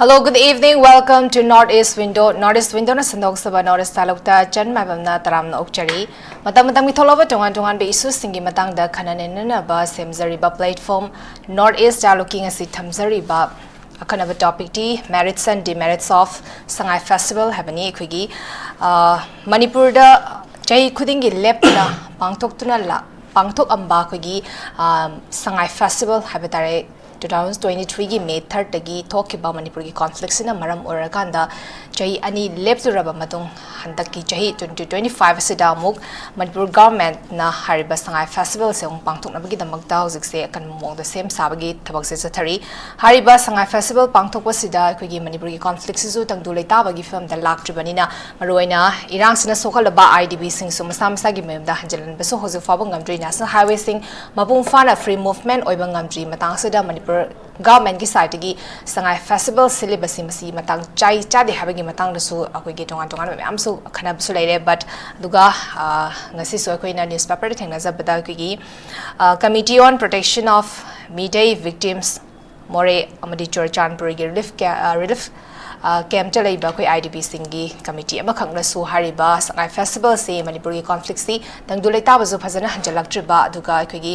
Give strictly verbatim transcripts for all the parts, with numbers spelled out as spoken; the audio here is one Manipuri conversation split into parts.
Hello, good evening. Welcome to North East Window. North East Window ꯅ ꯁꯟꯗꯣꯛꯆꯕ North East ꯇꯥꯂꯨꯛꯇ ꯆꯟ ꯃꯥꯏꯕꯝꯅ ꯇꯔꯥꯝꯅ ꯑꯣꯛꯆꯔꯤ꯫ ꯃꯇꯝ ꯃꯇꯝꯒꯤ ꯊꯣꯛꯂꯕ ꯇꯣꯉꯥꯟ ꯇꯣꯉꯥꯟꯕ issueꯁꯤꯡꯒꯤ ꯃꯇꯥꯡꯗ ꯈꯟꯅ ꯅꯩꯅꯅꯕ ꯁꯦꯝꯖꯔꯤꯕ platform North East Dialogue ꯀꯤ ꯉꯁꯤ ꯊꯝꯖꯔꯤꯕ ꯑꯈꯟꯅꯕ topicꯇꯤ Merits and Demerits of Sangai Festival ꯍꯥꯏꯕꯅꯤ꯫ ꯑꯩꯈꯣꯏꯒꯤ, ꯑ, ꯃꯅꯤꯄꯨꯔꯗ ꯆꯍꯤ ꯈꯨꯗꯤꯡꯒꯤ ꯂꯦꯞꯇꯅ ꯄꯥꯡꯊꯣꯛꯇꯨꯅ ꯂꯥ-, ꯄꯥꯡꯊꯣꯛꯑꯝꯕ ꯑꯩꯈꯣꯏꯒꯤ, ꯑ, ꯁꯉꯥꯏ festival ꯍꯥꯏꯕ ꯇꯥꯔꯦ, two thousand twenty-threeꯒꯤ May thirdꯇꯒꯤ ꯊꯣꯛꯈꯤꯕ ꯃꯅꯤꯄꯨꯔꯒꯤ conflictꯁꯤꯅ ꯃꯔꯝ ꯑꯣꯏꯔꯀꯥꯟꯗ ꯆꯍꯤ ꯑꯅꯤ ꯂꯦꯞꯂꯨꯔꯕ ꯃꯇꯨꯡ, ꯍꯟꯗꯛꯀꯤ ꯆꯍꯤ twenty twenty-five ꯑꯁꯤꯗ ꯑꯃꯨꯛ ꯃꯅꯤꯄꯨꯔ governmentꯅ ꯍꯥꯏꯔꯤꯕ ꯁꯉꯥꯏ festivalꯁꯦ ꯑꯃꯨꯛ ꯄꯥꯡꯊꯣꯛꯅꯕꯒꯤꯗꯃꯛꯇ ꯍꯧꯖꯤꯛꯁꯦ ꯑꯀꯟꯕ ꯃꯑꯣꯡꯗ ꯁꯦꯝ ꯁꯥꯕꯒꯤ ꯊꯕꯛꯁꯦ ꯆꯠꯊꯔꯤ꯫ ꯍꯥꯏꯔꯤꯕ ꯁꯉꯥꯏ festival ꯄꯥꯡꯊꯣꯛꯄꯁꯤꯗ ꯑꯩꯈꯣꯏꯒꯤ ꯃꯅꯤꯄꯨꯔꯒꯤ conflictꯁꯤꯁꯨ ꯇꯪꯗꯨ ꯂꯩꯇꯥꯕꯒꯤ ꯐꯤꯕꯝꯗ ꯂꯥꯛꯇ꯭ꯔꯤꯕꯅꯤꯅ, ꯃꯔꯨꯑꯣꯏꯅ ꯏꯔꯥꯡꯁꯤꯅ ꯁꯣꯛꯍꯜꯂꯕ IDPꯁꯤꯡꯁꯨ ꯃꯁꯥ ꯃꯁꯥꯒꯤ ꯃꯌꯨꯝꯗ ꯍꯟꯖꯤꯜꯍꯟꯕꯁꯨ ꯍꯧꯖꯤꯛ ꯐꯥꯎꯕ ꯉꯝꯗ꯭ꯔꯤ꯫ National highwayꯁꯤꯡ ꯃꯄꯨꯡ ꯐꯥꯅ free movement ꯑꯣꯏꯕ ꯉꯝꯗ꯭ꯔꯤ꯫ ꯃꯇꯥꯡꯁꯤꯗ ꯃꯅꯤꯄꯨꯔ governmentꯀꯤ sideꯇꯒꯤ ꯁꯉꯥꯏ festival ꯁꯤꯜꯂꯤꯕꯁꯤ ꯃꯁꯤ ꯃꯇꯥꯡ ꯆꯥꯏ ꯆꯥꯗꯦ ꯍꯥꯏꯕꯒꯤ ꯃꯇꯥꯡꯗꯁꯨ ꯑꯩꯈꯣꯏꯒꯤ ꯇꯣꯉꯥꯟ ꯇꯣꯉꯥꯟꯕ ꯃꯌꯥꯝꯁꯨ ꯈꯟꯅꯕꯁꯨ ꯂꯩꯔꯦ꯫ But ꯑꯗꯨꯒ, ꯑ, ꯉꯁꯤꯁꯨ ꯑꯩꯈꯣꯏꯅ newspaperꯗ ꯊꯦꯡꯅꯖꯕꯗ ꯑꯩꯈꯣꯏꯒꯤ, ꯑ, Committee on Protection of Meitei Victims, ꯃꯣꯔꯦ ꯑꯃꯗꯤ ꯆꯨꯔꯆꯥꯟꯄꯨꯔꯒꯤ relief ꯀꯦ-, ꯑ, relief, ꯑ, campꯇ ꯂꯩꯕ ꯑꯩꯈꯣꯏ IDPꯁꯤꯡꯒꯤ committee ꯑꯃꯈꯛꯅꯁꯨ ꯍꯥꯏꯔꯤꯕ ꯁꯉꯥꯏ festivalꯁꯤ ꯃꯅꯤꯄꯨꯔꯒꯤ conflictꯁꯤ ꯇꯪꯗꯨ ꯂꯩꯇꯥꯕꯁꯨ ꯐꯖꯅ ꯍꯟꯖꯤꯜꯂꯛꯇ꯭ꯔꯤꯕ, ꯑꯗꯨꯒ ꯑꯩꯈꯣꯏꯒꯤ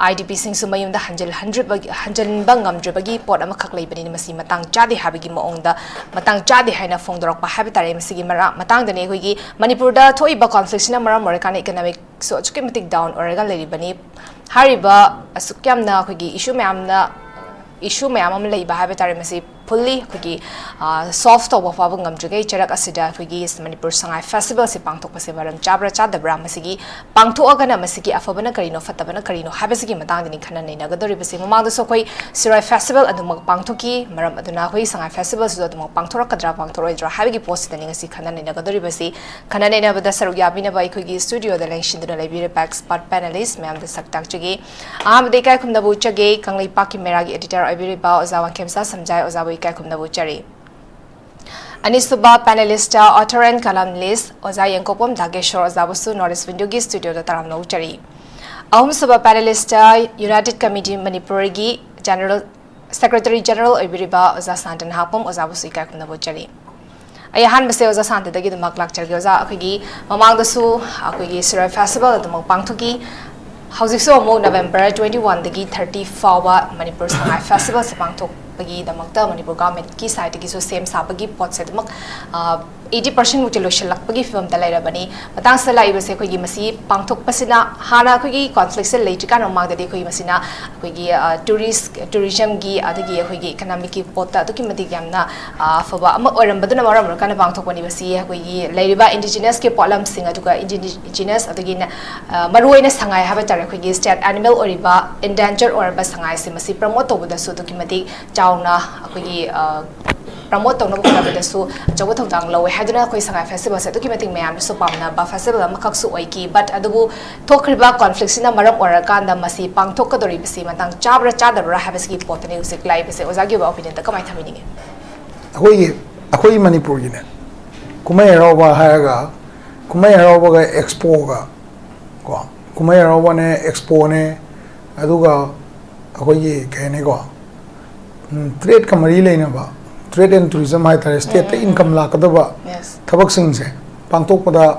IDPꯁꯤꯡꯁꯨ ꯃꯌꯨꯝꯗ ꯍꯟꯖꯤꯜꯍꯟꯗ꯭ꯔꯤꯕꯒꯤ, ꯍꯟꯖꯤꯟꯕ ꯉꯝꯗ꯭ꯔꯤꯕꯒꯤ ꯄꯣꯠ ꯑꯃꯈꯛ ꯂꯩꯕꯅꯤꯅ ꯃꯁꯤ ꯃꯇꯥꯡ ꯆꯥꯗꯦ ꯍꯥꯏꯕꯒꯤ ꯃꯑꯣꯡꯗ, ꯃꯇꯥꯡ ꯆꯥꯗꯦ ꯍꯥꯏꯅ ꯐꯣꯡꯗꯣꯔꯛꯄ ꯍꯥꯏꯕ ꯇꯥꯔꯦ꯫ ꯃꯁꯤꯒꯤ ꯃꯔꯥ-, ꯃꯇꯥꯡꯗꯅꯤ ꯑꯩꯈꯣꯏꯒꯤ ꯃꯅꯤꯄꯨꯔꯗ ꯊꯣꯛꯏꯕ conflictꯁꯤꯅ ꯃꯔꯝ ꯑꯣꯏꯔꯀꯥꯟꯗ economicꯁꯨ ꯑꯁꯨꯛꯀꯤ ꯃꯇꯤꯛ down ꯑꯣꯏꯔꯒ ꯂꯩꯔꯤꯕꯅꯤ꯫ ꯍꯥꯏꯔꯤꯕ ꯑꯁꯨꯛ ꯌꯥꯝꯅ ꯑꯩꯈꯣꯏꯒꯤ issue ꯃꯌꯥꯝꯅ, issue ꯃꯌꯥꯝ ꯑꯃ ꯂꯩꯕ ꯍꯥꯏꯕ ꯇꯥꯔꯦ, ꯃꯁꯤ fully ꯑꯩꯈꯣꯏꯒꯤ, ꯑ, solve ꯇꯧꯕ ꯐꯥꯎꯕ ꯉꯝꯗ꯭ꯔꯤꯉꯩ ꯆꯔꯛ ꯑꯁꯤꯗ ꯑꯩꯈꯣꯏꯒꯤ ꯃꯅꯤꯄꯨꯔ ꯁꯉꯥꯏ festivalꯁꯤ ꯄꯥꯡꯊꯣꯛꯄꯁꯦ ꯃꯔꯝ ꯆꯥꯕ꯭ꯔꯥ ꯆꯥꯗꯕ꯭ꯔꯥ, ꯃꯁꯤꯒꯤ ꯄꯥꯡꯊꯣꯛꯑꯒꯅ ꯃꯁꯤꯒꯤ ꯑꯐꯕꯅ ꯀꯔꯤꯅꯣ, ꯐꯠꯇꯕꯅ ꯀꯔꯤꯅꯣ ꯍꯥꯏꯕꯁꯤꯒꯤ ꯃꯇꯥꯡꯗꯅꯤ ꯈꯟꯅ ꯅꯩꯅꯒꯗꯧꯔꯤꯕꯁꯤ꯫ ꯃꯃꯥꯡꯗꯁꯨ ꯑꯩꯈꯣꯏ ꯁꯤꯔꯣꯏ festival ꯑꯗꯨꯃꯛ ꯄꯥꯡꯊꯣꯛꯈꯤ꯫ ꯃꯔꯝ ꯑꯗꯨꯅ ꯑꯩꯈꯣꯏ ꯁꯉꯥꯏ festivalꯁꯤꯁꯨ ꯑꯗꯨꯃꯛ ꯄꯥꯡꯊꯣꯔꯛꯀꯗ꯭ꯔꯥ ꯄꯥꯡꯊꯣꯔꯛꯑꯣꯏꯗ꯭ꯔꯥ ꯍꯥꯏꯕꯒꯤ ꯄꯣꯠꯁꯤꯗꯅꯤ ꯉꯁꯤ ꯈꯟꯅ ꯅꯩꯅꯒꯗꯧꯔꯤꯕꯁꯤ꯫ ꯈꯟꯅ ꯅꯩꯅꯕꯗ ꯁꯔꯨꯛ ꯌꯥꯕꯤꯅꯕ ꯑꯩꯈꯣꯏꯒꯤ studioꯗ ꯂꯦꯡꯁꯤꯟꯗꯨꯅ ꯂꯩꯕꯤꯔꯤꯕ expert panelist ꯃꯌꯥꯝꯗ ꯁꯛ ꯇꯥꯛꯆꯒꯦ꯫ ꯑꯍꯥꯟꯕꯗ ꯏꯀꯥꯏ ꯈꯨꯝꯅꯕ ꯎꯠꯆꯒꯦ, ꯀꯪꯂꯩꯄꯥꯛꯀꯤ ꯃꯦꯔꯥꯒꯤ editor ꯑꯣꯏꯕꯤꯔꯤꯕ ꯑꯣꯖꯥ ꯋꯥꯡꯈꯦꯝꯆꯥ ꯁꯝꯖꯥꯏ, ꯑꯣꯖꯥꯕꯨ ꯏꯀꯥꯏ ꯈꯨꯝꯅꯕ ꯎꯠꯆꯔꯤ꯫ ꯑꯅꯤꯁꯨꯕ panelistꯇ author and columnist ꯑꯣꯖꯥ ꯌꯦꯡꯀꯣꯛꯄꯝ ꯙꯥꯒꯦꯁꯣꯔ ꯑꯣꯖꯥꯕꯨꯁꯨ North East Windowꯒꯤ studioꯗ ꯇꯔꯥꯝꯅ ꯎꯠꯆꯔꯤ꯫ ꯑꯍꯨꯝꯁꯨꯕ panelistꯇ United Committee ꯃꯅꯤꯄꯨꯔꯒꯤ general Secretary General ꯑꯣꯏꯕꯤꯔꯤꯕ ꯑꯣꯖꯥ ꯁꯥꯟꯇ ꯅꯍꯥꯛꯄꯝ ꯑꯣꯖꯥꯕꯨꯁꯨ ꯏꯀꯥꯏ ꯈꯨꯝꯅꯕ ꯎꯠꯆꯔꯤ꯫ ꯑꯩ ꯑꯍꯥꯟꯕꯁꯦ ꯑꯣꯖꯥ ꯁꯥꯟꯇꯗꯒꯤ ꯑꯗꯨꯃꯛ ꯂꯥꯛꯆꯔꯒꯦ꯫ ꯑꯣꯖꯥ, ꯑꯩꯈꯣꯏꯒꯤ ꯃꯃꯥꯡꯗꯁꯨ ꯑꯩꯈꯣꯏꯒꯤ ꯁꯤꯔꯣꯏ ꯐꯦꯁꯇꯤꯚꯦꯜ ꯑꯗꯨꯃꯛ ꯄꯥꯡꯊꯣꯛꯈꯤ꯫ ꯍꯧꯖꯤꯛꯁꯨ ꯑꯃꯨꯛ ꯅꯕꯦꯝꯕꯔ twenty one ꯗꯒꯤ thirty ꯐꯥꯎꯕ ꯃꯅꯤꯄꯨꯔ ꯁꯉꯥꯏ ꯐꯦꯁꯇꯤꯚꯦꯜꯁꯦ ꯄꯥꯡꯊꯣꯛꯄꯒꯤꯗꯃꯛꯇ ꯃꯅꯤꯄꯨꯔ ꯒꯚꯔꯟꯃꯦꯟꯠꯀꯤ ꯁꯥꯏꯠꯇꯒꯤꯁꯨ ꯁꯦꯝ ꯁꯥꯕꯒꯤ ꯄꯣꯠꯁꯦ ꯑꯗꯨꯃꯛ, ꯑ, eighty percent ꯃꯨꯛꯇꯤ ꯂꯣꯏꯁꯤꯜꯂꯛꯄꯒꯤ ꯐꯤꯕꯝꯗ ꯂꯩꯔꯕꯅꯤ꯫ ꯃꯇꯥꯡꯁꯤꯗ ꯂꯥꯛꯏꯕꯁꯦ ꯑꯩꯈꯣꯏꯒꯤ ꯃꯁꯤ ꯄꯥꯡꯊꯣꯛꯄꯁꯤꯅ ꯍꯥꯟꯅ ꯑꯩꯈꯣꯏꯒꯤ ꯀꯣꯟꯐ꯭ꯂꯤꯛꯁꯦ ꯂꯩꯇ꯭ꯔꯤꯀꯥꯟꯗ ꯃꯃꯥꯡꯗꯗꯤ ꯑꯩꯈꯣꯏꯒꯤ ꯃꯁꯤꯅ ꯑꯩꯈꯣꯏꯒꯤ, ꯑ, ꯇꯨꯔꯤꯁ, ꯇꯨꯔꯤꯖꯝꯒꯤ ꯑꯗꯒꯤ ꯑꯩꯈꯣꯏꯒꯤ ꯏꯀꯅꯣꯃꯤꯛꯀꯤ ꯄꯣꯠꯇ ꯑꯗꯨꯛꯀꯤ ꯃꯇꯤꯛ ꯌꯥꯝꯅ, ꯑ, ꯑꯐꯕ ꯑꯃ ꯑꯣꯏꯔꯝꯕꯗꯨꯅ ꯃꯔꯝ ꯑꯣꯏꯔꯀꯥꯟꯗ ꯄꯥꯡꯊꯣꯛꯄꯅꯤ꯫ ꯃꯁꯤ ꯑꯩꯈꯣꯏꯒꯤ ꯂꯩꯔꯤꯕ ꯏꯟꯗꯤꯖꯤꯅꯁꯀꯤ ꯄꯣꯠꯂꯝꯁꯤꯡ ꯑꯗꯨꯒ ꯏꯟꯗꯤꯖꯤꯅꯁ ꯑꯗꯒꯤ ꯅ-, ꯑ, ꯃꯔꯨꯑꯣꯏꯅ ꯁꯉꯥꯏ ꯍꯥꯏꯕ ꯇꯥꯔꯦ, ꯑꯩꯈꯣꯏꯒꯤ ꯁ꯭ꯇꯦꯠ ꯑꯦꯅꯤꯃꯦꯜ ꯑꯣꯏꯔꯤꯕ ꯏꯟꯗꯦꯟꯖꯔ ꯑꯣꯏꯔꯕ ꯁꯉꯥꯏꯁꯦ ꯃꯁꯤ ꯄ꯭ꯔꯃꯣꯠ ꯇꯧꯕꯗꯁꯨ ꯑꯗꯨꯛꯀꯤ ꯃꯇꯤꯛ ꯆꯥꯎꯅ ꯑꯩꯈꯣꯏꯒꯤ, ꯑ, ꯄ꯭ꯔꯃꯣꯠ ꯇꯧꯅꯕ ꯍꯣꯠꯅꯕꯗꯁꯨ ꯑꯆꯧꯕ ꯊꯧꯗꯥꯡ ꯂꯧꯋꯦ ꯍꯥꯏꯗꯨꯅ ꯑꯩꯈꯣꯏ ꯁꯉꯥꯏ ꯐꯦꯁꯇꯤꯚꯦꯜꯁꯦ ꯑꯗꯨꯛꯀꯤ ꯃꯇꯤꯛ ꯃꯌꯥꯝꯅꯁꯨ ꯄꯥꯝꯅꯕ ꯐꯦꯁꯇꯤꯚꯦꯜ ꯑꯃꯈꯛꯁꯨ ꯑꯣꯏꯈꯤ꯫ But ꯑꯗꯨꯕꯨ ꯊꯣꯛꯈ꯭ꯔꯤꯕ ꯀꯣꯟꯐ꯭ꯂꯤꯛꯁꯤꯅ ꯃꯔꯝ ꯑꯣꯏꯔꯀꯥꯟꯗ ꯃꯁꯤ ꯄꯥꯡꯊꯣꯛꯀꯗꯧꯔꯤꯕꯁꯤ ꯃꯇꯥꯡ ꯆꯥꯕ꯭ꯔꯥ ꯆꯥꯗꯕ꯭ꯔꯥ ꯍꯥꯏꯕꯁꯤꯒꯤ ꯄꯣꯠꯇꯅꯤ ꯍꯧꯖꯤꯛ ꯂꯥꯛꯏꯕꯁꯦ꯫ ꯑꯣꯖꯥꯒꯤ ꯑꯣꯏꯕ ꯑꯣꯄꯤꯅꯤꯌꯟꯗ ꯀꯃꯥꯏꯅ ꯊꯝꯕꯤꯅꯤꯡꯉꯤ? ꯑꯩꯈꯣꯏꯒꯤ, ꯑꯩꯈꯣꯏꯒꯤ ꯃꯅꯤꯄꯨꯔꯒꯤꯅꯦ, ꯀꯨꯝꯍꯩ ꯍꯔꯥꯎꯕ ꯍꯥꯏꯔꯒ, ꯀꯨꯝꯍꯩ ꯍꯔꯥꯎꯕꯒ ꯑꯦꯛꯁꯄꯣꯒ ꯀꯣ, ꯀꯨꯝꯍꯩ ꯍꯔꯥꯎꯕꯅꯦ, ꯑꯦꯛꯁꯄꯣꯅꯦ, ꯑꯗꯨꯒ ꯑꯩꯈꯣꯏꯒꯤ ꯀꯩ ꯍꯥꯏꯅꯤꯀꯣ, ꯇ꯭ꯔꯦꯗꯀ ꯃꯔꯤ ꯂꯩꯅꯕ, ꯇ꯭ꯔꯦꯗ ꯑꯦꯟ ꯇꯨꯔꯤꯖꯝ ꯍꯥꯏꯇꯥꯔꯦ, ꯁ꯭ꯇꯦꯠꯇ ꯏꯟꯀꯝ ꯂꯥꯛꯀꯗꯕ ꯊꯕꯛꯁꯤꯡꯁꯦ ꯄꯥꯡꯊꯣꯛꯄꯗ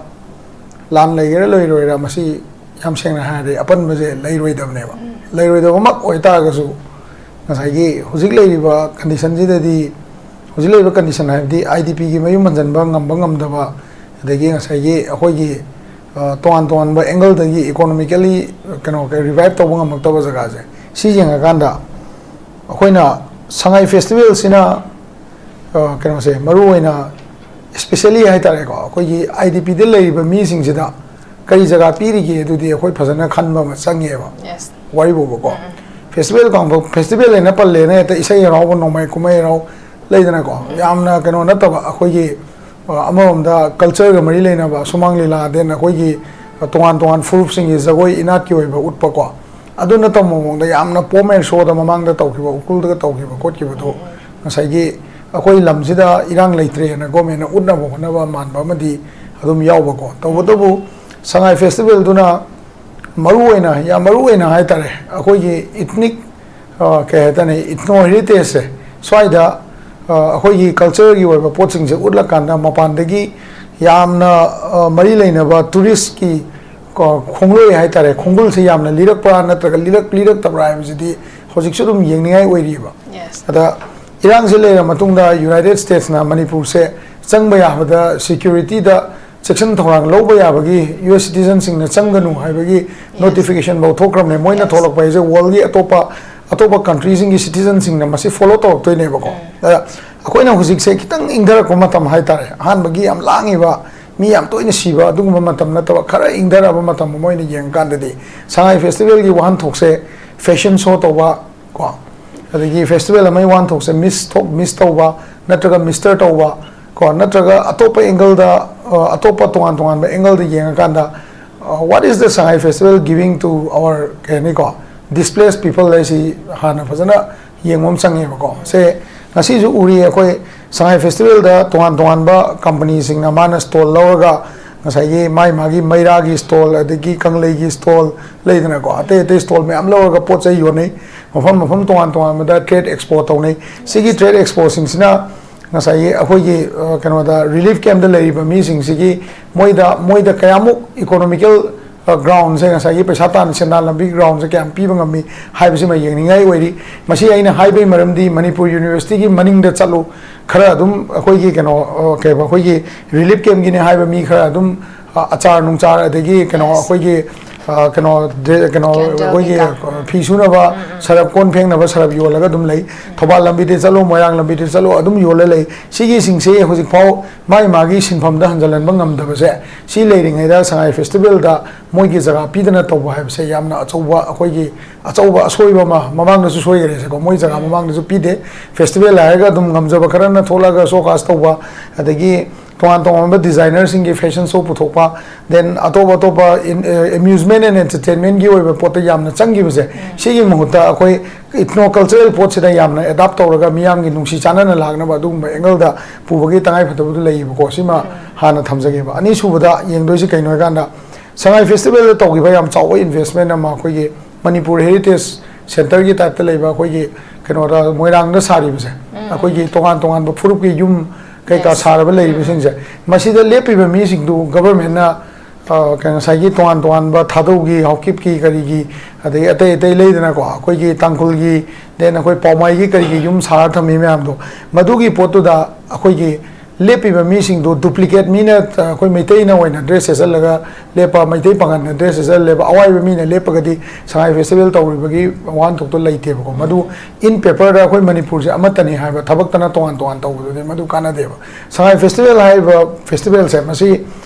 ꯂꯥꯟ ꯂꯩꯒꯦꯔꯥ ꯂꯩꯔꯣꯏꯔꯥ, ꯃꯁꯤ ꯌꯥꯝ ꯁꯦꯡꯅ ꯍꯥꯏꯔꯗꯤ ꯑꯄꯟꯕꯁꯦ ꯂꯩꯔꯣꯏꯗꯕꯅꯦꯕ꯫ ꯂꯩꯔꯣꯏꯗꯕꯃꯛ ꯑꯣꯏꯇꯥꯔꯒꯁꯨ, ꯉꯁꯥꯏꯒꯤ ꯍꯧꯖꯤꯛ ꯂꯩꯔꯤꯕ ꯀꯟꯗꯤꯁꯟꯁꯤꯗꯗꯤ, ꯍꯧꯖꯤꯛ ꯂꯩꯔꯤꯕ ꯀꯟꯗꯤꯁꯟ ꯍꯥꯏꯕꯗꯤ ꯑꯥꯏ ꯗꯤ ꯄꯤꯒꯤ ꯃꯌꯨꯝ ꯍꯟꯖꯤꯟꯕ ꯉꯝꯕ ꯉꯝꯗꯕ, ꯑꯗꯒꯤ ꯉꯁꯥꯏꯒꯤ ꯑꯩꯈꯣꯏꯒꯤ, ꯑ, ꯇꯣꯉꯥꯟ ꯇꯣꯉꯥꯟꯕ ꯑꯦꯡꯒꯜꯗꯒꯤ ꯏꯀꯣꯅꯣꯃꯤꯀꯦꯜꯂꯤ ꯀꯩꯅꯣ, ꯔꯤꯚꯥꯏꯞ ꯇꯧꯕ ꯉꯝꯃꯛꯇꯕ ꯖꯒꯥꯁꯦ, ꯁꯤ ꯌꯦꯡꯉꯀꯥꯟꯗ ꯑꯩꯈꯣꯏꯅ ꯁꯉꯥꯏ ꯐꯦꯁꯇꯤꯚꯦꯜꯁꯤꯅ, ꯑ, ꯀꯩꯅꯣꯁꯦ, ꯃꯔꯨꯑꯣꯏꯅ ꯏꯁꯄꯤꯁꯦꯜꯂꯤ ꯍꯥꯏꯇꯥꯔꯦꯀꯣ, ꯑꯩꯈꯣꯏꯒꯤ ꯑꯥꯏ ꯗꯤ ꯄꯤꯗ ꯂꯩꯔꯤꯕ ꯃꯤꯁꯤꯡꯁꯤꯗ ꯀꯔꯤ ꯖꯒꯥ ꯄꯤꯔꯤꯒꯦ, ꯑꯗꯨꯗꯤ ꯑꯩꯈꯣꯏ ꯐꯖꯅ ꯈꯟꯕ ꯑꯃ ꯆꯪꯉꯦꯕ꯫ Yes. ꯋꯥꯔꯤꯕꯨꯕꯀꯣ, ꯐꯦꯁꯇꯤꯚꯦꯜ ꯀꯥꯡꯕꯨ, ꯐꯦꯁꯇꯤꯚꯦꯜ ꯍꯥꯏꯅ ꯄꯜꯂꯦꯅ ꯍꯦꯛꯇ ꯏꯁꯩ ꯍꯔꯥꯎꯕ, ꯅꯣꯡꯃꯥꯏ ꯀꯨꯝꯍꯩ ꯍꯔꯥꯎ ꯂꯩꯗꯅꯀꯣ, ꯌꯥꯝꯅ ꯀꯩꯅꯣ ꯅꯠꯇꯕ, ꯑꯩꯈꯣꯏꯒꯤ, ꯑ, ꯑꯃꯔꯣꯝꯗ ꯀꯜꯆꯔꯒ ꯃꯔꯤ ꯂꯩꯅꯕ ꯁꯨꯃꯥꯡ ꯂꯤꯂꯥ, then ꯑꯩꯈꯣꯏꯒꯤ, ꯑ, ꯇꯣꯉꯥꯟ ꯇꯣꯉꯥꯟ ꯐꯨꯔꯨꯞꯁꯤꯡꯒꯤ ꯖꯒꯣꯏ ꯏꯅꯥꯠꯀꯤ ꯑꯣꯏꯕ ꯎꯠꯄꯀꯣ, ꯑꯗꯨ ꯅꯠꯇꯕ ꯃꯑꯣꯡꯗ ꯌꯥꯝꯅ ꯄꯣꯝ ꯑꯦꯟ ꯁꯣꯗ ꯃꯃꯥꯡꯗ ꯇꯧꯈꯤꯕ, ꯎꯈ꯭ꯔꯨꯜꯗꯒ ꯇꯧꯈꯤꯕ ꯈꯣꯠꯈꯤꯕꯗꯣ, ꯉꯁꯥꯏꯒꯤ ꯑꯩꯈꯣꯏ ꯂꯝꯁꯤꯗ ꯏꯔꯥꯡ ꯂꯩꯇ꯭ꯔꯦꯅ ꯒꯣꯔꯃꯦꯟꯅ ꯎꯠꯅꯕ ꯍꯣꯠꯅꯕ ꯃꯥꯟꯕ ꯑꯃꯗꯤ ꯑꯗꯨꯝ ꯌꯥꯎꯕꯀꯣ꯫ ꯇꯧꯕꯇꯕꯨ ꯁꯉꯥꯏ ꯐꯦꯁꯇꯤꯚꯦꯜꯗꯨꯅ ꯃꯔꯨꯑꯣꯏꯅ, ꯌꯥꯝ ꯃꯔꯨꯑꯣꯏꯅ ꯍꯥꯏꯇꯥꯔꯦ, ꯑꯩꯈꯣꯏꯒꯤ ꯏꯊꯅꯤꯛ ꯑ, ꯀꯩ ꯍꯥꯏꯇꯥꯔꯦ, ꯏꯊꯅꯣ ꯍꯦꯔꯤꯇꯦꯖꯁꯦ ꯁ꯭ꯋꯥꯏꯗ, ꯑ, ꯑꯩꯈꯣꯏꯒꯤ ꯀꯜꯆꯔꯒꯤ ꯑꯣꯏꯕ ꯄꯣꯠꯁꯤꯡꯁꯦ ꯎꯠꯂꯀꯥꯟꯗ ꯃꯄꯥꯟꯗꯒꯤ ꯌꯥꯝꯅ, ꯑ, ꯃꯔꯤ ꯂꯩꯅꯕ ꯇꯨꯔꯤꯁꯀꯤ, ꯀꯣ, ꯈꯣꯡꯂꯣꯏ ꯍꯥꯏꯇꯥꯔꯦ, ꯈꯣꯡꯒꯨꯜꯁꯦ ꯌꯥꯝꯅ ꯂꯤꯔꯛꯄ꯭ꯔꯥ ꯅꯠꯇ꯭ꯔꯒ ꯂꯤꯔꯛ-, ꯂꯤꯔꯛꯇꯕ꯭ꯔꯥ ꯍꯥꯏꯕꯁꯤꯗꯤ ꯍꯧꯖꯤꯛꯁꯨ ꯑꯗꯨꯝ ꯌꯦꯡꯅꯤꯡꯉꯥꯏ ꯑꯣꯏꯔꯤꯕ꯫ Yes. ꯑꯗ ꯏꯔꯥꯡꯁꯦ ꯂꯩꯔ ꯃꯇꯨꯡꯗ United Statesꯅ ꯃꯅꯤꯄꯨꯔꯁꯦ ꯆꯪꯕ ꯌꯥꯕꯗ ꯁꯦꯀ꯭ꯌꯨꯔꯤꯇꯤꯗ ꯆꯦꯛꯁꯤꯟ ꯊꯧꯔꯥꯡ ꯂꯧꯕ ꯌꯥꯕꯒꯤ ꯌꯨ ꯑꯦꯁ ꯁꯤꯇꯤꯖꯟꯁꯤꯡꯅ ꯆꯪꯒꯅꯨ ꯍꯥꯏꯕꯒꯤ ꯅꯣꯇꯤꯐꯤꯀꯦꯁꯟ ꯐꯥꯎ ꯊꯣꯛꯈ꯭ꯔꯕꯅꯦ꯫ ꯃꯣꯏꯅ Yes. ꯊꯣꯛꯂꯛꯄ ꯍꯥꯏꯁꯦ ꯋꯥꯔꯜꯒꯤ ꯑꯇꯣꯞꯄ, ꯑꯇꯣꯞꯄ ꯀꯟꯇ꯭ꯔꯤꯁꯤꯡꯒꯤ ꯁꯤꯇꯤꯖꯟꯁꯤꯡꯅ ꯃꯁꯤ ꯐꯣꯂꯣ ꯇꯧꯔꯛꯇꯣꯏꯅꯦꯕꯀꯣ꯫ ꯑꯗ ꯑꯩꯈꯣꯏꯅ ꯍꯧꯖꯤꯛꯁꯦ ꯈꯤꯇꯪ ꯏꯪꯊꯔꯛꯄ ꯃꯇꯝ ꯍꯥꯏꯇꯥꯔꯦ, ꯑꯍꯥꯟꯕꯒꯤ ꯌꯥꯝ ꯂꯥꯡꯉꯤꯕ, ꯃꯤ ꯌꯥꯝ ꯇꯣꯏꯅ ꯁꯤꯕ ꯑꯗꯨꯒꯨꯝꯕ ꯃꯇꯝ ꯅꯠꯇꯕ, ꯈꯔ ꯏꯪꯊꯔꯛꯑꯕ ꯃꯇꯝ ꯑꯃ ꯑꯣꯏꯅ ꯌꯦꯡꯉꯀꯥꯟꯗꯗꯤ ꯁꯉꯥꯏ ꯐꯦꯁꯇꯤꯚꯦꯜꯒꯤ ꯋꯥꯍꯟꯊꯣꯛꯁꯦ ꯐꯦꯁꯟ ꯁꯣ ꯇꯧꯕ ꯀꯣ, ꯑꯗꯒꯤ ꯐꯦꯁꯇꯤꯚꯦꯜ ꯑꯃꯒꯤ ꯋꯥꯍꯟꯊꯣꯛꯁꯦ ꯃꯤꯁ ꯊꯣꯛ, ꯃꯤꯁ ꯇꯧꯕ ꯅꯠꯇ꯭ꯔꯒ ꯃꯤꯁꯇꯔ ꯇꯧꯕ ꯀꯣ, ꯅꯠꯇ꯭ꯔꯒ ꯑꯇꯣꯞꯄ ꯑꯦꯡꯒꯜꯗ, ꯑ, ꯑꯇꯣꯞꯄ ꯇꯣꯉꯥꯟ ꯇꯣꯉꯥꯟꯕ ꯑꯦꯡꯒꯜꯗ ꯌꯦꯡꯉꯀꯥꯟꯗ, ꯑ, what is the Sangay festival giving to our, ꯀꯩ ꯍꯥꯏꯅꯤꯀꯣ, displaced people ꯍꯥꯏꯁꯤ ꯍꯥꯟꯅ ꯐꯖꯅ ꯌꯦꯡꯕ ꯑꯃ ꯆꯪꯉꯦꯕꯀꯣ꯫ ꯁꯦ ꯉꯁꯤꯁꯨ ꯎꯔꯤ ꯑꯩꯈꯣꯏ ꯁꯉꯥꯏ ꯐꯦꯁꯇꯤꯚꯦꯜꯗ ꯇꯣꯉꯥꯟ ꯇꯣꯉꯥꯟꯕ ꯀꯝꯄꯅꯤꯁꯤꯡꯅ ꯃꯥꯅ ꯁ꯭ꯇꯣꯜ ꯂꯧꯔꯒ ꯉꯁꯥꯏꯒꯤ ꯃꯥꯏ ꯃꯥꯒꯤ ꯃꯩꯔꯥꯒꯤ ꯁ꯭ꯇꯣꯜ, ꯑꯗꯒꯤ ꯀꯪꯂꯩꯒꯤ ꯁ꯭ꯇꯣꯜ ꯂꯩꯗꯅꯀꯣ, ꯑꯇꯩ ꯑꯇꯩ ꯁ꯭ꯇꯣꯜ ꯃꯌꯥꯝ ꯂꯧꯔꯒ ꯄꯣꯠ ꯆꯩ ꯌꯣꯟꯅꯩ꯫ ꯃꯐꯝ ꯃꯐꯝ ꯇꯣꯉꯥꯟ ꯇꯣꯉꯥꯟꯕꯗ ꯇ꯭ꯔꯦꯗ ꯑꯦꯛꯁꯄꯣ ꯇꯧꯅꯩ꯫ ꯁꯤꯒꯤ ꯇ꯭ꯔꯦꯗ ꯑꯦꯛꯁꯄꯣꯁꯤꯡꯁꯤꯅ ꯉꯁꯥꯏꯒꯤ ꯑꯩꯈꯣꯏꯒꯤ, ꯑ, ꯀꯩꯅꯣꯗ ꯔꯤꯂꯤꯐ ꯀꯦꯝꯞꯇ ꯂꯩꯔꯤꯕ ꯃꯤꯁꯤꯡꯁꯤꯒꯤ ꯃꯣꯏꯗ, ꯃꯣꯏꯗ ꯀꯌꯥꯃꯨꯛ ꯏꯀꯣꯅꯣꯃꯤꯀꯦꯜ, ꯑ, ꯒ꯭ꯔꯥꯎꯟꯁꯦ, ꯉꯁꯥꯏꯒꯤ ꯄꯩꯁꯥ ꯇꯥꯟ ꯁꯦꯟꯗꯥꯟ ꯂꯝꯕꯤ ꯒ꯭ꯔꯥꯎꯟꯁꯦ ꯀꯌꯥꯝ ꯄꯤꯕ ꯉꯝꯃꯤ ꯍꯥꯏꯕꯁꯤꯃ ꯌꯦꯡꯅꯤꯡꯉꯥꯏ ꯑꯣꯏꯔꯤ꯫ ꯃꯁꯤ ꯑꯩꯅ ꯍꯥꯏꯕꯒꯤ ꯃꯔꯝꯗꯤ ꯃꯅꯤꯄꯨꯔ ꯌꯨꯅꯤꯚꯔꯁꯤꯇꯤꯒꯤ ꯃꯅꯤꯡꯗ ꯆꯠꯂꯨ, ꯈꯔ ꯑꯗꯨꯝ ꯑꯩꯈꯣꯏꯒꯤ ꯀꯩꯅꯣ, ꯑ, ꯀꯩꯕ, ꯑꯩꯈꯣꯏꯒꯤ ꯔꯤꯂꯤꯐ ꯀꯦꯝꯞꯀꯤꯅꯤ ꯍꯥꯏꯕ ꯃꯤ ꯈꯔ ꯑꯗꯨꯝ, ꯑ, ꯑꯆꯥꯔ ꯅꯨꯡꯆꯥꯔ, ꯑꯗꯒꯤ ꯀꯩꯅꯣ, Yes. ꯑꯩꯈꯣꯏꯒꯤ, ꯑ, ꯀꯩꯅꯣ, ꯗ꯭ꯔꯦ-, ꯀꯩꯅꯣ, Candle ꯑꯩꯈꯣꯏꯒꯤ, ꯀꯩꯀꯥ꯫ ꯑ, ꯐꯤ ꯁꯨꯅꯕ ꯁꯔꯞ, ꯀꯣꯟ ꯐꯦꯡꯅꯕ ꯁꯔꯞ ꯌꯣꯜꯂꯒ ꯑꯗꯨꯝ ꯂꯩ꯫ ꯊꯧꯕꯥꯜ ꯂꯝꯕꯤꯗ ꯆꯠꯂꯣ, ꯃꯣꯏꯔꯥꯡ ꯂꯝꯕꯤꯗ ꯆꯠꯂꯣ, ꯑꯗꯨꯝ ꯌꯣꯜꯂ ꯂꯩ꯫ ꯁꯤꯒꯤꯁꯤꯡꯁꯦ ꯍꯧꯖꯤꯛꯐꯥꯎ ꯃꯥꯒꯤ ꯃꯥꯒꯤ ꯁꯤꯟꯐꯝꯗ ꯍꯟꯖꯤꯜꯍꯟꯕ ꯉꯝꯗꯕꯁꯦ, ꯁꯤ ꯂꯩꯔꯤꯉꯩꯗ ꯁꯉꯥꯏ ꯐꯦꯁꯇꯤꯚꯦꯜꯗ ꯃꯣꯏꯒꯤ ꯖꯒꯥ ꯄꯤꯗꯅ ꯇꯧꯕ ꯍꯥꯏꯕꯁꯦ ꯌꯥꯝꯅ ꯑꯆꯧꯕ, ꯑꯩꯈꯣꯏꯒꯤ ꯑꯆꯧꯕ ꯑꯁꯣꯏꯕ ꯑꯃ, ꯃꯃꯥꯡꯗꯁꯨ ꯁꯣꯏꯈ꯭ꯔꯦꯁꯦꯀꯣ, ꯃꯣꯏ ꯖꯒꯥ ꯃꯃꯥꯡꯗꯁꯨ ꯄꯤꯗꯦ꯫ ꯐꯦꯁꯇꯤꯚꯦꯜ ꯍꯥꯏꯔꯒ ꯑꯗꯨꯝ ꯉꯝꯖꯕ ꯈꯔꯅ ꯊꯣꯛꯂꯛꯑꯒ ꯁꯣ ꯀꯥꯁ ꯇꯧꯕ, ꯑꯗꯒꯤ ꯇꯣꯉꯥꯟ ꯇꯣꯉꯥꯟꯕ ꯗꯤꯖꯥꯏꯅꯔꯁꯤꯡꯒꯤ ꯐꯦꯁꯟ ꯁꯣ ꯄꯨꯊꯣꯛꯄ, then ꯑꯇꯣꯞ ꯑꯇꯣꯞꯄ in-, ꯑ, amusement and entertainmentꯀꯤ ꯑꯣꯏꯕ ꯄꯣꯠꯇ ꯌꯥꯝꯅ ꯆꯪꯈꯤꯕꯁꯦ, ꯁꯤꯒꯤ ꯃꯍꯨꯠꯇ ꯑꯩꯈꯣꯏ ꯏꯊꯅꯣ ꯀꯜꯆꯔꯦꯜ ꯄꯣꯠꯁꯤꯗ ꯌꯥꯝꯅ ꯑꯦꯗꯥꯞ ꯇꯧꯔꯒ ꯃꯤꯌꯥꯝꯒꯤ ꯅꯨꯡꯁꯤ ꯆꯥꯟꯅꯅ ꯂꯥꯛꯅꯕ ꯑꯗꯨꯒꯨꯝꯕ ꯑꯦꯡꯒꯜꯗ ꯄꯨꯕꯒꯤ ꯇꯉꯥꯏꯐꯗꯕꯗꯨ ꯂꯩꯌꯦꯕꯀꯣ꯫ ꯁꯤꯃ ꯍꯥꯟꯅ ꯊꯝꯖꯒꯦꯕ꯫ ꯑꯅꯤꯁꯨꯕꯗ ꯌꯦꯡꯗꯣꯏꯁꯤ ꯀꯩꯅꯣ ꯍꯥꯏꯀꯥꯟꯗ, ꯁꯉꯥꯏ ꯐꯦꯁꯇꯤꯚꯦꯜꯗ ꯇꯧꯈꯤꯕ ꯌꯥꯝ ꯆꯥꯎꯕ ꯏꯟꯚꯦꯁꯃꯦꯟ ꯑꯃ ꯑꯩꯈꯣꯏꯒꯤ ꯃꯅꯤꯄꯨꯔ ꯍꯦꯔꯤꯇꯦꯖ ꯁꯦꯟꯇꯔꯒꯤ ꯇꯥꯏꯞꯇ ꯂꯩꯕ ꯑꯩꯈꯣꯏꯒꯤ ꯀꯩꯅꯣꯗ, ꯃꯣꯏꯔꯥꯡꯗ ꯁꯥꯔꯤꯕꯁꯦ, ꯑꯩꯈꯣꯏꯒꯤ ꯇꯣꯉꯥꯟ ꯇꯣꯉꯥꯟꯕ ꯐꯨꯔꯨꯞꯀꯤ ꯌꯨꯝ ꯀꯩꯀꯥ ꯁꯥꯔꯕ ꯂꯩꯔꯤꯕꯁꯤꯡꯁꯦ, ꯃꯁꯤꯗ ꯂꯦꯞꯄꯤꯕ ꯃꯤꯁꯤꯡꯗꯨ ꯒꯚꯔꯟꯃꯦꯟꯠꯅ, ꯑ, ꯀꯩ-, ꯉꯁꯥꯏꯒꯤ ꯇꯣꯉꯥꯟ ꯇꯣꯉꯥꯟꯕ ꯊꯥꯗꯧꯒꯤ, ꯍꯥꯎꯀꯤꯞꯀꯤ, ꯀꯔꯤꯒꯤ, ꯑꯗꯒꯤ ꯑꯇꯩ ꯑꯇꯩ ꯂꯩꯗꯅꯀꯣ, ꯑꯩꯈꯣꯏꯒꯤ ꯇꯥꯡꯈꯨꯜꯒꯤ, then ꯑꯩꯈꯣꯏ ꯄꯥꯎꯃꯥꯏꯒꯤ ꯀꯔꯤꯒꯤ ꯌꯨꯝ ꯁꯥꯔ ꯊꯝꯃꯤ ꯃꯌꯥꯝꯗꯣ, ꯃꯗꯨꯒꯤ ꯄꯣꯠꯇꯨꯗ ꯑꯩꯈꯣꯏꯒꯤ ꯂꯦꯞꯄꯤꯕ ꯃꯤꯁꯤꯡꯗꯨ duplicate, ꯃꯤꯅ, ꯑ, ꯑꯩꯈꯣꯏ ꯃꯩꯇꯩꯅ ꯑꯣꯏꯅ ꯗ꯭ꯔꯦꯁ ꯁꯦꯠꯆꯜꯂꯒ ꯂꯦꯞꯄ, ꯃꯩꯇꯩ ꯄꯥꯉꯜꯅ ꯗ꯭ꯔꯦꯁ ꯁꯦꯠꯆꯜꯂꯦꯕ, ꯑꯋꯥꯏꯕ ꯃꯤꯅ ꯂꯦꯞꯄꯒꯗꯤ ꯁꯉꯥꯏ ꯐꯦꯁꯇꯤꯚꯦꯜ ꯇꯧꯔꯤꯕꯒꯤ ꯋꯥꯍꯟꯊꯣꯛꯇꯣ ꯂꯩꯇꯦꯕꯀꯣ꯫ ꯃꯗꯨ in paperꯗ ꯑꯩꯈꯣꯏ ꯃꯅꯤꯄꯨꯔꯁꯦ ꯑꯃꯠꯇꯅꯤ ꯍꯥꯏꯕ, ꯊꯕꯛꯇꯅ ꯇꯣꯉꯥꯟ ꯇꯣꯉꯥꯟ ꯇꯧꯕꯗꯨꯗꯤ ꯃꯗꯨ ꯀꯥꯟꯅꯗꯦꯕ꯫ ꯁꯉꯥꯏ ꯐꯦꯁꯇꯤꯚꯦꯜ ꯍꯥꯏꯔꯤꯕ ꯐꯦꯁꯇꯤꯚꯦꯜꯁꯦ, ꯃꯁꯤ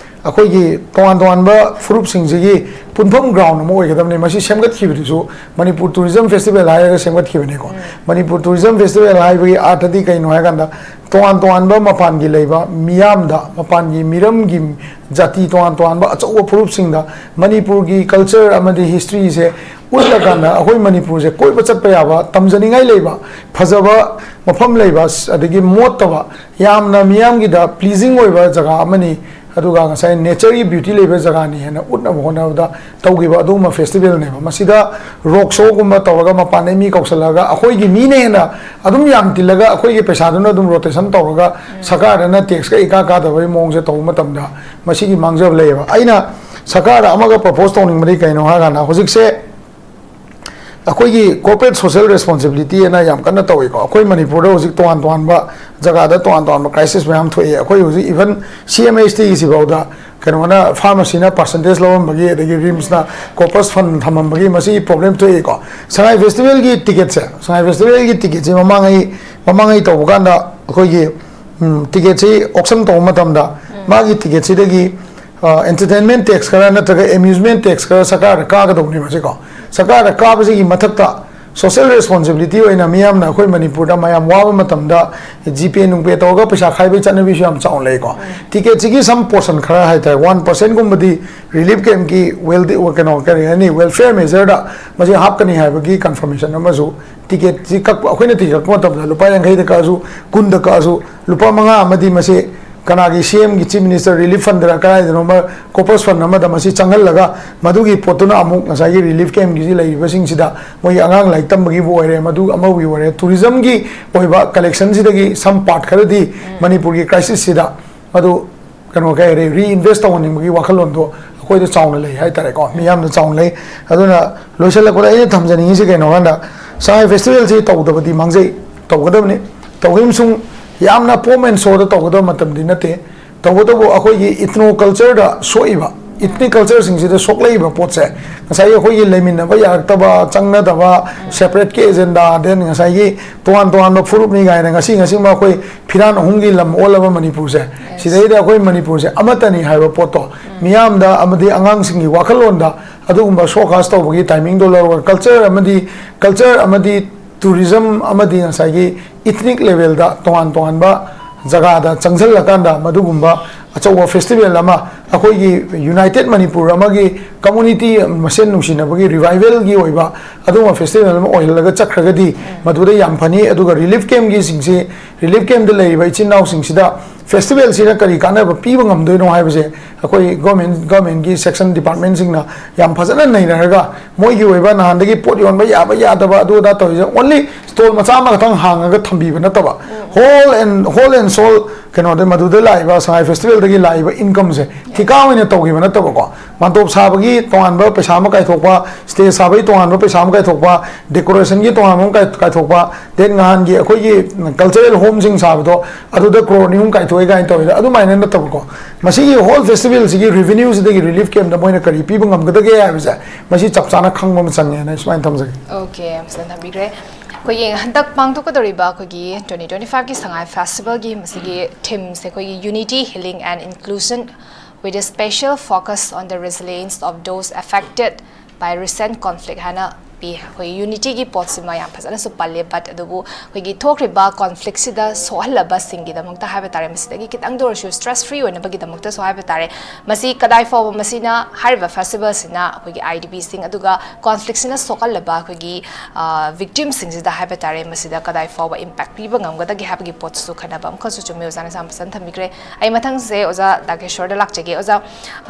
ꯑꯩꯈꯣꯏꯒꯤ ꯇꯣꯉꯥꯟ ꯇꯣꯉꯥꯟꯕ ꯐꯨꯔꯨꯞꯁꯤꯡꯁꯤꯒꯤ ꯄꯨꯟꯐꯝ ꯒ꯭ꯔꯥꯎꯟ ꯑꯃ ꯑꯣꯏꯒꯗꯕꯅꯤ꯫ ꯃꯁꯤ ꯁꯦꯝꯒꯠꯈꯤꯕꯗꯨꯁꯨ ꯃꯅꯤꯄꯨꯔ ꯇꯨꯔꯤꯖꯝ ꯐꯦꯁꯇꯤꯚꯦꯜ ꯍꯥꯏꯔꯒ ꯁꯦꯝꯒꯠꯈꯤꯕꯅꯤꯀꯣ꯫ ꯃꯅꯤꯄꯨꯔ ꯇꯨꯔꯤꯖꯝ ꯐꯦꯁꯇꯤꯚꯦꯜ ꯍꯥꯏꯕꯒꯤ ꯑꯥꯔꯊꯗꯤ ꯀꯩꯅꯣ ꯍꯥꯏꯀꯥꯟꯗ, ꯇꯣꯉꯥꯟ ꯇꯣꯉꯥꯟꯕ ꯃꯄꯥꯟꯒꯤ ꯂꯩꯕ ꯃꯤꯌꯥꯝꯗ, ꯃꯄꯥꯟꯒꯤ ꯃꯤꯔꯝꯒꯤ ꯖꯥꯇꯤ ꯇꯣꯉꯥꯟ ꯇꯣꯉꯥꯟꯕ ꯑꯆꯧꯕ ꯐꯨꯔꯨꯞꯁꯤꯡꯗ ꯃꯅꯤꯄꯨꯔꯒꯤ ꯀꯜꯆꯔ ꯑꯃꯗꯤ ꯍꯤꯁꯇ꯭ꯔꯤꯁꯦ ꯎꯠꯂꯀꯥꯟꯗ, ꯑꯩꯈꯣꯏ ꯃꯅꯤꯄꯨꯔꯁꯦ ꯀꯣꯏꯕ ꯆꯠꯄ ꯌꯥꯕ, ꯇꯝꯖꯅꯤꯡꯉꯥꯏ ꯂꯩꯕ, ꯐꯖꯕ ꯃꯐꯝ ꯂꯩꯕ, ꯑꯗꯒꯤ ꯃꯣꯠꯇꯕ, ꯌꯥꯝꯅ ꯃꯤꯌꯥꯝꯒꯤꯗ ꯄ꯭ꯂꯤꯖꯤꯡ ꯑꯣꯏꯕ ꯖꯒꯥ ꯑꯃꯅꯤ꯫ ꯑꯗꯨꯒ ꯉꯁꯥꯏ ꯅꯦꯆꯔꯒꯤ ꯕ꯭ꯌꯨꯇꯤ ꯂꯩꯕ ꯖꯒꯥꯅꯤ ꯍꯥꯏꯅ ꯎꯠꯅꯕ ꯍꯣꯠꯅꯕꯗ ꯇꯧꯈꯤꯕ ꯑꯗꯨꯒꯨꯝꯕ ꯐꯦꯁꯇꯤꯚꯦꯜꯅꯦꯕ꯫ ꯃꯁꯤꯗ ꯔꯣꯛ ꯁꯣꯒꯨꯝꯕ ꯇꯧꯔꯒ ꯃꯄꯥꯟꯗꯒꯤ ꯃꯤ ꯀꯧꯁꯜꯂꯒ ꯑꯩꯈꯣꯏꯒꯤ ꯃꯤꯅ ꯍꯦꯟꯅ ꯑꯗꯨꯝ ꯌꯥꯝ ꯇꯤꯜꯂꯒ ꯑꯩꯈꯣꯏꯒꯤ ꯄꯩꯁꯥꯗꯨꯅ ꯑꯗꯨꯝ ꯔꯣꯇꯦꯁꯟ ꯇꯧꯔꯒ ꯁꯔꯀꯥꯔꯗꯅ ꯇꯦꯛꯁꯀ ꯏꯀꯥ ꯀꯥꯗꯕꯒꯤ ꯃꯑꯣꯡꯁꯦ ꯇꯧꯕ ꯃꯇꯝꯗ ꯃꯁꯤꯒꯤ ꯃꯥꯡꯖꯕ ꯂꯩꯌꯦꯕ꯫ ꯑꯩꯅ ꯁꯔꯀꯥꯔꯗ ꯑꯃꯒ ꯄ꯭ꯔꯣꯄꯣꯁ ꯇꯧꯅꯤꯡꯕꯗꯤ ꯀꯩꯅꯣ ꯍꯥꯏꯔꯀꯥꯟꯗ, ꯍꯧꯖꯤꯛꯁꯦ ꯑꯩꯈꯣꯏꯒꯤ corporate social responsibility ꯍꯥꯏꯅ ꯌꯥꯝ ꯀꯟꯅ ꯇꯧꯏꯀꯣ꯫ ꯑꯩꯈꯣꯏ ꯃꯅꯤꯄꯨꯔꯗ ꯍꯧꯖꯤꯛ ꯇꯣꯉꯥꯟ ꯇꯣꯉꯥꯟꯕ ꯖꯒꯥꯗ ꯇꯣꯉꯥꯟ ꯇꯣꯉꯥꯟꯕ ꯀ꯭ꯔꯥꯏꯁꯤꯁ ꯃꯌꯥꯝ ꯊꯣꯛꯏ꯫ ꯑꯩꯈꯣꯏ ꯍꯧꯖꯤꯛ even C M H T ꯒꯤꯁꯤꯐꯥꯎꯗ ꯀꯩꯅꯣꯅ, ꯐꯥꯔꯃꯥꯁꯤꯅ ꯄꯥꯔꯁꯦꯟꯇꯦꯖ ꯂꯧꯔꯝꯕꯒꯤ, ꯑꯗꯒꯤ ꯔꯤꯝꯁꯅ ꯀꯣꯔꯄꯁ ꯐꯟ ꯊꯝꯃꯝꯕꯒꯤ ꯃꯁꯤꯒꯤ ꯄ꯭ꯔꯣꯕ꯭ꯂꯦꯝ ꯊꯣꯛꯏꯀꯣ꯫ ꯁꯉꯥꯏ ꯐꯦꯁꯇꯤꯚꯦꯜꯒꯤ ꯇꯤꯀꯦꯠꯁꯦ, ꯁꯉꯥꯏ ꯐꯦꯁꯇꯤꯚꯦꯜꯒꯤ ꯇꯤꯀꯦꯠꯁꯦ ꯃꯃꯥꯡꯉꯩ, ꯃꯃꯥꯡꯉꯩ ꯇꯧꯕ ꯀꯥꯟꯗ ꯑꯩꯈꯣꯏꯒꯤ, ꯎꯝ, ꯇꯤꯀꯦꯠꯁꯤ ꯑꯣꯛꯁꯟ ꯇꯧꯕ ꯃꯇꯝꯗ ꯃꯥꯒꯤ ꯇꯤꯀꯦꯠꯁꯤꯗꯒꯤ, ꯑ, entertainment tax ꯈꯔ ꯅꯠꯇ꯭ꯔꯒ amusement tax ꯈꯔ ꯁꯔꯀꯥꯔꯗ ꯀꯥꯒꯗꯧꯅꯦꯕ ꯁꯤꯀꯣ꯫ ꯁꯔꯀꯥꯔꯗ ꯀꯥꯕꯁꯤꯒꯤ ꯃꯊꯛꯇ social responsibility ꯑꯣꯏꯅ ꯃꯤꯌꯥꯝꯅ, ꯑꯩꯈꯣꯏ ꯃꯅꯤꯄꯨꯔꯗ ꯃꯌꯥꯝ ꯋꯥꯕ ꯃꯇꯝꯗ GPay ꯅꯨꯡꯄꯦ ꯇꯧꯔꯒ ꯄꯩꯁꯥ ꯈꯥꯏꯕꯒꯤ ꯆꯠꯅꯕꯤꯁꯨ ꯌꯥꯝ ꯆꯥꯎꯅ ꯂꯩꯀꯣ꯫ ꯇꯤꯀꯦꯠꯁꯤꯒꯤ some portion ꯈꯔ ꯍꯥꯏꯇꯥꯔꯦ, one percent ꯒꯨꯝꯕꯗꯤ relief campꯀꯤ well, ꯀꯩꯅꯣ, ꯀꯔꯤ ꯍꯥꯏꯅꯤ, welfare measureꯗ ꯃꯁꯤ ꯍꯥꯞꯀꯅꯤ ꯍꯥꯏꯕꯒꯤ confirmation ꯑꯃꯁꯨ, ꯇꯤꯀꯦꯠꯁꯤ ꯀꯛꯄ, ꯑꯩꯈꯣꯏꯅ ꯇꯤꯀꯦꯠ ꯀꯛꯄ ꯃꯇꯝꯗ ꯂꯨꯄꯥ ꯌꯥꯡꯈꯩꯗ ꯀꯛꯑꯁꯨ, ꯀꯨꯟꯗ ꯀꯛꯑꯁꯨ, ꯂꯨꯄꯥ ꯃꯉꯥ ꯑꯃꯗꯤ ꯃꯁꯤ ꯀꯅꯥꯒꯤ ꯁꯤ ꯑꯦꯝꯒꯤ ꯆꯤꯐ ꯃꯤꯅꯤꯁꯇꯔ ꯔꯤꯂꯤꯐ ꯐꯟꯗꯔ ꯀꯗꯥꯏꯗꯅꯣꯃ ꯀꯣꯔꯄꯁ ꯐꯟ ꯑꯃꯗ ꯃꯁꯤ ꯆꯪꯍꯜꯂꯒ ꯃꯗꯨꯒꯤ ꯄꯣꯠꯇꯨꯅ ꯑꯃꯨꯛ ꯉꯁꯥꯏꯒꯤ ꯔꯤꯂꯤꯐ ꯀꯦꯝꯒꯤꯁꯤ ꯂꯩꯔꯤꯕꯁꯤꯡꯁꯤꯗ ꯃꯣꯏꯒꯤ ꯑꯉꯥꯡ ꯂꯥꯏꯔꯤꯛ ꯇꯝꯕꯒꯤꯕꯨ ꯑꯣꯏꯔꯦ, ꯃꯗꯨ ꯑꯃꯒꯤ ꯑꯣꯏꯔꯦ, ꯇꯨꯔꯤꯖꯝꯒꯤ ꯑꯣꯏꯕ ꯀꯂꯦꯛꯁꯟꯁꯤꯗꯒꯤ ꯁꯝ ꯄꯥꯔꯠ ꯈꯔꯗꯤ ꯃꯅꯤꯄꯨꯔꯒꯤ ꯀ꯭ꯔꯥꯏꯁꯤꯁꯁꯤꯗ ꯃꯗꯨ ꯀꯩꯅꯣ ꯀꯩ ꯍꯥꯏꯔꯦ, ꯔꯤꯏꯟꯚꯦꯁ ꯇꯧꯍꯟꯅꯤꯡꯕꯒꯤ ꯋꯥꯈꯜꯂꯣꯟꯗꯣ ꯑꯩꯈꯣꯏꯗ ꯆꯥꯎꯅ ꯂꯩ ꯍꯥꯏꯇꯥꯔꯦꯀꯣ, ꯃꯤꯌꯥꯝꯅ ꯆꯥꯎꯅ ꯂꯩ꯫ ꯑꯗꯨꯅ ꯂꯣꯏꯁꯤꯜꯂꯛꯄꯗ ꯑꯩꯅ ꯊꯝꯖꯅꯤꯡꯉꯤꯁꯤ ꯀꯩꯅꯣ ꯍꯥꯏꯀꯥꯟꯗ, ꯁꯉꯥꯏ ꯐꯦꯁꯇꯤꯚꯦꯜꯁꯤ ꯇꯧꯗꯕꯗꯤ ꯃꯥꯡꯖꯩ, ꯇꯧꯒꯗꯕꯅꯤ꯫ ꯇꯧꯈꯤꯕ ꯑꯃꯁꯨꯡ ꯌꯥꯝꯅ ꯄꯣꯝ ꯑꯦꯟ ꯁꯣꯗ ꯇꯧꯒꯗꯕ ꯃꯇꯝꯗꯤ ꯅꯠꯇꯦ꯫ ꯇꯧꯕꯇꯕꯨ ꯑꯩꯈꯣꯏꯒꯤ ꯏꯊꯅꯣ ꯀꯜꯆꯔꯗ ꯁꯣꯛꯏꯕ, ꯏꯊꯅꯤꯛ ꯀꯜꯆꯔꯁꯤꯡꯁꯤꯗ ꯁꯣꯛꯂꯛꯏꯕ ꯄꯣꯠꯁꯦ, ꯉꯁꯥꯏꯒꯤ ꯑꯩꯈꯣꯏꯒꯤ ꯂꯩꯃꯤꯟꯅꯕ ꯌꯥꯔꯛꯇꯕ, ꯆꯪꯅꯗꯕ, ꯁꯦꯄꯔꯦꯠꯀꯤ ꯑꯦꯖꯦꯟꯗꯥ, ꯗꯦꯟ ꯉꯁꯥꯏꯒꯤ ꯇꯣꯉꯥꯟ ꯇꯣꯉꯥꯟꯕ ꯐꯨꯔꯨꯞꯅꯤ ꯀꯥꯏꯅ ꯉꯁꯤ ꯉꯁꯤꯃ ꯑꯩꯈꯣꯏ ꯐꯤꯔꯥꯟ ꯑꯍꯨꯝꯒꯤ ꯂꯝ ꯑꯣꯜꯂꯕ ꯃꯅꯤꯄꯨꯔꯁꯦ, ꯁꯤꯗꯩꯗ ꯑꯩꯈꯣꯏ ꯃꯅꯤꯄꯨꯔꯁꯦ ꯑꯃꯠꯇꯅꯤ ꯍꯥꯏꯕ ꯄꯣꯠꯇꯣ ꯃꯤꯌꯥꯝꯗ ꯑꯃꯗꯤ ꯑꯉꯥꯡꯁꯤꯡꯒꯤ ꯋꯥꯈꯜꯂꯣꯟꯗ ꯑꯗꯨꯒꯨꯝꯕ ꯁꯣꯀꯥꯁ ꯇꯧꯕꯒꯤ ꯇꯥꯏꯃꯤꯡꯗꯣ ꯂꯧꯔꯒ ꯀꯜꯆꯔ ꯑꯃꯗꯤ, ꯀꯜꯆꯔ ꯑꯃꯗꯤ ꯇꯨꯔꯤꯖꯝ ꯑꯃꯗꯤ ꯉꯁꯥꯏꯒꯤ ꯏꯊꯅꯤꯛ ꯂꯦꯚꯦꯜꯗ ꯇꯣꯉꯥꯟ ꯇꯣꯉꯥꯟꯕ ꯖꯒꯥꯗ ꯆꯪꯁꯤꯜꯂꯀꯥꯟꯗ ꯃꯗꯨꯒꯨꯝꯕ ꯑꯆꯧꯕ ꯐꯦꯁꯇꯤꯚꯦꯜ ꯑꯃ, ꯑꯩꯈꯣꯏꯒꯤ ꯌꯨꯅꯥꯏꯇꯦꯠ ꯃꯅꯤꯄꯨꯔ ꯑꯃꯒꯤ ꯀꯝꯃꯨꯅꯤꯇꯤ ꯃꯁꯦꯟ ꯅꯨꯡꯁꯤꯅꯕꯒꯤ ꯔꯤꯚꯥꯏꯚꯦꯜꯒꯤ ꯑꯣꯏꯕ ꯑꯗꯨꯒꯨꯝꯕ ꯐꯦꯁꯇꯤꯚꯦꯜ ꯑꯃ ꯑꯣꯏꯍꯜꯂꯒ ꯆꯠꯈ꯭ꯔꯒꯗꯤ ꯃꯗꯨꯗ ꯌꯥꯝ ꯐꯅꯤ꯫ ꯑꯗꯨꯒ ꯔꯤꯂꯤꯐ ꯀꯦꯝꯒꯤꯁꯤꯡꯁꯤ, ꯔꯤꯂꯤꯐ ꯀꯦꯝꯗ ꯂꯩꯔꯤꯕ ꯏꯆꯤꯟ ꯏꯅꯥꯎꯁꯤꯡꯁꯤꯗ ꯐꯦꯁꯇꯤꯚꯦꯜꯁꯤꯅ ꯀꯔꯤ ꯀꯥꯟꯅꯕ ꯄꯤꯕ ꯉꯝꯗꯣꯏꯅꯣ ꯍꯥꯏꯕꯁꯦ ꯑꯩꯈꯣꯏ ꯒꯣꯔꯃꯦꯟ, ꯒꯣꯔꯃꯦꯟꯒꯤ ꯁꯦꯛꯁꯟ ꯗꯤꯄꯥꯔꯠꯃꯦꯟꯁꯤꯡꯅ ꯌꯥꯝ ꯐꯖꯅ ꯅꯩꯅꯔꯒ ꯃꯣꯏꯒꯤ ꯑꯣꯏꯕ ꯅꯍꯥꯟꯗꯒꯤ ꯄꯣꯠ ꯌꯣꯟꯕ ꯌꯥꯕ ꯌꯥꯗꯕ ꯑꯗꯨ ꯑꯗꯥ ꯇꯧꯔꯤꯁꯦ ꯑꯣꯟꯂꯤ ꯁ꯭ꯇꯣꯜ ꯃꯆꯥ ꯑꯃꯈꯛꯇꯪ ꯍꯥꯡꯉꯒ ꯊꯝꯕꯤꯕ ꯅꯠꯇꯕ, whole and, whole and soul ꯀꯩꯅꯣꯗ ꯃꯗꯨꯗ ꯂꯥꯛꯏꯕ ꯁꯉꯥꯏ ꯐꯦꯁꯇꯤꯚꯦꯜꯗꯒꯤ ꯂꯥꯛꯏꯕ ꯏꯟꯀꯝꯁꯦ ꯊꯤꯀꯥ ꯑꯣꯏꯅ ꯇꯧꯈꯤꯕ ꯅꯠꯇꯕꯀꯣ, ꯃꯥꯟꯇꯣꯞ ꯁꯥꯕꯒꯤ ꯇꯣꯉꯥꯟꯕ ꯄꯩꯁꯥ ꯑꯃ ꯀꯥꯏꯊꯣꯛꯄ, ꯁ꯭ꯇꯦꯖ ꯁꯥꯕꯒꯤ ꯇꯣꯉꯥꯟꯕ ꯄꯩꯁꯥ ꯑꯃ ꯀꯥꯏꯊꯣꯛꯄ, ꯗꯦꯀꯣꯔꯦꯁꯟꯒꯤ ꯇꯣꯉꯥꯟꯕ ꯑꯃ ꯀꯥꯏ-, ꯀꯥꯏꯊꯣꯛꯄ, ꯗꯦꯟ ꯅꯍꯥꯟꯒꯤ ꯑꯩꯈꯣꯏꯒꯤ ꯀꯜꯆꯔꯦꯜ ꯍꯣꯝꯁꯤꯡ ꯁꯥꯕꯗꯣ ꯑꯗꯨꯗ ꯀ꯭ꯔꯣꯔ ꯑꯅꯤ ꯑꯍꯨꯝ ꯀꯥꯏꯊꯣꯛꯑꯦ ꯀꯥꯏꯅ ꯇꯧꯋꯦ꯫ ꯑꯗꯨꯃꯥꯏꯅ ꯅꯠꯇꯕꯀꯣ, ꯃꯁꯤꯒꯤ ꯍꯣꯜ ꯐꯦꯁꯇꯤꯚꯦꯜꯁꯤꯒꯤ ꯔꯤꯚꯤꯅ꯭ꯌꯨꯁꯤꯗꯒꯤ ꯔꯤꯂꯤꯐ ꯀꯦꯝꯗ ꯃꯣꯏꯅ ꯀꯔꯤ ꯄꯤꯕ ꯉꯝꯒꯗꯒꯦ ꯍꯥꯏꯕꯁꯦ ꯃꯁꯤ ꯆꯞ ꯆꯥꯅ ꯈꯪꯕ ꯑꯃ ꯆꯪꯉꯦꯅ ꯑꯩ ꯁꯨꯃꯥꯏꯅ ꯊꯝꯖꯒꯦ꯫ ꯑꯣꯀꯦ, ꯌꯥꯝ ꯐꯖꯅ ꯊꯝꯕꯤꯈ꯭ꯔꯦ꯫ ꯑꯩꯈꯣꯏꯒꯤ ꯍꯟꯗꯛ ꯄꯥꯡꯊꯣꯛꯀꯗꯧꯔꯤꯕ ꯑꯩꯈꯣꯏꯒꯤ twenty twenty five ꯀꯤ ꯁꯉꯥꯏ ꯐꯦꯁꯇꯤꯚꯦꯜꯒꯤ ꯃꯁꯤꯒꯤ ꯊꯤꯝꯁꯦ ꯑꯩꯈꯣꯏꯒꯤ Unity, Healing and Inclusion with a special focus on the resilience of those affected by recent conflict ꯍꯥꯏꯅ ꯄꯤ꯫ ꯑꯩꯈꯣꯏ ꯌꯨꯅꯤꯇꯤꯒꯤ ꯄꯣꯠꯁꯤꯃ ꯌꯥꯝ ꯐꯖꯅꯁꯨ ꯄꯜꯂꯦ, but ꯑꯗꯨꯕꯨ ꯑꯩꯈꯣꯏꯒꯤ ꯊꯣꯛꯈ꯭ꯔꯤꯕ ꯀꯣꯟꯐ꯭ꯂꯤꯛꯁꯤꯗ ꯁꯣꯛꯍꯜꯂꯕꯁꯤꯡꯒꯤꯗꯃꯛꯇ ꯍꯥꯏꯕ ꯇꯥꯔꯦ, ꯃꯁꯤꯗꯒꯤ ꯈꯤꯇꯪꯗ ꯑꯣꯏꯔꯁꯨ ꯁ꯭ꯇ꯭ꯔꯦꯁ ꯐ꯭ꯔꯤ ꯑꯣꯏꯅꯕꯒꯤꯗꯃꯛꯇꯁꯨ ꯍꯥꯏꯕ ꯇꯥꯔꯦ, ꯃꯁꯤ ꯀꯗꯥꯏ ꯐꯥꯎꯕ ꯃꯁꯤꯅ, ꯍꯥꯏꯔꯤꯕ ꯐꯦꯁꯇꯤꯚꯦꯜꯁꯤꯅ ꯑꯩꯈꯣꯏꯒꯤ ꯑꯥꯏ ꯗꯤ ꯄꯤꯁꯤꯡ ꯑꯗꯨꯒ ꯀꯣꯟꯐ꯭ꯂꯤꯛꯁꯤꯅ ꯁꯣꯛꯍꯜꯂꯕ ꯑꯩꯈꯣꯏꯒꯤ ꯚꯤꯛꯇꯤꯝꯁꯤꯡꯁꯤꯗ ꯍꯥꯏꯕ ꯇꯥꯔꯦ, ꯃꯁꯤꯗ ꯀꯗꯥꯏ ꯐꯥꯎꯕ ꯏꯝꯄꯦꯛ ꯄꯤꯕ ꯉꯝꯒꯗꯒꯦ ꯍꯥꯏꯕꯒꯤ ꯄꯣꯠꯁꯨ ꯈꯟꯅꯕ ꯑꯃꯈꯛꯁꯨ ꯆꯨꯝꯃꯤ꯫ ꯑꯣꯖꯥꯅ ꯌꯥꯝ ꯐꯖꯅ ꯊꯝꯕꯤꯈ꯭ꯔꯦ꯫ ꯑꯩ ꯃꯊꯪꯁꯦ ꯑꯣꯖꯥ ꯗꯥꯀꯦꯁꯣꯔꯗ ꯂꯥꯛꯆꯒꯦ꯫ ꯑꯣꯖꯥ,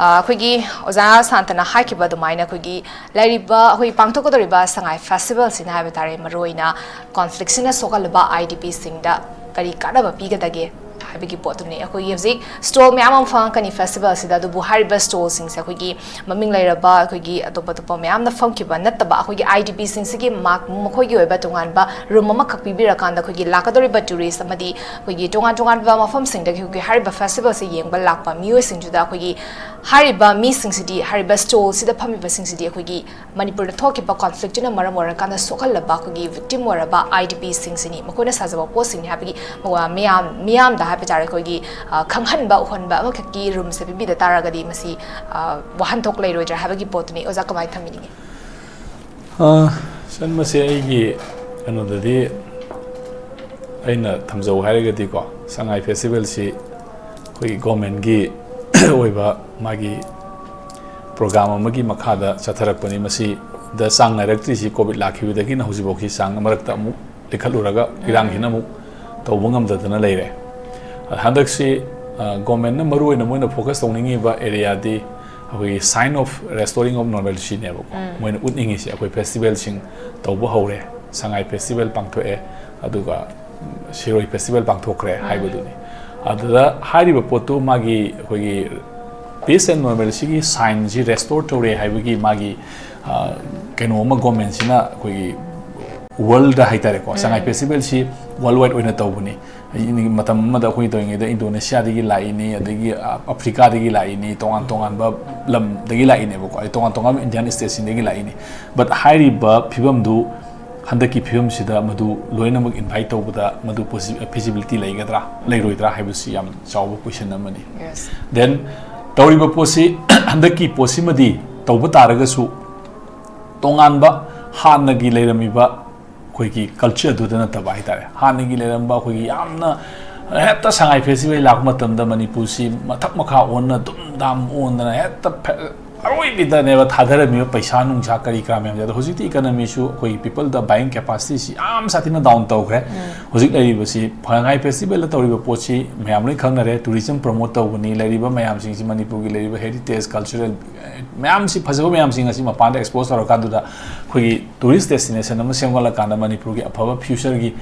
ꯑꯩꯈꯣꯏꯒꯤ ꯑꯣꯖꯥ ꯁꯥꯟꯇꯅ ꯍꯥꯏꯈꯤꯕ ꯑꯗꯨꯃꯥꯏꯅ ꯑꯩꯈꯣꯏꯒꯤ ꯂꯩꯔꯤꯕ, ꯑꯩꯈꯣꯏ ꯄꯥꯡꯊꯣꯛꯀꯗꯧꯔꯤꯕ ꯁꯉꯥꯏ ꯐꯦꯁꯇꯤꯚꯦꯜꯁꯤꯅ ꯍꯥꯏꯕ ꯇꯥꯔꯦ, ꯃꯔꯨꯑꯣꯏꯅ ꯀꯣꯟꯐ꯭ꯂꯤꯛꯁꯤꯅ ꯁꯣꯛꯍꯜꯂꯕ ꯑꯥꯏ ꯗꯤ ꯄꯤꯁꯤꯡꯗ ꯀꯔꯤ ꯀꯥꯟꯅꯕ ꯄꯤꯒꯗꯒꯦ ꯍꯥꯏꯕꯒꯤ ꯄꯣꯠꯇꯨꯅꯤ꯫ ꯑꯩꯈꯣꯏꯒꯤ ꯍꯧꯖꯤꯛ ꯁ꯭ꯇꯣꯜ ꯃꯌꯥꯝ ꯑꯃ ꯐꯪꯉꯛꯀꯅꯤ ꯐꯦꯁꯇꯤꯚꯦꯜꯁꯤꯗ, ꯑꯗꯨꯕꯨ ꯍꯥꯏꯔꯤꯕ ꯁ꯭ꯇꯣꯜꯁꯤꯡꯁꯦ ꯑꯩꯈꯣꯏꯒꯤ ꯃꯃꯤꯡ ꯂꯩꯔꯕ, ꯑꯩꯈꯣꯏꯒꯤ ꯑꯇꯣꯞ ꯑꯇꯣꯞꯄ ꯃꯌꯥꯝꯅ ꯐꯝꯈꯤꯕ ꯅꯠꯇꯕ, ꯑꯩꯈꯣꯏꯒꯤ ꯑꯥꯏ ꯗꯤ ꯄꯤꯁꯤꯡꯁꯤꯒꯤ ꯃꯥꯛ-, ꯃꯈꯣꯏꯒꯤ ꯑꯣꯏꯕ ꯇꯣꯉꯥꯟꯕ ꯔꯨꯝ ꯑꯃꯈꯛ ꯄꯤꯕꯤꯔꯀꯥꯟꯗ ꯑꯩꯈꯣꯏꯒꯤ ꯂꯥꯛꯀꯗꯧꯔꯤꯕ ꯇꯨꯔꯤꯁ ꯑꯃꯗꯤ ꯑꯩꯈꯣꯏꯒꯤ ꯇꯣꯉꯥꯟ ꯇꯣꯉꯥꯟꯕ ꯃꯐꯝꯁꯤꯡꯗꯒꯤ ꯑꯩꯈꯣꯏꯒꯤ ꯍꯥꯏꯔꯤꯕ ꯐꯦꯁꯇꯤꯚꯦꯜꯁꯤ ꯌꯦꯡꯕ ꯂꯥꯛꯄ ꯃꯤꯑꯣꯏꯁꯤꯡꯁꯤꯗ ꯑꯩꯈꯣꯏꯒꯤ ꯍꯥꯏꯔꯤꯕ ꯃꯤꯁꯤꯡꯁꯤꯗꯤ, ꯍꯥꯏꯔꯤꯕ ꯁ꯭ꯇꯣꯜꯁꯤꯗ ꯐꯝꯃꯤꯕꯁꯤꯡꯁꯤꯗꯤ ꯑꯩꯈꯣꯏꯒꯤ ꯃꯅꯤꯄꯨꯔꯗ ꯊꯣꯛꯈꯤꯕ ꯀꯣꯟꯐ꯭ꯂꯤꯛꯇꯨꯅ ꯃꯔꯝ ꯑꯣꯏꯔꯀꯥꯟꯗ ꯁꯣꯛꯍꯜꯂꯕ ꯑꯩꯈꯣꯏꯒꯤ ꯚꯤꯛꯇꯤꯝ ꯑꯣꯏꯔꯕ ꯑꯥꯏ ꯗꯤ ꯄꯤꯁꯤꯡꯁꯤꯅꯤ, ꯃꯈꯣꯏꯅ ꯁꯥꯖꯕ ꯄꯣꯠꯁꯤꯡꯅꯤ ꯍꯥꯏꯕꯒꯤ ꯃꯤꯌꯥꯝ, ꯃꯤꯌꯥꯝꯗ ꯍꯥꯏꯕ ꯇꯥꯔꯦ, ꯑꯩꯈꯣꯏꯒꯤ, ꯑ, ꯈꯪꯍꯟꯕ, ꯎꯍꯟꯕ ꯑꯃꯈꯛꯀꯤ ꯔꯨꯝꯁꯦ ꯄꯤꯕꯤꯗ ꯇꯥꯔꯒꯗꯤ ꯃꯁꯤ, ꯑ, ꯋꯥꯍꯟꯊꯣꯛ ꯂꯩꯔꯣꯏꯗ꯭ꯔꯥ ꯍꯥꯏꯕꯒꯤ ꯄꯣꯠꯇꯨꯅꯤ꯫ ꯑꯣꯖꯥ, ꯀꯃꯥꯏꯅ ꯊꯝꯕꯤꯅꯤꯡꯉꯤ? ꯑ, ꯁꯟ, ꯃꯁꯤ ꯑꯩꯒꯤ ꯀꯩꯅꯣꯗꯗꯤ ꯑꯩꯅ ꯊꯝꯖꯧ ꯍꯥꯏꯔꯒꯗꯤꯀꯣ, ꯁꯉꯥꯏ ꯐꯦꯁꯇꯤꯚꯦꯜꯁꯤ ꯑꯩꯈꯣꯏꯒꯤ ꯒꯣꯔꯃꯦꯟꯒꯤ ꯑꯣꯏꯕ ꯃꯥꯒꯤ ꯄ꯭ꯔꯣꯒ꯭ꯔꯥꯝ ꯑꯃꯒꯤ ꯃꯈꯥꯗ ꯆꯠꯊꯔꯛꯄꯅꯤ꯫ ꯃꯁꯤꯗ ꯆꯥꯡ ꯅꯥꯏꯔꯛꯇ꯭ꯔꯤꯁꯤ ꯀꯣꯚꯤꯗ ꯂꯥꯛꯈꯤꯕꯗꯒꯤꯅ ꯍꯧꯖꯤꯛꯐꯥꯎꯒꯤ ꯆꯥꯡ ꯃꯔꯛꯇ ꯑꯃꯨꯛ ꯂꯤꯈꯠꯂꯨꯔꯒ ꯏꯔꯥꯡꯁꯤꯅ ꯑꯃꯨꯛ ꯇꯧꯕ ꯉꯝꯗꯗꯅ ꯂꯩꯔꯦ꯫ ꯍꯟꯗꯛꯁꯤ, ꯑ, ꯒꯣꯔꯃꯦꯟꯅ ꯃꯔꯨ ꯑꯣꯏꯅ ꯃꯣꯏꯅ ꯐꯣꯀꯁ ꯇꯧꯅꯤꯡꯉꯤꯕ ꯑꯦꯔꯤꯌꯥꯗꯤ ꯑꯩꯈꯣꯏꯒꯤ sign of restoring of normalcyꯅꯦꯕꯀꯣ꯫ ꯃꯣꯏꯅ ꯎꯠꯅꯤꯡꯉꯤꯁꯦ ꯑꯩꯈꯣꯏ ꯐꯦꯁꯇꯤꯚꯦꯜꯁꯤꯡ ꯇꯧꯕ ꯍꯧꯔꯦ, ꯁꯉꯥꯏ ꯐꯦꯁꯇꯤꯚꯦꯜ ꯄꯥꯡꯊꯣꯛꯑꯦ, ꯑꯗꯨꯒ ꯁꯤꯔꯣꯏ ꯐꯦꯁꯇꯤꯚꯦꯜ ꯄꯥꯡꯊꯣꯛꯈ꯭ꯔꯦ ꯍꯥꯏꯕꯗꯨꯅꯤ꯫ ꯑꯗꯨꯗ ꯍꯥꯏꯔꯤꯕ ꯄꯣꯠꯇꯨ ꯃꯥꯒꯤ ꯑꯩꯈꯣꯏꯒꯤ peace and normalcyꯒꯤ signꯁꯤ restore ꯇꯧꯔꯦ ꯍꯥꯏꯕꯒꯤ ꯃꯥꯒꯤ, ꯑ, ꯀꯩꯅꯣ ꯑꯃ ꯒꯣꯔꯃꯦꯟꯁꯤꯅ ꯑꯩꯈꯣꯏꯒꯤ ꯋꯥꯔꯜꯗ ꯍꯥꯏꯇꯥꯔꯦꯀꯣ, ꯁꯉꯥꯏ ꯐꯦꯁꯇꯤꯚꯦꯜꯁꯤ ꯋꯥꯔꯜ ꯋꯥꯏꯗ ꯑꯣꯏꯅ ꯇꯧꯕꯅꯤ꯫ ꯃꯇꯝ ꯑꯃꯗ ꯑꯩꯈꯣꯏ ꯇꯧꯔꯤꯉꯩꯗ ꯏꯟꯗꯣꯅꯦꯁꯤꯌꯥꯗꯒꯤ ꯂꯥꯛꯏꯅꯤ, ꯑꯗꯒꯤ, ꯑ, ꯑꯐ꯭ꯔꯤꯀꯥꯗꯒꯤ ꯂꯥꯛꯏꯅꯤ, ꯇꯣꯉꯥꯟ ꯇꯣꯉꯥꯟꯕ ꯂꯝꯗꯒꯤ ꯂꯥꯛꯏꯅꯦꯕꯀꯣ, ꯑꯩ ꯇꯣꯉꯥꯟ ꯇꯣꯉꯥꯟꯕ ꯏꯟꯗꯤꯌꯥꯟ ꯁ꯭ꯇꯦꯠꯁꯤꯡꯗꯒꯤ ꯂꯥꯛꯏꯅꯤ꯫ But ꯍꯥꯏꯔꯤꯕ ꯐꯤꯕꯝꯗꯨ ꯍꯟꯗꯛꯀꯤ ꯐꯤꯕꯝꯁꯤꯗ ꯃꯗꯨ ꯂꯣꯏꯅꯃꯛ ꯏꯟꯚꯥꯏꯠ ꯇꯧꯕꯗ ꯃꯗꯨ ꯐꯤꯖꯤꯕꯤꯂꯤꯇꯤ ꯂꯩꯒꯗ꯭ꯔꯥ ꯂꯩꯔꯣꯏꯗ꯭ꯔꯥ ꯍꯥꯏꯕꯁꯤ ꯌꯥꯝ ꯆꯥꯎꯕ ꯀꯣꯏꯁꯟ ꯑꯃꯅꯤ꯫ Then ꯇꯧꯔꯤꯕ ꯄꯣꯠꯁꯤ, ꯍꯟꯗꯛꯀꯤ ꯄꯣꯠꯁꯤꯃꯗꯤ ꯇꯧꯕ ꯇꯥꯔꯒꯁꯨ ꯇꯣꯉꯥꯟꯕ ꯍꯥꯟꯅꯒꯤ ꯂꯩꯔꯝꯃꯤꯕ ꯑꯩꯈꯣꯏꯒꯤ ꯀꯜꯆꯔꯗꯨꯗ ꯅꯠꯇꯕ ꯍꯥꯏꯇꯥꯔꯦ꯫ ꯍꯥꯟꯅꯒꯤ ꯂꯩꯔꯝꯕ ꯑꯩꯈꯣꯏꯒꯤ ꯌꯥꯝꯅ ꯍꯦꯛꯇ ꯁꯉꯥꯏ ꯐꯦꯁꯇꯤꯚꯦꯜ ꯂꯥꯛꯄ ꯃꯇꯝꯗ ꯃꯅꯤꯄꯨꯔꯁꯤ ꯃꯊꯛ ꯃꯈꯥ ꯑꯣꯟꯅ ꯗꯨꯝ ꯗꯥꯝ ꯑꯣꯟꯗꯅ ꯍꯦꯛꯇ ꯐꯦ-, ꯑꯔꯣꯏꯕꯤꯗꯅꯦꯕ ꯊꯥꯗꯔꯝꯃꯤꯕ ꯄꯩꯁꯥ ꯅꯨꯡꯁꯥ ꯀꯔꯤ ꯀꯔꯥ ꯃꯌꯥꯝꯁꯦ꯫ ꯑꯗꯣ ꯍꯧꯖꯤꯛꯇꯤ ꯏꯀꯅꯃꯤꯁꯨ ꯑꯩꯈꯣꯏꯒꯤ ꯄꯤꯄꯜꯗ ꯕꯥꯏꯌꯤꯡ ꯀꯦꯄꯥꯁꯤꯇꯤꯁꯤ ꯌꯥꯝ ꯁꯥꯊꯤꯅ ꯗꯥꯎꯟ ꯇꯧꯈ꯭ꯔꯦ꯫ ꯍꯧꯖꯤꯛ ꯂꯩꯔꯤꯕꯁꯤ ꯁꯉꯥꯏ ꯐꯦꯁꯇꯤꯚꯦꯜꯗ ꯇꯧꯔꯤꯕ ꯄꯣꯠꯁꯤ ꯃꯌꯥꯝ ꯂꯣꯏ ꯈꯪꯅꯔꯦ, ꯇꯨꯔꯤꯖꯝ ꯄ꯭ꯔꯃꯣꯠ ꯇꯧꯕꯅꯤ, ꯂꯩꯔꯤꯕ ꯃꯌꯥꯝꯁꯤꯡꯁꯤ ꯃꯅꯤꯄꯨꯔꯒꯤ ꯂꯩꯔꯤꯕ ꯍꯦꯔꯤꯇꯦꯖ, ꯀꯜꯆꯔꯦꯜ ꯃꯌꯥꯝꯁꯤ, ꯐꯖꯕ ꯃꯌꯥꯝꯁꯤꯡ ꯑꯁꯤ ꯃꯄꯥꯟꯗ ꯑꯦꯛꯁꯄꯣꯖ ꯇꯧꯔꯀꯥꯟꯗꯨꯗ ꯑꯩꯈꯣꯏꯒꯤ ꯇꯨꯔꯤꯁ ꯗꯦꯁꯇꯤꯅꯦꯁꯟ ꯑꯃ ꯁꯦꯝꯒꯠꯂꯀꯥꯟꯗ ꯃꯅꯤꯄꯨꯔꯒꯤ ꯑꯐꯕ ꯐ꯭ꯌꯨꯆꯔꯒꯤ,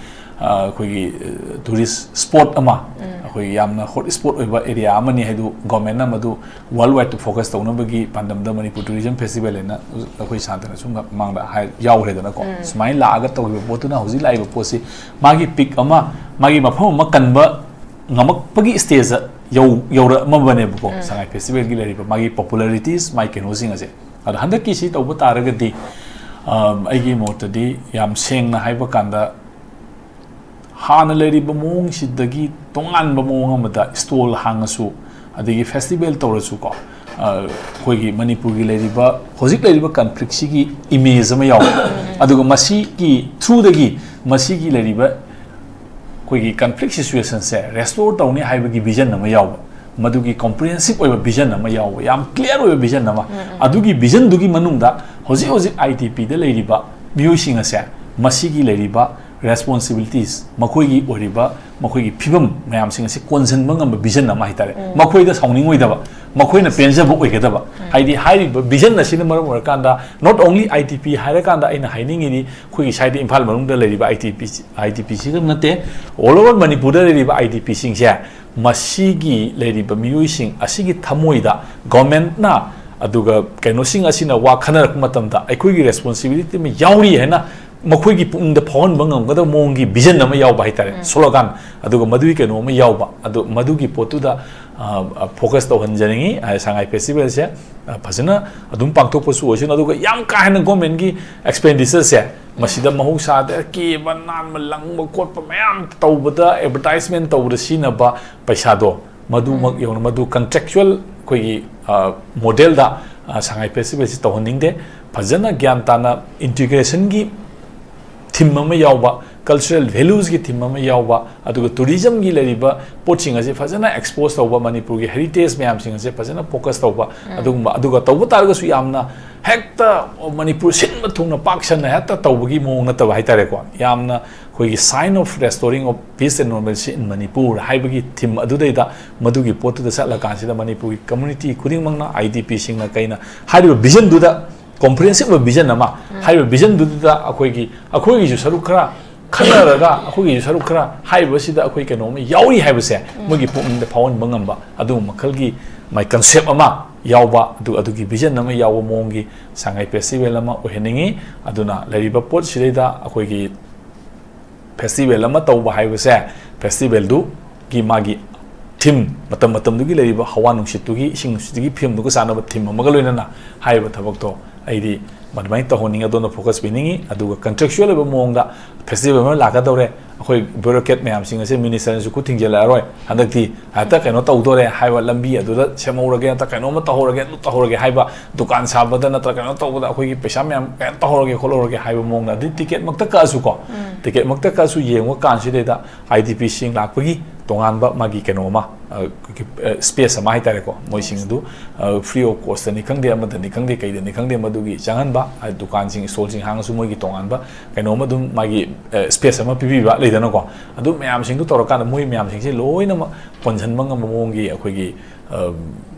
ꯑ, ꯑꯩꯈꯣꯏꯒꯤ, ꯑ, ꯇꯨꯔꯤꯁ ꯁ꯭ꯄꯣꯠ ꯑꯃ, ꯑꯩꯈꯣꯏꯒꯤ ꯌꯥꯝꯅ ꯍꯣꯠ ꯁ꯭ꯄꯣꯠ ꯑꯣꯏꯕ ꯑꯦꯔꯤꯌꯥ ꯑꯃꯅꯤ ꯍꯥꯏꯗꯨ ꯒꯣꯔꯃꯦꯟꯅ ꯃꯗꯨ ꯋꯥꯔꯜ ꯋꯥꯏꯗꯇ ꯐꯣꯀꯁ ꯇꯧꯅꯕꯒꯤ ꯄꯥꯟꯗꯝꯗ ꯃꯅꯤꯄꯨꯔ ꯇꯨꯔꯤꯖꯝ ꯐꯦꯁꯇꯤꯚꯦꯜ ꯍꯥꯏꯅ ꯑꯩꯈꯣꯏ ꯁꯥꯟꯇꯅꯁꯨ ꯃꯃꯥꯡꯗ ꯍꯥꯏ-, ꯌꯥꯎꯈ꯭ꯔꯦꯗꯅꯀꯣ꯫ ꯁꯨꯃꯥꯏꯅ ꯂꯥꯛꯑꯒ ꯇꯧꯈꯤꯕ ꯄꯣꯠꯇꯨꯅ ꯍꯧꯖꯤꯛ ꯂꯥꯛꯏꯕ ꯄꯣꯠꯁꯤ ꯃꯥꯒꯤ ꯄꯤꯛ ꯑꯃ, ꯃꯥꯒꯤ ꯃꯐꯝ ꯑꯃ ꯀꯟꯕ ꯉꯝꯃꯛꯄꯒꯤ ꯁ꯭ꯇꯦꯖꯇ ꯌꯧ-, ꯌꯧꯔꯛꯑꯝꯃꯕꯅꯦꯕꯀꯣ꯫ ꯁꯉꯥꯏ ꯐꯦꯁꯇꯤꯚꯦꯜꯒꯤ ꯂꯩꯔꯤꯕ ꯃꯥꯒꯤ ꯄꯣꯄꯨꯂꯔꯤꯇꯤꯁ, ꯃꯥꯒꯤ ꯀꯩꯅꯣꯁꯤꯡ ꯑꯁꯦ꯫ ꯑꯗꯣ ꯍꯟꯗꯛꯀꯤ ꯁꯤ ꯇꯧꯕ ꯇꯥꯔꯒꯗꯤ, ꯑ, ꯑꯩꯒꯤ ꯃꯣꯠꯇꯗꯤ ꯌꯥꯝ ꯁꯦꯡꯅ ꯍꯥꯏꯕ ꯀꯥꯟꯗ ꯍꯥꯟꯅ ꯂꯩꯔꯤꯕ ꯃꯑꯣꯡꯁꯤꯗꯒꯤ ꯇꯣꯉꯥꯟꯕ ꯃꯑꯣꯡ ꯑꯃꯗ ꯁ꯭ꯇꯣꯜ ꯍꯥꯡꯉꯁꯨ, ꯑꯗꯒꯤ ꯐꯦꯁꯇꯤꯚꯦꯜ ꯇꯧꯔꯁꯨꯀꯣ, ꯑ, ꯑꯩꯈꯣꯏꯒꯤ ꯃꯅꯤꯄꯨꯔꯒꯤ ꯂꯩꯔꯤꯕ, ꯍꯧꯖꯤꯛ ꯂꯩꯔꯤꯕ ꯀꯟꯐ꯭ꯂꯤꯛꯁꯤꯒꯤ ꯏꯃꯦꯖ ꯑꯃ ꯌꯥꯎꯋꯦ꯫ ꯑꯗꯨꯒ ꯃꯁꯤꯒꯤ ꯊ꯭ꯔꯨꯗꯒꯤ ꯃꯁꯤꯒꯤ ꯂꯩꯔꯤꯕ ꯑꯩꯈꯣꯏꯒꯤ ꯀꯟꯐ꯭ꯂꯤꯛ ꯁꯤꯆꯨꯋꯦꯁꯟꯁꯦ ꯔꯦꯁꯇꯣꯔ ꯇꯧꯅꯤ ꯍꯥꯏꯕꯒꯤ ꯚꯤꯖꯟ ꯑꯃ ꯌꯥꯎꯕ, ꯃꯗꯨꯒꯤ ꯀꯣꯝꯄ꯭ꯔꯤꯍꯦꯟꯁꯤꯞ ꯑꯣꯏꯕ ꯚꯤꯖꯟ ꯑꯃ ꯌꯥꯎꯕ, ꯌꯥꯝ ꯀ꯭ꯂꯤꯌꯥꯔ ꯑꯣꯏꯕ ꯚꯤꯖꯟ ꯑꯃ꯫ ꯑꯗꯨꯒꯤ ꯚꯤꯖꯟꯗꯨꯒꯤ ꯃꯅꯨꯡꯗ ꯍꯧꯖꯤꯛ ꯍꯧꯖꯤꯛ ꯑꯥꯏ ꯗꯤ ꯄꯤꯗ ꯂꯩꯔꯤꯕ ꯃꯤꯑꯣꯏꯁꯤꯡ ꯑꯁꯦ ꯃꯁꯤꯒꯤ ꯂꯩꯔꯤꯕ ꯔꯦꯁꯄꯣꯟꯁꯤꯕꯤꯂꯤꯇꯤꯁ, ꯃꯈꯣꯏꯒꯤ ꯑꯣꯏꯔꯤꯕ ꯃꯈꯣꯏꯒꯤ ꯐꯤꯕꯝ ꯃꯌꯥꯝꯁꯤꯡ ꯑꯁꯤ ꯀꯣꯟꯁꯤꯟꯕ ꯉꯝꯕ ꯚꯤꯖꯟ ꯑꯃ ꯍꯥꯏꯇꯥꯔꯦ꯫ ꯃꯈꯣꯏꯗ ꯁꯥꯎꯅꯤꯡꯉꯣꯏꯗꯕ, ꯃꯈꯣꯏꯅ ꯄꯦꯟꯖꯕ ꯑꯣꯏꯒꯗꯕ꯫ ꯍꯥꯏꯗꯤ ꯍꯥꯏꯔꯤꯕ ꯚꯤꯖꯟ ꯑꯁꯤꯅ ꯃꯔꯝ ꯑꯣꯏꯔꯀꯥꯟꯗ not only ꯑꯥꯏ ꯗꯤ ꯄꯤ ꯍꯥꯏꯔꯀꯥꯟꯗ ꯑꯩꯅ ꯍꯥꯏꯅꯤꯡꯉꯤꯗꯤ ꯑꯩꯈꯣꯏꯒꯤ ꯁ꯭ꯋꯥꯏꯗ ꯏꯝꯐꯥꯜ ꯃꯅꯨꯡꯗ ꯂꯩꯔꯤꯕ I D P, I D ꯄꯤ ꯁꯤꯗꯪ ꯅꯠꯇꯦ, ꯑꯣꯜ ꯑꯣꯚꯔ ꯃꯅꯤꯄꯨꯔꯗ ꯂꯩꯔꯤꯕ ꯑꯥꯏ ꯗꯤ ꯄꯤꯁꯤꯡꯁꯦ, ꯃꯁꯤꯒꯤ ꯂꯩꯔꯤꯕ ꯃꯤꯑꯣꯏꯁꯤꯡ ꯑꯁꯤꯒꯤ ꯊꯃꯣꯏꯗ ꯒꯣꯔꯃꯦꯟꯅ ꯑꯗꯨꯒ ꯀꯩꯅꯣꯁꯤꯡ ꯑꯁꯤꯅ ꯋꯥ ꯈꯟꯅꯔꯛꯄ ꯃꯇꯝꯗ ꯑꯩꯈꯣꯏꯒꯤ ꯔꯦꯁꯄꯣꯟꯁꯤꯕꯤꯂꯤꯇꯤ ꯑꯃ ꯌꯥꯎꯔꯤ ꯍꯥꯏꯅ ꯃꯈꯣꯏꯒꯤ ꯄꯨꯛꯅꯤꯡꯗ ꯐꯥꯎꯍꯟꯕ ꯉꯝꯒꯗꯕ ꯃꯑꯣꯡꯒꯤ ꯚꯤꯖꯟ ꯑꯃ ꯌꯥꯎꯕ ꯍꯥꯏꯇꯥꯔꯦ, ꯁ꯭ꯂꯣꯒꯥꯟ, ꯑꯗꯨꯒ ꯃꯗꯨꯒꯤ ꯀꯩꯅꯣ ꯑꯃ ꯌꯥꯎꯕ, ꯑꯗꯨ ꯃꯗꯨꯒꯤ ꯄꯣꯠꯇꯨꯗ, ꯑ, ꯐꯣꯀꯁ ꯇꯧꯍꯟꯖꯅꯤꯡꯉꯤ꯫ ꯑ, ꯁꯉꯥꯏ ꯐꯦꯁꯇꯤꯚꯦꯜꯁꯦ, ꯑ, ꯐꯖꯅ ꯑꯗꯨꯝ ꯄꯥꯡꯊꯣꯛꯄꯁꯨ ꯑꯣꯏꯁꯅꯨ, ꯑꯗꯨꯒ ꯌꯥꯝ ꯀꯥ ꯍꯦꯟꯅ ꯒꯣꯔꯃꯦꯟꯒꯤ ꯑꯦꯛꯁꯄꯦꯟꯗꯤꯆꯔꯁꯦ ꯃꯁꯤꯗ ꯃꯍꯧꯁꯥꯗ ꯀꯦꯕ ꯅꯥꯟꯕ ꯂꯪꯕ ꯈꯣꯠꯄ ꯃꯌꯥꯝ ꯇꯧꯕꯗ, ꯑꯦꯗꯚꯔꯇꯥꯏꯁꯃꯦꯟ ꯇꯧꯕꯗ ꯁꯤꯖꯤꯟꯅꯕ ꯄꯩꯁꯥꯗꯣ, ꯃꯗꯨꯃꯛ ꯌꯧꯅ ꯃꯗꯨ ꯀꯟꯇ꯭ꯔꯦꯛꯆꯨꯋꯦꯜ ꯑꯩꯈꯣꯏꯒꯤ, ꯑ, ꯃꯣꯗꯦꯜꯗ, ꯁꯉꯥꯏ ꯐꯦꯁꯇꯤꯚꯦꯜꯁꯤ ꯇꯧꯍꯟꯅꯤꯡꯗꯦ꯫ ꯐꯖꯅ ꯒ꯭ꯌꯥꯟ ꯇꯥꯅ ꯏꯟꯇꯤꯒ꯭ꯔꯦꯁꯟꯒꯤ ꯊꯤꯝ ꯑꯃ ꯌꯥꯎꯕ, ꯀꯜꯆꯔꯦꯜ ꯚꯦꯂꯨꯁꯀꯤ ꯊꯤꯝ ꯑꯃ ꯌꯥꯎꯕ, ꯑꯗꯨꯒ ꯇꯨꯔꯤꯖꯝꯒꯤ ꯂꯩꯔꯤꯕ ꯄꯣꯠꯁꯤꯡ ꯑꯁꯦ ꯐꯖꯅ ꯑꯦꯛꯁꯄꯣꯖ ꯇꯧꯕ, ꯃꯅꯤꯄꯨꯔꯒꯤ ꯍꯦꯔꯤꯇꯦꯖ ꯃꯌꯥꯝꯁꯤꯡ ꯑꯁꯦ ꯐꯖꯅ ꯐꯣꯀꯁ ꯇꯧꯕ, ꯑꯗꯨꯒꯨꯝꯕ, ꯑꯗꯨꯒ ꯇꯧꯕ ꯇꯥꯔꯒꯁꯨ ꯌꯥꯝꯅ ꯍꯦꯛꯇ ꯃꯅꯤꯄꯨꯔ ꯁꯤꯟꯕ ꯊꯨꯡꯅ ꯄꯥꯛ ꯁꯟꯅ ꯍꯦꯛꯇ ꯇꯧꯕꯒꯤ ꯃꯑꯣꯡ ꯅꯠꯇꯕ ꯍꯥꯏꯇꯥꯔꯦꯀꯣ꯫ ꯌꯥꯝꯅ ꯑꯩꯈꯣꯏꯒꯤ Sign of Restoring of Peace and Normalcy in Manipur ꯍꯥꯏꯕꯒꯤ ꯊꯤꯝ ꯑꯗꯨꯗꯩꯗ, ꯃꯗꯨꯒꯤ ꯄꯣꯠꯇꯨꯗ ꯆꯠꯂꯀꯥꯟꯁꯤꯗ ꯃꯅꯤꯄꯨꯔꯒꯤ ꯀꯝꯃ꯭ꯌꯨꯅꯤꯇꯤ ꯈꯨꯗꯤꯡꯃꯛꯅ, ꯑꯥꯏ ꯗꯤ ꯄꯤꯁꯤꯡꯅ ꯀꯩꯅ, ꯍꯥꯏꯔꯤꯕ ꯚꯤꯖꯟꯗꯨꯗ, ꯀꯣꯝꯄ꯭ꯔꯤꯍꯦꯟꯁꯤꯞ ꯑꯣꯏꯕ ꯚꯤꯖꯟ ꯑꯃ, ꯍꯥꯏꯔꯤꯕ ꯚꯤꯖꯟꯗꯨꯗ ꯑꯩꯈꯣꯏꯒꯤ, ꯑꯩꯈꯣꯏꯒꯤꯁꯨ ꯁꯔꯨꯛ ꯈꯔ ꯈꯟꯅꯔꯒ, ꯑꯩꯈꯣꯏꯒꯤꯁꯨ ꯁꯔꯨꯛ ꯈꯔ ꯍꯥꯏꯔꯤꯕꯁꯤꯗ ꯑꯩꯈꯣꯏ ꯀꯩꯅꯣꯝꯃ ꯌꯥꯎꯔꯤ ꯍꯥꯏꯕꯁꯦ ꯃꯣꯏꯒꯤ ꯄꯨꯛꯅꯤꯡꯗ ꯐꯥꯎꯍꯟꯕ ꯉꯝꯕ ꯑꯗꯨꯒꯨꯝꯕ ꯃꯈꯜꯒꯤ ꯃꯥꯏ ꯀꯟꯁꯦꯞ ꯑꯃ ꯌꯥꯎꯕ, ꯑꯗꯨ, ꯑꯗꯨꯒꯤ ꯚꯤꯖꯟ ꯑꯃ ꯌꯥꯎꯕ ꯃꯑꯣꯡꯒꯤ ꯁꯉꯥꯏ ꯐꯦꯁꯇꯤꯚꯦꯜ ꯑꯃ ꯑꯣꯏꯍꯟꯅꯤꯡꯉꯤ꯫ ꯑꯗꯨꯅ ꯂꯩꯔꯤꯕ ꯄꯣꯠꯁꯤꯗꯩꯗ ꯑꯩꯈꯣꯏꯒꯤ ꯐꯦꯁꯇꯤꯚꯦꯜ ꯑꯃ ꯇꯧꯕ ꯍꯥꯏꯕꯁꯦ, ꯐꯦꯁꯇꯤꯚꯦꯜꯗꯨꯒꯤ ꯃꯥꯒꯤ ꯊꯤꯝ, ꯃꯇꯝ ꯃꯇꯝꯗꯨꯒꯤ ꯂꯩꯔꯤꯕ ꯍꯋꯥ ꯅꯨꯡꯁꯤꯠꯇꯨꯒꯤ, ꯏꯁꯤꯡ ꯅꯨꯡꯁꯤꯠꯇꯨꯒꯤ ꯐꯤꯕꯝꯗꯨꯒ ꯆꯥꯟꯅꯕ ꯊꯤꯝ ꯑꯃꯒ ꯂꯣꯏꯅꯅ ꯍꯥꯏꯔꯤꯕ ꯊꯕꯛꯇꯣ ꯑꯩꯗꯤ ꯑꯗꯨꯃꯥꯏꯅ ꯇꯧꯍꯟꯅꯤꯡꯉꯤ, ꯑꯗꯣꯝꯗ ꯐꯣꯀꯁ ꯄꯤꯅꯤꯡꯉꯤ꯫ ꯑꯗꯨꯒ ꯀꯟꯇ꯭ꯔꯦꯛꯆꯨꯋꯦꯜ ꯑꯣꯏꯕ ꯃꯑꯣꯡꯗ ꯐꯦꯁꯇꯤꯚꯦꯜ ꯑꯃ ꯂꯥꯛꯀꯗꯧꯔꯦ, ꯑꯩꯈꯣꯏ ꯕ꯭ꯌꯨꯔꯣꯀ꯭ꯔꯦꯠ ꯃꯌꯥꯝꯁꯤꯡ ꯑꯁꯦ ꯃꯤꯅꯤꯁꯇꯔꯅꯁꯨ ꯈꯨꯠ ꯊꯤꯡꯖꯤꯜꯂꯛꯑꯔꯣꯏ, ꯍꯟꯗꯛꯇꯤ ꯍꯦꯛꯇ ꯀꯩꯅꯣ ꯇꯧꯗꯣꯔꯦ ꯍꯥꯏꯕ, ꯂꯝꯕꯤ ꯑꯗꯨꯗ ꯁꯦꯝꯍꯧꯔꯒꯦ, ꯅꯠꯇ꯭ꯔ ꯀꯩꯅꯣꯝꯃ ꯇꯧꯍꯧꯔꯒꯦ, ꯑꯗꯨ ꯇꯧꯍꯧꯔꯒꯦ ꯍꯥꯏꯕ, ꯗꯨꯀꯥꯟ ꯁꯥꯕꯗ ꯅꯠꯇ꯭ꯔ ꯀꯩꯅꯣ ꯇꯧꯕꯗ ꯑꯩꯈꯣꯏꯒꯤ ꯄꯩꯁꯥ ꯃꯌꯥꯝ ꯀꯩꯅꯣ ꯇꯧꯍꯧꯔꯒꯦ ꯈꯣꯠꯍꯧꯔꯒꯦ ꯍꯥꯏꯕ ꯃꯑꯣꯡꯗ, ꯑꯗꯩ ꯇꯤꯀꯦꯠꯃꯛꯇ ꯀꯛꯑꯁꯨꯀꯣ, ꯇꯤꯀꯦꯠꯃꯛꯇ ꯀꯛꯑꯁꯨ ꯌꯦꯡꯕ ꯀꯥꯟꯁꯤꯗꯩꯗ ꯑꯥꯏ ꯗꯤ ꯄꯤꯁꯤꯡ ꯂꯥꯛꯄꯒꯤ ꯇꯣꯉꯥꯟꯕ ꯃꯥꯒꯤ ꯀꯩꯅꯣ ꯑꯃ, ꯑ, ꯑꯩꯈꯣꯏꯒꯤ, ꯑ, ꯁ꯭ꯄꯦꯁ ꯑꯃ ꯍꯥꯏꯇꯥꯔꯦꯀꯣ, ꯃꯣꯏꯁꯤꯡ ꯑꯗꯨ, ꯑ, ꯐ꯭ꯔꯤ ꯑꯣꯐ ꯀꯣꯁꯇꯅꯤ ꯈꯪꯗꯦ, ꯑꯃꯗꯅꯤ ꯈꯪꯗꯦ, ꯀꯩꯗꯅꯤ ꯈꯪꯗꯦ, ꯃꯗꯨꯒꯤ ꯆꯪꯍꯟꯕ, ꯑ, ꯗꯨꯀꯥꯟꯁꯤꯡ, ꯁ꯭ꯇꯣꯜꯁꯤꯡ ꯍꯥꯡꯉꯁꯨ ꯃꯣꯏꯒꯤ ꯇꯣꯉꯥꯟꯕ ꯀꯩꯅꯣꯝ ꯑꯗꯨꯝ ꯃꯥꯒꯤ, ꯑ, ꯁ꯭ꯄꯦꯁ ꯑꯃ ꯄꯤꯕꯤꯕ ꯂꯩꯗꯅꯀꯣ꯫ ꯑꯗꯨ ꯃꯌꯥꯝꯁꯤꯡꯗꯨ ꯇꯧꯔꯀꯥꯟꯗ ꯃꯣꯏ ꯃꯌꯥꯝꯁꯤꯡꯁꯦ ꯂꯣꯏꯅꯃꯛ ꯀꯣꯟꯁꯤꯟꯕ ꯉꯝꯕ ꯃꯑꯣꯡꯒꯤ ꯑꯩꯈꯣꯏꯒꯤ, ꯑ,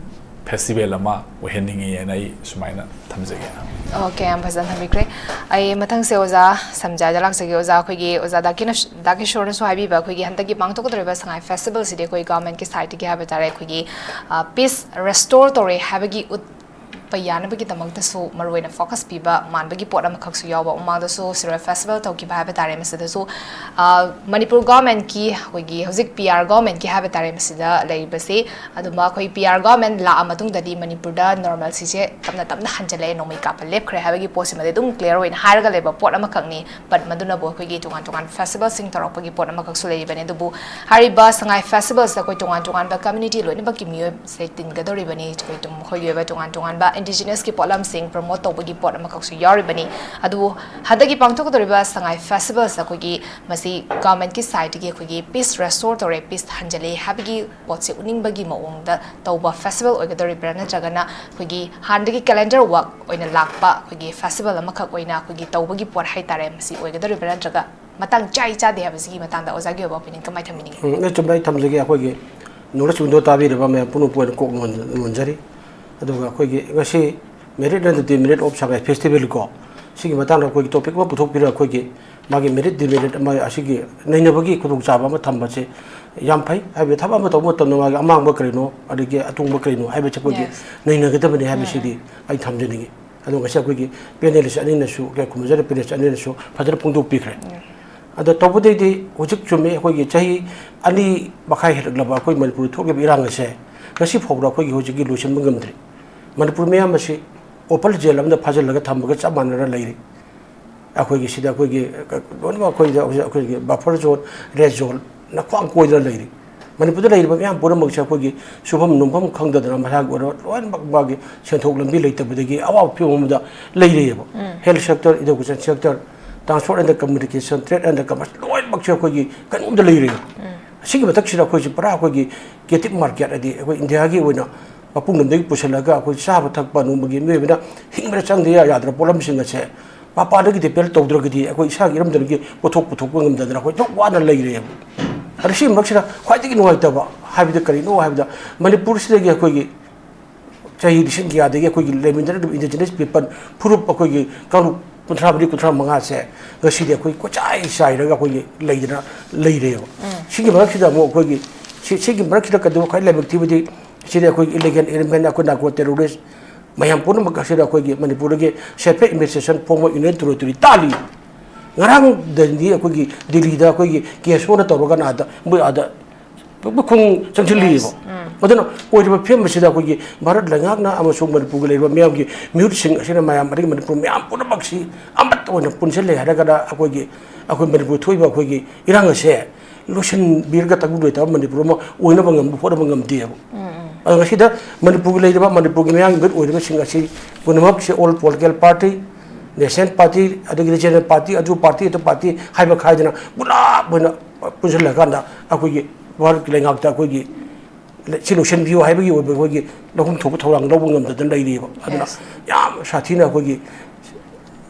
ꯐꯦꯁꯇꯤꯚꯦꯜ ꯑꯃ ꯑꯣꯏꯍꯟꯅꯤꯡꯉꯤ ꯍꯥꯏꯅ ꯑꯩ ꯁꯨꯃꯥꯏꯅ ꯊꯝꯖꯒꯦ꯫ ꯑꯣꯀꯦ, ꯌꯥꯝ ꯐꯖꯅ ꯊꯝꯕꯤꯈ꯭ꯔꯦ꯫ ꯑꯩ ꯃꯊꯪꯁꯦ ꯑꯣꯖꯥ ꯁꯝꯖꯥꯗ ꯂꯥꯛꯆꯒꯦ꯫ ꯑꯣꯖꯥ, ꯑꯩꯈꯣꯏꯒꯤ ꯑꯣꯖꯥ ꯗꯥ ꯀꯤꯅ-, ꯗꯥ ꯀꯤꯁꯣꯔꯅꯁꯨ ꯍꯥꯏꯕꯤꯕ, ꯑꯩꯈꯣꯏꯒꯤ ꯍꯟꯗꯛꯀꯤ ꯄꯥꯡꯊꯣꯛꯀꯗꯧꯔꯤꯕ ꯁꯉꯥꯏ ꯐꯦꯁꯇꯤꯚꯦꯜꯁꯤꯗꯤ ꯑꯩꯈꯣꯏ ꯒꯚꯔꯟꯃꯦꯟꯠꯀꯤ ꯁꯥꯏꯠꯇꯒꯤ ꯍꯥꯏꯕ ꯇꯥꯔꯦ, ꯑꯩꯈꯣꯏꯒꯤ, ꯑ, ꯄꯤꯁ ꯔꯦꯁꯇꯣꯔ ꯇꯧꯔꯦ ꯍꯥꯏꯕꯒꯤ ꯎꯠꯄ ꯌꯥꯅꯕꯒꯤꯗꯃꯛꯇꯁꯨ ꯃꯔꯨꯑꯣꯏꯅ ꯐꯣꯀꯁ ꯄꯤꯕ ꯃꯥꯟꯕꯒꯤ ꯄꯣꯠ ꯑꯃꯈꯛꯁꯨ ꯌꯥꯎꯕ꯫ ꯃꯃꯥꯡꯗꯁꯨ ꯁꯤꯔꯣꯏ ꯐꯦꯁꯇꯤꯚꯦꯜ ꯇꯧꯈꯤꯕ ꯍꯥꯏꯕ ꯇꯥꯔꯦ, ꯃꯁꯤꯗꯁꯨ, ꯑ, ꯃꯅꯤꯄꯨꯔ ꯒꯚꯔꯟꯃꯦꯟꯠꯀꯤ, ꯑꯩꯈꯣꯏꯒꯤ ꯍꯧꯖꯤꯛ ꯄꯤ ꯑꯥꯔ ꯒꯚꯔꯟꯃꯦꯟꯠꯀꯤ ꯍꯥꯏꯕ ꯇꯥꯔꯦ, ꯃꯁꯤꯗ ꯂꯩꯔꯤꯕꯁꯤ ꯑꯗꯨꯝꯕ ꯑꯩꯈꯣꯏ ꯄꯤ ꯑꯥꯔ ꯒꯚꯔꯟꯃꯦꯟꯠ ꯂꯥꯛꯑ ꯃꯇꯨꯡꯗꯗꯤ ꯃꯅꯤꯄꯨꯔꯗ ꯅꯣꯔꯃꯦꯜꯁꯤꯁꯦ ꯇꯞꯅ ꯇꯞꯅ ꯍꯟꯖꯤꯜꯂꯛꯑꯦ, ꯅꯣꯡꯃꯩ ꯀꯥꯞꯄ ꯂꯦꯞꯈ꯭ꯔꯦ ꯍꯥꯏꯕꯒꯤ ꯄꯣꯠꯁꯤꯃꯗꯤ ꯑꯗꯨꯝ ꯀ꯭ꯂꯤꯌꯥꯔ ꯑꯣꯏꯅ ꯍꯥꯏꯔꯒ ꯂꯩꯕ ꯄꯣꯠ ꯑꯃꯈꯛꯅꯤ꯫ ꯕꯠ ꯃꯗꯨꯅꯕꯨ ꯑꯩꯈꯣꯏꯒꯤ ꯇꯣꯉꯥꯟ ꯇꯣꯉꯥꯟꯕ ꯐꯦꯁꯇꯤꯚꯦꯜꯁꯤꯡ ꯇꯧꯔꯛꯄꯒꯤ ꯄꯣꯠ ꯑꯃꯈꯛꯁꯨ ꯂꯩꯔꯤꯕꯅꯤ꯫ ꯑꯗꯨꯕꯨ ꯍꯥꯏꯔꯤꯕ ꯁꯉꯥꯏ ꯐꯦꯁꯇꯤꯚꯦꯜꯁꯤꯗ ꯑꯩꯈꯣꯏ ꯇꯣꯉꯥꯟ ꯇꯣꯉꯥꯟꯕ ꯀꯝꯃ꯭ꯌꯨꯅꯤꯇꯤ ꯂꯣꯏꯅꯃꯛꯀꯤ ꯃꯤꯑꯣꯏꯁꯦ ꯇꯤꯟꯒꯗꯧꯔꯤꯕꯅꯤ꯫ ꯑꯩꯈꯣꯏ ꯇꯨꯝ-, ꯃꯈꯣꯏꯒꯤ ꯑꯣꯏꯕ ꯇꯣꯉꯥꯟ ꯇꯣꯉꯥꯟꯕ ꯏꯟꯗꯤꯖꯤꯅꯁꯀꯤ ꯄꯣꯠꯂꯝꯁꯤꯡ ꯄ꯭ꯔꯃꯣꯠ ꯇꯧꯕꯒꯤ ꯄꯣꯠ ꯑꯃꯈꯛꯁꯨ ꯌꯥꯎꯔꯤꯕꯅꯤ꯫ ꯑꯗꯨꯕꯨ ꯍꯟꯗꯛꯀꯤ ꯄꯥꯡꯊꯣꯛꯀꯗꯧꯔꯤꯕ ꯁꯉꯥꯏ ꯐꯦꯁꯇꯤꯚꯦꯜꯁꯤꯗ ꯑꯩꯈꯣꯏꯒꯤ ꯃꯁꯤ ꯒꯚꯔꯟꯃꯦꯟꯠꯀꯤ ꯁꯥꯏꯠꯇꯒꯤ ꯑꯩꯈꯣꯏꯒꯤ ꯄꯤꯁ ꯔꯦꯁꯇꯣꯔ ꯇꯧꯔꯦ, ꯄꯤꯁ ꯍꯟꯖꯤꯜꯂꯦ ꯍꯥꯏꯕꯒꯤ ꯄꯣꯠꯁꯦ ꯎꯠꯅꯤꯡꯕꯒꯤ ꯃꯑꯣꯡꯗ ꯇꯧꯕ ꯐꯦꯁꯇꯤꯚꯦꯜ ꯑꯣꯏꯒꯗꯧꯔꯤꯕ꯭ꯔꯥ, ꯅꯠꯇ꯭ꯔꯒꯅ ꯑꯩꯈꯣꯏꯒꯤ ꯍꯥꯟꯅꯗꯒꯤ ꯀꯦꯂꯦꯟꯗꯔ ꯋꯥꯛ ꯑꯣꯏꯅ ꯂꯥꯛꯄ ꯑꯩꯈꯣꯏꯒꯤ ꯐꯦꯁꯇꯤꯚꯦꯜ ꯑꯃꯈꯛ ꯑꯣꯏꯅ ꯑꯩꯈꯣꯏꯒꯤ ꯇꯧꯕꯒꯤ ꯄꯣꯠ ꯍꯥꯏꯇꯥꯔꯦ, ꯃꯁꯤ ꯑꯣꯏꯒꯗꯧꯔꯤꯕ꯭ꯔꯥ, ꯅꯠꯇ꯭ꯔꯒ ꯃꯇꯥꯡ ꯆꯥꯏ ꯆꯥꯗꯦ ꯍꯥꯏꯕꯁꯤꯒꯤ ꯃꯇꯥꯡꯗ ꯑꯣꯖꯥꯒꯤ ꯑꯣꯏꯕ ꯑꯣꯄꯤꯅꯤꯌꯟ ꯀꯃꯥꯏꯅ ꯊꯝꯕꯤꯅꯤꯡꯉꯤ? ꯎꯝ, ꯑꯩ ꯆꯨꯝꯅ ꯑꯩ ꯊꯝꯖꯒꯦ꯫ ꯑꯩꯈꯣꯏꯒꯤ ꯅꯣꯔꯠ ꯏꯁ ꯋꯤꯟꯗꯣ ꯇꯥꯕꯤꯔꯤꯕ ꯃꯌꯥꯝ ꯄꯨꯝꯅꯃꯛꯄꯨ ꯑꯣꯏꯅ ꯀꯣꯛ ꯅꯣꯟ-, ꯅꯣꯟꯖꯔꯤ꯫ ꯑꯗꯨꯒ ꯑꯩꯈꯣꯏꯒꯤ ꯉꯁꯤ merit and demerit of Sangai festival ꯀꯣ, ꯁꯤꯒꯤ ꯃꯇꯥꯡꯗ ꯑꯩꯈꯣꯏꯒꯤ ꯇꯣꯄꯤꯛ ꯑꯃ ꯄꯨꯊꯣꯛꯄꯤꯔꯒ ꯑꯩꯈꯣꯏꯒꯤ ꯃꯥꯒꯤ merit demerit ꯑꯃ ꯑꯁꯤꯒꯤ ꯅꯩꯅꯕꯒꯤ ꯈꯨꯗꯣꯡꯆꯥꯕ ꯑꯃ ꯊꯝꯕꯁꯦ ꯌꯥꯝ ꯐꯩ꯫ ꯍꯥꯏꯕꯗꯤ ꯊꯕꯛ ꯑꯃ ꯇꯧꯕ ꯃꯇꯝꯗ ꯃꯥꯒꯤ ꯑꯃꯥꯡꯕ ꯀꯔꯤꯅꯣ, ꯑꯗꯒꯤ ꯑꯇꯣꯡꯕ ꯀꯔꯤꯅꯣ ꯍꯥꯏꯕꯁꯦ ꯑꯩꯈꯣꯏꯒꯤ Yes. ꯅꯩꯅꯒꯗꯕꯅꯤ ꯍꯥꯏꯕꯁꯤꯗꯤ ꯑꯩ ꯊꯝꯖꯅꯤꯡꯉꯤ꯫ ꯑꯗꯣ ꯉꯁꯤ ꯑꯩꯈꯣꯏꯒꯤ ꯄꯦꯅꯦꯂꯤꯁ ꯑꯅꯤꯅꯁꯨ, ꯀꯩ ꯈꯨꯝꯖꯔꯤꯕ ꯄꯦꯅꯦꯂꯤꯁ ꯑꯅꯤꯅꯁꯨ ꯐꯖꯅ ꯐꯣꯡꯗꯣꯛꯄꯤꯈ꯭ꯔꯦ꯫ ꯑꯗꯣ ꯇꯧꯕꯗꯩꯗꯤ ꯍꯧꯖꯤꯛ ꯆꯨꯝꯃꯤ, ꯑꯩꯈꯣꯏꯒꯤ ꯆꯍꯤ ꯑꯅꯤ ꯃꯈꯥꯏ ꯍꯦꯜꯂꯛꯂꯕ ꯑꯩꯈꯣꯏ ꯃꯅꯤꯄꯨꯔꯗ ꯊꯣꯛꯂꯤꯕ ꯏꯔꯥꯡ ꯑꯁꯦ ꯉꯁꯤ ꯐꯥꯎꯕꯗ ꯑꯩꯈꯣꯏꯒꯤ ꯍꯧꯖꯤꯛꯀꯤ ꯂꯣꯏꯁꯤꯟꯕ ꯉꯝꯗ꯭ꯔꯤ꯫ ꯃꯅꯤꯄꯨꯔ ꯃꯤꯌꯥꯝ ꯑꯁꯤ ꯑꯣꯄꯟ ꯖꯦꯜ ꯑꯃꯗ ꯐꯥꯖꯤꯜꯂꯒ ꯊꯝꯕꯒ ꯆꯞ ꯃꯥꯟꯅꯅ ꯂꯩꯔꯤ꯫ ꯑꯩꯈꯣꯏꯒꯤ ꯁꯤꯗ ꯑꯩꯈꯣꯏꯒꯤ ꯂꯣꯏꯅꯃꯛ ꯑꯩꯈꯣꯏꯗ ꯍꯧꯖꯤꯛ ꯑꯩꯈꯣꯏꯒꯤ ꯕꯐꯔ ꯖꯣꯟ, ꯔꯦꯗ ꯖꯣꯟꯅ ꯈ꯭ꯋꯥꯡ ꯀꯣꯏꯗꯅ ꯂꯩꯔꯤ꯫ ꯃꯅꯤꯄꯨꯔꯗ ꯂꯩꯔꯤꯕ ꯃꯌꯥꯝ ꯄꯨꯝꯅꯃꯛꯁꯦ ꯑꯩꯈꯣꯏꯒꯤ ꯁꯨꯐꯝ ꯅꯣꯝꯐꯝ ꯈꯪꯗꯗꯅ ꯃꯁꯥꯒꯤ ꯑꯣꯏꯔꯣ ꯂꯣꯏꯅꯃꯛ ꯃꯥꯒꯤ ꯁꯦꯟꯊꯣꯛ ꯂꯝꯕꯤ ꯂꯩꯇꯕꯗꯒꯤ ꯑꯋꯥꯕ ꯐꯤꯕꯝ ꯑꯃꯗ ꯂꯩꯔꯦꯕ꯫ Health sector, education sector, transport and communication, trade and commerce ꯂꯣꯏꯅꯃꯛꯁꯦ ꯑꯩꯈꯣꯏꯒꯤ ꯀꯩꯅꯣꯝꯗ ꯂꯩꯔꯦꯕ꯫ ꯑꯁꯤꯒꯤ ꯃꯊꯛꯁꯤꯗ ꯑꯩꯈꯣꯏꯁꯦ ꯄꯨꯔꯥ ꯑꯩꯈꯣꯏꯒꯤ captive market ꯍꯥꯏꯗꯤ ꯑꯩꯈꯣꯏ ꯏꯟꯗꯤꯌꯥꯒꯤ ꯑꯣꯏꯅ ꯃꯄꯨꯡ ꯂꯝꯗꯒꯤ ꯄꯨꯁꯤꯜꯂꯒ ꯑꯩꯈꯣꯏ ꯆꯥꯕ ꯊꯛꯄ ꯅꯣꯡꯃꯒꯤ ꯃꯤꯑꯣꯏꯕꯅ ꯍꯤꯡꯕꯗ ꯆꯪꯗ ꯌꯥ-, ꯌꯥꯗ꯭ꯔꯕ ꯄꯣꯠꯂꯝꯁꯤꯡ ꯑꯁꯦ ꯃꯄꯥꯟꯗꯒꯤ depend ꯇꯧꯗ꯭ꯔꯒꯗꯤ ꯑꯩꯈꯣꯏ ꯏꯁꯥꯒꯤ ꯏꯔꯝꯗꯝꯒꯤ ꯄꯣꯠꯊꯣꯛ ꯄꯨꯊꯣꯛꯄ ꯉꯝꯗꯗꯅ ꯑꯩꯈꯣꯏ ꯑꯗꯨꯛ ꯋꯥꯅ ꯂꯩꯔꯦꯕ꯫ ꯑꯗꯣ ꯁꯤ ꯃꯔꯛꯁꯤꯗ ꯈ꯭ꯋꯥꯏꯗꯒꯤ ꯅꯨꯡꯉꯥꯏꯇꯕ ꯍꯥꯏꯕꯗꯤ ꯀꯔꯤꯅꯣ ꯍꯥꯏꯕꯗ ꯃꯅꯤꯄꯨꯔꯁꯤꯗꯒꯤ ꯑꯩꯈꯣꯏꯒꯤ ꯆꯍꯤ ꯂꯤꯁꯤꯡ ꯀꯌꯥꯗꯒꯤ ꯑꯩꯈꯣꯏꯒꯤ ꯂꯩꯃꯤꯟꯅꯔꯛꯂꯤꯕ indigenous people ꯐꯨꯔꯨꯞ ꯑꯩꯈꯣꯏꯒꯤ ꯀꯥꯡꯂꯨꯞ ꯀꯨꯟꯊ꯭ꯔꯥ ꯃꯔꯤ, ꯀꯨꯟꯊ꯭ꯔꯥ ꯃꯉꯥꯁꯦ ꯉꯁꯤꯗꯤ ꯑꯩꯈꯣꯏ ꯀꯣꯏꯆꯥꯏ ꯆꯥꯏꯔꯒ ꯑꯩꯈꯣꯏꯒꯤ ꯂꯩꯗꯅ ꯂꯩꯔꯦꯕ꯫ ꯁꯤꯒꯤ ꯃꯔꯛꯁꯤꯗ ꯑꯃꯨꯛ ꯑꯩꯈꯣꯏꯒꯤ ꯁꯤ-, ꯁꯤꯒꯤ ꯃꯔꯛꯁꯤꯗ ꯀꯩꯗꯧꯕ ꯈ꯭ꯋꯥꯏ ꯂꯥꯏꯕꯛ ꯊꯤꯕꯗꯤ ꯁꯤꯗꯤ ꯑꯩꯈꯣꯏꯒꯤ illegal immigrant, ꯑꯩꯈꯣꯏ narco terrorist ꯃꯌꯥꯝ ꯄꯨꯝꯅꯃꯛ ꯑꯁꯤꯗ ꯑꯩꯈꯣꯏꯒꯤ ꯃꯅꯤꯄꯨꯔꯗꯒꯤ separate administration form of union territory ꯇꯥꯜꯂꯤ꯫ ꯉꯔꯥꯡꯗꯗꯤ ꯑꯩꯈꯣꯏꯒꯤ ꯗꯤꯜꯂꯤꯗ ꯑꯩꯈꯣꯏꯒꯤ ꯀꯦꯁ ꯑꯣꯟꯅ ꯇꯧꯔꯒ ꯑꯥꯗ ꯃꯣꯏ ꯑꯥꯗ ꯃꯈꯣꯡ ꯆꯪꯁꯤꯜꯂꯤꯑꯕ꯫ ꯑꯗꯨꯅ ꯑꯣꯏꯔꯤꯕ ꯐꯤꯕꯝ ꯑꯁꯤꯗ ꯑꯩꯈꯣꯏꯒꯤ ꯚꯥꯔꯠ ꯂꯩꯉꯥꯛꯅ ꯑꯃꯁꯨꯡ ꯃꯅꯤꯄꯨꯔꯒꯤ ꯂꯩꯔꯤꯕ ꯃꯤꯌꯥꯝꯒꯤ ꯃꯤꯍꯨꯠꯁꯤꯡ ꯑꯁꯤꯅ ꯃꯌꯥꯝ ꯑꯗꯒꯤ ꯃꯅꯤꯄꯨꯔ ꯃꯌꯥꯝ ꯄꯨꯝꯅꯃꯛꯁꯤ ꯑꯃꯠꯇ ꯑꯣꯏꯅ ꯄꯨꯟꯁꯤꯜꯂꯦ ꯍꯥꯏꯔꯒꯅ ꯑꯩꯈꯣꯏꯒꯤ, ꯑꯩꯈꯣꯏ ꯃꯅꯤꯄꯨꯔ ꯊꯣꯛꯏꯕ ꯑꯩꯈꯣꯏꯒꯤ ꯏꯔꯥꯡ ꯑꯁꯦ ꯂꯣꯏꯁꯤꯟꯕꯤꯔꯒ ꯇꯪꯗꯨ ꯂꯩꯇꯥꯕ ꯃꯅꯤꯄꯨꯔ ꯑꯃ ꯑꯣꯏꯅꯕ ꯉꯝꯕ ꯍꯣꯠꯅꯕ ꯉꯝꯗꯦꯕ꯫ ꯑꯗꯣ ꯉꯁꯤꯗ ꯃꯅꯤꯄꯨꯔꯒꯤ ꯂꯩꯔꯤꯕ, ꯃꯅꯤꯄꯨꯔꯒꯤ ꯃꯤꯌꯥꯝꯒꯤ ꯃꯤꯍꯨꯠ ꯑꯣꯏꯔꯤꯕꯁꯤꯡ ꯑꯁꯤ ꯄꯨꯝꯅꯃꯛꯁꯦ, all political party, national party, ꯑꯗꯒꯤ regional party, ꯑꯗꯨ party, ꯑꯗꯨ party ꯍꯥꯏꯕ ꯈꯥꯏꯗꯅ ꯄꯨꯂꯞ ꯑꯣꯏꯅ ꯄꯨꯟꯁꯤꯜꯂꯀꯥꯟꯗ ꯑꯩꯈꯣꯏꯒꯤ ꯚꯥꯔꯠꯀꯤ ꯂꯩꯉꯥꯛꯇ ꯑꯩꯈꯣꯏꯒꯤ ꯁꯤ ꯂꯣꯏꯁꯤꯟꯕꯤꯌꯨ ꯍꯥꯏꯕꯒꯤ ꯑꯣꯏꯕ ꯑꯩꯈꯣꯏꯒꯤ ꯂꯧꯐꯝ ꯊꯣꯛꯄ ꯊꯧꯔꯥꯡ ꯂꯧꯕ ꯉꯝꯗꯗꯅ ꯂꯩꯔꯤꯕ꯫ ꯑꯗꯨꯅ Yes. ꯌꯥꯝ ꯁꯥꯊꯤꯅ ꯑꯩꯈꯣꯏꯒꯤ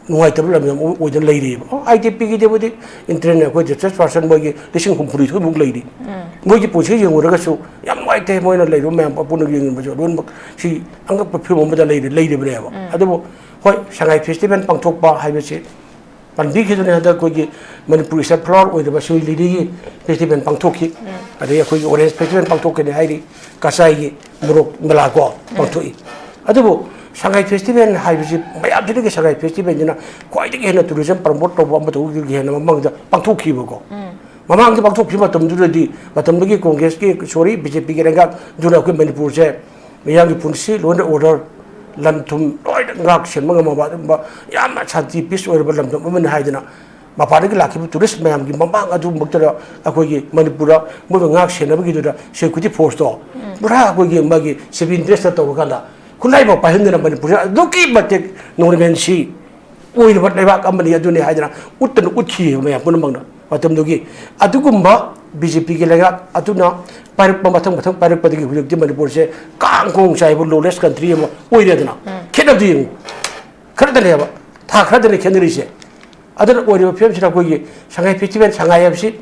ꯅꯨꯡꯉꯥꯏꯇꯕ ꯂꯝ ꯌꯥꯝ ꯑꯣꯏꯗꯅ ꯂꯩꯔꯤꯕ꯫ ꯑꯣ, IDPꯒꯤꯗꯕꯨꯗꯤ internal ꯑꯩꯈꯣꯏ displaced person ꯃꯣꯏꯒꯤ ꯂꯤꯁꯤꯡ ꯍꯨꯝꯐꯨꯅꯤꯊꯣꯏꯃꯨꯛ ꯂꯩꯔꯤ꯫ ꯃꯣꯏꯒꯤ ꯄꯨꯟꯁꯤ ꯌꯦꯡꯉꯨꯔꯒꯁꯨ ꯌꯥꯝ ꯅꯨꯡꯉꯥꯏꯇꯦ, ꯃꯣꯏꯅ ꯂꯩꯔꯤꯕ ꯃꯌꯥꯝ ꯄꯨꯝꯅꯃꯛ ꯌꯦꯡꯅꯤꯡꯕꯁꯨ ꯂꯣꯏꯅꯃꯛ ꯁꯤ ꯑꯉꯛꯄ ꯐꯤꯕꯝ ꯑꯃꯗ ꯂꯩꯔꯤ-, ꯂꯩꯔꯤꯕꯅꯦꯕ꯫ ꯑꯗꯨꯕꯨ ꯍꯣꯏ, ꯁꯉꯥꯏ festival ꯄꯥꯡꯊꯣꯛꯄ ꯍꯥꯏꯕꯁꯤ ꯄꯟꯕꯤꯈꯤꯗꯨꯅ ꯍꯟꯗꯛ ꯑꯩꯈꯣꯏꯒꯤ ꯃꯅꯤꯄꯨꯔꯒꯤ ꯁꯦ flower ꯑꯣꯏꯔꯤꯕ ꯁꯤꯔꯣꯏ ꯂꯤꯂꯤꯒꯤ festival ꯄꯥꯡꯊꯣꯛꯈꯤ꯫ ꯑꯗꯒꯤ ꯑꯩꯈꯣꯏꯒꯤ orange festival ꯄꯥꯡꯊꯣꯛꯀꯅꯤ ꯍꯥꯏꯔꯤ, ꯀꯆꯥꯏꯒꯤ ꯃꯣꯔꯣꯛ ꯃꯦꯂꯥ ꯀꯣ ꯄꯥꯡꯊꯣꯛꯏ꯫ ꯑꯗꯨꯕꯨ ꯁꯉꯥꯏ festival ꯍꯥꯏꯕꯁꯤ ꯃꯌꯥꯝꯁꯤꯗꯒꯤ ꯁꯉꯥꯏ festivalꯁꯤꯅ ꯈ꯭ꯋꯥꯏꯗꯒꯤ ꯍꯦꯟꯅ tourism promote ꯇꯧꯕ ꯑꯃ ꯇꯧꯕꯒꯤ ꯍꯦꯟꯅ ꯃꯃꯥꯡꯗ ꯄꯥꯡꯊꯣꯛꯈꯤꯕꯀꯣ꯫ ꯃꯃꯥꯡꯗ ꯄꯥꯡꯊꯣꯛꯈꯤꯕ ꯃꯇꯝꯗꯨꯗꯗꯤ, ꯃꯇꯝꯗꯨꯒꯤ ꯀꯣꯡꯒ꯭ꯔꯦꯁꯀꯤ, sorry, BJPꯒꯤ ꯂꯩꯉꯥꯛꯇꯨꯅ ꯑꯩꯈꯣꯏ ꯃꯅꯤꯄꯨꯔꯁꯦ ꯃꯤꯌꯥꯝꯒꯤ ꯄꯨꯟꯁꯤ, law and order, ꯂꯟ ꯊꯨꯝ ꯂꯣꯏꯅ ꯉꯥꯛ ꯁꯦꯟꯕ ꯉꯝꯃꯕ ꯑꯗꯨꯒꯨꯝꯕ ꯌꯥꯝꯅ ꯁꯥꯟꯇꯤ, peace ꯑꯣꯏꯔꯕ ꯂꯝꯗꯝ ꯑꯃꯅꯤ ꯍꯥꯏꯗꯅ ꯃꯄꯥꯟꯗꯒꯤ ꯂꯥꯛꯈꯤꯕ tourist ꯃꯌꯥꯝꯒꯤ ꯃꯃꯥꯡ ꯑꯗꯨꯃꯛꯇꯗ ꯑꯩꯈꯣꯏꯒꯤ ꯃꯅꯤꯄꯨꯔꯗ ꯃꯣꯏꯕꯨ ꯉꯥꯛ ꯁꯦꯟꯅꯕꯒꯤꯗꯨꯗ security forceꯇꯣ ꯄꯨꯔꯥ ꯑꯩꯈꯣꯏꯒꯤ ꯃꯥꯒꯤ self interestꯇ ꯇꯧꯔꯀꯥꯟꯗ ꯈꯨꯠꯂꯥꯏꯐꯥꯎ ꯄꯥꯏꯍꯟꯗꯅ ꯃꯅꯤꯄꯨꯔꯁꯦ ꯑꯗꯨꯛꯀꯤ ꯃꯇꯤꯛ ꯅꯣꯔꯃꯦꯟꯁꯤ ꯑꯣꯏꯔꯕ ꯂꯩꯕꯥꯛ ꯑꯃꯅꯤ ꯑꯗꯨꯅꯤ ꯍꯥꯏꯗꯅ ꯎꯠꯇꯅ ꯎꯠꯈꯤꯑꯕ ꯃꯌꯥꯝ ꯄꯨꯝꯅꯃꯛꯅ꯫ ꯃꯇꯝꯗꯨꯒꯤ ꯑꯗꯨꯒꯨꯝꯕ BJPꯒꯤ ꯂꯩꯉꯥꯛ ꯑꯗꯨꯅ ꯄꯥꯏꯔꯛꯄ, ꯃꯊꯪ ꯃꯊꯪ ꯄꯥꯏꯔꯛꯄꯗꯒꯤ ꯍꯧꯖꯤꯛꯇꯤ ꯃꯅꯤꯄꯨꯔꯁꯦ ꯀꯥꯡ ꯈꯣꯡ ꯆꯥꯏꯕ lawless country ꯑꯃ ꯑꯣꯏꯔꯦꯗꯅ꯫ ꯈꯦꯠꯅꯕꯗꯤ ꯌꯦꯡꯉꯨ, ꯈꯔꯗꯅꯦꯕ, ꯊꯥ ꯈꯔꯗꯅꯦ ꯈꯦꯠꯅꯔꯤꯁꯦ꯫ ꯑꯗꯨꯅ ꯑꯣꯏꯔꯤꯕ ꯐꯤꯕꯝꯁꯤꯗ ꯑꯩꯈꯣꯏꯒꯤ ꯁꯉꯥꯏ festival, ꯁꯉꯥꯏ ꯍꯥꯏꯕꯁꯤ,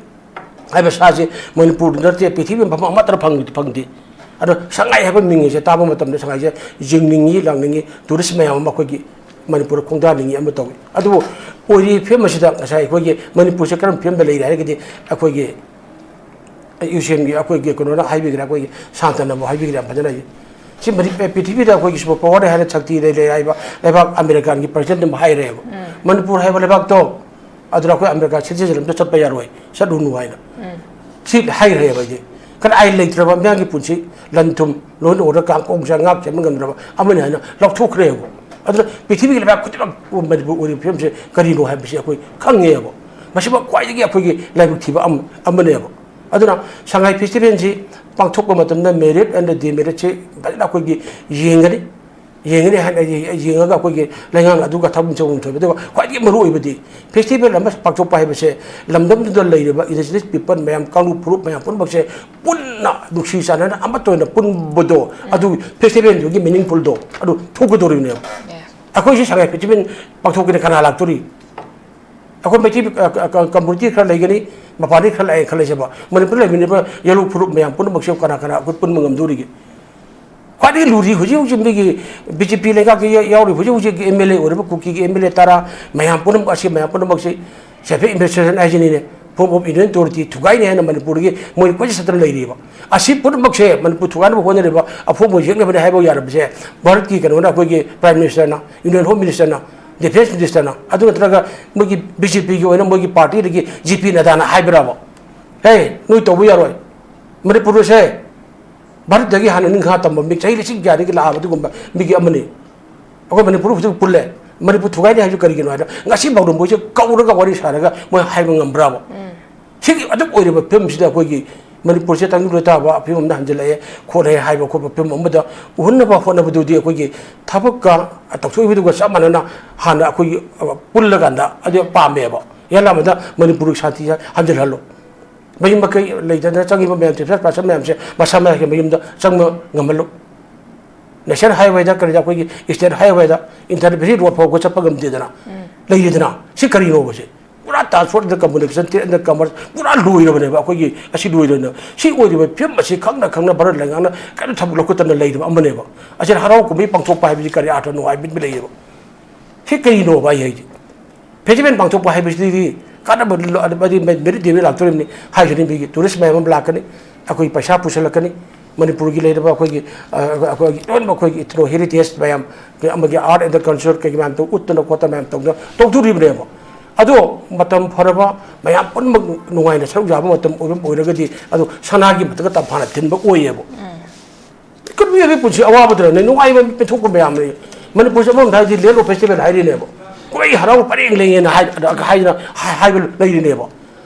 ꯍꯥꯏꯕ ꯁꯥꯁꯤ ꯃꯅꯤꯄꯨꯔꯗ ꯅꯠꯇꯦ, ꯄ꯭ꯔꯤꯊꯤꯕꯤ ꯃꯐꯝ ꯑꯃꯠꯇꯗ ꯐꯪ-, ꯐꯪꯗꯦ꯫ ꯑꯗꯣ ꯁꯉꯥꯏ ꯍꯥꯏꯕ ꯃꯤꯡ ꯑꯁꯦ ꯇꯥꯕ ꯃꯇꯝꯗ ꯁꯉꯥꯏꯁꯦ ꯌꯦꯡꯅꯤꯡꯉꯤ, ꯂꯥꯛꯅꯤꯡꯉꯤ, tourist ꯃꯌꯥꯝ ꯑꯃ ꯑꯩꯈꯣꯏꯒꯤ ꯃꯅꯤꯄꯨꯔꯗ ꯈꯣꯡꯗꯥꯅꯤꯡꯉꯤ ꯑꯃ ꯇꯧꯏ꯫ ꯑꯗꯨꯕꯨ ꯑꯣꯏꯔꯤꯕ ꯐꯤꯕꯝ ꯑꯁꯤꯗ ꯉꯁꯥꯏ ꯑꯩꯈꯣꯏꯒꯤ ꯃꯅꯤꯄꯨꯔꯁꯦ ꯀꯔꯝꯕ ꯐꯤꯕꯝꯗ ꯂꯩꯔꯤ ꯍꯥꯏꯔꯒꯗꯤ, ꯑꯩꯈꯣꯏꯒꯤ ꯌꯨ ꯁꯤ ꯑꯦꯟꯒꯤ ꯑꯩꯈꯣꯏꯒꯤ ꯀꯩꯅꯣꯅ ꯍꯥꯏꯕꯤꯈ꯭ꯔꯦ, ꯑꯩꯈꯣꯏꯒꯤ ꯁꯥꯟꯇꯅꯕꯨ ꯍꯥꯏꯕꯤꯈ꯭ꯔꯦ ꯌꯥꯝ ꯐꯖꯅ꯫ ꯁꯤ ꯃꯅꯤ-, ꯄ꯭ꯔꯤꯊꯤꯕꯤꯗ ꯑꯩꯈꯣꯏꯒꯤ super power ꯍꯥꯏꯅ ꯁꯛꯇꯤ ꯂꯩ, ꯂꯩ ꯍꯥꯏꯕ ꯂꯩꯕꯥꯛ ꯑꯃꯦꯔꯤꯀꯥꯟꯒꯤ president ꯑꯃ ꯍꯥꯏꯔꯦꯕ꯫ ꯃꯅꯤꯄꯨꯔ ꯍꯥꯏꯕ ꯂꯩꯕꯥꯛꯇꯣ ꯑꯗꯨꯅ ꯑꯩꯈꯣꯏ ꯑꯃꯦꯔꯤꯀꯥ citizenship ꯑꯝꯇ ꯆꯠꯄ ꯌꯥꯔꯣꯏ, ꯆꯠꯂꯨꯅꯨ ꯍꯥꯏꯅ꯫ ꯁꯤ ꯍꯥꯏꯈ꯭ꯔꯦꯕ ꯑꯩꯗꯤ꯫ ꯀꯔꯤ ꯑꯥꯏꯟ ꯂꯩꯇ꯭ꯔꯕ, ꯃꯤꯌꯥꯝꯒꯤ ꯄꯨꯟꯁꯤ, ꯂꯟ ꯊꯨꯝ, law and order ꯀꯥꯡ ꯀꯣꯡ ꯆꯥ ꯉꯥꯛ ꯁꯦꯟꯕ ꯉꯝꯗ꯭ꯔꯕ ꯑꯃꯅꯤ ꯍꯥꯏꯅ ꯂꯥꯎꯊꯣꯛꯈ꯭ꯔꯦꯕ꯫ ꯑꯗꯨꯅ ꯄ꯭ꯔꯤꯊꯤꯕꯤꯒꯤ ꯂꯩꯕꯥꯛ ꯈꯨꯗꯤꯡꯃꯛ ꯃꯅꯤꯄꯨꯔ ꯑꯣꯏꯔꯤꯕ ꯐꯤꯕꯝꯁꯦ ꯀꯔꯤꯅꯣ ꯍꯥꯏꯕꯁꯤ ꯑꯩꯈꯣꯏ ꯈꯪꯉꯦꯕ꯫ ꯃꯁꯤꯃꯛ ꯈ꯭ꯋꯥꯏꯗꯒꯤ ꯑꯩꯈꯣꯏꯒꯤ ꯂꯥꯏꯕꯛ ꯊꯤꯕ ꯑꯃ-, ꯑꯃꯅꯦꯕ꯫ ꯑꯗꯨꯅ ꯁꯉꯥꯏ ꯐꯦꯁꯇꯤꯚꯦꯜꯁꯤ ꯄꯥꯡꯊꯣꯛꯄ ꯃꯇꯝꯗ ꯃꯦꯔꯤꯠ ꯑꯦꯟ ꯗꯤꯃꯦꯔꯤꯠꯁꯤ ꯐꯖꯅ ꯑꯩꯈꯣꯏꯒꯤ ꯌꯦꯡꯒꯅꯤ꯫ ꯌꯦꯡꯒꯅꯤ ꯍꯥꯏꯅ ꯌꯦꯡꯉꯒ ꯑꯩꯈꯣꯏꯒꯤ ꯂꯩꯉꯥꯛꯅ ꯑꯗꯨꯒ ꯊꯕꯛ ꯆꯪꯐꯝ ꯊꯣꯛꯏꯕ꯫ ꯑꯗꯨꯒ ꯈ꯭ꯋꯥꯏꯗꯒꯤ ꯃꯔꯨ ꯑꯣꯏꯕꯗꯤ ꯐꯦꯁꯇꯤꯚꯦꯜ ꯑꯃ ꯄꯥꯡꯊꯣꯛꯄ ꯍꯥꯏꯕꯁꯦ ꯂꯝꯗꯝꯗꯨꯗ ꯂꯩꯔꯤꯕ ꯏꯟꯗꯤꯖꯤꯅꯁ ꯄꯤꯄꯜ ꯃꯌꯥꯝ, ꯀꯥꯡꯂꯨꯞ ꯐꯨꯔꯨꯞ ꯃꯌꯥꯝ ꯄꯨꯝꯅꯃꯛꯁꯦ ꯄꯨꯟꯅ ꯅꯨꯡꯁꯤ ꯆꯥꯟꯅꯅ ꯑꯃꯠꯇ ꯑꯣꯏꯅ ꯄꯨꯟꯕꯗꯣ, ꯑꯗꯨ ꯐꯦꯁꯇꯤꯚꯦꯜꯗꯨꯒꯤ ꯃꯤꯅꯤꯡꯐꯨꯜꯗꯣ ꯑꯗꯨ ꯊꯣꯛꯀꯗꯧꯔꯤꯕꯅꯦꯕ꯫ ꯑꯩꯈꯣꯏꯁꯤ ꯁꯉꯥꯏ ꯐꯦꯁꯇꯤꯚꯦꯜ ꯄꯥꯡꯊꯣꯛꯀꯦꯅ ꯀꯅꯥ ꯂꯥꯛꯇꯣꯔꯤ? ꯑꯩꯈꯣꯏ ꯃꯩꯇꯩ ꯀꯝꯃꯨꯅꯤꯇꯤ ꯈꯔ ꯂꯩꯒꯅꯤ, ꯃꯄꯥꯟꯗꯒꯤ ꯈꯔ ꯂꯥꯛꯑꯦ ꯈꯜꯂꯁꯦꯕ꯫ ꯃꯅꯤꯄꯨꯔꯗ ꯂꯩꯃꯤꯟꯅꯕ ꯌꯦꯂꯨ ꯐꯨꯔꯨꯞ ꯃꯌꯥꯝ ꯄꯨꯝꯅꯃꯛꯁꯦ ꯀꯅꯥ ꯀꯅꯥ ꯑꯩꯈꯣꯏ ꯄꯨꯟꯕ ꯉꯝꯗꯣꯔꯤꯒꯦ? ꯈ꯭ꯋꯥꯏꯗꯒꯤ ꯂꯨꯔꯤ ꯍꯧꯖꯤꯛ ꯍꯧꯖꯤꯛ ꯃꯤꯒꯤ ꯕꯤ ꯖꯦ ꯄꯤ ꯂꯩꯉꯥꯛꯀꯤ ꯌꯥꯎꯔꯤꯕ ꯍꯧꯖꯤꯛ ꯍꯧꯖꯤꯛꯀꯤ ꯑꯦꯝ ꯑꯦꯜ ꯑꯦ ꯑꯣꯏꯔꯤꯕ ꯀꯨꯀꯤꯒꯤ ꯑꯦꯝ ꯑꯦꯜ ꯑꯦ ꯇꯔꯥ ꯃꯌꯥꯝ ꯄꯨꯝꯅꯃꯛ ꯑꯁꯤ ꯃꯌꯥꯝ ꯄꯨꯝꯅꯃꯛꯁꯤ ꯁꯦꯜꯐ ꯑꯦꯗꯃꯤꯅꯤꯁꯇ꯭ꯔꯦꯁꯟ ꯍꯥꯏꯁꯤꯅꯤꯅꯦ, ꯐꯣꯔꯝ ꯑꯣꯐ ꯌꯨꯅꯤꯌꯟ ꯑꯣꯊꯣꯔꯤꯇꯤ ꯊꯨꯒꯥꯏꯅꯤ ꯍꯥꯏꯅ ꯃꯅꯤꯄꯨꯔꯒꯤ ꯃꯣꯏ ꯀꯣꯏꯆꯠ ꯆꯠꯇꯅ ꯂꯩꯔꯤꯕ꯫ ꯑꯁꯤ ꯄꯨꯝꯅꯃꯛꯁꯦ ꯃꯅꯤꯄꯨꯔ ꯊꯨꯒꯥꯏꯅꯕ ꯍꯣꯠꯅꯔꯤꯕ ꯑꯐꯣꯡꯕ ꯌꯦꯛꯅꯕꯅꯤ ꯍꯥꯏꯕ ꯌꯥꯔꯕꯁꯦ ꯚꯥꯔꯠꯀꯤ ꯀꯩꯅꯣꯅ, ꯑꯩꯈꯣꯏꯒꯤ ꯄ꯭ꯔꯥꯏꯝ ꯃꯤꯅꯤꯁꯇꯔꯅ, ꯌꯨꯅꯤꯌꯟ ꯍꯣꯝ ꯃꯤꯅꯤꯁꯇꯔꯅ, ꯗꯤꯐꯦꯟꯁ ꯃꯤꯅꯤꯁꯇꯔꯅ, ꯑꯗꯨ ꯅꯠꯇ꯭ꯔꯒ ꯃꯣꯏꯒꯤ ꯕꯤ ꯖꯦ ꯄꯤꯒꯤ ꯑꯣꯏꯅ ꯃꯣꯏꯒꯤ ꯄꯥꯔꯇꯤꯗꯒꯤ ꯖꯤ ꯄꯤ ꯅꯗꯥꯅ ꯍꯥꯏꯕ꯭ꯔꯕ? ꯍꯦ, ꯅꯣꯏ ꯇꯧꯕ ꯌꯥꯔꯣꯏ꯫ ꯃꯅꯤꯄꯨꯔꯁꯦ ꯚꯥꯔꯠꯇꯒꯤ ꯍꯥꯟꯅ ꯅꯤꯡꯈꯥ ꯇꯝꯕ ꯃꯤ ꯆꯍꯤ ꯂꯤꯁꯤꯡ ꯀꯌꯥꯗꯒꯤ ꯂꯥꯛꯑꯕ ꯑꯗꯨꯒꯨꯝꯕ ꯃꯤꯒꯤ ꯑꯃꯅꯤ꯫ ꯑꯩꯈꯣꯏ ꯃꯅꯤꯄꯨꯔ ꯍꯧꯖꯤꯛ ꯄꯨꯜꯂꯦ꯫ ꯃꯅꯤꯄꯨꯔ ꯊꯨꯒꯥꯏꯅꯤ ꯍꯥꯏꯕꯁꯤ ꯀꯔꯤꯒꯤꯅꯣ ꯍꯥꯏꯗ ꯉꯁꯤ ꯐꯥꯎꯗ ꯃꯣꯏꯁꯦ ꯀꯧꯔꯒ ꯋꯥꯔꯤ ꯁꯥꯔꯒ ꯃꯣꯏ ꯍꯥꯏꯕ ꯉꯝꯕ꯭ꯔꯕ? ꯁꯤꯒꯤ ꯑꯗꯨꯝ ꯑꯣꯏꯔꯤꯕ ꯐꯤꯕꯝꯁꯤꯗ ꯑꯩꯈꯣꯏꯒꯤ ꯃꯅꯤꯄꯨꯔꯁꯦ ꯇꯪꯗꯨ ꯂꯩꯇꯥꯕ ꯐꯤꯕꯝꯗ ꯍꯟꯖꯤꯜꯂꯛꯑꯦ ꯈꯣꯠꯂꯦ ꯍꯥꯏꯕ ꯈꯣꯠꯄ ꯐꯤꯕꯝ ꯑꯃꯗ ꯎꯍꯟꯅꯕ ꯍꯣꯠꯅꯕꯗꯨꯗꯤ ꯑꯩꯈꯣꯏꯒꯤ ꯊꯕꯛꯀ ꯇꯧꯊꯣꯛꯏꯕꯗꯨꯒ ꯆꯞ ꯃꯥꯟꯅꯅ ꯍꯥꯟꯅ ꯑꯩꯈꯣꯏꯒꯤ, ꯑ, ꯄꯨꯜꯂꯀꯥꯟꯗ ꯑꯗꯨ ꯄꯥꯝꯃꯦꯕ꯫ ꯌꯥꯝ ꯌꯥꯝꯕꯗ ꯃꯅꯤꯄꯨꯔꯒꯤ ꯁꯥꯟꯇꯤ ꯍꯟꯖꯤꯜꯍꯜꯂꯣ꯫ ꯃꯌꯨꯝ ꯃꯀꯩ ꯂꯩꯇꯗꯅ ꯆꯪꯉꯤꯕ ꯃꯌꯥꯝꯁꯦ, ꯐꯤꯐꯇꯤ ꯄꯥꯔꯁꯦꯟ ꯃꯌꯥꯝꯁꯦ ꯃꯁꯥ ꯃꯁꯥꯒꯤ ꯃꯌꯨꯝꯗ ꯆꯪꯕ ꯉꯝꯍꯜꯂꯨ꯫ ꯅꯦꯁꯅꯦꯜ ꯍꯥꯏꯋꯦꯗ ꯀꯔꯤꯗ ꯑꯩꯈꯣꯏꯒꯤ ꯏꯁꯇꯦꯠ ꯍꯥꯏꯋꯦꯗ ꯏꯟꯇꯔ ꯕꯦꯂꯤ ꯔꯣꯗ ꯐꯥꯎꯕ ꯆꯠꯄ ꯉꯝꯗꯦꯗꯅ ꯂꯩꯔꯤꯗꯅ꯫ ꯁꯤ ꯀꯔꯤꯅꯣꯕ ꯁꯤ? ꯄꯨꯔꯥ transport and communication, trade and commerce ꯄꯨꯔꯥ ꯂꯣꯏꯔꯕꯅꯦꯕ꯫ ꯑꯩꯈꯣꯏꯒꯤ ꯑꯁꯤ ꯂꯣꯏꯔꯕꯅꯤꯅ, ꯁꯤ ꯑꯣꯏꯔꯤꯕ ꯐꯤꯕꯝ ꯑꯁꯤ ꯈꯪꯅ ꯈꯪꯅ ꯚꯥꯔꯠ ꯂꯩꯉꯥꯛꯅ ꯀꯔꯤꯝ ꯊꯕꯛ ꯂꯧꯈꯠꯇꯅ ꯂꯩꯔꯤꯕ ꯑꯃꯅꯦꯕ꯫ ꯑꯁꯤ ꯍꯔꯥꯎ ꯀꯨꯝꯍꯩ ꯄꯥꯡꯊꯣꯛꯄ ꯍꯥꯏꯕꯁꯤ ꯀꯔꯤ ꯑꯥꯔꯊ ꯅꯨꯡꯉꯥꯏꯕ ꯂꯩꯌꯦꯕ? ꯁꯤ ꯀꯔꯤꯅꯣꯕ ꯑꯩ ꯍꯥꯏꯁꯦ? ꯐꯦꯁꯇꯤꯚꯦꯜ ꯄꯥꯡꯊꯣꯛꯄ ꯍꯥꯏꯕꯁꯤꯗꯤ ꯀꯥꯟꯅꯕ ꯂ-, ꯑꯗꯨ ꯃꯗꯤ ꯃꯦ-, ꯃꯦꯔꯤꯠ ꯗꯦꯕꯤ ꯂꯥꯛꯇꯣꯔꯤꯕꯅꯤ ꯍꯥꯏꯁꯤꯅꯤ꯫ ꯃꯤꯒꯤ ꯇꯨꯔꯤꯁ ꯃꯌꯥꯝ ꯑꯃ ꯂꯥꯛꯀꯅꯤ, ꯑꯩꯈꯣꯏ ꯄꯩꯁꯥ ꯄꯨꯁꯜꯂꯛꯀꯅꯤ, ꯃꯅꯤꯄꯨꯔꯒꯤ ꯂꯩꯔꯤꯕ ꯑꯩꯈꯣꯏꯒꯤ, ꯑ, ꯑꯩꯈꯣꯏꯒꯤ ꯂꯣꯏꯅꯃꯛ ꯑꯩꯈꯣꯏꯒꯤ ꯏꯊꯅꯣ ꯍꯦꯔꯤꯇꯦꯖ ꯃꯌꯥꯝ, ꯑꯃꯒꯤ ꯑꯥꯔꯠ ꯑꯦꯟ ꯀꯜꯆꯔ ꯀꯩꯀꯩ ꯃꯌꯥꯝꯗꯣ ꯎꯠꯇꯅ ꯈꯣꯠꯇꯅ ꯃꯌꯥꯝ ꯇꯧꯗꯅ ꯇꯧꯗꯣꯔꯤꯕꯅꯦꯕ꯫ ꯑꯗꯣ ꯃꯇꯝ ꯐꯔꯕ ꯃꯌꯥꯝ ꯄꯨꯝꯅꯃꯛ ꯅꯨꯡꯉꯥꯏꯅ ꯁꯔꯨꯛ ꯌꯥꯕ ꯃꯇꯝ ꯑꯣꯏꯕ ꯑꯣꯏꯔꯒꯗꯤ ꯑꯗꯨ ꯁꯅꯥꯒꯤ ꯃꯊꯛꯇ ꯇꯝꯐꯥꯅ ꯊꯤꯟꯕ ꯑꯣꯏꯌꯦꯕ꯫ ꯀꯔꯤ ꯃꯤꯑꯣꯏꯕꯒꯤ ꯄꯨꯟꯁꯤ ꯑꯋꯥꯕꯗꯨꯅꯅꯦ ꯅꯨꯡꯉꯥꯏꯕ ꯄꯦꯟꯊꯣꯛꯄ ꯃꯌꯥꯝ ꯂꯩ꯫ ꯃꯅꯤꯄꯨꯔꯁꯦ ꯑꯃꯔꯣꯝꯗ ꯍꯥꯏꯔꯗꯤ ꯂꯦꯟ ꯑꯣꯐ ꯐꯦꯁꯇꯤꯚꯦꯜ ꯍꯥꯏꯔꯤꯅꯦꯕ꯫ ꯀꯨꯝꯍꯩ ꯍꯔꯥꯎ ꯄꯔꯦꯡ ꯂꯦꯡꯉꯦꯅ ꯍꯥꯏ-, ꯍꯥꯏꯗꯅ ꯍꯥꯏ-, ꯍꯥꯏꯕ ꯂꯩꯔꯤꯅꯦꯕ꯫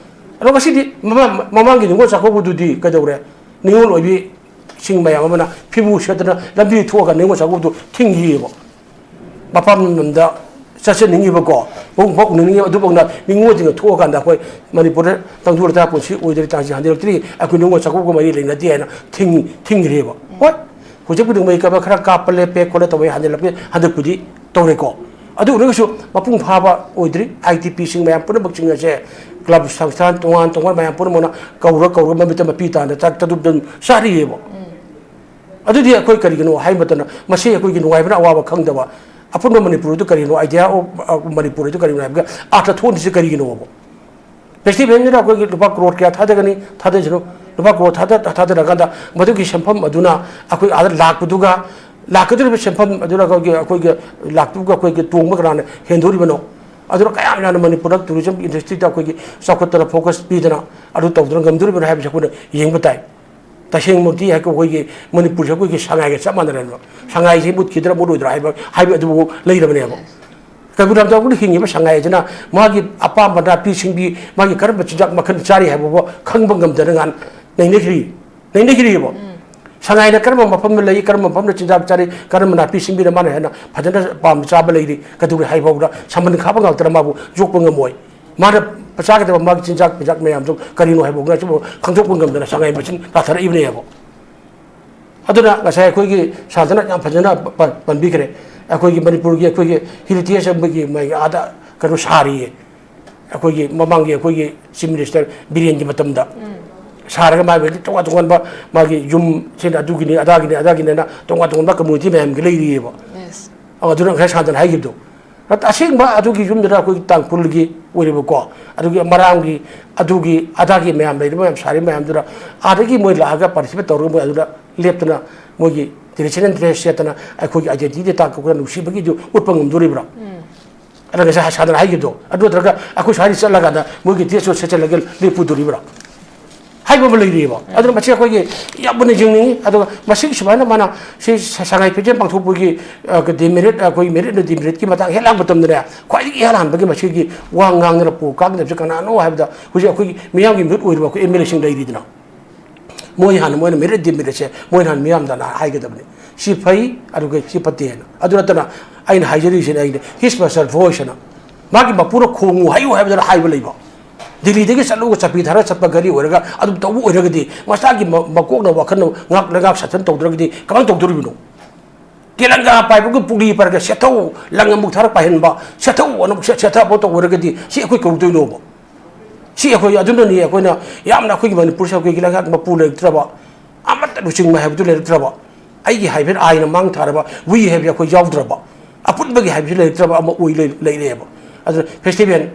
ꯑꯗꯣ ꯉꯁꯤꯗꯤ ꯃꯃꯥꯡ ꯃꯃꯥꯡꯒꯤ ꯅꯤꯉꯣꯜ ꯆꯥꯛꯀꯧꯕꯗꯨꯗꯤ ꯀꯩꯗꯧꯔꯦ? ꯅꯤꯉꯣꯜ ꯑꯣꯏꯕꯤꯁꯤꯡ ꯃꯌꯥꯝ ꯑꯃꯅ ꯐꯤꯕꯨ ꯁꯦꯠꯇꯅ ꯂꯝꯕꯤ ꯊꯣꯛꯑꯒ ꯅꯤꯉꯣꯜ ꯆꯥꯛꯀꯧꯕꯗꯨ ꯊꯤꯡꯈꯤꯑꯕ꯫ ꯃꯄꯥꯝ ꯂꯝꯗ ꯆꯠꯆꯅꯤꯡꯉꯤꯕꯀꯣ, ꯃꯕꯨꯡ ꯃꯧꯄ꯭ꯋꯥ ꯎꯅꯅꯤꯡꯉꯤꯕ, ꯑꯗꯨꯐꯥꯎꯅ ꯅꯤꯉꯣꯜꯁꯤꯡꯅ ꯊꯣꯛꯑꯀꯥꯟꯗ ꯑꯩꯈꯣꯏ ꯃꯅꯤꯄꯨꯔꯗ ꯇꯪꯗꯨ ꯂꯩꯇꯥ ꯄꯨꯟꯁꯤ ꯑꯣꯏꯗ꯭ꯔꯤ, ꯇꯥꯡꯁꯤ ꯍꯟꯖꯤꯜꯂꯛꯇ꯭ꯔꯤ, ꯑꯩꯈꯣꯏ ꯅꯤꯉꯣꯜ ꯆꯥꯛꯀꯧꯕꯒ ꯃꯔꯤ ꯂꯩꯅꯗꯦ ꯍꯥꯏꯅ ꯊꯤꯡ-, ꯊꯤꯡꯈ꯭ꯔꯦꯕ꯫ ꯍꯣꯏ, ꯍꯧꯖꯤꯛꯄꯨꯗꯤ ꯃꯩ ꯀꯥꯕ ꯈꯔ ꯀꯥꯞꯄ ꯂꯦꯞꯄꯦ ꯈꯣꯠꯂꯦ ꯇꯧꯋꯦ, ꯍꯟꯖꯤꯜꯂꯛꯄꯦ, ꯍꯟꯗꯛꯄꯨꯗꯤ ꯇꯧꯔꯦꯀꯣ꯫ ꯑꯗꯨ ꯑꯣꯏꯔꯒꯁꯨ ꯃꯄꯨꯡ ꯐꯥꯕ ꯑꯣꯏꯗ꯭ꯔꯤ꯫ ꯑꯥꯏ ꯇꯤ ꯄꯤꯁꯤꯡ ꯃꯌꯥꯝ ꯄꯨꯝꯅꯃꯛꯁꯤꯡ ꯑꯁꯦ ꯀ꯭ꯂꯕ ꯁꯪꯁꯊꯥꯟ ꯇꯣꯉꯥꯟ ꯇꯣꯉꯥꯟ ꯃꯌꯥꯝ ꯄꯨꯝꯅꯃꯛꯅ ꯀꯧꯔ ꯀꯧꯔꯒ ꯃꯃꯤꯠꯇ ꯃꯄꯤ ꯇꯥꯅ ꯆꯥꯛ ꯆꯗꯨꯞ ꯑꯗꯨꯝ ꯆꯥꯔꯤꯑꯕ꯫ ꯑꯗꯨꯗꯤ ꯑꯩꯈꯣꯏ ꯀꯔꯤꯒꯤꯅꯣ ꯍꯥꯏꯕ ꯃꯇꯝꯗ, ꯃꯁꯤ ꯑꯩꯈꯣꯏꯒꯤ ꯅꯨꯡꯉꯥꯏꯕꯅ ꯑꯋꯥꯕ ꯈꯪꯗꯕ, ꯑꯄꯨꯟꯕ ꯃꯅꯤꯄꯨꯔꯗꯨ ꯀꯔꯤꯅꯣ, idea of, uh, ꯃꯅꯤꯄꯨꯔ ꯑꯗꯨ ꯀꯔꯤꯅꯣ ꯍꯥꯏꯕꯒꯤ ꯑꯥꯔꯊ ꯊꯣꯛꯍꯟꯗ꯭ꯔꯤꯁꯤ ꯀꯔꯤꯒꯤꯅꯣꯕ? ꯐꯦꯁꯇꯤꯚꯦꯜꯁꯤꯗ ꯑꯩꯈꯣꯏꯒꯤ ꯂꯨꯄꯥ ꯀ꯭ꯔꯣꯔ ꯀꯌꯥ ꯊꯥꯗꯒꯅꯤ, ꯊꯥꯗꯁꯅꯨ, ꯂꯨꯄꯥ ꯀ꯭ꯔꯣꯔ ꯊꯥꯗ-, ꯊꯥꯗꯔꯀꯥꯟꯗ ꯃꯗꯨꯒꯤ ꯁꯦꯟꯐꯝ ꯑꯗꯨꯅ ꯑꯩꯈꯣꯏ ꯑꯥꯗ ꯂꯥꯛꯄꯗꯨꯒ, ꯂꯥꯛꯀꯗꯧꯔꯤꯕ ꯁꯦꯟꯐꯝ ꯑꯗꯨꯅ ꯑꯩꯈꯣꯏꯒꯤ, ꯑꯩꯈꯣꯏꯒꯤ ꯂꯥꯛꯇꯨꯒ ꯑꯩꯈꯣꯏꯒꯤ ꯇꯣꯡꯕ ꯀꯅꯥꯅ ꯍꯦꯟꯗꯣꯔꯤꯕꯅꯣ? ꯑꯗꯨꯅ ꯀꯌꯥꯝ ꯌꯥꯝꯅ ꯃꯅꯤꯄꯨꯔꯗ ꯇꯨꯔꯤꯖꯝ ꯏꯟꯗꯁꯇ꯭ꯔꯤꯗ ꯑꯩꯈꯣꯏꯒꯤ ꯆꯥꯎꯈꯠꯇꯅ ꯐꯣꯀꯁ ꯄꯤꯗꯅ ꯑꯗꯨ ꯇꯧꯗꯅ ꯉꯝꯗꯣꯔꯤꯕꯅꯣ ꯍꯥꯏꯕꯁꯤ ꯑꯩꯈꯣꯏꯅ ꯌꯦꯡꯕ ꯇꯥꯏ꯫ ꯇꯁꯦꯡꯃꯛꯇꯤ ꯑꯩꯈꯣꯏꯒꯤ ꯃꯅꯤꯄꯨꯔꯁꯦ ꯑꯩꯈꯣꯏꯒꯤ ꯁꯉꯥꯏꯒ ꯆꯞ ꯃꯥꯟꯅꯔꯦꯕ꯫ ꯁꯉꯥꯏꯁꯤ ꯃꯨꯠꯈꯤꯗ꯭ꯔꯥ ꯃꯨꯠꯂꯣꯏꯗ꯭ꯔꯥ ꯍꯥꯏꯕ, ꯍꯥꯏꯕ ꯑꯗꯨꯕꯨ ꯂꯩꯔꯕꯅꯦꯕ꯫ ꯀꯩꯕꯨꯜ ꯂꯝꯖꯥꯎꯗ ꯍꯤꯡꯉꯤꯕ ꯁꯉꯥꯏ ꯑꯁꯤꯅ ꯃꯥꯒꯤ ꯑꯄꯥꯝꯕ ꯅꯥꯄꯤ ꯁꯤꯡꯕꯤ, ꯃꯥꯒꯤ ꯀꯔꯝꯕ ꯆꯤꯟꯖꯥꯛ ꯃꯈꯜ ꯆꯥꯔꯤ ꯍꯥꯏꯕ ꯐꯥꯎꯕ ꯈꯪꯕ ꯉꯝꯗꯅ ꯉꯥꯟ ꯅꯩꯅꯈ꯭ꯔꯤ, ꯅꯩꯅꯈ꯭ꯔꯤꯕ꯫ ꯁꯉꯥꯏꯅ ꯀꯔꯝꯕ ꯃꯐꯝꯗ ꯂꯩ, ꯀꯔꯝꯕ ꯃꯐꯝꯗ ꯆꯤꯟꯖꯥꯛ ꯆꯥꯔꯤ, ꯀꯔꯝꯕ ꯅꯥꯄꯤ ꯁꯤꯡꯕꯤꯅ ꯃꯥꯅ ꯍꯦꯟꯅ ꯐꯖꯅ ꯄꯥꯝꯅ ꯆꯥꯕ ꯂꯩꯔꯤ, ꯀꯩꯗꯧꯔꯤ ꯍꯥꯏꯕ ꯐꯥꯎꯕꯗ ꯁꯝꯕꯟ ꯈꯥꯕ ꯉꯥꯛꯇꯅ ꯃꯥꯕꯨ ꯌꯣꯛꯄ ꯉꯝꯃꯣꯏ꯫ ꯃꯥꯅ ꯆꯥꯒꯗꯕ ꯃꯥꯒꯤ ꯆꯤꯟꯖꯥꯛ ꯄꯤꯖꯥꯛ ꯃꯌꯥꯝꯗꯣ ꯀꯔꯤꯅꯣ ꯍꯥꯏꯕ ꯐꯥꯎꯕ ꯈꯪꯗꯣꯛꯄ ꯉꯝꯗꯅ ꯁꯉꯥꯏ ꯃꯁꯤꯡ ꯇꯥꯊꯔꯛꯏꯕꯅꯦꯕ꯫ ꯑꯗꯨꯅ ꯉꯁꯥꯏ ꯑꯩꯈꯣꯏꯒꯤ ꯁꯥꯟꯇꯅ ꯌꯥꯝ ꯐꯖꯅ ꯄ-, ꯄꯟꯕꯤꯈ꯭ꯔꯦ꯫ ꯑꯩꯈꯣꯏꯒꯤ ꯃꯅꯤꯄꯨꯔꯒꯤ ꯑꯩꯈꯣꯏꯒꯤ ꯍꯦꯔꯤꯇꯦꯖ ꯑꯃꯒꯤ ꯃꯥꯒꯤ ꯑꯥꯗ ꯀꯩꯅꯣ ꯁꯥꯔꯤꯌꯦ꯫ ꯑꯩꯈꯣꯏꯒꯤ ꯃꯃꯥꯡꯒꯤ ꯑꯩꯈꯣꯏꯒꯤ ꯆꯤꯐ ꯃꯤꯅꯤꯁꯇꯔ ꯕꯤꯔꯦꯟꯒꯤ ꯃꯇꯝꯗ ꯁꯥꯔꯒ ꯃꯥꯒꯤ ꯇꯣꯉꯥꯟ ꯇꯣꯉꯥꯟꯕ ꯃꯥꯒꯤ ꯌꯨꯝ, ꯁꯤꯅ ꯑꯗꯨꯒꯤꯅꯤ, ꯑꯗꯥꯒꯤꯅꯤ, ꯑꯗꯥꯒꯤꯅꯤꯅ ꯇꯣꯉꯥꯟ ꯇꯣꯉꯥꯟꯕ ꯀꯝꯃꯨꯅꯤꯇꯤ ꯃꯌꯥꯝꯒꯤ ꯂꯩꯔꯤꯑꯕ꯫ ꯑꯧ, ꯑꯗꯨꯅ ꯉꯁꯥꯏ ꯁꯥꯟꯇꯅ ꯍꯥꯏꯈꯤꯕꯗꯣ꯫ ꯑꯁꯦꯡꯕ ꯑꯗꯨꯒꯤ ꯌꯨꯝꯗꯨꯅ ꯑꯩꯈꯣꯏꯒꯤ ꯇꯥꯡꯈꯨꯜꯒꯤ ꯑꯣꯏꯔꯤꯕꯀꯣ, ꯑꯗꯨꯒꯤ ꯃꯔꯥꯝꯒꯤ, ꯑꯗꯨꯒꯤ ꯑꯗꯥꯒꯤ ꯃꯌꯥꯝ ꯂꯩꯔꯤꯕ ꯃꯌꯥꯝ ꯁꯥꯔꯤꯕ ꯃꯌꯥꯝꯗꯨꯅ ꯑꯥꯗꯒꯤ ꯃꯣꯏ ꯂꯥꯛꯑꯒ ꯄꯥꯔꯇꯤꯁꯤꯄꯦꯠ ꯇꯧꯔꯒ ꯃꯣꯏ ꯑꯗꯨꯗ ꯂꯦꯞꯇꯅ ꯃꯣꯏꯒꯤ ꯇ꯭ꯔꯦꯗꯤꯁꯅꯦꯜ ꯗ꯭ꯔꯦꯁ ꯁꯦꯠꯇꯅ ꯑꯩꯈꯣꯏꯒꯤ ꯑꯥꯏꯗꯦꯟꯇꯤꯇꯤ ꯇꯥꯛꯄ ꯅꯨꯡꯁꯤꯕꯒꯤꯗꯨ ꯎꯠꯄ ꯉꯝꯗꯣꯔꯤꯕ꯭ꯔꯥ? ꯑꯗ ꯉꯁꯥꯏ ꯁꯥꯟꯇꯅ ꯍꯥꯏꯈꯤꯕꯗꯣ, ꯑꯗꯨ ꯅꯠꯇ꯭ꯔꯒ ꯑꯩꯈꯣꯏ ꯁ꯭ꯋꯥꯏꯗ ꯆꯠꯂꯀꯥꯟꯗ ꯃꯣꯏꯒꯤ ꯗ꯭ꯔꯦꯁꯇꯨ ꯁꯦꯠꯆꯜꯂꯒ ꯂꯦꯞꯄꯨꯗꯣꯔꯤꯕ꯭ꯔꯥ? ꯍꯥꯏꯕ ꯑꯃ ꯂꯩꯔꯤꯑꯕ꯫ ꯑꯗꯨꯅ ꯃꯁꯤ ꯑꯩꯈꯣꯏꯒꯤ ꯌꯥꯝꯅ ꯌꯦꯡꯅꯤꯡꯉꯤ꯫ ꯑꯗꯨꯒ ꯃꯁꯤꯒꯤ ꯁꯨꯃꯥꯏꯅ ꯃꯥꯅ ꯁꯤ ꯁ-, ꯁꯉꯥꯏ ꯐꯦꯁꯇꯤꯚꯦꯜ ꯄꯥꯡꯊꯣꯛꯄꯒꯤ, ꯑ, ꯀ-, ꯗꯤꯃꯦꯔꯤꯠ, ꯑꯩꯈꯣꯏ ꯃꯦꯔꯤꯠꯅ ꯗꯤꯃꯦꯔꯤꯠꯀꯤ ꯃꯇꯥꯡ ꯍꯦꯛ ꯂꯥꯛꯄ ꯃꯇꯝꯗꯅꯦ, ꯈ꯭ꯋꯥꯏꯗꯒꯤ ꯏꯍꯥꯟ ꯍꯥꯟꯕꯒꯤ ꯃꯁꯤꯒꯤ ꯋꯥ ꯉꯥꯡꯗꯅ ꯄꯣ ꯀꯥꯡꯗꯕꯁꯦ ꯀꯅꯥꯅꯣ ꯍꯥꯏꯕꯗ, ꯍꯧꯖꯤꯛ ꯑꯩꯈꯣꯏꯒꯤ ꯃꯤꯌꯥꯝꯒꯤ ꯃꯤꯍꯨꯠ ꯑꯣꯏꯔꯤꯕ ꯑꯩꯈꯣꯏ ꯑꯦꯝ ꯑꯦꯜ ꯑꯦꯁꯤꯡ ꯂꯩꯔꯤꯗꯅ, ꯃꯣꯏ ꯍꯥꯟꯅ, ꯃꯣꯏꯅ ꯃꯦꯔꯤꯠ ꯗꯤꯃꯦꯔꯤꯠꯁꯦ ꯃꯣꯏꯅ ꯍꯥꯟꯅ ꯃꯤꯌꯥꯝꯗ ꯍꯥꯏꯒꯗꯕꯅꯤ꯫ ꯁꯤ ꯐꯩ, ꯑꯗꯨꯒ ꯁꯤ ꯐꯠꯇꯦ ꯍꯥꯏꯅ꯫ ꯑꯗꯨ ꯅꯠꯇꯅ ꯑꯩꯅ ꯍꯥꯏꯖꯔꯤꯁꯤꯅ ꯑꯩꯅ his master voice ꯍꯥꯏꯅ, ꯃꯥꯒꯤ ꯃꯄꯨꯅ ꯈꯣꯡꯉꯨ ꯍꯥꯏꯌꯨ ꯍꯥꯏꯕꯗꯨꯅ ꯍꯥꯏꯕ ꯂꯩꯕ꯫ ꯗꯤꯜꯂꯤꯗꯒꯤ ꯆꯠꯂꯨꯒ ꯆꯠꯄꯤ ꯊꯥꯔꯒ ꯆꯠꯄ ꯒꯥꯔꯤ ꯑꯣꯏꯔꯒ ꯑꯗꯨꯝ ꯇꯧꯕ ꯑꯣꯏꯔꯒꯗꯤ, ꯃꯆꯥꯒꯤ ꯃ-, ꯃꯀꯣꯛꯅ ꯋꯥꯈꯜꯅ ꯉꯥꯛ ꯂꯩꯉꯥꯛ ꯁꯥꯁꯟ ꯇꯧꯗ꯭ꯔꯒꯗꯤ ꯀꯃꯥꯏꯅ ꯇꯧꯗꯣꯔꯤꯕꯅꯣ? ꯇꯦꯂꯪꯒꯥ ꯄꯥꯏꯕꯒꯤ ꯄꯨꯛꯂꯤ ꯄꯥꯏꯔꯒ ꯁꯦꯠꯊꯧ, ꯂꯪ ꯑꯃꯨꯛ ꯊꯥꯔ ꯄꯥꯏꯍꯟꯕ, ꯁꯦꯠꯊꯧ, ꯑꯃꯨꯛ ꯁꯦ-, ꯁꯦꯠꯊꯕ ꯇꯧꯔꯒꯗꯤ ꯁꯤ ꯑꯩꯈꯣꯏ ꯀꯧꯗꯣꯏꯅꯣꯕ? ꯁꯤ ꯑꯩꯈꯣꯏ, ꯑꯗꯨꯅꯅꯤ ꯑꯩꯈꯣꯏꯅ ꯌꯥꯝꯅ ꯑꯩꯈꯣꯏꯒꯤ ꯃꯅꯤꯄꯨꯔꯁꯦ ꯑꯩꯈꯣꯏꯒꯤ ꯂꯩꯉꯥꯛ ꯃꯄꯨ ꯂꯩꯔꯛꯇ꯭ꯔꯕ, ꯑꯃꯠꯇ ꯂꯨꯆꯤꯡꯕ ꯍꯥꯏꯕꯗꯨ ꯂꯩꯔꯛꯇ꯭ꯔꯕ, ꯑꯩꯒꯤ ꯍꯥꯏꯕ ꯑꯥꯏꯟ ꯑꯃ ꯃꯥꯡ ꯊꯥꯔꯕ, ꯋꯤ ꯍꯥꯏꯕꯁꯦ ꯑꯩꯈꯣꯏ ꯌꯥꯎꯗ꯭ꯔꯕ, ꯑꯄꯨꯟꯕꯒꯤ ꯍꯥꯏꯕꯁꯤ ꯂꯩꯔꯛꯇ꯭ꯔꯕ ꯑꯃ ꯑꯣꯏ ꯂꯩ-, ꯂꯩꯔꯛꯑꯦꯕ꯫ ꯑꯗꯨꯅ ꯐꯦꯁꯇꯤꯚꯦꯜ,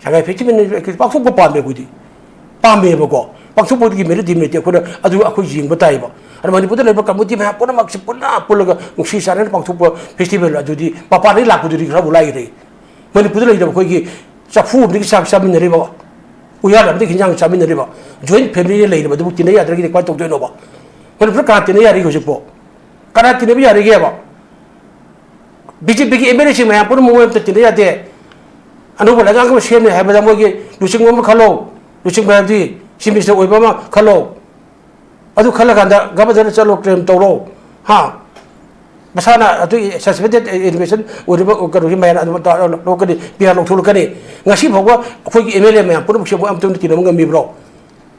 ꯁꯉꯥꯏ ꯐꯦꯁꯇꯤꯚꯦꯜ ꯄꯥꯡꯊꯣꯛꯄ ꯄꯥꯝꯃꯦ ꯑꯩꯈꯣꯏꯗꯤ, ꯄꯥꯝꯃꯦꯕꯀꯣ꯫ ꯄꯥꯡꯊꯣꯛꯄꯗꯨꯒꯤ ꯃꯦꯔꯤꯠ ꯗꯤꯃꯦꯔꯤꯠꯇꯤ ꯑꯩꯈꯣꯏꯅ ꯑꯗꯨ ꯑꯩꯈꯣꯏ ꯌꯦꯡꯕ ꯇꯥꯏꯕ꯫ ꯑꯗꯨꯅ ꯃꯅꯤꯄꯨꯔꯗ ꯂꯩꯕ ꯀꯝꯃꯨꯅꯤꯇꯤ ꯃꯌꯥꯝ ꯄꯨꯝꯅꯃꯛꯁꯦ ꯄꯨꯟꯅ ꯄꯨꯜꯂꯒ ꯅꯨꯡꯁꯤ ꯆꯥꯟꯅꯅ ꯄꯥꯡꯊꯣꯛꯄ ꯐꯦꯁꯇꯤꯚꯦꯜ ꯑꯗꯨꯗꯤ ꯃꯄꯥꯟꯗꯒꯤ ꯂꯥꯛꯄꯗꯨꯗꯤ ꯈꯔꯕꯨ ꯂꯥꯏꯔꯦ꯫ ꯃꯅꯤꯄꯨꯔꯗ ꯂꯩꯔꯤꯕ ꯑꯩꯈꯣꯏꯒꯤ ꯆꯐꯨ ꯑꯃꯗꯒꯤ ꯆꯥꯛ ꯆꯥꯃꯤꯟꯅꯔꯤꯕ, ꯎꯌꯥꯟ ꯑꯃꯗꯒꯤ ꯍꯤꯟꯖꯥꯡ ꯆꯥꯃꯤꯟꯅꯔꯤꯕ, ꯖꯣꯏꯟ ꯐꯦꯃꯤꯂꯤꯗ ꯂꯩꯔꯤꯕ ꯑꯗꯨꯕꯨ ꯇꯤꯟꯅ ꯌꯥꯗ꯭ꯔꯒꯗꯤ ꯀꯃꯥꯏꯅ ꯇꯧꯗꯣꯏꯅꯣꯕ? ꯃꯅꯤꯄꯨꯔꯗ ꯀꯅꯥ ꯇꯤꯟꯅ ꯌꯥꯔꯤꯒꯦ ꯍꯧꯖꯤꯛꯄꯣ? ꯀꯅꯥ ꯇꯤꯟꯅꯕ ꯌꯥꯔꯤꯒꯦꯕ? ꯕꯤ ꯖꯦ ꯄꯤꯒꯤ ꯑꯦꯝ ꯑꯦꯜ ꯑꯦꯁꯤꯡ ꯃꯌꯥꯝ ꯄꯨꯝꯅꯃꯛ ꯃꯣꯏ ꯑꯃꯇ ꯇꯤꯟꯅ ꯌꯥꯗꯦ꯫ ꯑꯅꯧꯕ ꯂꯩꯉꯥꯛ ꯑꯃ ꯁꯦꯝꯅꯤ ꯍꯥꯏꯕꯗ ꯃꯣꯏꯒꯤ ꯂꯨꯆꯤꯡꯕ ꯑꯃ ꯈꯜꯂꯣ꯫ ꯂꯨꯆꯤꯡꯕ ꯍꯥꯏꯕꯗꯤ ꯆꯤꯐ ꯃꯤꯅꯤꯁꯇꯔ ꯑꯣꯏꯕ ꯑꯃ ꯈꯜꯂꯣ꯫ ꯑꯗꯨ ꯈꯜꯂꯀꯥꯟꯗ ꯒꯚꯔꯅꯔ ꯆꯠꯂꯣ, ꯀ꯭ꯂꯦꯝ ꯇꯧꯔꯣ꯫ ꯍꯥ? ꯃꯁꯥꯅ ꯑꯗꯨꯒꯤ ꯁꯁꯄꯦꯟꯗꯦꯠ ꯑꯦꯗꯃꯤꯁꯟ ꯑꯣꯏꯔꯤꯕ ꯀꯩꯅꯣꯒꯤ ꯃꯌꯥꯝ ꯑꯗꯨ ꯂꯧꯔꯛꯀꯅꯤ, ꯄꯤ ꯑꯥꯔ ꯂꯧꯊꯣꯛꯂꯛꯀꯅꯤ꯫ ꯉꯁꯤ ꯐꯥꯎꯕ ꯑꯩꯈꯣꯏꯒꯤ ꯑꯦꯝ ꯑꯦꯜ ꯑꯦ ꯃꯌꯥꯝ ꯄꯨꯝꯅꯃꯛꯁꯦ ꯃꯣꯏ ꯑꯃꯇꯪꯗ ꯇꯤꯟꯅꯕ ꯉꯝꯃꯤꯕ꯭ꯔꯣ?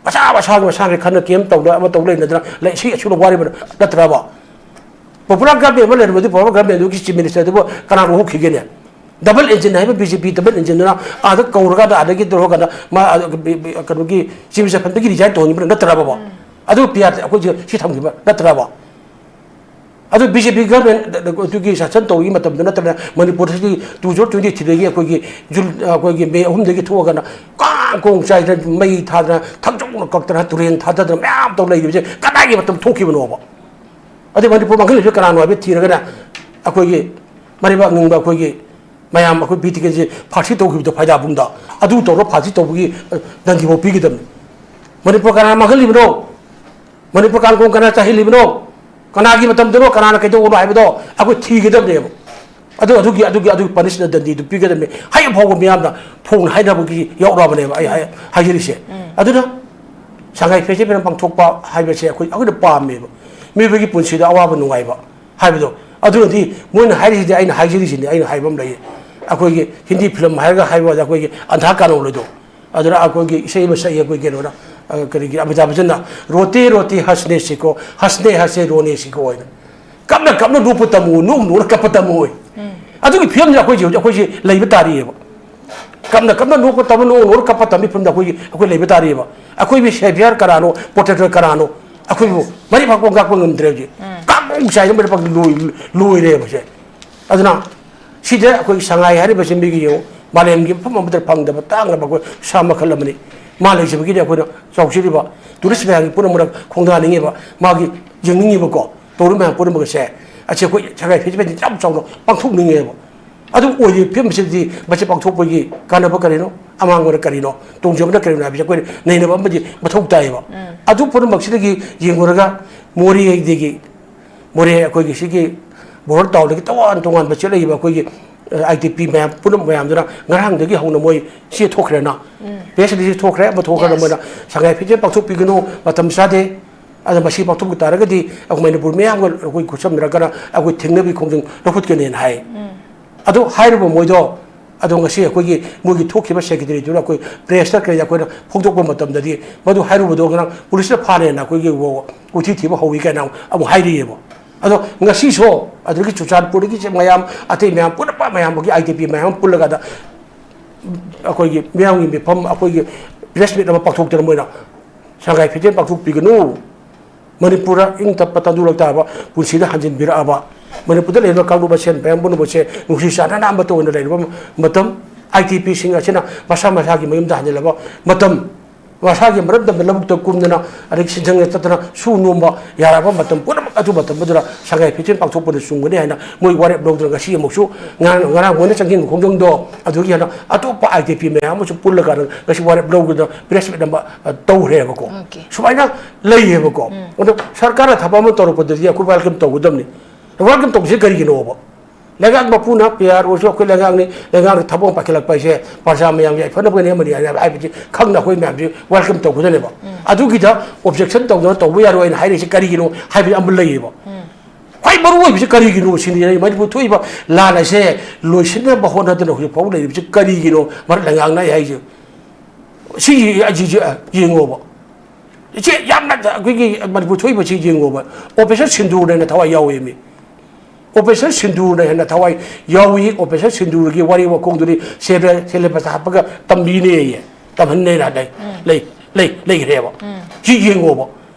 ꯃꯁꯥ ꯃꯁꯥꯒꯤ ꯃꯁꯥꯒꯤ ꯈꯟꯅ ꯀꯦꯝ ꯇꯧꯗꯅ ꯑꯃ ꯇꯧ ꯂꯩꯅꯗꯅ ꯂꯩ, ꯁꯤ ꯑꯁꯨꯛ ꯋꯥꯔꯤꯕ ꯅꯠꯇ꯭ꯔꯕ? ꯄꯣꯄꯨꯂꯔ ꯒꯚꯔꯟꯃꯦꯟ ꯑꯃ ꯂꯩꯔꯝꯕꯗꯤ ꯄꯣꯄꯨꯂꯔ ꯒꯚꯔꯟꯃꯦꯟꯗꯨꯒꯤ ꯆꯤꯐ ꯃꯤꯅꯤꯁꯇꯔꯗꯨꯕꯨ ꯀꯅꯥ ꯂꯧꯊꯣꯛꯈꯤꯒꯦꯅꯦ? ꯗꯕꯜ ꯏꯟꯖꯤꯟ ꯍꯥꯏꯕ ꯕꯤ ꯖꯦ ꯄꯤ ꯗꯕꯜ ꯏꯟꯖꯤꯟꯗꯨꯅ ꯑꯥꯗ ꯀꯧꯔꯀꯥꯟꯗ ꯑꯥꯗꯒꯤ ꯇꯧꯔꯀꯥꯟꯗ ꯃꯥ, ꯑ, ꯕꯤ-, ꯕꯤ-, ꯀꯩꯅꯣꯒꯤ ꯆꯤꯐ ꯃꯤꯅꯤꯁꯇꯔ ꯐꯝꯗꯒꯤ ꯔꯤꯖꯥꯏꯟ ꯇꯧꯍꯟꯈꯤꯕ ꯅꯠꯇ꯭ꯔꯕ? ꯑꯗꯨ ꯄꯤ ꯑꯥꯔ ꯑꯩꯈꯣꯏꯁꯦ ꯁꯤ ꯊꯝꯈꯤꯕ ꯅꯠꯇ꯭ꯔꯕ? ꯑꯗꯨ ꯕꯤ ꯖꯦ ꯄꯤ ꯒꯚꯔꯟꯃꯦꯟ ꯑꯗꯨꯒꯤ ꯁꯥꯁꯟ ꯇꯧꯔꯤꯉꯩ ꯃꯇꯝꯗ ꯅꯠꯇ꯭ꯔꯒ ꯃꯅꯤꯄꯨꯔꯁꯤꯗꯤ ꯇꯨ ꯊꯥꯎꯖꯟ ꯇ꯭ꯋꯦꯟꯇꯤ ꯊ꯭ꯔꯤꯗꯒꯤ ꯑꯩꯈꯣꯏꯒꯤ ꯖꯨꯟ, ꯑꯩꯈꯣꯏꯒꯤ ꯃꯦ ꯑꯍꯨꯝꯗꯒꯤ ꯊꯣꯛꯑꯒꯅ ꯀꯥꯡ ꯀꯣꯡ ꯆꯥꯏꯗꯅ, ꯃꯩ ꯊꯥꯗꯅ, ꯊꯛꯆꯣꯛꯅ ꯀꯛꯇꯅ, ꯇꯨꯔꯦꯟ ꯊꯥꯗꯗꯅ ꯃꯌꯥꯝ ꯇꯧ ꯂꯩꯔꯤꯕꯁꯦ ꯀꯗꯥꯏꯒꯤ ꯃꯇꯝ ꯊꯣꯛꯈꯤꯕꯅꯣꯕ? ꯑꯗꯩ ꯃꯅꯤꯄꯨꯔ ꯃꯥꯡꯍꯜꯂꯤꯕꯁꯦ ꯀꯅꯥꯅꯣ ꯍꯥꯏꯕ ꯊꯤꯔꯒꯅ ꯑꯩꯈꯣꯏꯒꯤ ꯃꯔꯩꯕꯥꯛ ꯅꯤꯡꯕ ꯑꯩꯈꯣꯏꯒꯤ ꯃꯌꯥꯝ ꯑꯩꯈꯣꯏ ꯕꯤ ꯇꯤ ꯀꯦꯁꯦ ꯐꯥꯁꯤ ꯇꯧꯈꯤꯕꯗꯣ ꯐꯥꯏꯗꯥꯕꯨꯡꯗ, ꯑꯗꯨ ꯇꯧꯔ ꯐꯥꯁꯤ ꯇꯧꯕꯒꯤ, ꯑ, ꯗꯟꯗꯤꯐꯥꯎ ꯄꯤꯒꯗꯕꯅꯤ꯫ ꯃꯅꯤꯄꯨꯔ ꯀꯅꯥꯅ ꯃꯥꯡꯍꯜꯂꯤꯕꯅꯣ? ꯃꯅꯤꯄꯨꯔ ꯀꯥꯡꯈꯣꯡ ꯀꯅꯥ ꯆꯥꯏꯍꯜꯂꯤꯕꯅꯣ? ꯀꯅꯥꯒꯤ ꯃꯇꯝꯗꯅꯣ, ꯀꯅꯥꯅ ꯀꯩꯗꯧꯕꯅꯣ ꯍꯥꯏꯕꯗꯣ ꯑꯩꯈꯣꯏ ꯊꯤꯒꯗꯕꯅꯦꯕ꯫ ꯑꯗꯨ, ꯑꯗꯨꯒꯤ, ꯑꯗꯨꯒꯤ, ꯑꯗꯨꯒꯤ ꯄꯅꯤꯁꯃꯦꯟ ꯗꯟꯗꯤꯗꯨ ꯄꯤꯒꯗꯕꯅꯤ꯫ ꯍꯧꯖꯤꯛ ꯐꯥꯎꯕ ꯃꯤꯌꯥꯝꯅ ꯐꯣꯡꯅ ꯍꯥꯏꯅꯕꯒꯤ ꯌꯥꯎꯔꯛꯑꯕꯅꯦꯕ ꯑꯩ ꯍꯥꯏ-, ꯍꯥꯏꯖꯔꯤꯁꯦ꯫ ꯑꯗꯨꯅ ꯁꯉꯥꯏ ꯐꯦꯁꯇꯤꯚꯦꯜ ꯄꯥꯡꯊꯣꯛꯄ ꯍꯥꯏꯕꯁꯦ ꯑꯩꯈꯣꯏ, ꯑꯩꯈꯣꯏꯅ ꯄꯥꯝꯃꯦꯕ꯫ ꯃꯤꯑꯣꯏꯕꯒꯤ ꯄꯨꯟꯁꯤꯗ ꯑꯋꯥꯕ ꯅꯨꯡꯉꯥꯏꯕ ꯍꯥꯏꯕꯗꯣ꯫ ꯑꯗꯨꯅꯗꯤ ꯃꯣꯏꯅ ꯍꯥꯏꯔꯤꯁꯤꯗꯤ, ꯑꯩꯅ ꯍꯥꯏꯖꯔꯤꯁꯤꯅꯤ, ꯑꯩꯅ ꯍꯥꯏꯕ ꯑꯃ ꯂꯩꯌꯦ꯫ ꯑꯩꯈꯣꯏꯒꯤ ꯍꯤꯟꯗꯤ ꯐꯤꯂꯝ ꯍꯥꯏꯔꯒ ꯍꯥꯏꯕ ꯋꯥꯗ ꯑꯩꯈꯣꯏꯒꯤ ꯑꯟꯙꯥ ꯀꯥꯅꯣꯟ ꯂꯣꯏꯗꯣ꯫ ꯑꯗꯨꯅ ꯑꯩꯈꯣꯏꯒꯤ ꯏꯁꯩ ꯑꯃ ꯁꯛꯏ ꯑꯩꯈꯣꯏ ꯀꯩꯅꯣꯅ, ꯑ, ꯀꯔꯤꯒꯤ ꯑꯃꯤꯇꯥꯕ ꯕꯆꯟꯅ "ꯔꯣꯇꯦ ꯔꯣꯇꯦ ꯍꯁꯅꯦ ꯁꯤꯈꯣ, ꯍꯁꯅꯦ ꯍꯁꯅꯦ ꯔꯣꯅꯦ ꯁꯤꯈꯣ" ꯍꯥꯏꯅ꯫ "ꯀꯞꯅ ꯀꯞꯅ ꯅꯣꯛꯄ ꯇꯝꯃꯨ, ꯅꯣꯛ ꯅꯣꯛꯅ ꯀꯞꯄ ꯇꯝꯃꯨ" ꯍꯥꯏ꯫ ꯑꯗꯨꯒꯤ ꯐꯤꯕꯝꯁꯤꯗ ꯑꯩꯈꯣꯏꯁꯦ ꯍꯧꯖꯤꯛ ꯑꯩꯈꯣꯏꯁꯦ ꯂꯩꯕ ꯇꯥꯔꯤꯑꯕ꯫ ꯀꯞꯅ ꯀꯞꯅ ꯅꯣꯛꯄ ꯇꯝꯃꯨ, ꯅꯣꯛ ꯅꯣꯛꯅ ꯀꯞꯄ ꯇꯝꯃꯤ ꯐꯤꯕꯝꯗ ꯑꯩꯈꯣꯏꯒꯤ, ꯑꯩꯈꯣꯏ ꯂꯩꯕ ꯇꯥꯔꯤꯑꯕ꯫ ꯑꯩꯈꯣꯏꯒꯤ ꯁꯦꯚꯤꯌꯔ ꯀꯅꯥꯅꯣ, ꯄ꯭ꯔꯣꯇꯦꯛꯇꯔ ꯀꯅꯥꯅꯣ? ꯑꯩꯈꯣꯏꯕꯨ ꯃꯔꯤ ꯐꯥꯛꯄ ꯉꯥꯛꯄ ꯉꯝꯗ꯭ꯔꯦ ꯍꯧꯖꯤꯛ꯫ ꯀꯥꯡꯒꯣꯡ ꯆꯥꯏꯗ ꯃꯔꯤ ꯐꯥꯛ ꯂꯣꯏ-, ꯂꯣꯏꯔꯦꯕꯁꯦ꯫ ꯑꯗꯨꯅ ꯁꯤꯗ ꯑꯩꯈꯣꯏꯒꯤ ꯁꯉꯥꯏ ꯍꯥꯏꯔꯤꯕꯁꯤ ꯃꯤꯒꯤ ꯌꯦꯡꯉꯨ, ꯃꯥꯂꯦꯝꯒꯤ ꯃꯐꯝ ꯑꯃꯗ ꯐꯪꯗꯕ ꯇꯥꯡꯂꯕ ꯑꯩꯈꯣꯏ ꯁꯥ ꯃꯈꯜ ꯑꯃꯅꯤ꯫ ꯃꯥ ꯂꯩꯖꯕꯒꯤꯗꯤ ꯑꯩꯈꯣꯏꯅ ꯆꯥꯎꯖꯔꯤꯕ ꯇꯨꯔꯤꯁ ꯃꯌꯥꯝꯒꯤ ꯄꯨꯝꯅꯃꯛꯅ ꯈꯣꯡꯗꯥꯅꯤꯡꯉꯤꯕ, ꯃꯥꯒꯤ ꯌꯦꯡꯅꯤꯡꯉꯤꯕꯀꯣ, ꯇꯧꯔꯤꯕ ꯃꯌꯥꯝ ꯄꯨꯝꯅꯃꯛ ꯑꯁꯦ, ꯑꯁꯤ ꯑꯩꯈꯣꯏ ꯁꯉꯥꯏ ꯐꯦꯁꯇꯤꯚꯦꯜꯁꯤ ꯌꯥꯝ ꯆꯥꯎꯅ ꯄꯥꯡꯊꯣꯛꯅꯤꯡꯉꯦꯕ꯫ ꯑꯗꯨ ꯑꯣꯏꯔꯤꯕ ꯐꯤꯕꯝꯁꯤꯗꯗꯤ ꯃꯁꯤ ꯄꯥꯡꯊꯣꯛꯄꯒꯤ ꯀꯥꯟꯅꯕ ꯀꯔꯤꯅꯣ, ꯑꯃꯥꯡꯕꯅ ꯀꯔꯤꯅꯣ, ꯇꯣꯡꯖꯕꯅ ꯀꯔꯤꯅꯣ ꯍꯥꯏꯕꯁꯤ ꯑꯩꯈꯣꯏꯅ ꯅꯩꯅꯕ ꯑꯃꯗꯤ ꯃꯊꯧ ꯇꯥꯏꯌꯦꯕ꯫ ꯑꯗꯨ ꯄꯨꯝꯅꯃꯛꯁꯤꯗꯒꯤ ꯌꯦꯡꯂꯨꯔꯒ ꯃꯣꯔꯦꯗꯒꯤ ꯃꯣꯔꯦ ꯑꯩꯈꯣꯏꯒꯤ ꯁꯤꯒꯤ ꯕꯣꯔꯗꯔ ꯇꯥꯎꯟꯗꯒꯤ ꯇꯣꯉꯥꯟ ꯇꯣꯉꯥꯟꯕ ꯆꯦꯜꯂꯛꯏꯕ ꯑꯩꯈꯣꯏꯒꯤ, ꯑ, ꯑꯥꯏ ꯇꯤ ꯄꯤ ꯃꯌꯥꯝ ꯄꯨꯝꯅꯃꯛ ꯃꯌꯥꯝꯗꯨꯅ ꯉꯔꯥꯡꯗꯒꯤ ꯍꯧꯅ ꯃꯣꯏ ꯆꯦ ꯊꯣꯛꯈ꯭ꯔꯦꯅ, ꯄ꯭ꯔꯦꯁ ꯔꯤꯂꯤꯖ ꯊꯣꯛꯈ꯭ꯔꯦ, ꯑꯃ ꯊꯣꯛꯈ꯭ꯔꯦꯅ꯫ ꯃꯣꯏꯅ "ꯁꯉꯥꯏ ꯐꯦꯁꯇꯤꯚꯦꯜ ꯄꯥꯡꯊꯣꯛꯄꯤꯒꯅꯨ, ꯃꯇꯝ ꯆꯥꯗꯦ, ꯑꯗ ꯃꯁꯤ ꯄꯥꯡꯊꯣꯛꯄ ꯇꯥꯔꯒꯗꯤ ꯑꯩꯈꯣꯏ ꯃꯅꯤꯄꯨꯔ ꯃꯤꯌꯥꯝꯒ ꯑꯩꯈꯣꯏ ꯈꯨꯠꯁꯝꯅꯔꯒꯅ ꯑꯩꯈꯣꯏ ꯊꯦꯡꯅꯕꯒꯤ ꯈꯣꯡꯖꯪ ꯂꯧꯈꯠꯀꯅꯤꯅ" ꯍꯥꯏ꯫ ꯑꯗꯨ ꯍꯥꯏꯔꯨꯕ ꯃꯣꯏꯗꯣ, ꯑꯗꯣ ꯉꯁꯤ ꯑꯩꯈꯣꯏꯒꯤ ꯃꯣꯏꯒꯤ ꯊꯣꯛꯈꯤꯕ ꯁꯦꯀ꯭ꯔꯦꯇꯔꯤꯗꯨꯅ ꯑꯩꯈꯣꯏ ꯄ꯭ꯔꯦꯁꯇ ꯀꯔꯤꯗ ꯑꯩꯈꯣꯏꯅ ꯐꯣꯡꯗꯣꯛꯄ ꯃꯇꯝꯗꯗꯤ, "ꯃꯗꯨ ꯍꯥꯏꯔꯨꯕꯗꯣ ꯉꯔꯥꯡ ꯄꯨꯂꯤꯁꯅ ꯐꯥꯔꯦꯅ ꯑꯩꯈꯣꯏꯒꯤ ꯀꯣꯏꯊꯤ ꯊꯤꯕ ꯍꯧꯋꯤ" ꯀꯥꯏꯅ ꯑꯃꯨꯛ ꯍꯥꯏꯔꯤꯑꯕ꯫ ꯑꯗꯣ ꯉꯁꯤꯁꯨ ꯑꯗꯨꯗꯒꯤ ꯆꯨꯔꯆꯥꯟꯄꯨꯔꯗꯒꯤ ꯃꯌꯥꯝ, ꯑꯇꯩ ꯃꯌꯥꯝ ꯄꯨꯟꯅ ꯃꯌꯥꯝ ꯑꯃꯒꯤ ꯑꯥꯏ ꯇꯤ ꯄꯤ ꯃꯌꯥꯝ ꯑꯃ ꯄꯨꯜꯂꯒ ꯑꯗ ꯑꯩꯈꯣꯏꯒꯤ ꯃꯤꯌꯥꯝꯒꯤ ꯃꯤꯐꯝ, ꯑꯩꯈꯣꯏꯒꯤ ꯄ꯭ꯔꯦꯁ ꯃꯤꯠ ꯑꯃ ꯄꯥꯡꯊꯣꯛꯇꯅ ꯃꯣꯏꯅ "ꯁꯉꯥꯏ ꯐꯦꯁꯇꯤꯚꯦꯜ ꯄꯥꯡꯊꯣꯛꯄꯤꯒꯅꯨ, ꯃꯅꯤꯄꯨꯔꯗ ꯏꯪ ꯇꯞꯄ ꯇꯪꯗꯨ ꯂꯩꯇꯥꯕ ꯄꯨꯟꯁꯤꯗ ꯍꯟꯖꯤꯟꯕꯤꯔꯛꯑꯕ, ꯃꯅꯤꯄꯨꯔꯗ ꯂꯩꯔꯤꯕ ꯀꯥꯡꯂꯨꯞ ꯃꯁꯦꯟ ꯃꯌꯥꯝ ꯄꯨꯝꯅꯃꯛꯁꯦ ꯅꯨꯡꯁꯤ ꯆꯥꯟꯅꯅ ꯑꯃꯠꯇ ꯑꯣꯏꯅ ꯂꯩꯔꯕ ꯃꯇꯝ, ꯑꯥꯏ ꯇꯤ ꯄꯤꯁꯤꯡ ꯑꯁꯤꯅ ꯃꯁꯥ ꯃꯁꯥꯒꯤ ꯃꯌꯨꯝꯗ ꯍꯟꯖꯤꯜꯂꯕ ꯃꯇꯝ, ꯃꯁꯥꯒꯤ ꯃꯔꯝꯗꯝꯗ ꯂꯧꯕꯨꯛꯇ ꯀꯨꯝꯗꯅ, ꯑꯗꯒꯤ ꯁꯤꯟꯖꯪꯗ ꯆꯠꯇꯅ ꯁꯨ ꯅꯣꯝꯕ ꯌꯥꯔꯕ ꯃꯇꯝ ꯄꯨꯝꯅꯃꯛ ꯑꯗꯨ ꯃꯇꯝ ꯑꯗꯨꯗ ꯁꯉꯥꯏ ꯐꯦꯁꯇꯤꯚꯦꯜ ꯄꯥꯡꯊꯣꯛꯄꯗ ꯆꯨꯝꯒꯅꯤ ꯍꯥꯏꯅ ꯃꯣꯏ ꯋꯥꯔꯦꯞ ꯂꯧꯗꯨꯅ ꯉꯁꯤ ꯑꯃꯨꯛꯁꯨ ꯉꯔꯥꯡ, ꯉꯔꯥꯡ ꯃꯣꯏꯅ ꯆꯪꯁꯤꯟꯕ ꯈꯣꯡꯖꯪꯗꯣ ꯑꯗꯨꯒꯤ ꯍꯥꯟꯅ ꯑꯇꯣꯞꯄ ꯑꯥꯏ ꯇꯤ ꯄꯤ ꯃꯌꯥꯝ ꯑꯃꯁꯨ ꯄꯨꯜꯂꯒ ꯉꯁꯤ ꯋꯥꯔꯦꯞ ꯂꯧꯗꯨꯅ ꯄ꯭ꯔꯦꯁ ꯃꯤꯠ ꯑꯃ, ꯑ, ꯇꯧꯈ꯭ꯔꯦꯕꯀꯣ꯫ Okay. ꯁꯨꯃꯥꯏꯅ ꯂꯩꯌꯦꯕꯀꯣ꯫ ꯎꯝ꯫ ꯑꯗꯣ ꯁꯔꯀꯥꯔꯅ ꯊꯕꯛ ꯑꯃ ꯇꯧꯔꯛꯄꯗꯗꯤ ꯑꯩꯈꯣꯏ ꯋꯦꯜꯀꯝ ꯇꯧꯒꯗꯕꯅꯤ꯫ ꯋꯦꯜꯀꯝ ꯇꯧꯕꯁꯦ ꯀꯔꯤꯒꯤꯅꯣꯕ? ꯂꯩꯉꯥꯛ ꯃꯄꯨꯅ, ꯄꯤ ꯑꯥꯔ ꯑꯣꯁꯨ ꯑꯩꯈꯣꯏ ꯂꯩꯉꯥꯛꯅꯤ, ꯂꯩꯉꯥꯛꯅ ꯊꯕꯛ ꯑꯃ ꯄꯥꯏꯈꯠꯂꯛꯄ ꯍꯥꯏꯁꯦ ꯄ꯭ꯔꯖꯥ ꯃꯌꯥꯝꯒꯤ ꯌꯥꯏꯐꯅꯕꯅꯤ ꯑꯃꯅꯤ ꯍꯥꯏꯕꯁꯤ ꯈꯪꯅ ꯑꯩꯈꯣꯏ ꯃꯌꯥꯝꯁꯤ ꯋꯦꯜꯀꯝ ꯇꯧꯒꯗꯕꯅꯦꯕ꯫ ꯎꯝ꯫ ꯑꯗꯨꯒꯤꯗ ꯑꯣꯕꯖꯦꯛꯁꯟ ꯇꯧꯗꯅ ꯇꯧꯕ ꯌꯥꯔꯣꯏ ꯍꯥꯏꯅ ꯍꯥꯏꯔꯤꯁꯤ ꯀꯔꯤꯒꯤꯅꯣ ꯍꯥꯏꯕ ꯑꯃ ꯂꯩꯌꯦꯕ꯫ ꯎꯝ꯫ ꯈ꯭ꯋꯥꯏ ꯃꯔꯨ ꯑꯣꯏꯕꯁꯤ ꯀꯔꯤꯒꯤꯅꯣ ꯁꯤꯅꯤ, ꯃꯅꯤꯄꯨꯔ ꯊꯣꯛꯏꯕ ꯂꯥꯟ ꯑꯁꯦ ꯂꯣꯏꯁꯤꯟꯅꯕ ꯍꯣꯠꯅꯗꯅ ꯍꯧꯖꯤꯛ ꯐꯥꯎꯕ ꯂꯩꯔꯤꯕꯁꯤ ꯀꯔꯤꯒꯤꯅꯣ? ꯃꯔꯝ ꯂꯩꯉꯥꯛꯅ ꯑꯩ ꯍꯥꯏꯁꯦ ꯁꯤ, ꯑꯁꯤꯁꯦ ꯌꯦꯡꯉꯣꯕ꯫ ꯏꯆꯦ, ꯌꯥꯝꯅ ꯑꯩꯈꯣꯏꯒꯤ ꯃꯅꯤꯄꯨꯔ ꯊꯣꯛꯏꯕꯁꯤ ꯌꯦꯡꯉꯣꯕ꯫ ꯑꯣꯄꯔꯦꯁꯟ ꯁꯤꯟꯗꯨꯔꯅ ꯍꯦꯟꯅ ꯊꯋꯥꯏ ꯌꯥꯎꯋꯦꯃꯤ꯫ ꯑꯣꯄꯔꯦꯁꯟ ꯁꯤꯟꯗꯨꯔꯅ ꯍꯦꯟꯅ ꯊꯋꯥꯏ ꯌꯥꯎꯏ꯫ ꯑꯣꯄꯔꯦꯁꯟ ꯁꯤꯟꯗꯨꯔꯒꯤ ꯋꯥꯔꯤ ꯋꯥꯈꯣꯡꯗꯨꯗꯤ ꯁꯦꯂꯦ-, ꯁꯦꯂꯦꯕꯁꯇ ꯍꯥꯞꯄꯒ ꯇꯝꯕꯤꯅꯦꯌꯦ꯫ ꯇꯝꯍꯟꯅꯦꯅ ꯂꯩ-, ꯎꯝ꯫ ꯂꯩ-, ꯂꯩ-, ꯂꯩꯈ꯭ꯔꯦꯕ꯫ ꯎꯝ꯫ ꯁꯤ ꯌꯦꯡꯉꯣꯕ꯫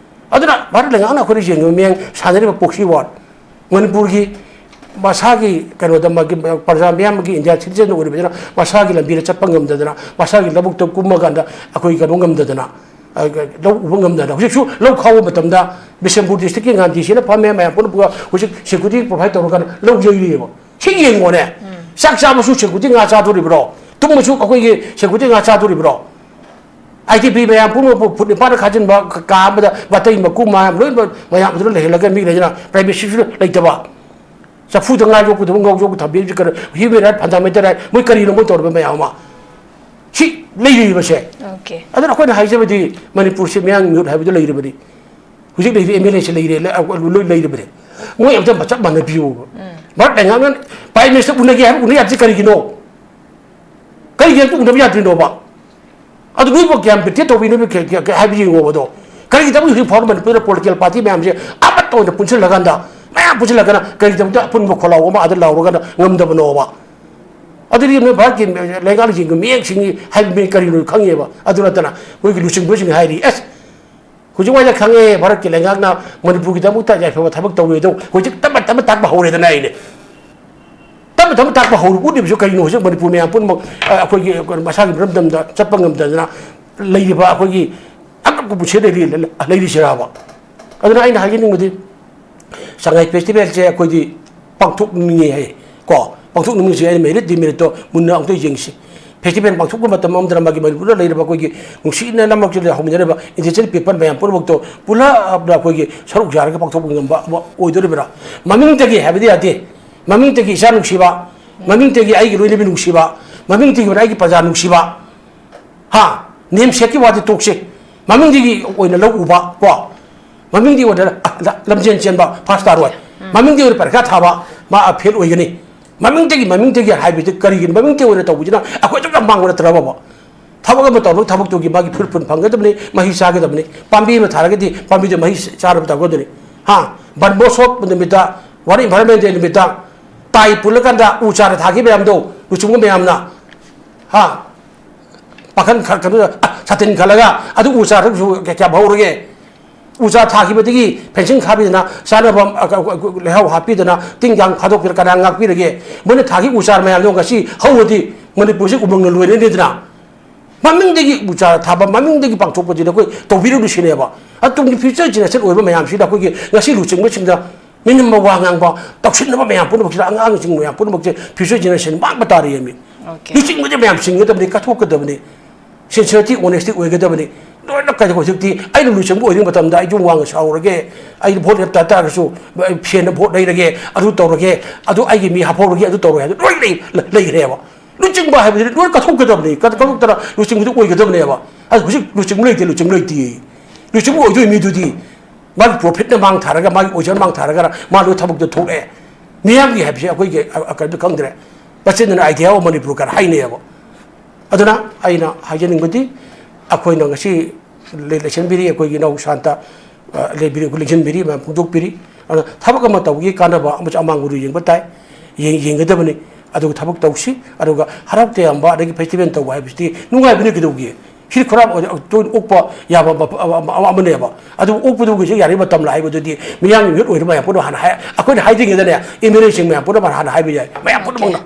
ꯑꯗꯨꯅ ꯚꯥꯔꯠ ꯂꯩꯉꯥꯛꯅ ꯑꯩꯈꯣꯏꯗ ꯌꯦꯡꯉꯤꯕ ꯃꯤꯠꯌꯦꯡ ꯁꯥꯟꯅꯔꯤꯕ proxy war, ꯃꯅꯤꯄꯨꯔꯒꯤ ꯃꯁꯥꯒꯤ ꯀꯩꯅꯣꯗ ꯃꯥꯒꯤ ꯄ꯭ꯔꯖꯥ ꯃꯤꯌꯥꯝꯒꯤ India citizen ꯑꯣꯏꯔꯤꯕꯅꯤꯅ ꯃꯁꯥꯒꯤ ꯂꯝꯕꯤꯗ ꯆꯠꯄ ꯉꯝꯗꯗꯅ, ꯃꯁꯥꯒꯤ ꯂꯧꯕꯨꯛꯇ ꯀꯨꯝꯃꯀꯥꯟꯗ ꯑꯩꯈꯣꯏ ꯀꯩꯅꯣ ꯉꯝꯗꯗꯅ, ꯑ, ꯂꯧ ꯎꯕ ꯉꯝꯗꯗꯅ, ꯍꯧꯖꯤꯛꯁꯨ ꯂꯧ ꯈꯥꯎꯕ ꯃꯇꯝꯗ ꯕꯤꯁꯦꯝꯄꯨꯔ district ꯀꯤ ꯒꯥꯟꯙꯤꯁꯤꯅ ꯐꯝꯃꯦ, ꯃꯌꯥꯝ ꯄꯨꯟꯅ ꯄꯨꯔ ꯍꯧꯖꯤꯛ security provide ꯇꯧꯔꯀꯥꯟꯗ ꯂꯧ ꯌꯩꯔꯤꯑꯕ꯫ ꯁꯤ ꯌꯦꯡꯉꯣꯅꯦ꯫ ꯎꯝ꯫ ꯆꯥꯛ ꯆꯥꯕꯁꯨ security ꯉꯥ ꯆꯥꯗꯣꯔꯤꯕ꯭ꯔꯣ? ꯇꯨꯝꯕꯁꯨ ꯑꯩꯈꯣꯏꯒꯤ security ꯉꯥ ꯆꯥꯗꯣꯔꯤꯕ꯭ꯔꯣ? ꯑꯥꯏ ꯇꯤ ꯄꯤ ꯃꯌꯥꯝ ꯄꯨꯝꯅꯃꯛꯄꯨ ꯐꯨꯠ ꯅꯤꯄꯥꯟꯗ ꯈꯥꯖꯤꯟꯕ, ꯀꯥ ꯑꯃꯗ ꯕꯥꯇꯩ ꯃꯀꯨ ꯃꯌꯥꯝ ꯂꯣꯏꯅꯃꯛ ꯃꯌꯥꯝ ꯑꯗꯨꯗ ꯂꯩꯍꯜꯂꯒ ꯃꯤ ꯂꯩꯗꯅ privacy ꯁꯨ ꯂꯩꯇꯕ꯫ ꯆꯐꯨꯗ ꯉꯥ ꯌꯣꯛꯄꯗꯨꯕꯨ ꯉꯧ ꯌꯣꯛꯄ ꯊꯝꯕꯤꯔꯤꯕꯁꯤ ꯀꯩꯅꯣ? Human right, fundamental right, ꯃꯣꯏ ꯀꯔꯤꯅꯣ ꯃꯣꯏ ꯇꯧꯔꯤꯕ ꯃꯌꯥꯝ ꯑꯃ? ꯁꯤ ꯂꯩꯔꯤꯕꯁꯦ꯫ Okay. ꯑꯗꯨꯅ ꯑꯩꯈꯣꯏꯅ ꯍꯥꯏꯖꯕꯗꯤ ꯃꯅꯤꯄꯨꯔꯁꯤ ꯃꯌꯥꯡ ꯃꯤꯍꯨꯠ ꯍꯥꯏꯕꯗꯨ ꯂꯩꯔꯕꯅꯤ꯫ ꯍꯧꯖꯤꯛ ꯂꯩꯔꯤꯕ ꯑꯦꯝ ꯑꯦꯜ ꯑꯦꯁꯤ ꯂꯩꯔꯦ, ꯂ-, ꯂꯣꯏ ꯂꯩꯔꯕꯅꯦ꯫ ꯃꯣꯏ ꯑꯝꯇ ꯆꯞ ꯃꯥꯟꯅꯕꯤꯌꯨꯕ꯫ ꯎꯝ꯫ ꯚꯥꯔꯠ ꯂꯩꯉꯥꯛꯅ Prime Minister ꯎꯅꯒꯦ ꯍꯥꯏꯕ ꯎꯅ ꯌꯥꯗ꯭ꯔꯤ ꯀꯔꯤꯒꯤꯅꯣ? ꯀꯔꯤꯒꯤ ꯑꯝꯇ ꯎꯅꯕ ꯌꯥꯗ꯭ꯔꯤꯅꯣꯕ? ꯑꯗꯨ ꯅꯣꯏꯕꯨ ꯀꯌꯥꯝ ꯕꯤꯇꯦ ꯇꯧꯕꯤ, ꯅꯣꯏꯕꯨ ꯀꯌꯥ, ꯀꯌꯥ, ꯀꯌꯥ ꯍꯥꯏꯕ ꯌꯦꯡꯉꯣꯕ ꯑꯗꯣ? ꯀꯔꯤꯒꯤꯗꯃꯛ ꯍꯧꯖꯤꯛ ꯐꯥꯎꯕ ꯃꯅꯤꯄꯨꯔꯗ political party ꯃꯌꯥꯝꯁꯦ ꯑꯃꯠꯇ ꯑꯣꯏꯅ ꯄꯨꯟꯁꯤꯜꯂꯀꯥꯟꯗ, ꯃꯌꯥꯝ ꯄꯨꯟꯁꯤꯜꯂꯒꯅ ꯀꯔꯤꯒꯤꯗꯃꯛꯇ ꯑꯄꯨꯟꯕ ꯈꯣꯜꯂꯥꯎ ꯑꯃ ꯑꯗ ꯂꯥꯎꯔꯒꯅ ꯉꯝꯗꯕꯅꯣꯕ? ꯑꯗꯨꯗꯤ ꯅꯣꯏ ꯚꯥꯔꯠꯀꯤ ꯂꯩꯉꯥꯛꯁꯤꯡꯒꯤ ꯃꯤꯠꯌꯦꯡꯁꯤꯡꯒꯤ ꯍꯥꯏꯕ ꯃꯤ ꯀꯔꯤꯅꯣ ꯈꯪꯉꯦꯕ꯫ ꯑꯗꯨ ꯅꯠꯇꯅ ꯃꯣꯏꯒꯤ ꯂꯨꯆꯤꯡꯕꯁꯤꯡ ꯍꯥꯏꯔꯤ, ꯑꯁ, ꯍꯧꯖꯤꯛ ꯋꯥꯏꯗ ꯈꯪꯉꯦ, ꯚꯥꯔꯠꯀꯤ ꯂꯩꯉꯥꯛꯅ ꯃꯅꯤꯄꯨꯔꯒꯤꯗꯃꯛꯇ ꯌꯥꯏꯐꯕ ꯊꯕꯛ ꯇꯧꯔꯦ ꯑꯗꯣ, ꯍꯧꯖꯤꯛ ꯇꯞꯅ ꯇꯞꯅ ꯇꯥꯛꯄ ꯍꯧꯔꯦꯗꯅ ꯑꯩꯅꯦ꯫ ꯇꯞꯅ ꯇꯞꯅ ꯇꯥꯛꯄ ꯍꯧꯔ-, ꯎꯠꯂꯤꯕꯁꯨ ꯀꯔꯤꯅꯣ? ꯍꯧꯖꯤꯛ ꯃꯅꯤꯄꯨꯔ ꯃꯌꯥꯝ ꯄꯨꯝꯅꯃꯛ, ꯑ, ꯑꯩꯈꯣꯏꯒꯤ ꯃꯁꯥꯒꯤ ꯃꯔꯝꯗꯝꯗ ꯆꯠꯄ ꯉꯝꯗꯗꯅ, ꯂꯩꯔꯤꯕ ꯑꯩꯈꯣꯏꯒꯤ ꯑꯉꯛꯄ ꯄꯨꯟꯁꯤ ꯂꯩꯔꯤ- ꯂꯩꯔꯤꯁꯤꯔꯕ? ꯑꯗꯨꯅ ꯑꯩꯅ ꯍꯥꯏꯖꯅꯤꯡꯕꯗꯤ, ꯁꯉꯥꯏ ꯐꯦꯁꯇꯤꯚꯦꯜꯁꯦ ꯑꯩꯈꯣꯏꯗꯤ ꯄꯥꯡꯊꯣꯛꯅꯤꯡꯉꯤ ꯍꯥꯏ ꯀꯣ, ꯄꯥꯡꯊꯣꯛꯅꯤꯡꯉꯤꯁꯦ ꯑꯩꯅ ꯃꯦꯔꯤꯠ ꯗꯤꯃꯦꯔꯤꯠꯇꯣ ꯃꯨꯟꯅ ꯑꯃꯨꯛꯇ ꯌꯦꯡꯁꯤ꯫ ꯐꯦꯁꯇꯤꯚꯦꯜ ꯄꯥꯡꯊꯣꯛꯄ ꯃꯇꯝ ꯑꯃꯗꯅ ꯃꯥꯒꯤ ꯃꯅꯤꯄꯨꯔꯗ ꯂꯩꯔꯤꯕ ꯑꯩꯈꯣꯏꯒꯤ ꯅꯨꯡꯁꯤꯅ ꯂꯝꯂꯛꯁꯤꯗ ꯍꯧꯃꯤꯟꯅꯔꯤꯕ ꯏꯟꯗꯤꯖꯤꯅꯁ ꯄꯤꯄꯜ ꯃꯌꯥꯝ ꯄꯨꯝꯅꯃꯛꯇꯣ ꯄꯨꯂꯞꯅ ꯑꯩꯈꯣꯏꯒꯤ ꯁꯔꯨꯛ ꯌꯥꯔꯒ ꯄꯥꯡꯊꯣꯛꯄ ꯉꯝꯕ ꯑꯃ ꯑꯣꯏꯗꯣꯔꯤꯕ꯭ꯔꯥ? ꯃꯃꯤꯡꯇꯒꯤ ꯍꯥꯏꯕꯗꯤ ꯌꯥꯗꯦ꯫ ꯃꯃꯤꯡꯇꯒꯤ ꯏꯆꯥ ꯅꯨꯡꯁꯤꯕ, ꯃꯃꯤꯡꯇꯒꯤ ꯑꯩꯒꯤ ꯂꯣꯏꯅꯕꯤ ꯅꯨꯡꯁꯤꯕ, ꯃꯃꯤꯡꯇꯒꯤ ꯑꯩꯒꯤ ꯄ꯭ꯔꯖꯥ ꯅꯨꯡꯁꯤꯕ, ꯍꯥ, ꯅꯦꯝꯁꯦꯛꯀꯤ ꯋꯥꯗꯤ ꯇꯣꯛꯁꯦ꯫ ꯃꯃꯤꯡꯗꯒꯤ ꯑꯣꯏꯅ ꯂꯧ ꯎꯕ ꯀꯣ, ꯃꯃꯤꯡꯗꯤ ꯑꯣꯏꯅ ꯂꯝꯖꯦꯟ ꯆꯦꯟꯕ ꯐꯥꯁ ꯇꯥꯔꯣꯏ꯫ ꯃꯃꯤꯡꯗꯤ ꯑꯣꯏꯅ ꯄꯔꯤꯈꯥ ꯊꯥꯕ ꯃꯥ ꯐꯦꯜ ꯑꯣꯏꯒꯅꯤ꯫ ꯃꯃꯤꯡꯗꯒꯤ, ꯃꯃꯤꯡꯗꯒꯤ ꯍꯥꯏꯕꯁꯤ ꯀꯔꯤꯒꯤꯅꯣ? ꯃꯃꯤꯡꯗꯒꯤ ꯑꯣꯏꯅ ꯇꯧꯕꯁꯤꯅ ꯑꯩꯈꯣꯏ ꯑꯗꯨꯛ ꯌꯥꯝ ꯃꯥꯡꯕ ꯅꯠꯇ꯭ꯔꯕꯕ? ꯊꯕꯛ ꯑꯃ ꯇꯧꯔꯒ ꯊꯕꯛꯇꯨꯒꯤ ꯃꯥꯒꯤ ꯐꯨꯔꯨꯞ ꯐꯪꯒꯗꯕꯅꯤ, ꯃꯍꯩ ꯆꯥꯒꯗꯕꯅꯤ꯫ ꯄꯥꯝꯕꯤ ꯑꯃ ꯊꯥꯔꯒꯗꯤ ꯄꯥꯝꯕꯤꯗꯨ ꯃꯍꯩ ꯆꯥꯅꯕ ꯇꯧꯒꯗꯕꯅꯤ꯫ ꯍꯥ, ꯕꯟ ꯃꯍꯣꯠꯁꯣꯕ ꯅꯨꯃꯤꯠꯇ, ꯋꯥꯔꯜ ꯏꯟꯚꯥꯏꯔꯣꯟꯃꯦꯟ ꯗꯦ ꯅꯨꯃꯤꯠꯇ ꯇꯥꯏ ꯄꯨꯜꯂꯀꯥꯟꯗ ꯎ ꯆꯥꯔ ꯊꯥꯈꯤꯕ ꯃꯌꯥꯝꯗꯣ, ꯂꯨꯆꯤꯡꯕ ꯃꯌꯥꯝꯅ, ꯍꯥ, ꯄꯥꯈꯪ ꯈꯔ ꯈꯔ ꯁꯥꯇꯤꯟ ꯈꯜꯂꯒ ꯑꯗꯨ ꯎ ꯆꯥꯔ ꯀꯌꯥꯝ ꯍꯧꯔꯒꯦ? ꯎ ꯆꯥꯔ ꯊꯥꯈꯤꯕꯗꯒꯤ ꯐꯦꯟꯁꯤꯡ ꯈꯥꯕꯤꯗꯅ, ꯆꯥꯅꯕ, ꯑ, ꯑ, ꯑ, ꯂꯩꯍꯥꯎ ꯍꯥꯞꯄꯤꯗꯅ, ꯇꯤꯟ ꯀꯥꯡ ꯐꯥꯗꯣꯛꯄꯤꯔ ꯀꯅꯥ ꯉꯥꯛꯄꯤꯔꯒꯦ? ꯃꯣꯏꯅ ꯊꯥꯈꯤ ꯎ ꯆꯥꯔ ꯃꯌꯥꯝꯗꯣ ꯉꯁꯤ ꯍꯧꯔꯗꯤ ꯃꯅꯤꯄꯨꯔꯁꯤ ꯎꯃꯪꯅ ꯂꯣꯏꯔꯅꯤꯗꯅ꯫ ꯃꯃꯤꯡꯗꯒꯤ ꯎ ꯆꯥꯔ ꯊꯥꯕ, ꯃꯃꯤꯡꯗꯒꯤ ꯄꯥꯡꯊꯣꯛꯄꯁꯤꯗ ꯑꯩꯈꯣꯏ ꯇꯧꯕꯤꯔꯨꯅꯨ ꯁꯤꯅꯦꯕ꯫ ꯑꯗꯨ ꯇꯨꯡꯒꯤ ꯐ꯭ꯌꯨꯆꯔ ꯖꯦꯅꯦꯔꯦꯁꯟ ꯑꯣꯏꯕ ꯃꯌꯥꯝꯁꯤꯗ ꯑꯩꯈꯣꯏꯒꯤ ꯉꯁꯤ ꯂꯨꯆꯤꯡꯕꯁꯤꯡꯗ ꯃꯤꯅꯝꯕ ꯋꯥ ꯉꯥꯡꯕ, ꯇꯧꯁꯤꯟꯅꯕ ꯃꯌꯥꯝ ꯄꯨꯝꯅꯃꯛꯁꯤꯗ ꯑꯉꯥꯡꯁꯤꯡ ꯃꯌꯥꯝ ꯄꯨꯝꯅꯃꯛꯁꯦ ꯐ꯭ꯌꯨꯆꯔ ꯖꯦꯅꯦꯔꯦꯁꯟ ꯃꯥꯡꯕ ꯇꯥꯔꯦꯃꯤ꯫ Okay. ꯂꯨꯆꯤꯡꯕꯁꯦ ꯃꯌꯥꯝ ꯆꯤꯡꯒꯗꯕꯅꯤ, ꯀꯠꯊꯣꯛꯀꯗꯕꯅꯤ, ꯁꯤꯟꯁꯤꯌꯔꯇꯤ ꯑꯣꯅꯦꯁꯇꯤ ꯑꯣꯏꯒꯗꯕꯅꯤ꯫ ꯂꯣꯏꯅ ꯀꯩꯗꯧ ꯍꯧꯖꯤꯛꯇꯤ ꯑꯩꯅ ꯂꯨꯆꯤꯡꯕ ꯑꯣꯏꯔꯤꯉꯩ ꯃꯇꯝꯗ ꯑꯩ ꯌꯨꯝ ꯋꯥꯡꯅ ꯁꯥꯎꯔꯒꯦ, ꯑꯩ ꯚꯣꯠ ꯂꯦꯞꯇ ꯇꯥꯔꯒꯁꯨ, ꯑꯩ ꯐꯦꯟꯗ ꯚꯣꯠ ꯂꯩꯔꯒꯦ, ꯑꯗꯨ ꯇꯧꯔꯒꯦ, ꯑꯗꯨ ꯑꯩꯒꯤ ꯃꯤ ꯍꯥꯞꯍꯧꯔꯒꯦ, ꯑꯗꯨ ꯇꯧꯔꯒꯦ ꯍꯥꯏꯕꯗꯨ ꯂꯣꯏ ꯂꯩ- ꯂꯩꯈ꯭ꯔꯦꯕ꯫ ꯂꯨꯆꯤꯡꯕ ꯍꯥꯏꯕꯁꯤꯗꯤ ꯂꯣꯏ ꯀꯠꯊꯣꯛꯀꯗꯕꯅꯤ, ꯀꯠ- ꯀꯠꯊꯣꯛꯇꯅ ꯂꯨꯆꯤꯡꯕꯗꯨ ꯑꯣꯏꯒꯗꯕꯅꯦꯕ꯫ ꯑꯗꯨ ꯍꯧꯖꯤꯛ ꯂꯨꯆꯤꯡꯕ ꯂꯩꯇꯦ, ꯂꯨꯆꯤꯡꯕ ꯂꯩꯇꯦ꯫ ꯂꯨꯆꯤꯡꯕ ꯑꯣꯏꯗꯣꯏ ꯃꯤꯗꯨꯗꯤ ꯃꯥꯒꯤ ꯄ꯭ꯔꯣꯐꯤꯠꯅ ꯃꯥꯡ ꯊꯥꯔꯒ, ꯃꯥꯒꯤ ꯑꯣꯏꯖꯅ ꯃꯥꯡ ꯊꯥꯔꯒ ꯃꯥ ꯂꯣꯏ ꯊꯕꯛꯇꯣ ꯊꯣꯛꯂꯛꯑꯦ꯫ ꯃꯤꯌꯥꯝꯒꯤ ꯍꯥꯏꯕꯁꯦ ꯑꯩꯈꯣꯏꯒꯤ ꯑ- ꯑ- ꯀꯩꯅꯣ ꯈꯪꯗ꯭ꯔꯦ꯫ ꯄꯆꯤꯟꯗꯅ ꯑꯥꯏꯗꯤꯌꯥ ꯑꯣꯐ ꯃꯅꯤꯄꯨꯔ ꯀꯥꯏꯅ ꯍꯥꯏꯅꯩꯌꯦꯕ꯫ ꯑꯗꯨꯅ ꯑꯩꯅ ꯍꯥꯏꯖꯅꯤꯡꯕꯗꯤ, ꯑꯩꯈꯣꯏꯅ ꯉꯁꯤ ꯂꯩ- ꯂꯩꯁꯤꯟꯕꯤꯔꯤ, ꯑꯩꯈꯣꯏꯒꯤ ꯏꯅꯥꯎ ꯁꯥꯟꯇ, ꯑ, ꯂꯩꯕꯤꯔꯤ, ꯑꯩꯈꯣꯏ ꯂꯦꯡꯁꯤꯟꯕꯤꯔꯤ, ꯃꯌꯥꯝ ꯐꯣꯡꯗꯣꯛꯄꯤꯔꯤ꯫ ꯑꯗꯨꯅ ꯊꯕꯛ ꯑꯃ ꯇꯧꯕꯒꯤ ꯀꯥꯟꯅꯕ ꯑꯃꯁꯨ ꯑꯃꯥꯡꯕꯗꯨ ꯌꯦꯡꯕ ꯇꯥꯏ, ꯌꯦꯡ- ꯌꯦꯡꯒꯗꯕꯅꯤ꯫ ꯑꯗꯨꯒ ꯊꯕꯛ ꯇꯧꯁꯤ꯫ ꯑꯗꯨꯒ ꯍꯔꯥꯎ ꯇꯌꯥꯝꯕ ꯑꯗꯒꯤ ꯐꯦꯁꯇꯤꯚꯦꯜ ꯇꯧꯕ ꯍꯥꯏꯕꯁꯤꯗꯤ ꯅꯨꯡꯉꯥꯏꯕꯅꯤ ꯀꯩꯗꯧꯒꯦ? ꯍꯤꯠ ꯈꯣꯔꯥ ꯑꯣꯏ- ꯇꯣꯏꯅ ꯑꯣꯛꯄ ꯌꯥꯕ ꯃꯐ- ꯑꯃ- ꯑꯃ- ꯑꯃꯅꯦꯕ꯫ ꯑꯗꯨ ꯑꯣꯛꯄꯗꯨꯒꯤꯁꯨ ꯌꯥꯔꯤꯕ ꯃꯇꯝ ꯍꯥꯏꯕꯗꯨꯗꯤ ꯃꯤꯌꯥꯝꯒꯤ ꯃꯤꯍꯨꯠ ꯑꯣꯏꯔꯤꯕ ꯃꯌꯥꯝ ꯄꯨꯝꯅꯃꯛ ꯍꯥꯟꯅ ꯍꯥꯏ, ꯑꯩꯈꯣꯏꯅ ꯍꯥꯏꯗ꯭ꯔꯤꯉꯩꯗꯅꯦ, ꯑꯦꯝ ꯑꯦꯜ ꯑꯦꯁꯤꯡ ꯃꯌꯥꯝ ꯄꯨꯝꯅꯃꯛ ꯍꯥꯟꯅ ꯍꯥꯏꯕ ꯌꯥꯏ, ꯃꯌꯥꯝ ꯄꯨꯝꯅꯃꯛꯅ꯫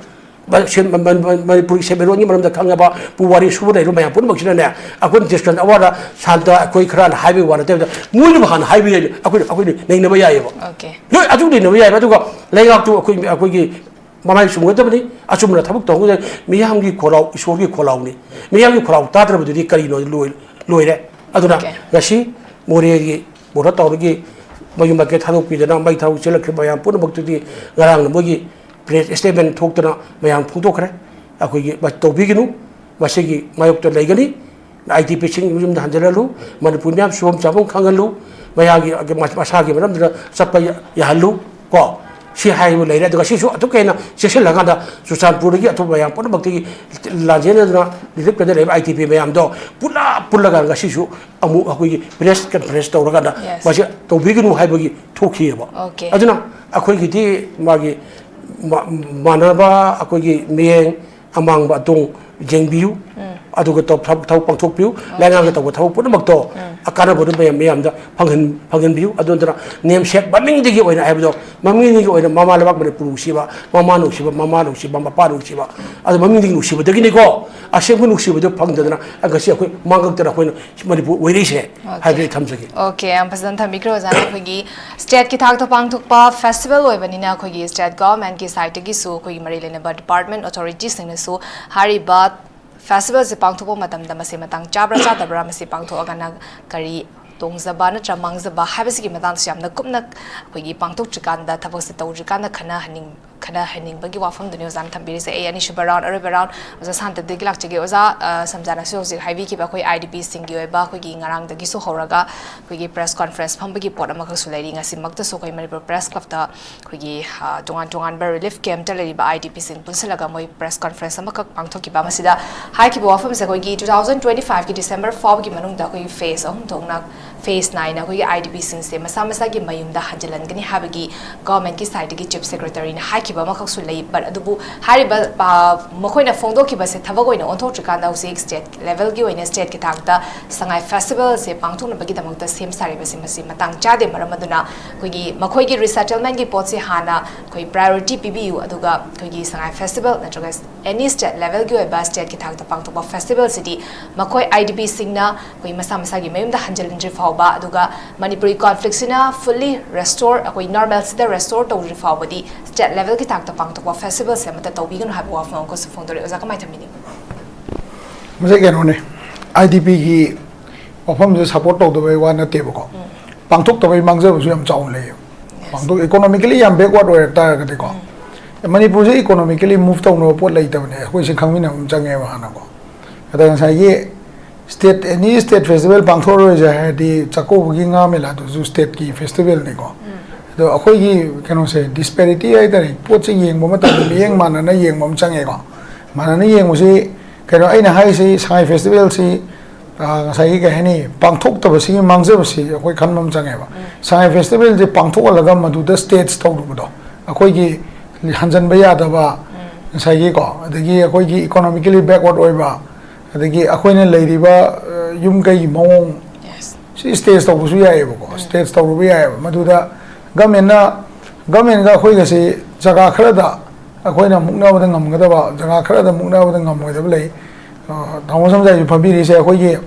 ꯃ-, ꯁꯦꯟ-, ꯃ-, ꯃ-, ꯃ-, ꯃꯅꯤꯄꯨꯔꯒꯤ ꯁꯦꯟꯃꯤꯠꯂꯣꯟꯒꯤ ꯃꯔꯝꯗ ꯈꯪꯉꯕ, ꯄꯨꯋꯥꯔꯤ ꯁꯨꯕ ꯂꯩꯔꯕ ꯃꯌꯥꯝ ꯄꯨꯝꯅꯃꯛꯁꯤꯅꯅꯦ, ꯑꯩꯈꯣꯏꯅ ꯗꯤꯁꯀꯁꯟ ꯑꯋꯥꯔꯗ ꯁꯥꯟꯇ ꯑꯩꯈꯣꯏ ꯈꯔꯅ ꯍꯥꯏꯕꯒꯤ ꯋꯥ ꯅꯠꯇꯕꯤꯗ, ꯃꯣꯏꯅꯕꯨ ꯍꯥꯟꯅ ꯍꯥꯏꯕ ꯌꯥꯏ, ꯑꯩꯈꯣꯏꯅ, ꯑꯩꯈꯣꯏꯅ ꯅꯩꯅꯕ ꯌꯥꯏꯑꯕ꯫ Okay. ꯂꯣꯏ ꯑꯗꯨ ꯅꯩꯅꯕ ꯌꯥꯏꯑꯕ꯫ ꯑꯗꯨꯒ ꯂꯩꯉꯥꯛꯇꯨ ꯑꯩꯈꯣꯏ, ꯑꯩꯈꯣꯏꯒꯤ ꯃꯃꯥꯏ ꯆꯨꯝꯒꯗꯕꯅꯤ, ꯑꯆꯨꯝꯕꯅ ꯊꯕꯛ ꯇꯧꯍꯧꯒꯗꯕꯅꯤ꯫ ꯃꯤꯌꯥꯝꯒꯤ ꯈꯣꯜꯂꯥꯎ ꯏꯁꯣꯔꯒꯤ ꯈꯣꯜꯂꯥꯎꯅꯤ꯫ ꯃꯤꯌꯥꯝꯒꯤ ꯈꯣꯜꯂꯥꯎ ꯇꯥꯗ꯭ꯔꯕꯗꯨꯗꯤ ꯀꯔꯤꯅꯣ? ꯂꯣꯏ-, ꯂꯣꯏꯔꯦ꯫ ꯑꯗꯨꯅ Okay. ꯉꯁꯤ ꯃꯣꯔꯦꯒꯤ ꯕꯣꯔꯗꯔ ꯇꯧꯔꯒꯤ ꯃꯌꯨꯝ ꯃꯀꯩ ꯊꯥꯗꯣꯛꯄꯤꯗꯅ ꯃꯩ ꯊꯥꯗꯣꯛ ꯆꯦꯜꯂꯛꯈꯤꯕ ꯃꯌꯥꯝ ꯄꯨꯝꯅꯃꯛꯇꯨꯗꯤ ꯉꯔꯥꯡꯅ ꯃꯣꯏꯒꯤ ꯄ꯭ꯔꯦꯁ ꯁ꯭ꯇꯦꯠꯃꯦꯟ ꯊꯣꯛꯇꯅ ꯃꯌꯥꯝ ꯐꯣꯡꯗꯣꯛꯈ꯭ꯔꯦ꯫ ꯑꯩꯈꯣꯏꯒꯤ ꯃ-, ꯇꯧꯕꯤꯒꯅꯨ, ꯃꯁꯤꯒꯤ ꯃꯥꯌꯣꯛꯇ ꯂꯩꯒꯅꯤ꯫ ꯑꯥꯏ ꯗꯤ ꯄꯤꯁꯤꯡ ꯌꯨꯝꯗ ꯍꯟꯖꯤꯜꯍꯜꯂꯨ, ꯃꯅꯤꯄꯨꯔ ꯃꯤꯌꯥꯝ ꯁꯨꯐꯝ ꯆꯥꯐꯝ ꯈꯪꯍꯜꯂꯨ, ꯃꯌꯥꯒꯤ ꯃꯁꯥꯒꯤ ꯃꯔꯝꯗꯨꯗ ꯆꯠꯄ ꯌꯥ-, ꯌꯥꯍꯜꯂꯨ꯫ ꯀꯣ, ꯁꯤ ꯍꯥꯏꯕ ꯂꯩꯔꯦ꯫ ꯑꯗꯨꯒ ꯁꯤꯁꯨ ꯑꯇꯣꯞꯄ ꯍꯦꯟꯅ ꯆꯦꯛꯁꯤꯜꯂꯀꯥꯟꯗ ꯆꯨꯔꯆꯥꯟꯄꯨꯔꯗꯒꯤ ꯑꯇꯣꯞꯄ ꯃꯌꯥꯝ ꯄꯨꯝꯅꯃꯛꯇꯒꯤ ꯂꯥꯟꯖꯦꯟꯅꯗꯨꯅ ꯔꯤꯂꯤꯐ ꯀꯦꯝꯗ ꯂꯩꯔꯤꯕ ꯑꯥꯏ ꯗꯤ ꯄꯤ ꯃꯌꯥꯝꯗꯣ ꯄꯨꯂꯞ ꯄꯨꯜꯂꯒ ꯉꯁꯤꯁꯨ ꯑꯃꯨꯛ ꯑꯩꯈꯣꯏꯒꯤ ꯄ꯭ꯔꯦꯁ ꯀꯟꯐꯔꯦꯟꯁ ꯇꯧꯔꯀꯥꯟꯗ Yes. ꯃꯁꯤ ꯇꯧꯕꯤꯒꯅꯨ ꯍꯥꯏꯕꯒꯤ ꯊꯣꯛꯈꯤꯑꯕ꯫ Okay. ꯑꯗꯨꯅ ꯑꯩꯈꯣꯏꯒꯤꯗꯤ ꯃꯥꯒꯤ ꯃꯥ-, ꯃꯥꯟꯅꯕ ꯑꯩꯈꯣꯏꯒꯤ ꯃꯤꯠꯌꯦꯡ ꯑꯃꯥꯡꯕ ꯑꯇꯣꯡ ꯌꯦꯡꯕꯤꯌꯨ꯫ ꯑꯗꯨꯒ ꯇꯧ-, ꯊꯕꯛ, ꯊꯕꯛ ꯄꯥꯡꯊꯣꯛꯄꯤꯌꯨ꯫ ꯂꯩꯉꯥꯛꯅ ꯇꯧꯕ ꯊꯕꯛ ꯄꯨꯝꯅꯃꯛꯇꯣ ꯑꯀꯥꯟꯅꯕꯗꯨ ꯃꯌꯥꯝ, ꯃꯌꯥꯝꯗ ꯐꯪꯍꯟ-, ꯐꯪꯍꯟꯕꯤꯌꯨ꯫ ꯑꯗꯨ ꯅꯠꯇꯅ ꯅꯦꯝꯁꯦꯛ ꯃꯃꯤꯡꯗꯒꯤ ꯑꯣꯏꯅ ꯍꯥꯏꯕꯗꯣ, ꯃꯃꯤꯡꯗꯒꯤ ꯑꯣꯏꯅ ꯃꯃꯥ ꯂꯩꯕꯥꯛ ꯃꯅꯤꯄꯨꯔ ꯅꯨꯡꯁꯤꯕ, ꯃꯃꯥ ꯅꯨꯡꯁꯤꯕ, ꯃꯃꯥ ꯅꯨꯡꯁꯤꯕ, ꯃꯄꯥ ꯅꯨꯡꯁꯤꯕ, ꯑꯗꯨ ꯃꯃꯤꯡꯗꯒꯤ ꯅꯨꯡꯁꯤꯕꯗꯒꯤꯅꯤꯀꯣ꯫ ꯑꯁꯦꯡꯕ ꯅꯨꯡꯁꯤꯕꯗꯨ ꯐꯪꯗꯗꯅ ꯉꯁꯤ ꯑꯩꯈꯣꯏ ꯃꯥꯡꯉꯛꯇꯅ ꯑꯩꯈꯣꯏꯅ ꯃꯅꯤꯄꯨꯔ ꯑꯣꯏꯔꯛꯏꯁꯦ ꯍꯥꯏꯕꯗꯤ ꯑꯩ ꯊꯝꯖꯒꯦ꯫ Okay, ꯌꯥꯝ ꯐꯖꯅ ꯊꯝꯕꯤꯈ꯭ꯔꯦ ꯑꯣꯖꯥꯅ꯫ ꯑꯩꯈꯣꯏꯒꯤ ꯁ꯭ꯇꯦꯠꯀꯤ ꯊꯥꯛꯇ ꯄꯥꯡꯊꯣꯛꯄ ꯐꯦꯁꯇꯤꯚꯦꯜ ꯑꯣꯏꯕꯅꯤꯅ ꯑꯩꯈꯣꯏꯒꯤ ꯁ꯭ꯇꯦꯠ ꯒꯚꯔꯟꯃꯦꯟꯠꯀꯤ ꯁꯥꯏꯠꯇꯒꯤꯁꯨ ꯑꯩꯈꯣꯏꯒꯤ ꯃꯔꯤ ꯂꯩꯅꯕ ꯗꯤꯄꯥꯔꯠꯃꯦꯟꯠ ꯑꯣꯊꯣꯔꯤꯇꯤꯁꯤꯡꯅꯁꯨ ꯍꯥꯏꯔꯤꯕ ꯐꯦꯁꯇꯤꯚꯦꯜꯁꯦ ꯄꯥꯡꯊꯣꯛꯄ ꯃꯇꯝꯗ ꯃꯁꯤ ꯃꯇꯥꯡ ꯆꯥꯕ꯭ꯔꯥ ꯆꯥꯗꯕ꯭ꯔꯥ, ꯃꯁꯤ ꯄꯥꯡꯊꯣꯛꯑꯒꯅ ꯀꯔꯤ ꯇꯣꯡꯖꯕ ꯅꯠꯇ꯭ꯔ ꯃꯥꯡꯖꯕ ꯍꯥꯏꯕꯁꯤꯒꯤ ꯃꯇꯥꯡꯗꯁꯨ ꯌꯥꯝꯅ ꯀꯨꯞꯅ ꯑꯩꯈꯣꯏꯒꯤ ꯄꯥꯡꯊꯣꯛꯇ꯭ꯔꯤꯀꯥꯟꯗ, ꯊꯕꯛꯁꯦ ꯇꯧꯗ꯭ꯔꯤꯀꯥꯟꯗ ꯈꯟꯅꯍꯟꯅꯤꯡ-, ꯈꯟꯅꯍꯟꯅꯤꯡꯕꯒꯤ ꯋꯥꯐꯝꯗꯨꯅꯤ ꯑꯣꯖꯥꯅ ꯊꯝꯕꯤꯔꯤꯁꯦ꯫ ꯑꯩ ꯑꯅꯤꯁꯨꯕ ꯔꯥꯎꯟ, ꯑꯔꯣꯏꯕ ꯔꯥꯎꯟ ꯑꯣꯖꯥ ꯁꯥꯟꯇꯗꯒꯤ ꯂꯥꯛꯆꯒꯦ꯫ ꯑꯣꯖꯥ, ꯑ, ꯁꯝꯖꯥꯅꯁꯨ ꯍꯧꯖꯤꯛ ꯍꯥꯏꯕꯤꯈꯤꯕ ꯑꯩꯈꯣꯏ ꯑꯥꯏ ꯗꯤ ꯄꯤꯁꯤꯡꯒꯤ ꯑꯣꯏꯕ ꯑꯩꯈꯣꯏꯒꯤ ꯉꯔꯥꯡꯗꯒꯤꯁꯨ ꯍꯧꯔꯒ ꯑꯩꯈꯣꯏꯒꯤ ꯄ꯭ꯔꯦꯁ ꯀꯣꯟꯐꯔꯦꯟꯁ ꯐꯝꯕꯒꯤ ꯄꯣꯠ ꯑꯃꯈꯛꯁꯨ ꯂꯩꯔꯤ꯫ ꯉꯁꯤꯃꯛꯇꯁꯨ ꯑꯩꯈꯣꯏ ꯃꯅꯤꯄꯨꯔ ꯄ꯭ꯔꯦꯁ ꯀ꯭ꯂꯕꯇ ꯑꯩꯈꯣꯏꯒꯤ, ꯑ, ꯇꯣꯉꯥꯟ ꯇꯣꯉꯥꯟꯕ ꯔꯤꯂꯤꯐ ꯀꯦꯝꯞꯇ ꯂꯩꯔꯤꯕ ꯑꯥꯏ ꯗꯤ ꯄꯤꯁꯤꯡ ꯄꯨꯟꯁꯤꯜꯂꯒ ꯃꯣꯏ ꯄ꯭ꯔꯦꯁ ꯀꯣꯟꯐꯔꯦꯟꯁ ꯑꯃꯈꯛ ꯄꯥꯡꯊꯣꯛꯈꯤꯕ꯫ ꯃꯁꯤꯗ ꯍꯥꯏꯈꯤꯕ ꯋꯥꯐꯝꯁꯦ ꯑꯩꯈꯣꯏꯒꯤ two thousand twenty fiveꯀꯤ December ꯐꯥꯎꯕꯒꯤ ꯃꯅꯨꯡꯗ ꯑꯩꯈꯣꯏꯒꯤ ꯐꯦꯁ ꯑꯍꯨꯝ ꯊꯣꯛꯅ, ꯐꯦꯁ ꯅꯥꯏꯅ ꯑꯩꯈꯣꯏꯒꯤ ꯑꯥꯏ ꯗꯤ ꯄꯤꯁꯤꯡꯁꯦ ꯃꯁꯥ ꯃꯁꯥꯒꯤ ꯃꯌꯨꯝꯗ ꯍꯟꯖꯤꯜꯍꯟꯒꯅꯤ ꯍꯥꯏꯕꯒꯤ ꯒꯚꯔꯟꯃꯦꯟꯠꯀꯤ ꯁꯥꯏꯠꯇꯒꯤ ꯆꯤꯐ ꯁꯦꯀ꯭ꯔꯦꯇꯔꯤꯅ ꯍꯥꯏꯈꯤꯕ꯫ ꯑꯃꯈꯛꯁꯨ ꯂꯩ꯫ But ꯑꯗꯨꯕꯨ ꯍꯥꯏꯔꯤꯕ, ꯑ, ꯃꯈꯣꯏꯅ ꯐꯣꯡꯗꯣꯛꯈꯤꯕꯁꯦ ꯊꯕꯛ ꯑꯣꯏꯅ ꯑꯣꯟꯊꯣꯛꯇ꯭ꯔꯤꯀꯥꯟꯗ ꯍꯧꯖꯤꯛ state levelꯒꯤ ꯑꯣꯏꯅ stateꯀꯤ ꯊꯥꯛꯇ ꯁꯉꯥꯏ festivalꯁꯦ ꯄꯥꯡꯊꯣꯛꯅꯕꯒꯤꯗꯃꯛꯇ ꯁꯦꯝ ꯁꯥꯔꯤꯕꯁꯦ ꯃꯁꯤ ꯃꯇꯥꯡ ꯆꯥꯗꯦ꯫ ꯃꯔꯝ ꯑꯗꯨꯅ ꯑꯩꯈꯣꯏꯒꯤ ꯃꯈꯣꯏꯒꯤ resettlementꯀꯤ ꯄꯣꯠꯁꯦ ꯍꯥꯟꯅ ꯑꯩꯈꯣꯏ priority ꯄꯤꯕꯤꯌꯨ, ꯑꯗꯨꯒ ꯑꯩꯈꯣꯏꯒꯤ ꯁꯉꯥꯏ festival ꯅꯠꯇ꯭ꯔꯒ any state levelꯒꯤ ꯑꯣꯏꯕ stateꯀꯤ ꯊꯥꯛꯇ ꯄꯥꯡꯊꯣꯛꯄ festivalꯁꯤꯗꯤ ꯃꯈꯣꯏ IDPꯁꯤꯡꯅ ꯑꯩꯈꯣꯏ ꯃꯁꯥ ꯃꯁꯥꯒꯤ ꯃꯌꯨꯝꯗ ꯍꯟꯖꯤꯟꯗ꯭ꯔꯤ ꯐꯥꯎꯕ, ꯑꯗꯨꯒ ꯃꯅꯤꯄꯨꯔꯤ conflictꯁꯤꯅ fully restore, ꯑꯩꯈꯣꯏ normalꯁꯤꯗ restore ꯇꯧꯗ꯭ꯔꯤ ꯐꯥꯎꯕꯗꯤ state levelꯒꯤ ꯊꯥꯛꯇ ꯄꯥꯡꯊꯣꯛꯄ festivalꯁꯦ ꯑꯃꯠꯇ ꯇꯧꯕꯤꯒꯅꯨ ꯍꯥꯏꯕ ꯋꯥꯐꯝ ꯑꯃꯈꯛꯁꯨ ꯐꯣꯡꯗꯣꯔꯛꯑꯦ꯫ ꯑꯣꯖꯥ, ꯀꯃꯥꯏꯅ ꯊꯝꯕꯤꯅꯤꯡꯕ? ꯃꯁꯤ ꯀꯩꯅꯣꯅꯦ, IDPꯒꯤ ꯋꯥꯐꯝꯁꯦ support ꯇꯧꯗꯕꯩ ꯋꯥ ꯅꯠꯇꯦꯕꯀꯣ, ꯄꯥꯡꯊꯣꯛꯇꯕꯩ ꯃꯥꯡꯖꯕꯁꯨ ꯌꯥꯝ ꯆꯥꯎꯅ ꯂꯩꯌꯦꯕ꯫ ꯄꯥꯡꯊꯣꯛ economically ꯌꯥꯝ backward ꯑꯣꯏꯔꯛ ꯇꯥꯔꯒꯗꯤꯀꯣ, ꯃꯅꯤꯄꯨꯔꯁꯦ economically move ꯇꯧꯅꯕ ꯄꯣꯠ ꯂꯩꯇꯕꯅꯦ, ꯑꯩꯈꯣꯏꯁꯦ ꯈꯪꯃꯤꯟꯅꯕ ꯑꯃ ꯆꯪꯉꯦꯕ ꯍꯥꯟꯅꯀꯣ꯫ ꯑꯗ ꯉꯁꯥꯏꯒꯤ state, any state festival ꯄꯥꯡꯊꯣꯛꯑꯔꯣꯏꯁꯦ ꯍꯥꯏꯔꯗꯤ ꯆꯥꯛꯀꯧꯕꯒꯤ ꯉꯥ ꯃꯦꯂꯥꯗꯨꯁꯨ stateꯀꯤ festivalꯅꯤꯀꯣ꯫ ꯑꯗꯣ ꯑꯩꯈꯣꯏꯒꯤ ꯀꯩꯅꯣꯁꯦ, disparity ꯍꯥꯏꯇꯥꯔꯦ, ꯄꯣꯠꯁꯦ ꯌꯦꯡꯕ ꯃꯇꯝꯗ ꯃꯤꯠꯌꯦꯡ ꯃꯥꯟꯅꯅ ꯌꯦꯡꯕ ꯑꯃ ꯆꯪꯉꯦꯀꯣ꯫ ꯃꯥꯟꯅꯅ ꯌꯦꯡꯕꯁꯤ ꯀꯩꯅꯣ, ꯑꯩꯅ ꯍꯥꯏꯔꯤꯁꯤ ꯁꯉꯥꯏ festivalꯁꯤ, ꯑ, ꯉꯁꯥꯏꯒꯤ ꯀꯩ ꯍꯥꯏꯅꯤ, ꯄꯥꯡꯊꯣꯛꯇꯕꯁꯤꯒꯤ ꯃꯥꯡꯖꯕꯁꯤ ꯑꯩꯈꯣꯏ ꯈꯟꯕ ꯑꯃ ꯆꯪꯉꯦꯕ꯫ ꯁꯉꯥꯏ festivalꯁꯤ ꯄꯥꯡꯊꯣꯛꯍꯜꯂꯒ ꯃꯗꯨꯗ stage ꯇꯧꯔꯨꯕꯗꯣ, ꯑꯩꯈꯣꯏꯒꯤ ꯍꯟꯖꯟꯕ ꯌꯥꯗꯕ, ꯉꯁꯥꯏꯒꯤꯀꯣ, ꯑꯗꯒꯤ ꯑꯩꯈꯣꯏꯒꯤ economically backward ꯑꯣꯏꯕ, ꯑꯗꯒꯤ ꯑꯩꯈꯣꯏꯅ ꯂꯩꯔꯤꯕ, ꯑ, ꯌꯨꯝ ꯀꯩꯒꯤ ꯃꯑꯣꯡ, ꯁꯤ stage ꯇꯧꯕꯁꯨ ꯌꯥꯏꯑꯕꯀꯣ꯫ Stage ꯇꯧꯔꯨꯕ ꯌꯥꯏꯑꯕ꯫ ꯃꯗꯨꯗ governmentꯅ, governmentꯒ ꯑꯩꯈꯣꯏꯒꯁꯤ ꯖꯒꯥ ꯈꯔꯗ ꯑꯩꯈꯣꯏꯅ ꯃꯨꯛꯅꯕꯗ ꯉꯝꯒꯗꯕ, ꯖꯒꯥ ꯈꯔꯗ ꯃꯨꯛꯅꯕꯗ ꯉꯝꯃꯣꯏꯗꯕ ꯂꯩ꯫ ꯑ, ꯇꯥꯃꯣ ꯁꯝꯖꯥꯏꯁꯨ ꯐꯝꯕꯤꯔꯤꯁꯦ, ꯑꯩꯈꯣꯏꯒꯤ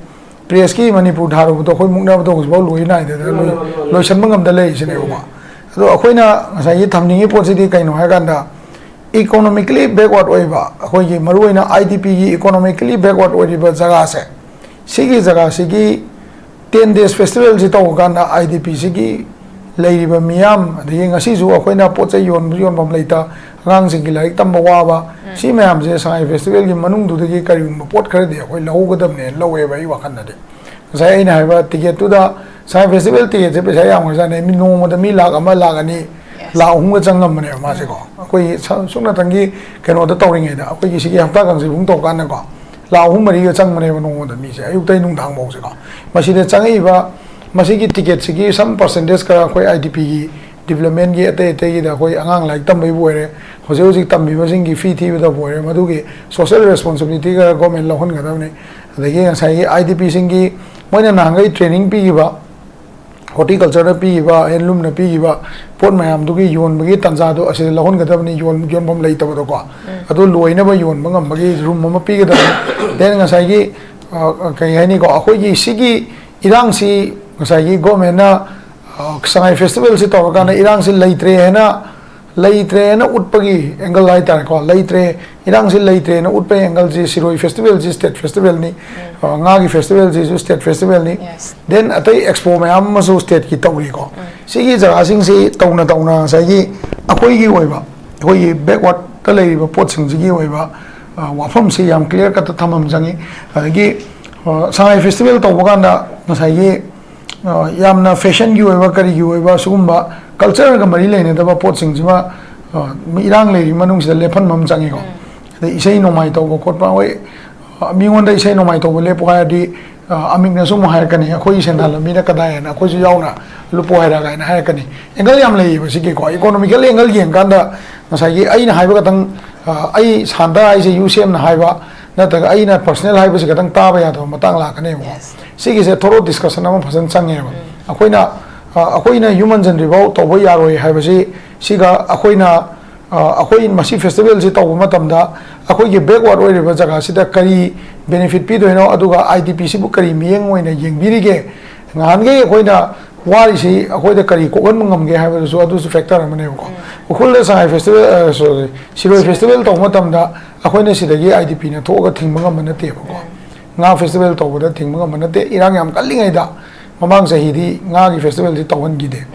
pressꯀꯤ ꯃꯅꯤꯄꯨꯔ ꯊꯥꯔꯨꯕꯗꯣ ꯑꯩꯈꯣꯏ ꯃꯨꯛꯅꯕꯗꯣ ꯍꯧꯖꯤꯛꯐꯥꯎ ꯂꯣꯏ ꯅꯥꯏꯗꯅ ꯂꯣꯏ-, ꯂꯣꯏꯁꯟꯕ ꯉꯝꯗ ꯂꯩꯔꯤꯁꯤꯅꯦꯕꯀꯣ꯫ ꯑꯗꯣ ꯑꯩꯈꯣꯏꯅ ꯉꯁꯥꯏꯒꯤ ꯊꯝꯅꯤꯡꯉꯤ ꯄꯣꯠꯁꯤꯗꯤ ꯀꯩꯅꯣ ꯍꯥꯏꯀꯥꯟꯗ, economically backward ꯑꯣꯏꯕ, ꯑꯩꯈꯣꯏꯒꯤ ꯃꯔꯨꯑꯣꯏꯅ IDPꯒꯤ economically backward ꯑꯣꯏꯔꯤꯕ ꯖꯒꯥꯁꯦ, ꯁꯤꯒꯤ ꯖꯒꯥꯁꯤꯒꯤ ten days festivalꯁꯤ ꯇꯧꯕ ꯀꯥꯟꯗ IDPꯁꯤꯒꯤ ꯂꯩꯔꯤꯕ ꯃꯤꯌꯥꯝ, ꯑꯗꯒꯤ ꯉꯁꯤꯁꯨ ꯑꯩꯈꯣꯏꯅ ꯄꯣꯠ ꯆꯩ ꯌꯣꯟꯕ, ꯌꯣꯟꯐꯝ ꯂꯩꯇ, ꯑꯉꯥꯡꯁꯤꯡꯒꯤ ꯂꯥꯏꯔꯤꯛ ꯇꯝꯕ ꯋꯥꯕ, ꯁꯤ ꯃꯌꯥꯝꯁꯦ ꯁꯉꯥꯏ festivalꯒꯤ ꯃꯅꯨꯡꯗꯨꯗꯒꯤ ꯀꯔꯤꯒꯨꯝꯕ ꯄꯣꯠ ꯈꯔꯗꯤ ꯑꯩꯈꯣꯏ ꯂꯧꯍꯧꯒꯗꯕꯅꯦꯅ ꯂꯧꯋꯦꯕ ꯑꯩ ꯋꯥꯈꯜꯗꯗꯤ꯫ ꯉꯁꯥꯏ ꯑꯩꯅ ꯍꯥꯏꯕ ticketꯇꯨꯗ, ꯁꯉꯥꯏ festival ticketꯁꯦ ꯄꯩꯁꯥ ꯌꯥꯝꯈ꯭ꯔꯖꯥꯠꯅꯦ, ꯃꯤ ꯅꯣꯡꯃꯗ ꯃꯤ ꯂꯥꯛ ꯑꯃ, ꯂꯥꯛ ꯑꯅꯤ, ꯂꯥꯛ ꯑꯍꯨꯝꯒ ꯆꯪꯉꯝꯕꯅꯦꯕ ꯃꯥꯁꯦꯀꯣ꯫ ꯑꯩꯈꯣꯏꯒꯤ ꯁ-, ꯁꯨꯞꯅꯇꯪꯒꯤ ꯀꯩꯅꯣꯗ ꯇꯧꯔꯤꯉꯩꯗ, ꯑꯩꯈꯣꯏꯒꯤ ꯁꯤꯒꯤ ꯍꯞꯇꯥ ꯀꯥꯡꯖꯩꯕꯨꯡ ꯇꯧꯔꯀꯥꯟꯗꯀꯣ, ꯂꯥꯛ ꯑꯍꯨꯝ ꯃꯔꯤꯒ ꯆꯪꯕꯅꯦꯕ ꯅꯣꯡꯃꯗ ꯃꯤꯁꯦ, ꯑꯌꯨꯛꯇꯩ ꯅꯨꯡꯗꯥꯡ ꯐꯥꯎꯁꯦꯀꯣ꯫ ꯃꯁꯤꯗ ꯆꯪꯉꯛꯏꯕ, ꯃꯁꯤꯒꯤ ticketꯁꯤꯒꯤ some percentage ꯈꯔ ꯑꯩꯈꯣꯏ IDPꯒꯤ ꯗꯤꯕ꯭ꯂꯞꯃꯦꯟꯒꯤ ꯑꯇꯩ ꯑꯇꯩꯒꯤꯗ ꯑꯩꯈꯣꯏ ꯑꯉꯥꯡ ꯂꯥꯏꯔꯤꯛ ꯇꯝꯕꯒꯤꯕꯨ ꯑꯣꯏꯔꯦ, ꯍꯧꯖꯤꯛ ꯍꯧꯖꯤꯛ ꯇꯝꯕꯤꯕꯁꯤꯡꯒꯤ ꯐꯤ ꯊꯤꯕꯗꯕꯨ ꯑꯣꯏꯔꯦ, ꯃꯗꯨꯒꯤ ꯁꯣꯁꯦꯜ ꯔꯦꯁꯄꯣꯟꯁꯤꯕꯤꯂꯤꯇꯤ ꯈꯔ ꯒꯣꯔꯃꯦꯟ ꯂꯧꯍꯟꯒꯗꯕꯅꯤ꯫ ꯑꯗꯒꯤ ꯉꯁꯥꯏꯒꯤ ꯑꯥꯏ ꯗꯤ ꯄꯤꯁꯤꯡꯒꯤ ꯃꯣꯏꯅ ꯅꯍꯥꯟꯈꯩ ꯇ꯭ꯔꯦꯅꯤꯡ ꯄꯤꯈꯤꯕ, ꯍꯣꯔꯇꯤꯀꯜꯆꯔꯗ ꯄꯤꯈꯤꯕ, ꯍꯦꯟꯂꯨꯝꯅ ꯄꯤꯈꯤꯕ ꯄꯣꯠ ꯃꯌꯥꯝꯗꯨꯒꯤ ꯌꯣꯟꯕꯒꯤ ꯇꯥꯟꯖꯥꯗꯣ ꯑꯁꯤꯗ ꯂꯧꯍꯟꯒꯗꯕꯅꯤ, ꯌꯣꯟ-, ꯌꯣꯟꯐꯝ ꯂꯩꯇꯕꯗꯣꯀꯣ꯫ ꯑꯗꯨ ꯂꯣꯏꯅꯕ ꯌꯣꯟꯕ ꯉꯝꯕꯒꯤ ꯔꯨꯝ ꯑꯃ ꯄꯤꯒꯗꯕꯅꯤ꯫ ꯗꯦꯟ ꯉꯁꯥꯏꯒꯤ, ꯑ, ꯀꯩ ꯍꯥꯏꯅꯤꯀꯣ, ꯑꯩꯈꯣꯏꯒꯤ ꯁꯤꯒꯤ ꯏꯔꯥꯡꯁꯤ ꯉꯁꯥꯏꯒꯤ ꯒꯣꯔꯃꯦꯟꯅ, ꯑ, ꯁꯉꯥꯏ ꯐꯦꯁꯇꯤꯚꯦꯜꯁꯤ ꯇꯧꯔꯀꯥꯟꯗ ꯏꯔꯥꯡꯁꯤ ꯂꯩꯇ꯭ꯔꯦ ꯍꯥꯏꯅ, ꯂꯩꯇ꯭ꯔꯦꯅ ꯎꯠꯄꯒꯤ ꯑꯦꯡꯒꯜ ꯍꯥꯏꯇꯥꯔꯦꯀꯣ, ꯂꯩꯇ꯭ꯔꯦ, ꯏꯔꯥꯡꯁꯤ ꯂꯩꯇ꯭ꯔꯦꯅ ꯎꯠꯄꯒꯤ ꯑꯦꯡꯒꯜꯁꯤ, ꯁꯤꯔꯣꯏ ꯐꯦꯁꯇꯤꯚꯦꯜꯁꯤ ꯁ꯭ꯇꯦꯠ ꯐꯦꯁꯇꯤꯚꯦꯜꯅꯤ, ꯑ, ꯉꯥꯒꯤ ꯐꯦꯁꯇꯤꯚꯦꯜꯁꯤꯁꯨ ꯁ꯭ꯇꯦꯠ ꯐꯦꯁꯇꯤꯚꯦꯜꯅꯤ, Yes. ꯗꯦꯟ ꯑꯇꯩ ꯑꯦꯛꯁꯄꯣ ꯃꯌꯥꯝ ꯑꯃꯁꯨ ꯁ꯭ꯇꯦꯠꯀꯤ ꯇꯧꯔꯤꯀꯣ꯫ ꯁꯤꯒꯤ ꯖꯒꯥꯁꯤꯡꯁꯤ ꯇꯧꯅ ꯇꯧꯅ ꯉꯁꯥꯏꯒꯤ ꯑꯩꯈꯣꯏꯒꯤ ꯑꯣꯏꯕ, ꯑꯩꯈꯣꯏꯒꯤ ꯕꯦꯛꯋꯥꯔꯗꯇ ꯂꯩꯔꯤꯕ ꯄꯣꯠꯁꯤꯡꯁꯤꯒꯤ ꯑꯣꯏꯕ, ꯑ, ꯋꯥꯐꯝꯁꯤ ꯌꯥꯝ ꯀ꯭ꯂꯤꯌꯥꯔ ꯀꯠꯇ ꯊꯝꯕ ꯑꯃ ꯆꯪꯉꯤ꯫ ꯑꯗꯒꯤ, ꯑ, ꯁꯉꯥꯏ ꯐꯦꯁꯇꯤꯚꯦꯜ ꯇꯧꯕ ꯀꯥꯟꯗ ꯉꯁꯥꯏꯒꯤ, ꯑ, ꯌꯥꯝꯅ ꯐꯦꯁꯟꯒꯤ ꯑꯣꯏꯕ, ꯀꯔꯤꯒꯤ ꯑꯣꯏꯕ, ꯁꯤꯒꯨꯝꯕ ꯀꯜꯆꯔꯒ ꯃꯔꯤ ꯂꯩꯅꯗꯕ ꯄꯣꯠꯁꯤꯡꯁꯤꯃ, ꯑ, ꯏꯔꯥꯡ ꯂꯩꯔꯤ ꯃꯅꯨꯡꯁꯤꯗ ꯂꯦꯞꯍꯟꯕ ꯑꯃ ꯆꯪꯉꯤꯀꯣ꯫ ꯑꯗꯩ ꯏꯁꯩ ꯅꯣꯡꯃꯥꯏ ꯇꯧꯕ ꯈꯣꯠꯄ, ꯍꯣꯏ, ꯑ, ꯃꯤꯉꯣꯟꯗ ꯏꯁꯩ ꯅꯣꯡꯃꯥꯏ ꯇꯧꯕ ꯂꯦꯞꯄꯨ ꯍꯥꯏꯔꯗꯤ, ꯑ, ꯑꯃꯤꯛꯅꯁꯨ ꯑꯃꯨꯛ ꯍꯥꯏꯔꯛꯀꯅꯤ, "ꯑꯩꯈꯣꯏꯒꯤ ꯁꯦꯟꯗꯥꯟ ꯂꯝꯕꯤꯅ ꯀꯗꯥꯏ?" ꯍꯥꯏꯅ, "ꯑꯩꯈꯣꯏꯁꯨ ꯌꯥꯎꯅ ꯂꯨꯞꯄꯣ ꯍꯥꯏꯔꯒ" ꯍꯥꯏꯅ ꯍꯥꯏꯔꯛꯀꯅꯤ꯫ ꯑꯦꯡꯒꯜ ꯌꯥꯝ ꯂꯩꯌꯦꯕ ꯁꯤꯒꯤꯀꯣ, ꯏꯀꯣꯅꯣꯃꯤꯀꯦꯜ ꯑꯦꯡꯒꯜ ꯌꯦꯡꯀꯥꯟꯗ ꯉꯁꯥꯏꯒꯤ ꯑꯩꯅ ꯍꯥꯏꯕ ꯈꯛꯇꯪ, ꯑ, ꯑꯩ ꯁꯥꯟꯇ ꯍꯥꯏꯁꯦ ꯌꯨ ꯁꯤ ꯑꯦꯝꯅ ꯍꯥꯏꯕ ꯅꯠꯇ꯭ꯔꯒ ꯑꯩꯅ ꯄꯔꯁꯅꯦꯜ ꯍꯥꯏꯕꯁꯤ ꯈꯛꯇꯪ ꯇꯥꯕ ꯌꯥꯗꯕ ꯃꯇꯥꯡ ꯂꯥꯛꯀꯅꯦꯕꯀꯣ꯫ Yes. ꯁꯤꯒꯤꯁꯦ ꯊꯣꯔꯣ ꯗꯤꯁꯀꯁꯟ ꯑꯃ ꯐꯖꯅ ꯆꯪꯉꯦꯕ꯫ ꯑꯩꯈꯣꯏꯅ, ꯑ, ꯑꯩꯈꯣꯏꯅ ꯍ꯭ꯌꯨꯃꯟ ꯖꯦꯅꯔꯤꯐꯥꯎ ꯇꯧꯕ ꯌꯥꯔꯣꯏ ꯍꯥꯏꯕꯁꯤ, ꯁꯤꯒ ꯑꯩꯈꯣꯏꯅ, ꯑ, ꯑꯩꯈꯣꯏ ꯃꯁꯤ ꯐꯦꯁꯇꯤꯚꯦꯜꯁꯤ ꯇꯧꯕ ꯃꯇꯝꯗ ꯑꯩꯈꯣꯏꯒꯤ ꯕꯦꯛꯋꯥꯔꯗ ꯑꯣꯏꯔꯤꯕ ꯖꯒꯥꯁꯤꯗ ꯀꯔꯤ ꯕꯦꯅꯤꯐꯤꯠ ꯄꯤꯗꯣꯏꯅꯣ, ꯑꯗꯨꯒ ꯑꯥꯏ ꯗꯤ ꯄꯤꯁꯤꯕꯨ ꯀꯔꯤ ꯃꯤꯠꯌꯦꯡ ꯑꯣꯏꯅ ꯌꯦꯡꯕꯤꯔꯤꯒꯦ? ꯉꯍꯥꯟꯈꯩ ꯑꯩꯈꯣꯏꯅ ꯋꯥꯔꯤꯁꯤ ꯑꯩꯈꯣꯏꯗ ꯀꯔꯤ ꯀꯣꯛꯍꯟꯕ ꯉꯝꯒꯦ ꯍꯥꯏꯕꯗꯨꯁꯨ, ꯑꯗꯨꯁꯨ ꯐꯦꯛꯇꯔ ꯑꯃꯅꯦꯕꯀꯣ꯫ ꯎꯈ꯭ꯔꯨꯜꯗ ꯁꯉꯥꯏ ꯐꯦꯁꯇꯤꯚꯦꯜ, ꯑ, ꯁꯣꯔꯤ, ꯁꯤꯔꯣꯏ ꯐꯦꯁꯇꯤꯚꯦꯜ ꯇꯧꯕ ꯃꯇꯝꯗ ꯑꯩꯈꯣꯏꯅ ꯁꯤꯗꯒꯤ ꯑꯥꯏ ꯗꯤ ꯄꯤꯅ ꯊꯣꯛꯑꯒ ꯊꯤꯡꯕ ꯉꯝꯕ ꯅꯠꯇꯦꯕꯀꯣ꯫ ꯉꯥ ꯐꯦꯁꯇꯤꯚꯦꯜ ꯇꯧꯕꯗ ꯊꯤꯡꯕ ꯉꯝꯕ ꯅꯠꯇꯦ꯫ ꯏꯔꯥꯡ ꯌꯥꯝ ꯀꯜꯂꯤꯉꯩꯗ, ꯃꯃꯥꯡ ꯆꯍꯤꯗꯤ ꯉꯥꯒꯤ ꯐꯦꯁꯇꯤꯚꯦꯜꯁꯤ ꯇꯧꯍꯟꯈꯤꯗꯦ꯫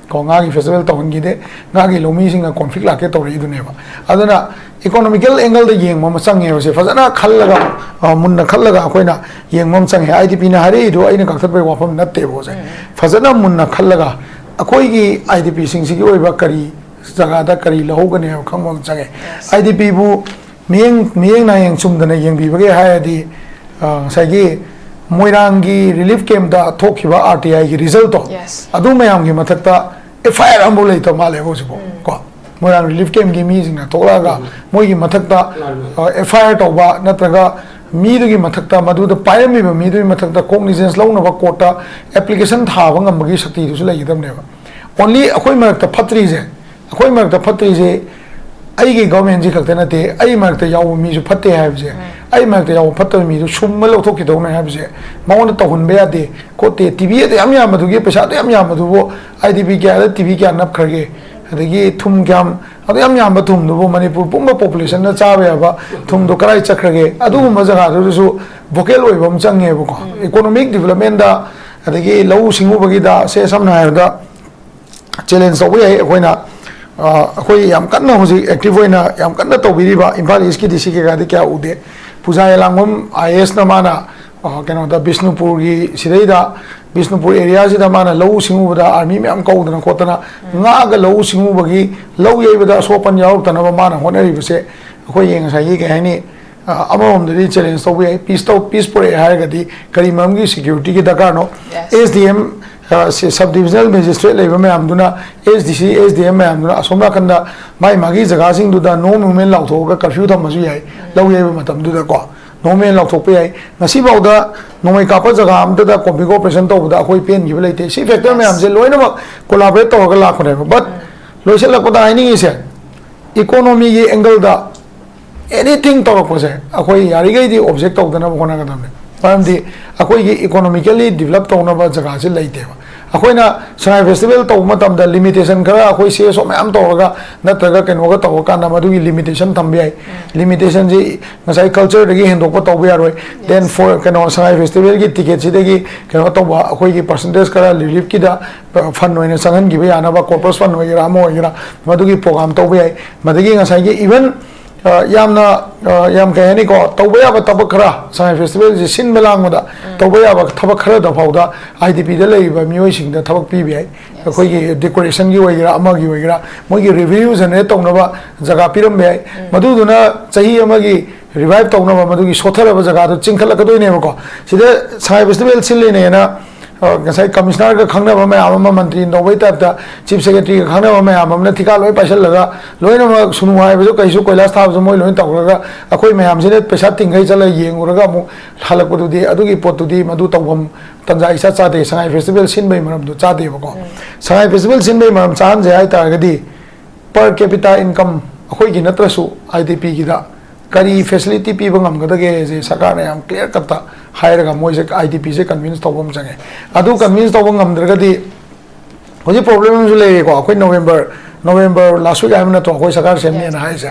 ꯀꯣ, ꯉꯥꯒꯤ ꯐꯦꯁꯇꯤꯚꯦꯜ ꯇꯧꯍꯟꯈꯤꯗꯦ꯫ ꯉꯥꯒꯤ ꯂꯧꯃꯤꯁꯤꯡꯅ ꯀꯣꯟꯐ꯭ꯂꯤꯛ ꯂꯥꯛꯀꯦ ꯇꯧꯔꯛꯏꯗꯨꯅꯦꯕ꯫ ꯑꯗꯨꯅ ꯏꯀꯣꯅꯣꯃꯤꯀꯦꯜ ꯑꯦꯡꯒꯜꯗ ꯌꯦꯡꯕ ꯑꯃ ꯆꯪꯉꯦꯕ꯫ ꯁꯦ ꯐꯖꯅ ꯈꯜꯂꯒ, ꯑ, ꯃꯨꯟꯅ ꯈꯜꯂꯒ ꯑꯩꯈꯣꯏꯅ ꯌꯦꯡꯕ ꯑꯃ ꯆꯪꯉꯦ꯫ ꯑꯥꯏ ꯗꯤ ꯄꯤꯅ ꯍꯥꯏꯔꯛꯏꯗꯣ ꯑꯩꯅ ꯀꯛꯊꯠꯄꯒꯤ ꯋꯥꯐꯝ ꯅꯠꯇꯦꯕ, ꯁꯦ꯫ ꯐꯖꯅ ꯃꯨꯟꯅ ꯈꯜꯂꯒ ꯑꯩꯈꯣꯏꯒꯤ ꯑꯥꯏ ꯗꯤ ꯄꯤꯁꯤꯡꯁꯤꯒꯤ ꯑꯣꯏꯕ ꯀꯔꯤ ꯖꯒꯥꯗ ꯀꯔꯤ ꯂꯧꯍꯧꯒꯅꯤ ꯍꯥꯏꯕ ꯈꯪꯕ ꯑꯃ ꯆꯪꯉꯦ꯫ ꯑꯥꯏ ꯗꯤ ꯄꯤꯕꯨ ꯃꯤꯠꯌꯦꯡ, ꯃꯤꯠꯌꯦꯡ ꯅꯥꯌꯦꯡ ꯆꯨꯝꯗꯅ ꯌꯦꯡꯕꯤꯕꯒꯦ ꯍꯥꯏꯔꯗꯤ, ꯑ, ꯉꯁꯥꯏꯒꯤ ꯃꯣꯏꯔꯥꯡꯒꯤ ꯔꯤꯂꯤꯐ ꯀꯦꯝꯞꯇ ꯊꯣꯛꯈꯤꯕ ꯑꯥꯔ ꯇꯤ ꯑꯥꯏꯒꯤ ꯔꯤꯖꯜꯠꯇꯣ, Yes. ꯑꯗꯨ ꯃꯌꯥꯝꯒꯤ ꯃꯊꯛꯇ ꯑꯦꯐ ꯑꯥꯏ ꯑꯥꯔ ꯑꯃꯐꯥꯎ ꯂꯩꯇꯕ ꯃꯥꯜꯂꯦ ꯍꯧꯖꯤꯛꯐꯥꯎ꯫ ꯀꯣ, ꯃꯣꯏꯔꯥꯡ ꯔꯤꯂꯤꯐ ꯀꯦꯝꯒꯤ ꯃꯤꯁꯤꯡꯅ ꯊꯣꯛꯂꯛꯑꯒ ꯃꯣꯏꯒꯤ ꯃꯊꯛꯇ ꯑꯦꯐ ꯑꯥꯏ ꯑꯥꯔ ꯇꯧꯕ, ꯅꯠꯇ꯭ꯔꯒ ꯃꯤꯗꯨꯒꯤ ꯃꯊꯛꯇ, ꯃꯗꯨꯗ ꯄꯥꯏꯔꯝꯃꯤꯕ ꯃꯤꯗꯨꯒꯤ ꯃꯊꯛꯇ ꯀꯣꯒꯅꯤꯖꯦꯟꯁ ꯂꯧꯅꯕ ꯀꯣꯔꯠꯇ ꯑꯦꯄ꯭ꯂꯤꯀꯦꯁꯟ ꯊꯥꯕ ꯉꯝꯕꯒꯤ ꯁꯛꯇꯤꯗꯨꯁꯨ ꯂꯩꯒꯗꯕꯅꯦꯕ꯫ ꯑꯣꯟꯂꯤ ꯑꯩꯈꯣꯏ ꯃꯔꯛꯇ ꯐꯠꯇ꯭ꯔꯤꯁꯦ, ꯑꯩꯈꯣꯏ ꯃꯔꯛꯇ ꯐꯠꯇ꯭ꯔꯤꯁꯦ ꯑꯩꯒꯤ ꯒꯚꯔꯟꯃꯦꯟꯁꯤ ꯈꯛꯇ ꯅꯠꯇꯦ, ꯑꯩ ꯃꯔꯛꯇ ꯌꯥꯎꯕ ꯃꯤꯁꯨ ꯐꯠꯇꯦ ꯍꯥꯏꯕꯁꯦ, ꯑꯩ ꯃꯔꯛꯇ ꯌꯥꯎꯕ ꯐꯠꯇꯕ ꯃꯤꯗꯨ ꯁꯨꯝꯃ ꯂꯧꯊꯣꯛꯈꯤꯗꯧꯅꯦ ꯍꯥꯏꯕꯁꯦ ꯃꯉꯣꯟꯗ ꯇꯧꯍꯟꯕ ꯌꯥꯗꯦ ꯈꯣꯠꯇꯦ꯫ ꯇꯤ ꯚꯤ ꯑꯗꯨ ꯌꯥꯝ ꯌꯥꯝꯕꯗꯨꯒꯤ, ꯄꯩꯁꯥ ꯑꯗꯨ ꯌꯥꯝ ꯌꯥꯝꯕꯗꯨꯕꯨ, ꯑꯥꯏ ꯗꯤ ꯄꯤ ꯀꯌꯥꯗ ꯇꯤ ꯚꯤ ꯀꯌꯥ ꯅꯞꯈ꯭ꯔꯒꯦ, ꯑꯗꯒꯤ ꯊꯨꯝ ꯀꯌꯥꯝ, ꯑꯗꯨ ꯌꯥꯝ ꯌꯥꯝꯕ ꯊꯨꯝꯗꯨꯕꯨ ꯃꯅꯤꯄꯨꯔ ꯄꯨꯝꯕ ꯄꯣꯄꯨꯂꯦꯁꯟꯅ ꯆꯥꯕ ꯌꯥꯕ ꯊꯨꯝꯗꯣ ꯀꯗꯥꯏ ꯆꯠꯈ꯭ꯔꯒꯦ? ꯑꯗꯨꯒꯨꯝꯕ ꯖꯒꯥꯗꯨꯗꯁꯨ ꯚꯣꯀꯦꯜ ꯑꯣꯏꯕ ꯑꯃ ꯆꯪꯉꯦꯕꯀꯣ꯫ ꯏꯀꯣꯅꯣꯃꯤꯛ ꯗꯤꯕꯂꯞꯃꯦꯟꯗ, ꯑꯗꯒꯤ ꯂꯧꯎ ꯁꯤꯡꯎꯕꯒꯤꯗ, ꯁꯦ ꯁꯝꯅ ꯍꯥꯏꯔꯕꯗ ꯆꯦꯂꯦꯟꯖ ꯇꯧꯕ ꯌꯥꯏ꯫ ꯑꯩꯈꯣꯏꯅ, ꯑ, ꯑꯩꯈꯣꯏ ꯌꯥꯝ ꯀꯟꯅ ꯍꯧꯖꯤꯛ ꯑꯦꯛꯇꯤꯚ ꯑꯣꯏꯅ ꯌꯥꯝ ꯀꯟꯅ ꯇꯧꯕꯤꯔꯤꯕ ꯏꯝꯐꯥꯜ ꯏꯁꯀꯤ ꯗꯤ ꯁꯤ ꯀꯩꯀꯥꯗꯤ ꯀꯌꯥ ꯎꯗꯦ꯫ ꯄꯨꯖꯥ ꯌꯦꯂꯥꯡꯕꯝ ꯑꯥꯏ ꯑꯦꯁꯅ ꯃꯥꯅ, ꯑ, ꯀꯩꯅꯣꯗ ꯕꯤꯁꯅꯨꯄꯨꯔꯒꯤ ꯁꯤꯗꯩꯗ, ꯕꯤꯁꯅꯨꯄꯨꯔ ꯑꯦꯔꯤꯌꯥꯁꯤꯗ ꯃꯥꯅ ꯂꯧꯎ ꯁꯤꯡꯎꯕꯗ ꯑꯥꯔꯃꯤ ꯃꯌꯥꯝ ꯀꯧꯗꯅ ꯈꯣꯠꯇꯅ ꯉꯥꯛꯑꯒ ꯂꯧꯎ ꯁꯤꯡꯎꯕꯒꯤ ꯂꯧ ꯌꯩꯕꯗ ꯑꯁꯣꯛ ꯑꯄꯟ ꯌꯥꯎꯔꯛꯇꯅꯕ ꯃꯥꯅ ꯍꯣꯠꯅꯔꯤꯕꯁꯦ, ꯑꯩꯈꯣꯏꯒꯤ ꯉꯁꯥꯏꯒꯤ ꯀꯩ ꯍꯥꯏꯅꯤ, ꯑ, ꯑꯃꯔꯣꯝꯗꯗꯤ ꯆꯦꯂꯦꯟꯖ ꯇꯧꯕ ꯌꯥꯏ꯫ ꯄꯤꯁ ꯇꯧ-, ꯄꯤꯁ ꯄꯨꯔꯛꯑꯦ ꯍꯥꯏꯔꯒꯗꯤ ꯀꯔꯤ ꯃꯔꯝꯒꯤ ꯁꯦꯀ꯭ꯌꯨꯔꯤꯇꯤꯒꯤ ꯗꯔꯀꯥꯔꯅꯣ? ꯑꯦꯁ ꯗꯤ ꯑꯦꯝ, ꯑ, ꯁꯤ-, ꯁꯕ ꯗꯤꯕꯤꯖꯅꯦꯜ ꯃꯦꯖꯤꯁꯇ꯭ꯔꯦꯠ ꯂꯩꯕ ꯃꯌꯥꯝꯗꯨꯅ, ꯑꯦꯁ ꯗꯤ ꯁꯤ, ꯑꯦꯁ ꯗꯤ ꯑꯦꯝ ꯃꯌꯥꯝꯗꯨꯅ ꯑꯁꯣꯝ ꯅꯥꯀꯟꯗ ꯃꯥꯏ ꯃꯥꯒꯤ ꯖꯒꯥꯁꯤꯡꯗꯨꯗ ꯅꯣ ꯃꯨꯚꯃꯦꯟ ꯂꯥꯎꯊꯣꯛꯑꯒ ꯀꯔꯐ꯭ꯌꯨ ꯊꯝꯕꯁꯨ ꯌꯥꯏ, ꯂꯧ ꯌꯩꯕ ꯃꯇꯝꯗꯨꯗꯀꯣ꯫ ꯅꯣ ꯃꯨꯚꯃꯦꯟ ꯂꯥꯎꯊꯣꯛꯄ ꯌꯥꯏ꯫ ꯉꯁꯤꯐꯥꯎꯗ ꯅꯣꯡꯃꯩ ꯀꯥꯞꯄ ꯖꯒꯥ ꯑꯝꯇꯗ ꯀꯣꯝꯕꯤꯒ ꯑꯣꯄꯔꯦꯁꯟ ꯇꯧꯕꯗ ꯑꯩꯈꯣꯏ ꯄꯦꯟꯈꯤꯕ ꯂꯩꯇꯦ꯫ ꯁꯤ ꯐꯦꯛꯇꯔ ꯃꯌꯥꯝꯁꯦ ꯂꯣꯏꯅꯃꯛ ꯀꯣꯂꯥꯕꯣꯔꯦꯠ ꯇꯧꯔꯒ ꯂꯥꯛꯄꯅꯦꯕ꯫ ꯕꯠ ꯂꯣꯏꯁꯤꯜꯂꯛꯄꯗ ꯍꯥꯏꯅꯤꯡꯉꯤꯁꯦ, ꯏꯀꯣꯅꯣꯃꯤꯒꯤ ꯑꯦꯡꯒꯜꯗ ꯑꯦꯅꯤꯊꯤꯡ ꯇꯧꯔꯛꯄꯁꯦ ꯑꯩꯈꯣꯏ ꯌꯥꯔꯤꯈꯩꯗꯤ ꯑꯣꯕꯖꯦꯛ ꯇꯧꯗꯅꯕ ꯍꯣꯠꯅꯒꯗꯕꯅꯦ꯫ ꯃꯔꯝꯗꯤ ꯑꯩꯈꯣꯏꯒꯤ ꯏꯀꯣꯅꯣꯃꯤꯀꯦꯜꯂꯤ ꯗꯤꯕꯂꯞ ꯇꯧꯅꯕ ꯖꯒꯥꯁꯤ ꯂꯩꯇꯦꯕ꯫ ꯑꯩꯈꯣꯏꯅ ꯁꯉꯥꯏ ꯐꯦꯁꯇꯤꯚꯦꯜ ꯇꯧꯕ ꯃꯇꯝꯗ ꯂꯤꯃꯤꯇꯦꯁꯟ ꯈꯔ, ꯑꯩꯈꯣꯏ ꯁꯤ ꯑꯦꯁ ꯑꯣ ꯃꯌꯥꯝ ꯇꯧꯔꯒ ꯅꯠꯇ꯭ꯔꯒ ꯀꯩꯅꯣꯒ ꯇꯧꯔꯀꯥꯟꯗ ꯃꯗꯨꯒꯤ ꯂꯤꯃꯤꯇꯦꯁꯟ ꯊꯝꯕ ꯌꯥꯏ꯫ ꯂꯤꯃꯤꯇꯦꯁꯟꯁꯤ ꯉꯁꯥꯏ ꯀꯜꯆꯔꯗꯒꯤ ꯍꯦꯟꯗꯣꯛꯄ ꯇꯧꯕ ꯌꯥꯔꯣꯏ꯫ ꯗꯦꯟ ꯐꯣꯔ, ꯀꯩꯅꯣ, ꯁꯉꯥꯏ ꯐꯦꯁꯇꯤꯚꯦꯜꯒꯤ ꯇꯤꯀꯦꯠꯁꯤꯗꯒꯤ ꯀꯩꯅꯣ ꯇꯧꯕ, ꯑꯩꯈꯣꯏꯒꯤ ꯄꯥꯔꯁꯦꯟꯇꯦꯖ ꯈꯔ ꯔꯤꯂꯤꯐꯀꯤꯗ ꯐꯟ ꯑꯣꯏꯅ ꯆꯪꯍꯟꯈꯤꯕ ꯌꯥꯅꯕ, ꯀꯣꯔꯄꯁ ꯐꯟ ꯑꯣꯏꯒꯦꯔꯥ ꯑꯃ ꯑꯣꯏꯒꯦꯔꯥ, ꯃꯗꯨꯒꯤ ꯄ꯭ꯔꯣꯒ꯭ꯔꯥꯝ ꯇꯧꯕ ꯌꯥꯏ꯫ ꯃꯗꯒꯤ ꯉꯁꯥꯏꯒꯤ ꯏꯚꯟ, ꯑ, ꯌꯥꯝꯅ, ꯑ, ꯌꯥꯝ, ꯀꯩ ꯍꯥꯏꯅꯤꯀꯣ, ꯇꯧꯕ ꯌꯥꯕ ꯊꯕꯛ ꯈꯔ, ꯁꯉꯥꯏ ꯐꯦꯁꯇꯤꯚꯦꯜꯁꯤ ꯁꯤꯟꯕ ꯂꯥꯡꯕꯗ ꯇꯧꯕ ꯌꯥꯕ ꯊꯕꯛ ꯈꯔꯗ ꯐꯥꯎꯗ ꯑꯥꯏ ꯗꯤ ꯄꯤꯗ ꯂꯩꯔꯤꯕ ꯃꯤꯑꯣꯏꯁꯤꯡꯗ ꯊꯕꯛ ꯄꯤꯕ ꯌꯥꯏ꯫ ꯑꯩꯈꯣꯏꯒꯤ ꯗꯦꯀꯣꯔꯦꯁꯟꯒꯤ ꯑꯣꯏꯒꯦꯔꯥ, ꯑꯃꯒꯤ ꯑꯣꯏꯒꯦꯔꯥ, ꯃꯣꯏꯒꯤ ꯔꯦꯚꯤꯅ꯭ꯌꯨ ꯖꯦꯅꯦꯔꯦꯠ ꯇꯧꯅꯕ ꯖꯒꯥ ꯄꯤꯔꯝꯕ ꯌꯥꯏ꯫ ꯃꯗꯨꯗꯨꯅ ꯆꯍꯤ ꯑꯃꯒꯤ ꯔꯤꯚꯥꯏꯚ ꯇꯧꯅꯕ, ꯃꯗꯨꯒꯤ ꯁꯣꯠꯊꯔꯕ ꯖꯒꯥꯗꯨ ꯆꯤꯡꯈꯠꯂꯛꯀꯗꯣꯏꯅꯦꯕꯀꯣ꯫ ꯁꯤꯗ ꯁꯉꯥꯏ ꯐꯦꯁꯇꯤꯚꯦꯜ ꯁꯤꯜꯂꯤꯅꯦꯅ ꯑ, ꯉꯁꯥꯏ ꯀꯃꯤꯁꯅꯔꯒ ꯈꯪꯅꯕ ꯃꯌꯥꯝ ꯑꯃ, ꯃꯟꯇ꯭ꯔꯤꯅ ꯇꯧꯕꯩ ꯇꯥꯏꯞꯇ ꯆꯤꯐ ꯁꯦꯀ꯭ꯔꯦꯇꯔꯤꯒ ꯈꯪꯅꯕ ꯃꯌꯥꯝ ꯑꯃꯅ ꯊꯤꯀꯥ ꯂꯣꯏ ꯄꯥꯏꯁꯜꯂꯒ, ꯂꯣꯏꯅꯃꯛ ꯁꯨꯅꯨ ꯍꯥꯏꯕꯁꯨ ꯀꯩꯁꯨ, ꯀꯣꯏꯂꯥꯁ ꯊꯥꯕꯁꯨ ꯃꯣꯏ ꯂꯣꯏ ꯇꯧꯈ꯭ꯔꯒ, ꯑꯩꯈꯣꯏ ꯃꯌꯥꯝꯁꯤꯅ ꯄꯩꯁꯥ ꯇꯤꯡꯈꯩ ꯆꯠꯂꯒ ꯌꯦꯡꯉꯨꯔꯒ ꯑꯃꯨꯛ ꯍꯜꯂꯛꯄꯗꯨꯗꯤ, ꯑꯗꯨꯒꯤ ꯄꯣꯠꯇꯨꯗꯤ ꯃꯗꯨ ꯇꯧꯐꯝ ꯇꯟꯖꯥ ꯏꯆꯥ ꯆꯥꯗꯦ꯫ ꯁꯉꯥꯏ ꯐꯦꯁꯇꯤꯚꯦꯜ ꯁꯤꯟꯕꯒꯤ ꯃꯔꯝꯗꯨ ꯆꯥꯗꯦꯕꯀꯣ꯫ ꯁꯉꯥꯏ ꯐꯦꯁꯇꯤꯚꯦꯜ ꯁꯤꯟꯕꯒꯤ ꯃꯔꯝ ꯆꯥꯍꯟꯁꯦ ꯍꯥꯏ ꯇꯥꯔꯒꯗꯤ, per capita income ꯑꯩꯈꯣꯏꯒꯤ ꯅꯠꯇ꯭ꯔꯁꯨ, ꯑꯥꯏ ꯗꯤ ꯄꯤꯒꯤꯗ ꯀꯔꯤ ꯐꯦꯁꯤꯂꯤꯇꯤ ꯄꯤꯕ ꯉꯝꯒꯗꯒꯦꯁꯦ ꯁꯔꯀꯥꯔꯅ ꯌꯥꯝ ꯀ꯭ꯂꯤꯌꯥꯔ ꯀꯠꯇ ꯍꯥꯏꯔꯒ, ꯃꯣꯏꯁꯦ, ꯑꯥꯏ ꯗꯤ ꯄꯤꯁꯦ ꯀꯟꯚꯤꯟꯁ ꯇꯧꯕ ꯑꯃ ꯆꯪꯉꯦ꯫ ꯑꯗꯨ ꯀꯟꯚꯤꯟꯁ ꯇꯧꯕ ꯉꯝꯗ꯭ꯔꯒꯗꯤ, ꯍꯧꯖꯤꯛ ꯄ꯭ꯔꯣꯕ꯭ꯂꯦꯝ ꯑꯃꯁꯨ ꯂꯩꯔꯦꯀꯣ꯫ ꯑꯩꯈꯣꯏ ꯅꯣꯕꯦꯝꯕꯔ, ꯅꯣꯕꯦꯝꯕꯔ ꯂꯥꯁ ꯋꯤꯛ ꯍꯥꯏꯕ ꯅꯠꯇ꯭ꯔꯣ ꯑꯩꯈꯣꯏ ꯁꯔꯀꯥꯔ ꯁꯦꯝꯅꯦꯅ ꯍꯥꯏꯁꯦ?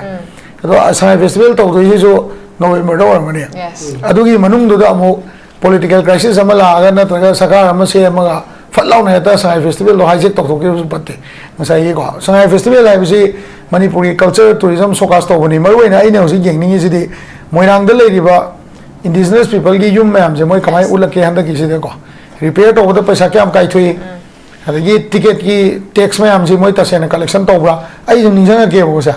ꯑꯗꯣ ꯁꯉꯥꯏ ꯐꯦꯁꯇꯤꯚꯦꯜ ꯇꯧꯗꯣꯏꯁꯤꯁꯨ ꯅꯣꯕꯦꯝꯕꯔꯗ ꯑꯣꯏꯔꯝꯒꯅꯤ꯫ Yes. ꯑꯗꯨꯒꯤ ꯃꯅꯨꯡꯗꯨꯗ ꯑꯃꯨꯛ ꯄꯣꯂꯤꯇꯤꯀꯦꯜ ꯀ꯭ꯔꯥꯏꯁꯤꯁ ꯑꯃ ꯂꯥꯛꯑꯒ, ꯅꯠꯇ꯭ꯔꯒ ꯁꯔꯀꯥꯔ ꯑꯃ ꯁꯦꯝꯃꯒ, ꯐꯠ ꯂꯥꯎꯅ ꯍꯦꯛꯇ ꯁꯉꯥꯏ ꯐꯦꯁꯇꯤꯚꯦꯜꯗꯣ ꯍꯥꯏꯖꯦꯛ ꯇꯧꯊꯣꯛꯈꯤꯕꯁꯨ ꯐꯠꯇꯦ꯫ ꯉꯁꯥꯏꯒꯤꯀꯣ, ꯁꯉꯥꯏ ꯐꯦꯁꯇꯤꯚꯦꯜ ꯍꯥꯏꯕꯁꯤ ꯃꯅꯤꯄꯨꯔꯒꯤ ꯀꯜꯆꯔ ꯇꯨꯔꯤꯖꯝ ꯁꯣꯀꯥꯁ ꯇꯧꯕꯅꯤ꯫ ꯃꯔꯨꯑꯣꯏꯅ ꯑꯩꯅ ꯍꯧꯖꯤꯛ ꯌꯦꯡꯅꯤꯡꯉꯤꯁꯤꯗꯤ, ꯃꯣꯏꯔꯥꯡꯗ ꯂꯩꯔꯤꯕ ꯏꯟꯗꯤꯖꯤꯅꯁ ꯄꯤꯄꯜꯒꯤ ꯌꯨꯝ ꯃꯌꯥꯝꯁꯦ ꯃꯣꯏ ꯀꯃꯥꯏꯅ ꯎꯠꯂꯛꯀꯦ ꯍꯟꯗꯛꯀꯤꯁꯤꯗꯀꯣ? ꯔꯤꯄꯤꯌꯔ ꯇꯧꯕꯗ ꯄꯩꯁꯥ ꯀꯌꯥꯝ ꯀꯥꯏꯊꯣꯛꯏ? ꯑꯗꯒꯤ ꯇꯤꯀꯦꯠꯀꯤ ꯇꯦꯛꯁ ꯃꯌꯥꯝꯁꯤ ꯃꯣꯏ ꯇꯁꯦꯡꯅ ꯀꯂꯦꯛꯁꯟ ꯇꯧꯕ꯭ꯔꯥ? ꯑꯩ ꯁꯨꯝ ꯅꯤꯡꯁꯤꯡꯉꯛꯀꯦꯕꯀꯣ ꯁꯦ꯫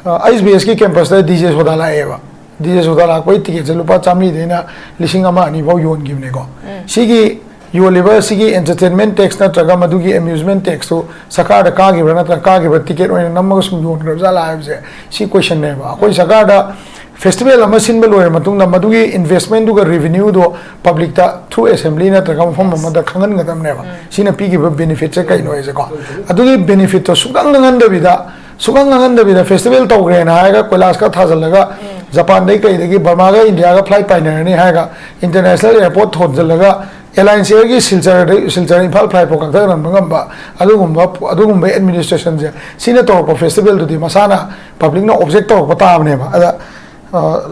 ꯑꯩꯆ ꯕꯤ ꯑꯦꯁꯀꯤ ꯀꯦꯝꯄꯁꯇ ꯗꯤ ꯖꯦ ꯁꯣꯗꯥ ꯂꯥꯛꯑꯦꯕ꯫ ꯗꯤ ꯖꯦ ꯁꯣꯗꯥ ꯂꯥꯛꯄꯒꯤ ꯇꯤꯀꯦꯠꯁꯦ ꯂꯨꯄꯥ ꯆꯥꯃꯔꯤꯗꯩꯅ ꯂꯤꯁꯤꯡ ꯑꯃ ꯑꯅꯤ ꯐꯥꯎ ꯌꯣꯟꯈꯤꯕꯅꯦꯀꯣ꯫ ꯁꯤꯒꯤ ꯌꯣꯜꯂꯤꯕ ꯁꯤꯒꯤ ꯑꯦꯟꯇꯔꯇꯦꯟꯃꯦꯟ ꯇꯦꯛꯁ ꯅꯠꯇ꯭ꯔꯒ ꯃꯗꯨꯒꯤ ꯑꯦꯃ꯭ꯌꯨꯁꯃꯦꯟ ꯇꯦꯛꯁꯇꯨ ꯁꯔꯀꯥꯔꯗ ꯀꯥꯈꯤꯕ꯭ꯔꯥ, ꯅꯠꯇ꯭ꯔꯒ ꯀꯥꯈꯤꯕ ꯇꯤꯀꯦꯠ ꯑꯣꯏꯅ ꯅꯝꯃꯒ ꯁꯨꯝ ꯌꯣꯟꯈ꯭ꯔꯕ ꯖꯥꯠꯂꯥ ꯍꯥꯏꯕꯁꯦ, ꯁꯤ ꯀꯣꯏꯁꯟꯅꯦꯕ꯫ ꯑꯩꯈꯣꯏ ꯁꯔꯀꯥꯔꯗ ꯐꯦꯁꯇꯤꯚꯦꯜ ꯑꯃ ꯁꯤꯟꯕ ꯂꯣꯏꯔ ꯃꯇꯨꯡꯗ ꯃꯗꯨꯒꯤ ꯏꯟꯚꯦꯁꯃꯦꯟꯗꯨꯒ ꯔꯦꯚꯤꯅ꯭ꯌꯨꯗꯣ ꯄꯕ꯭ꯂꯤꯛꯇ ꯊ꯭ꯔꯨ ꯑꯦꯁꯦꯝꯕ꯭ꯂꯤ ꯅꯠꯇ꯭ꯔꯒ ꯃꯐꯝ ꯑꯃꯗ ꯈꯪꯍꯟꯒꯗꯕꯅꯦꯕ꯫ ꯁꯤꯅ ꯄꯤꯈꯤꯕ ꯕꯦꯅꯤꯐꯤꯠꯁꯦ ꯀꯩꯅꯣ ꯍꯥꯏꯁꯦꯀꯣ꯫ ꯑꯗꯨꯒꯤ ꯕꯦꯅꯤꯐꯤꯠꯇꯣ ꯁꯨꯡꯈꯪ ꯈꯪꯍꯟꯗꯕꯤꯗ, ꯁꯨꯡꯈꯪ ꯈꯪꯍꯟꯗꯕꯤꯗ ꯐꯦꯁꯇꯤꯚꯦꯜ ꯇꯧꯈ꯭ꯔꯦꯅ ꯍꯥꯏꯔꯒ ꯀꯣꯏꯂꯥꯁꯀ ꯊꯥꯖꯤꯜꯂꯒ, ꯖꯄꯥꯟꯗꯩ ꯀꯩꯗꯒꯤ ꯕꯔꯃꯥꯒ ꯏꯟꯗꯤꯌꯥꯒ ꯐ꯭ꯂꯥꯏꯠ ꯄꯥꯏꯅꯔꯅꯤ ꯍꯥꯏꯔꯒ, ꯏꯟꯇꯔꯅꯦꯁꯅꯦꯜ ꯑꯦꯌꯥꯔꯄꯣꯔꯠ ꯊꯣꯟꯖꯤꯜꯂꯒ, ꯑꯦꯌꯔꯂꯥꯏꯟꯁ ꯑꯦꯌꯔꯒꯤ ꯁꯤꯜꯆꯔꯗ, ꯁꯤꯜꯆꯔ ꯏꯝꯐꯥꯜ ꯐ꯭ꯂꯥꯏꯠ ꯐꯥꯎ ꯀꯛꯊꯔꯝꯕ ꯉꯝꯕ, ꯑꯗꯨꯒꯨꯝꯕ, ꯑꯗꯨꯒꯨꯝꯕ ꯑꯦꯗꯃꯤꯅꯤꯁꯇ꯭ꯔꯦꯁꯟꯁꯦ, ꯁꯤꯅ ꯇꯧꯔꯛꯄ ꯐꯦꯁꯇꯤꯚꯦꯜꯗꯨꯗꯤ ꯃꯁꯥꯅ ꯄꯕ꯭ꯂꯤꯛꯅ ꯑꯣꯕꯖꯦꯛ ꯇꯧꯔꯛꯄ ꯇꯥꯕꯅꯦꯕ꯫ ꯑꯗ,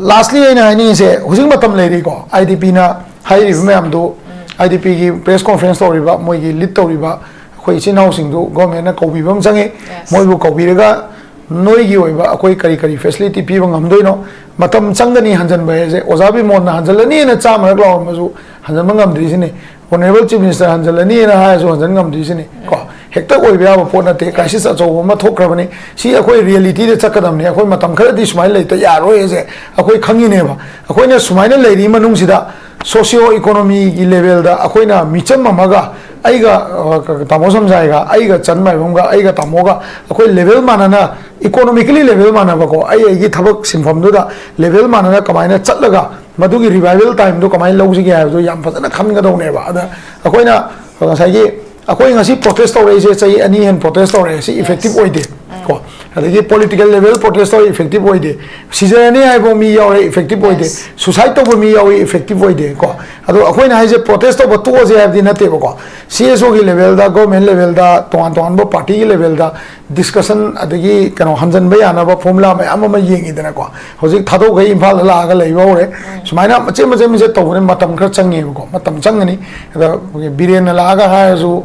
ꯂꯥꯁꯂꯤ ꯑꯩꯅ ꯍꯥꯏꯅꯤꯡꯉꯤꯁꯦ, ꯍꯧꯖꯤꯛ ꯃꯇꯝ ꯂꯩꯔꯤꯀꯣ, ꯑꯥꯏ ꯗꯤ ꯄꯤꯅ ꯍꯥꯏꯔꯤꯕ ꯃꯌꯥꯝꯗꯨ, ꯑꯥꯏ ꯗꯤ ꯄꯤꯒꯤ ꯄ꯭ꯔꯦꯁ ꯀꯣꯟꯐ꯭ꯔꯦꯟꯁ ꯇꯧꯔꯤꯕ, ꯃꯣꯏꯒꯤ ꯂꯤꯗ ꯇꯧꯔꯤꯕ ꯑꯩꯈꯣꯏ ꯏꯆꯤꯟ ꯏꯅꯥꯎꯁꯤꯡꯗꯨ ꯒꯣꯔꯃꯦꯟꯅ ꯀꯧꯕꯤꯕ ꯑꯃ ꯆꯪꯉꯤ꯫ ꯃꯣꯏꯕꯨ ꯀꯧꯕꯤꯔꯒ ꯅꯣꯏꯒꯤ ꯑꯣꯏꯕ ꯑꯩꯈꯣꯏ ꯀꯔꯤ ꯀꯔꯤ ꯐꯦꯁꯤꯂꯤꯇꯤ ꯄꯤꯕ ꯉꯝꯗꯣꯏꯅꯣ? ꯃꯇꯝ ꯆꯪꯒꯅꯤ ꯍꯟꯖꯟꯕ ꯍꯥꯏꯁꯦ꯫ ꯑꯣꯖꯥ ꯕꯤꯃꯣꯟꯅ ꯍꯟꯖꯜꯂꯅꯤꯅ ꯆꯥꯝꯃꯔꯛ ꯂꯥꯎꯔꯝꯃꯁꯨ ꯍꯟꯖꯟꯕ ꯉꯝꯗ꯭ꯔꯤꯁꯤꯅꯤ꯫ ꯑꯣꯅꯔꯦꯕꯜ ꯆꯤꯐ ꯃꯤꯅꯤꯁꯇꯔ ꯍꯟꯖꯜꯂꯅꯤꯅ ꯍꯥꯏꯔꯁꯨ ꯍꯟꯖꯟ ꯉꯝꯗ꯭ꯔꯤꯁꯤꯅꯤ ꯀꯣ꯫ ꯍꯦꯛꯇ ꯑꯣꯏꯕ ꯌꯥꯕ ꯄꯣꯠ ꯅꯠꯇꯦ꯫ ꯀ꯭ꯔꯥꯏꯁꯤꯁ ꯑꯆꯧꯕ ꯑꯃ ꯊꯣꯛꯈ꯭ꯔꯕꯅꯤ꯫ ꯁꯤ ꯑꯩꯈꯣꯏ ꯔꯤꯌꯦꯂꯤꯇꯤꯗ ꯆꯠꯀꯗꯕꯅꯤ꯫ ꯑꯩꯈꯣꯏ ꯃꯇꯝ ꯈꯔꯗꯤ ꯁꯨꯃꯥꯏꯅ ꯂꯩꯇ ꯌꯥꯔꯣꯏ ꯍꯥꯏꯁꯦ ꯑꯩꯈꯣꯏ ꯈꯪꯉꯤꯅꯦꯕ꯫ ꯑꯩꯈꯣꯏꯅ ꯁꯨꯃꯥꯏꯅ ꯂꯩꯔꯤ ꯃꯅꯨꯡꯁꯤꯗ ꯁꯣꯁꯤꯌꯣ ꯏꯀꯣꯅꯣꯃꯤꯒꯤ ꯂꯦꯚꯦꯜꯗ ꯑꯩꯈꯣꯏꯅ ꯃꯤꯆꯝ ꯑꯃꯒ, ꯑꯩꯒ, ꯑ, ꯇꯥꯃꯣ ꯁꯝꯖꯥꯏꯒ, ꯑꯩꯒ ꯆꯟ ꯃꯥꯏꯕꯝꯒ, ꯑꯩꯒ ꯇꯥꯃꯣꯒ, ꯑꯩꯈꯣꯏ ꯂꯦꯚꯦꯜ ꯃꯥꯟꯅꯅ, ꯏꯀꯣꯅꯣꯃꯤꯀꯦꯂꯤ ꯂꯦꯚꯦꯜ ꯃꯥꯟꯅꯕꯀꯣ, ꯑꯩ ꯑꯩꯒꯤ ꯊꯕꯛ ꯁꯤꯟꯐꯝꯗꯨꯗ ꯂꯦꯚꯦꯜ ꯃꯥꯟꯅꯅ ꯀꯃꯥꯏꯅ ꯆꯠꯂꯒ ꯃꯗꯨꯒꯤ ꯔꯤꯚꯥꯏꯚꯦꯜ ꯇꯥꯏꯝꯗꯣ ꯀꯃꯥꯏꯅ ꯂꯧꯁꯤꯒꯦ ꯍꯥꯏꯕꯗꯣ ꯌꯥꯝ ꯐꯖꯅ ꯈꯟꯒꯗꯧꯅꯦꯕ꯫ ꯑꯗ ꯑꯩꯈꯣꯏꯅ ꯉꯁꯥꯏꯒꯤ, ꯑꯩꯈꯣꯏ ꯉꯁꯤ ꯄ꯭ꯔꯣꯇꯦꯁ ꯇꯧꯔꯛꯏꯁꯦ, ꯆꯍꯤ ꯑꯅꯤ ꯍꯦꯟꯅ ꯄ꯭ꯔꯣꯇꯦꯁ ꯇꯧꯔꯛꯑꯦ, ꯁꯤ ꯏꯐꯦꯛꯇꯤꯚ ꯑꯣꯏꯗꯦ ꯀꯣ꯫ ꯑꯗꯒꯤ ꯄꯣꯂꯤꯇꯤꯀꯦꯜ ꯂꯦꯚꯦꯜ ꯄ꯭ꯔꯣꯇꯦꯁ ꯇꯧꯔꯛꯏ, ꯏꯐꯦꯛꯇꯤꯚ ꯑꯣꯏꯗꯦ꯫ ꯁꯤꯖꯔꯅꯤ ꯍꯥꯏꯕ ꯃꯤ ꯌꯥꯎꯔꯦ, ꯏꯐꯦꯛꯇꯤꯚ ꯑꯣꯏꯗꯦ꯫ ꯁꯨꯁꯥꯏꯠ ꯇꯧꯕ ꯃꯤ ꯌꯥꯎꯏ, ꯏꯐꯦꯛꯇꯤꯚ ꯑꯣꯏꯗꯦ ꯀꯣ꯫ ꯑꯗꯣ ꯑꯩꯈꯣꯏꯅ ꯍꯥꯏꯁꯦ ꯄ꯭ꯔꯣꯇꯦꯁ ꯇꯧꯕ ꯇꯣꯛꯑꯁꯦ ꯍꯥꯏꯕꯗꯤ ꯅꯠꯇꯦꯕꯀꯣ꯫ ꯁꯤ ꯑꯦꯁ ꯑꯣꯒꯤ ꯂꯦꯚꯦꯜꯗ, ꯒꯣꯔꯃꯦꯟ ꯂꯦꯚꯦꯜꯗ, ꯇꯣꯉꯥꯟ ꯇꯣꯉꯥꯟꯕ ꯄꯥꯔꯇꯤꯒꯤ ꯂꯦꯚꯦꯜꯗ ꯗꯤꯁꯀꯁꯟ, ꯑꯗꯒꯤ ꯀꯩꯅꯣ, ꯍꯟꯖꯟꯕ ꯌꯥꯅꯕ ꯐꯣꯔꯃꯨꯂꯥ ꯃꯌꯥꯝ ꯑꯃ ꯌꯦꯡꯉꯤꯗꯅꯀꯣ꯫ ꯍꯧꯖꯤꯛ ꯊꯥꯗꯣꯛꯈꯩ ꯏꯝꯐꯥꯜꯗ ꯂꯥꯛꯑꯒ ꯂꯩꯕ ꯍꯧꯔꯦ꯫ ꯁꯨꯃꯥꯏꯅ ꯃꯆꯦꯠ ꯃꯆꯦꯠ ꯃꯆꯦꯠ ꯇꯧꯕꯅ ꯃꯇꯝ ꯈꯔ ꯆꯪꯉꯦꯕꯀꯣ, ꯃꯇꯝ ꯆꯪꯒꯅꯤ꯫ ꯑꯗ ꯑꯩꯈꯣꯏꯒꯤ ꯕꯤꯔꯦꯟꯅ ꯂꯥꯛꯑꯒ ꯍꯥꯏꯔꯁꯨ,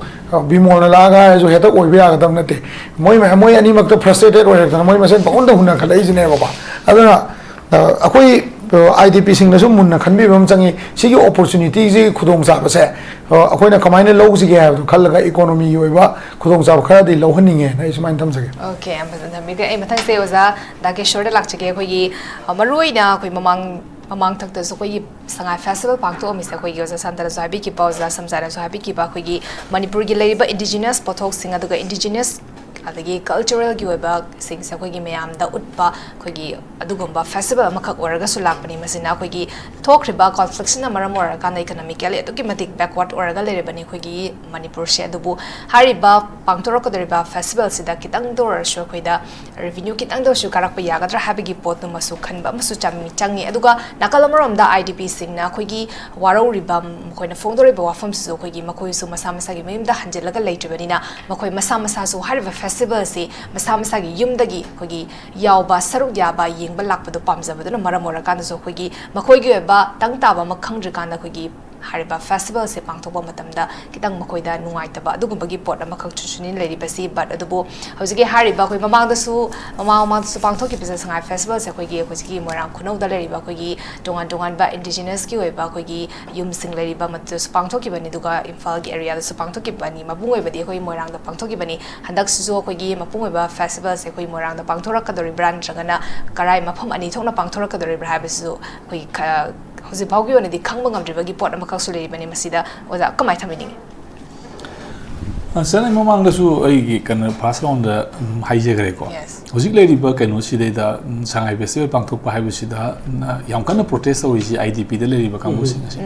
ꯕꯤꯃꯣꯜꯅ ꯂꯥꯛꯑꯒ ꯍꯥꯏꯔꯁꯨ ꯍꯦꯛꯇ ꯑꯣꯏꯕ ꯌꯥꯒꯗꯕ ꯅꯠꯇꯦ꯫ ꯃꯣꯏ ꯃꯌꯥꯝ, ꯃꯣꯏ ꯑꯅꯤꯃꯛꯇ ꯐ꯭ꯔꯁꯇ꯭ꯔꯦꯇꯦꯠ ꯑꯣꯏꯔꯛꯇꯅ ꯃꯣꯏ ꯃꯁꯦꯟ ꯄꯪꯍꯨꯟꯗ ꯍꯨꯟꯅꯈꯠꯂꯛꯏꯁꯤꯅꯦꯕꯀꯣ꯫ ꯑꯗꯨꯅ ꯑ, ꯑꯩꯈꯣꯏ, ꯑ, ꯑꯥꯏ ꯗꯤ ꯄꯤ ꯁꯤꯡꯅꯁꯨ ꯃꯨꯟꯅ ꯈꯟꯕꯤꯕ ꯑꯃ ꯆꯪꯉꯤ꯫ ꯁꯤꯒꯤ ꯑꯣꯄꯣꯔꯆꯨꯅꯤꯇꯤꯁꯤ, ꯈꯨꯗꯣꯡꯆꯥꯕꯁꯦ, ꯑ, ꯑꯩꯈꯣꯏꯅ ꯀꯃꯥꯏꯅ ꯂꯧꯁꯤꯒꯦ ꯍꯥꯏꯕꯗꯣ ꯈꯜꯂꯒ ꯏꯀꯣꯅꯣꯃꯤꯒꯤ ꯑꯣꯏꯕ ꯈꯨꯗꯣꯡꯆꯥꯕ ꯈꯔꯗꯤ ꯂꯧꯍꯟꯅꯤꯡꯉꯦꯅ ꯑꯩ ꯁꯨꯃꯥꯏꯅ ꯊꯝꯖꯒꯦ꯫ ꯑꯣꯀꯦ, ꯌꯥꯝ ꯐꯖꯅ ꯊꯝꯕꯤꯈ꯭ꯔꯦ꯫ ꯑꯩ ꯃꯊꯪꯁꯦ ꯑꯣꯖꯥ ꯗꯥꯀꯦꯁꯣꯔꯗ ꯂꯥꯛꯆꯒꯦ꯫ ꯑꯩꯈꯣꯏꯒꯤ, ꯑ, ꯃꯔꯨꯑꯣꯏꯅ ꯑꯩꯈꯣꯏ ꯃꯃꯥꯡ, ꯃꯃꯥꯡꯊꯛꯇꯁꯨ ꯑꯩꯈꯣꯏꯒꯤ ꯁꯉꯥꯏ ꯐꯦꯁꯇꯤꯚꯦꯜ ꯄꯥꯡꯊꯣꯛꯑꯝꯃꯤꯁꯦ, ꯑꯩꯈꯣꯏꯒꯤ ꯑꯣꯖꯥ ꯁꯥꯟꯇꯅꯁꯨ ꯍꯥꯏꯕꯤꯈꯤꯕ, ꯑꯣꯖꯥ ꯁꯝꯖꯥꯅꯁꯨ ꯍꯥꯏꯕꯤꯈꯤꯕ, ꯑꯩꯈꯣꯏꯒꯤ ꯃꯅꯤꯄꯨꯔꯒꯤ ꯂꯩꯔꯤꯕ ꯏꯟꯗꯤꯖꯤꯅꯁ ꯄꯣꯠꯊꯣꯛꯁꯤꯡ, ꯑꯗꯨꯒ ꯏꯟꯗꯤꯖꯤꯅꯁ ꯑꯗꯒꯤ ꯀꯜꯆꯔꯦꯜꯒꯤ ꯑꯣꯏꯕꯁꯤꯡꯁꯦ ꯑꯩꯈꯣꯏꯒꯤ ꯃꯌꯥꯝꯗ ꯎꯠꯄ, ꯑꯩꯈꯣꯏꯒꯤ ꯑꯗꯨꯒꯨꯝꯕ ꯐꯦꯁꯇꯤꯚꯦꯜ ꯑꯃꯈꯛ ꯑꯣꯏꯔꯒꯁꯨ ꯂꯥꯛꯄꯅꯤ꯫ ꯃꯁꯤꯅ ꯑꯩꯈꯣꯏꯒꯤ ꯊꯣꯛꯈ꯭ꯔꯤꯕ ꯀꯣꯟꯐ꯭ꯂꯤꯛꯁꯤꯅ ꯃꯔꯝ ꯑꯣꯏꯔꯀꯥꯟꯗ ꯏꯀꯣꯅꯣꯃꯤꯀꯦꯜꯂꯤ ꯑꯗꯨꯛꯀꯤ ꯃꯇꯤꯛ ꯕꯦꯛꯋꯥꯔꯗ ꯑꯣꯏꯔꯒ ꯂꯩꯔꯕꯅꯤ ꯑꯩꯈꯣꯏꯒꯤ ꯃꯅꯤꯄꯨꯔꯁꯦ꯫ ꯑꯗꯨꯕꯨ ꯍꯥꯏꯔꯤꯕ ꯄꯥꯡꯊꯣꯔꯛꯀꯗꯧꯔꯤꯕ ꯐꯦꯁꯇꯤꯚꯦꯜꯁꯤꯗ ꯈꯤꯇꯪꯗ ꯑꯣꯏꯔꯁꯨ ꯑꯩꯈꯣꯏꯗ ꯔꯦꯚꯤꯅ꯭ꯌꯨ ꯈꯤꯇꯪꯗ ꯑꯣꯏꯔꯁꯨ ꯀꯥꯔꯛꯄ ꯌꯥꯒꯗ꯭ꯔꯥ ꯍꯥꯏꯕꯒꯤ ꯄꯣꯠꯇꯨꯃꯁꯨ ꯈꯟꯕ ꯑꯃꯁꯨ ꯆꯪꯉꯤ꯫ ꯆꯪꯉꯤ꯫ ꯑꯗꯨꯒ ꯅꯥꯀꯜ ꯑꯃꯔꯣꯝꯗ ꯑꯥꯏ ꯗꯤ ꯄꯤꯁꯤꯡꯅ ꯑꯩꯈꯣꯏꯒꯤ ꯋꯥꯔꯧꯔꯤꯕ, ꯃꯈꯣꯏꯅ ꯐꯣꯡꯗꯣꯔꯤꯕ ꯋꯥꯐꯝꯁꯤꯁꯨ ꯑꯩꯈꯣꯏꯒꯤ ꯃꯈꯣꯏꯁꯨ ꯃꯁꯥ ꯃꯁꯥꯒꯤ ꯃꯌꯨꯝꯗ ꯍꯟꯖꯤꯜꯂꯒ ꯂꯩꯇ꯭ꯔꯤꯕꯅꯤꯅ ꯃꯈꯣꯏ ꯃꯁꯥ ꯃꯁꯥꯁꯨ ꯍꯥꯏꯔꯤꯕ ꯐꯦꯁꯇꯤꯚꯦꯜꯁꯤ ꯃꯁꯥ ꯃꯁꯥꯒꯤ ꯌꯨꯝꯗꯒꯤ ꯑꯩꯈꯣꯏꯒꯤ ꯌꯥꯎꯕ, ꯁꯔꯨꯛ ꯌꯥꯕ, ꯌꯦꯡꯕ ꯂꯥꯛꯄꯗꯨ ꯄꯥꯝꯖꯕꯗꯨꯅ ꯃꯔꯝ ꯑꯣꯏꯔꯀꯥꯟꯗꯁꯨ ꯑꯩꯈꯣꯏꯒꯤ ꯃꯈꯣꯏꯒꯤ ꯑꯣꯏꯕ ꯇꯪ ꯇꯥꯕ ꯑꯃ ꯈꯪꯗ꯭ꯔꯤꯀꯥꯟꯗ ꯑꯩꯈꯣꯏꯒꯤ ꯍꯥꯏꯔꯤꯕ ꯐꯦꯁꯇꯤꯚꯦꯜꯁꯦ ꯄꯥꯡꯊꯣꯛꯄ ꯃꯇꯝꯗ ꯈꯤꯇꯪ ꯃꯈꯣꯏꯗ ꯅꯨꯡꯉꯥꯏꯇꯕ ꯑꯗꯨꯒꯨꯝꯕꯒꯤ ꯄꯣꯠ ꯑꯃꯈꯛꯁꯨꯅꯤ ꯂꯩꯔꯤꯕꯁꯤ꯫ But ꯑꯗꯨꯕꯨ ꯍꯧꯖꯤꯛꯀꯤ ꯍꯥꯏꯔꯤꯕ ꯑꯩꯈꯣꯏ ꯃꯃꯥꯡꯗꯁꯨ, ꯃꯃꯥꯡ ꯃꯃꯥꯡꯗꯁꯨ ꯄꯥꯡꯊꯣꯛꯈꯤꯕꯁꯦ, ꯁꯉꯥꯏ ꯐꯦꯁꯇꯤꯚꯦꯜꯁꯦ ꯑꯩꯈꯣꯏꯒꯤ ꯍꯧꯖꯤꯛꯀꯤ ꯃꯣꯏꯔꯥꯡ ꯈꯨꯅꯧꯗ ꯂꯩꯔꯤꯕ ꯑꯩꯈꯣꯏꯒꯤ ꯇꯣꯉꯥꯟ ꯇꯣꯉꯥꯟꯕ ꯏꯟꯗꯤꯖꯤꯅꯁꯀꯤ ꯑꯣꯏꯕ ꯑꯩꯈꯣꯏꯒꯤ ꯌꯨꯝꯁꯤꯡ ꯂꯩꯔꯤꯕ ꯃꯗꯨꯗꯁꯨ ꯄꯥꯡꯊꯣꯛꯈꯤꯕꯅꯤ, ꯑꯗꯨꯒ ꯏꯝꯐꯥꯜꯒꯤ ꯑꯦꯔꯤꯌꯥꯗꯁꯨ ꯄꯥꯡꯊꯣꯛꯈꯤꯕꯅꯤ꯫ ꯃꯄꯨꯡ ꯑꯣꯏꯕꯗꯤ ꯑꯩꯈꯣꯏ ꯃꯣꯏꯔꯥꯡꯗ ꯄꯥꯡꯊꯣꯛꯈꯤꯕꯅꯤ꯫ ꯍꯟꯗꯛꯁꯤꯁꯨ ꯑꯩꯈꯣꯏꯒꯤ ꯃꯄꯨꯡ ꯑꯣꯏꯕ ꯐꯦꯁꯇꯤꯚꯦꯜꯁꯦ ꯑꯩꯈꯣꯏ ꯃꯣꯏꯔꯥꯡꯗ ꯄꯥꯡꯊꯣꯔꯛꯀꯗꯧꯔꯤꯕ꯭ꯔꯥ ꯅꯠꯇ꯭ꯔꯒꯅ ꯀꯔꯥꯏ ꯃꯐꯝ ꯑꯅꯤ ꯊꯣꯛꯅ ꯄꯥꯡꯊꯣꯔꯛꯀꯗꯧꯔꯤꯕ꯭ꯔꯥ ꯍꯥꯏꯕꯁꯤꯁꯨ ꯑꯩꯈꯣꯏ ꯈ-, ꯍꯧꯖꯤꯛ ꯐꯥꯎꯒꯤ ꯑꯣꯏꯅꯗꯤ ꯈꯪꯕ ꯉꯝꯗ꯭ꯔꯤꯕꯒꯤ ꯄꯣꯠ ꯑꯃꯈꯛꯁꯨ ꯂꯩꯔꯤꯕꯅꯤ꯫ ꯃꯁꯤꯗ ꯑꯣꯖꯥ ꯀꯃꯥꯏꯅ ꯊꯝꯕꯤꯅꯤꯡꯉꯤ? ꯑ, ꯁꯥꯔ, ꯑꯩ ꯃꯃꯥꯡꯗꯁꯨ ꯑꯩꯒꯤ ꯀꯩꯅꯣ ꯐꯥꯔꯁ ꯔꯥꯎꯟꯗ, ꯎꯝ, ꯍꯥꯏꯖꯈ꯭ꯔꯦꯀꯣ꯫ Yes. ꯍꯧꯖꯤꯛ ꯂꯩꯔꯤꯕ ꯀꯩꯅꯣꯁꯤꯗꯩꯗ, ꯎꯝ, ꯁꯉꯥꯏ ꯐꯦꯁꯇꯤꯚꯦꯜ ꯄꯥꯡꯊꯣꯛꯄ ꯍꯥꯏꯕꯁꯤꯗ, ꯎꯝ, ꯌꯥꯝ ꯀꯟꯅ ꯄ꯭ꯔꯣꯇꯦꯁ ꯇꯧꯔꯤꯁꯤ ꯑꯥꯏ ꯗꯤ ꯄꯤꯗ ꯂꯩꯔꯤꯕ ꯀꯥꯡꯕꯨꯁꯤꯡ ꯑꯁꯤ꯫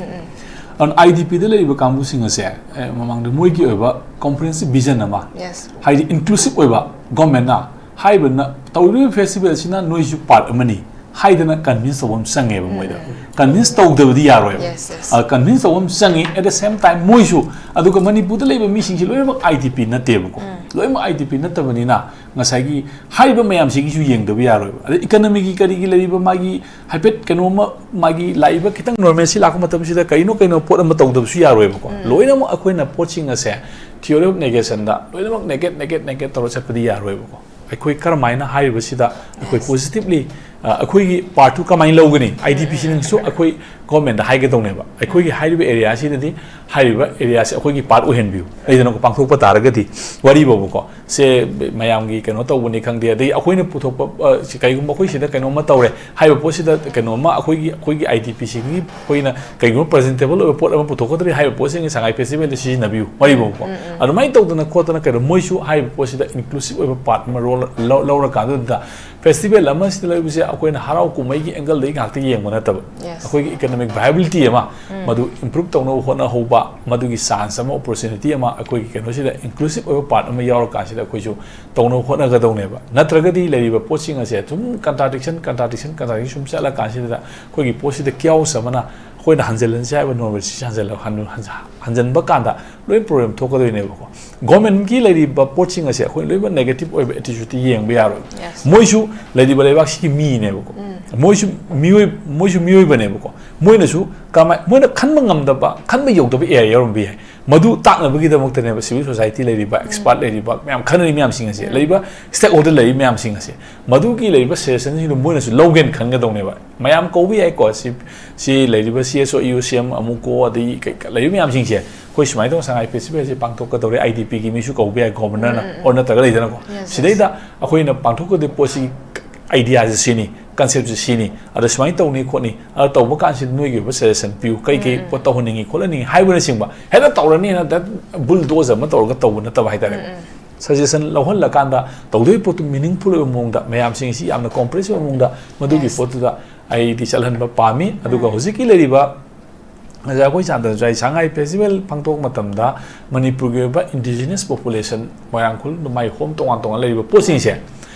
ꯑꯗꯨꯅ ꯑꯥꯏ ꯗꯤ ꯄꯤꯗ ꯂꯩꯔꯤꯕ ꯀꯥꯡꯕꯨꯁꯤꯡ ꯑꯁꯦ, ꯑꯦ, ꯃꯃꯥꯡꯗ ꯃꯣꯏꯒꯤ ꯑꯣꯏꯕ ꯀꯣꯟꯐ꯭ꯔꯦꯟꯁ ꯚꯤꯖꯟ ꯑꯃ, Yes. ꯍꯥꯏꯗꯤ ꯏꯟꯀ꯭ꯂꯨꯁꯤꯚ ꯑꯣꯏꯕ, ꯒꯣꯔꯃꯦꯟꯅ ꯍꯥꯏꯔꯤꯕꯅ ꯇꯧꯔꯤꯕ ꯐꯦꯁꯇꯤꯚꯦꯜꯁꯤꯅ ꯅꯣꯏꯁꯨ ꯄꯥꯔꯠ ꯑꯃꯅꯤ ꯍꯥꯏꯗꯅ ꯀꯟꯚꯤꯟꯁ ꯇꯧꯕ ꯑꯃ ꯆꯪꯉꯦꯕ ꯃꯣꯏꯗ꯫ ꯀꯟꯚꯤꯟꯁ ꯇꯧꯗꯕꯗꯤ ꯌꯥꯔꯣꯏꯕ꯫ Yes, yes. ꯑ, ꯀꯟꯚꯤꯟꯁ ꯇꯧꯕ ꯑꯃ ꯆꯪꯉꯤ꯫ At the same time ꯃꯣꯏꯁꯨ, ꯑꯗꯨꯒ ꯃꯅꯤꯄꯨꯔꯗ ꯂꯩꯕ ꯃꯤꯁꯤꯡꯁꯤ ꯂꯣꯏꯅꯃꯛ ꯑꯥꯏ ꯗꯤ ꯄꯤ ꯅꯠꯇꯦꯕꯀꯣ꯫ ꯂꯣꯏꯅꯃꯛ ꯑꯥꯏ ꯗꯤ ꯄꯤ ꯅꯠꯇꯕꯅꯤꯅ ꯉꯁꯥꯏꯒꯤ ꯍꯥꯏꯔꯤꯕ ꯃꯌꯥꯝꯁꯤꯒꯤꯁꯨ ꯌꯦꯡꯗꯕ ꯌꯥꯔꯣꯏꯕ꯫ ꯑꯗꯩ ꯏꯀꯅꯃꯤꯒꯤ ꯀꯔꯤꯒꯤ ꯂꯩꯔꯤꯕ ꯃꯥꯒꯤ ꯍꯥꯏꯐꯦꯠ ꯀꯩꯅꯣꯝꯃ, ꯃꯥꯒꯤ ꯂꯥꯛꯏꯕ ꯈꯤꯇꯪ ꯅꯣꯔꯃꯦꯜꯁꯤ ꯂꯥꯛꯄ ꯃꯇꯝꯁꯤꯗ ꯀꯔꯤꯅꯣ ꯀꯩꯅꯣ ꯄꯣꯠ ꯑꯃ ꯇꯧꯗꯕꯁꯨ ꯌꯥꯔꯣꯏꯕꯀꯣ꯫ ꯂꯣꯏꯅꯃꯛ ꯑꯩꯈꯣꯏꯅ ꯄꯣꯠꯁꯤꯡ ꯑꯁꯦ theory of negationꯗ ꯂꯣꯏꯅꯃꯛ ꯅꯦꯒꯦꯠ ꯅꯦꯒꯦꯠ ꯅꯦꯒꯦꯠ ꯇꯧꯔ ꯆꯠꯄꯗꯤ ꯌꯥꯔꯣꯏꯕꯀꯣ꯫ ꯑꯩꯈꯣꯏ ꯀꯔꯝꯍꯥꯏꯅ ꯍꯥꯏꯔꯤꯕꯁꯤꯗ ꯑꯩꯈꯣꯏ Yes. Positively, ꯑ, ꯑꯩꯈꯣꯏꯒꯤ ꯄꯥꯔꯠꯇꯨ ꯀꯃꯥꯏꯅ ꯂꯧꯒꯅꯤ? ꯑꯥꯏ ꯗꯤ ꯄꯤꯁꯤꯅꯁꯨ ꯑꯩꯈꯣꯏ ꯒꯣꯔꯃꯦꯟꯗ ꯍꯥꯏꯒꯗꯧꯅꯦꯕ, ꯑꯩꯈꯣꯏꯒꯤ ꯍꯥꯏꯔꯤꯕ ꯑꯦꯔꯤꯌꯥꯁꯤꯗꯗꯤ ꯍꯥꯏꯔꯤꯕ ꯑꯦꯔꯤꯌꯥꯁꯦ ꯑꯩꯈꯣꯏꯒꯤ ꯄꯥꯔꯠ ꯑꯣꯏꯍꯟꯕꯤꯌꯨ꯫ ꯂꯩꯗꯅꯀꯣ, ꯄꯥꯡꯊꯣꯛꯄ ꯇꯥꯔꯒꯗꯤ ꯋꯥꯔꯤꯕꯕꯨꯀꯣ, ꯁꯦ ꯃꯌꯥꯝꯒꯤ ꯀꯩꯅꯣ ꯇꯧꯕꯅꯤ ꯈꯪꯗꯦ, ꯑꯗꯩ ꯑꯩꯈꯣꯏꯅ ꯄꯨꯊꯣꯛꯄ, ꯑ, ꯁꯤ ꯀꯩꯒꯨꯝꯕ ꯑꯩꯈꯣꯏ ꯁꯤꯗ ꯀꯩꯅꯣꯝꯃ ꯇꯧꯔꯦ, ꯍꯥꯏꯔꯤꯕ ꯄꯣꯠꯁꯤꯗ ꯀꯩꯅꯣꯝꯃ ꯑꯩꯈꯣꯏꯒꯤ, ꯑꯩꯈꯣꯏꯒꯤ ꯑꯥꯏ ꯗꯤ ꯄꯤꯁꯤꯒꯤ ꯑꯩꯈꯣꯏꯅ ꯀꯩꯒꯨꯝꯕ ꯄ꯭ꯔꯖꯦꯟꯇꯦꯕꯜ ꯑꯣꯏꯕ ꯄꯣꯠ ꯑꯃ ꯄꯨꯊꯣꯛꯀꯗꯧꯔꯤ, ꯍꯥꯏꯔꯤꯕ ꯄꯣꯠꯁꯤꯡꯁꯦ ꯁꯉꯥꯏ ꯐꯦꯁꯇꯤꯚꯦꯜꯗ ꯁꯤꯖꯤꯟꯅꯕꯤꯌꯨ, ꯋꯥꯔꯤꯕꯕꯨꯀꯣ꯫ ꯑꯗꯨꯃꯥꯏꯅ ꯇꯧꯗꯅ ꯈꯣꯠꯇꯅ ꯀꯩꯅꯣ, ꯃꯣꯏꯁꯨ ꯍꯥꯏꯔꯤꯕ ꯄꯣꯠꯁꯤꯗ ꯏꯟꯀ꯭ꯂꯨꯁꯤꯚ ꯑꯣꯏꯕ ꯄꯥꯔꯠ ꯑꯃ ꯔꯣꯜ ꯂꯧꯔꯀꯥꯟꯗꯨꯗ ꯐꯦꯁꯇꯤꯚꯦꯜ ꯑꯃꯁꯤꯗ ꯂꯩꯕꯁꯦ ꯑꯩꯈꯣꯏꯅ ꯍꯔꯥꯎ ꯀꯨꯝꯍꯩꯒꯤ ꯑꯦꯡꯒꯜꯗꯒꯤ ꯉꯥꯛꯇ ꯌꯦꯡꯕ ꯅꯠꯇꯕ, Yes. ꯑꯩꯈꯣꯏꯒꯤ ꯏꯀꯅꯣꯃꯤꯛ ꯚꯥꯏꯕꯤꯂꯤꯇꯤ ꯑꯃ, ꯃꯗꯨ ꯏꯝꯄ꯭ꯔꯨꯞ ꯇꯧꯅꯕ ꯍꯣꯠꯅꯍꯧꯕ, ꯃꯗꯨꯒꯤ ꯆꯥꯟꯁ ꯑꯃ, ꯑꯣꯄꯣꯔꯆꯨꯅꯤꯇꯤ ꯑꯃ, ꯑꯩꯈꯣꯏꯒꯤ ꯀꯩꯅꯣꯁꯤꯗ ꯏꯟꯀ꯭ꯂꯨꯁꯤꯚ ꯑꯣꯏꯕ ꯄꯥꯔꯠ ꯑꯃ ꯌꯥꯎꯔꯀꯥꯟꯁꯤꯗ ꯑꯩꯈꯣꯏꯁꯨ ꯇꯧꯅꯕ ꯍꯣꯠꯅꯒꯗꯧꯅꯦꯕ꯫ ꯅꯠꯇ꯭ꯔꯒꯗꯤ ꯂꯩꯔꯤꯕ ꯄꯣꯠꯁꯤꯡ ꯑꯁꯦ ꯁꯨꯝ ꯀꯟꯇ꯭ꯔꯥꯗꯤꯛꯁꯟ, ꯀꯟꯇ꯭ꯔꯥꯗꯤꯛꯁꯟ, ꯀꯟꯇ꯭ꯔꯥꯗꯤꯛꯁꯟ ꯁꯨꯝ ꯆꯠꯂꯀꯥꯟꯁꯤꯗ ꯑꯩꯈꯣꯏꯒꯤ ꯄꯣꯠꯁꯤꯗ ꯀꯤꯌꯥꯎꯁ ꯑꯃꯅ ꯑꯩꯈꯣꯏꯅ ꯍꯟꯖꯤꯜꯍꯟꯁꯦ ꯍꯥꯏꯕ ꯅꯣꯔꯃꯦꯜꯁꯤ ꯍꯟꯖꯤꯜꯂ-, ꯍꯟ-, ꯍꯟꯖ-, ꯍꯟꯖꯤꯟꯕ ꯀꯥꯟꯗ ꯂꯣꯏ ꯄ꯭ꯔꯣꯕ꯭ꯂꯦꯝ ꯊꯣꯛꯀꯗꯣꯏꯅꯦꯕꯀꯣ꯫ ꯒꯣꯔꯃꯦꯟꯒꯤ ꯂꯩꯔꯤꯕ ꯄꯣꯠꯁꯤꯡ ꯑꯁꯦ ꯑꯩꯈꯣꯏ ꯂꯣꯏꯅꯃꯛ ꯅꯦꯒꯦꯇꯤꯚ ꯑꯣꯏꯕ ꯑꯦꯇꯤꯆꯨꯗꯇꯤ ꯌꯦꯡꯕ ꯌꯥꯔꯣꯏ꯫ Yes. ꯃꯣꯏꯁꯨ ꯂꯩꯔꯤꯕ ꯂꯩꯕꯥꯛꯁꯤꯒꯤ ꯃꯤꯅꯦꯕꯀꯣ꯫ ꯃꯣꯏꯁꯨ ꯃꯤꯑꯣꯏ-, ꯃꯣꯏꯁꯨ ꯃꯤꯑꯣꯏꯕꯅꯦꯕꯀꯣ꯫ ꯃꯣꯏꯅꯁꯨ ꯀꯃꯥꯏ-, ꯃꯣꯏꯅ ꯈꯟꯕ ꯉꯝꯗꯕ, ꯈꯟꯕ ꯌꯧꯗꯕ ꯑꯦꯔꯤꯌꯥ ꯌꯥꯎꯔꯝꯕ ꯌꯥꯏ꯫ ꯃꯗꯨ ꯇꯥꯛꯅꯕꯒꯤꯗꯃꯛꯇꯅꯦꯕ ꯁꯤꯚꯤꯜ ꯁꯣꯁꯥꯏꯇꯤ ꯂꯩꯔꯤꯕ, ꯑꯦꯛꯁꯄꯥꯔꯠ ꯂꯩꯔꯤꯕ ꯃꯌꯥꯝ, ꯈꯟꯅꯔꯤ ꯃꯌꯥꯝꯁꯤꯡ ꯑꯁꯦ, ꯂꯩꯔꯤꯕ ꯁ꯭ꯇꯦꯛ ꯍꯣꯜꯗꯔ ꯂꯩꯔꯤꯕ ꯃꯌꯥꯝꯁꯤꯡ ꯑꯁꯦ, ꯃꯗꯨꯒꯤ ꯂꯩꯔꯤꯕ ꯁꯖꯦꯁꯟꯁꯤꯡꯗꯨ ꯃꯣꯏꯅꯁꯨ ꯂꯧꯒꯦꯅ ꯈꯟꯒꯗꯧꯅꯦꯕ꯫ ꯃꯌꯥꯝ ꯀꯧꯕ ꯌꯥꯏꯀꯣ, ꯁꯤ, ꯁꯤ ꯂꯩꯔꯤꯕ ꯁꯤ ꯑꯦꯁ ꯑꯣ, ꯏ ꯑꯣ ꯁꯤ ꯑꯦꯝ, ꯑꯃꯨꯛꯀꯣ, ꯑꯗꯒꯤ ꯀꯩ-, ꯀꯩ-, ꯂꯩꯔꯤꯕ ꯃꯌꯥꯝꯁꯤꯡꯁꯦ, ꯑꯩꯈꯣꯏ ꯁꯨꯃꯥꯏꯅ ꯇꯧꯅ ꯁꯉꯥꯏ ꯐꯦꯁꯇꯤꯚꯦꯜꯁꯦ ꯄꯥꯡꯊꯣꯛꯀꯗꯧꯔꯦ, ꯑꯥꯏ ꯗꯤ ꯄꯤꯒꯤ ꯃꯤꯁꯨ ꯀꯧꯕ ꯌꯥꯏ, ꯒꯣꯕꯔꯅꯔꯅ, ꯑꯣꯔ ꯅꯠꯇ꯭ꯔꯒ ꯂꯩꯗꯅꯀꯣ꯫ Yes, yes. ꯁꯤꯗꯩꯗ ꯑꯩꯈꯣꯏꯅ ꯄꯥꯡꯊꯣꯛꯀꯗꯣꯏ ꯄꯣꯠꯁꯤ ꯑꯥꯏꯗꯤꯌꯥꯁꯦ ꯁꯤꯅꯤ꯫ ꯀꯟꯁꯦꯞꯁꯦ ꯁꯤꯅꯤ, ꯑꯗ ꯁꯨꯃꯥꯏꯅ ꯇꯧꯅꯤ ꯈꯣꯠꯅꯤ, ꯑꯗ ꯇꯧꯕ ꯀꯥꯟꯁꯤꯗ ꯅꯣꯏꯒꯤ ꯑꯣꯏꯕ ꯁꯖꯦꯁꯟ ꯄꯤꯌꯨ, ꯀꯩ ꯀꯩ ꯄꯣꯠ ꯇꯧꯍꯟꯅꯤꯡꯉꯤ ꯈꯣꯠꯍꯟꯅꯤꯡꯉꯤ ꯍꯥꯏꯕꯅꯆꯤꯡꯕ꯫ ꯍꯦꯛꯇ ꯇꯧꯔꯅꯤꯅ ꯗꯦꯠ ꯕꯨꯜꯗꯣꯖꯔ ꯑꯃ ꯇꯧꯔꯒ ꯇꯧꯕ ꯅꯠꯇꯕ ꯍꯥꯏꯇꯥꯔꯦ꯫ ꯁꯖꯦꯁꯟ ꯂꯧꯍꯜꯂꯀꯥꯟꯗ ꯇꯧꯗꯣꯏ ꯄꯣꯠꯇꯨ ꯃꯤꯅꯤꯡꯐꯨꯜ ꯑꯣꯏꯕ ꯃꯑꯣꯡꯗ, ꯃꯌꯥꯝꯁꯤꯡ ꯑꯁꯤ ꯌꯥꯝꯅ ꯀꯣꯝꯄ꯭ꯔꯦꯁ ꯑꯣꯏꯕ ꯃꯑꯣꯡꯗ ꯃꯗꯨꯒꯤ ꯄꯣꯠꯇꯨꯗ ꯑꯩꯗꯤ ꯆꯠꯍꯟꯕ ꯄꯥꯝꯃꯤ꯫ ꯑꯗꯨꯒ ꯍꯧꯖꯤꯛꯀꯤ ꯂꯩꯔꯤꯕ ꯉꯁꯥꯏ ꯑꯩꯈꯣꯏ ꯆꯥꯟꯗ꯭ꯔꯖꯥꯏ ꯁꯉꯥꯏ ꯐꯦꯁꯇꯤꯚꯦꯜ ꯄꯥꯡꯊꯣꯛꯄ ꯃꯇꯝꯗ ꯃꯅꯤꯄꯨꯔꯒꯤ ꯑꯣꯏꯕ ꯏꯟꯗꯤꯖꯤꯅꯁ ꯄꯣꯄꯨꯂꯦꯁꯟ, ꯃꯣꯏꯔꯥꯡ ꯈꯨꯜ, ꯃꯥꯏ ꯍꯣꯝ, ꯇꯣꯉꯥꯟ ꯇꯣꯉꯥꯟ ꯂꯩꯔꯤꯕ ꯄꯣꯠꯁꯤꯡꯁꯦ,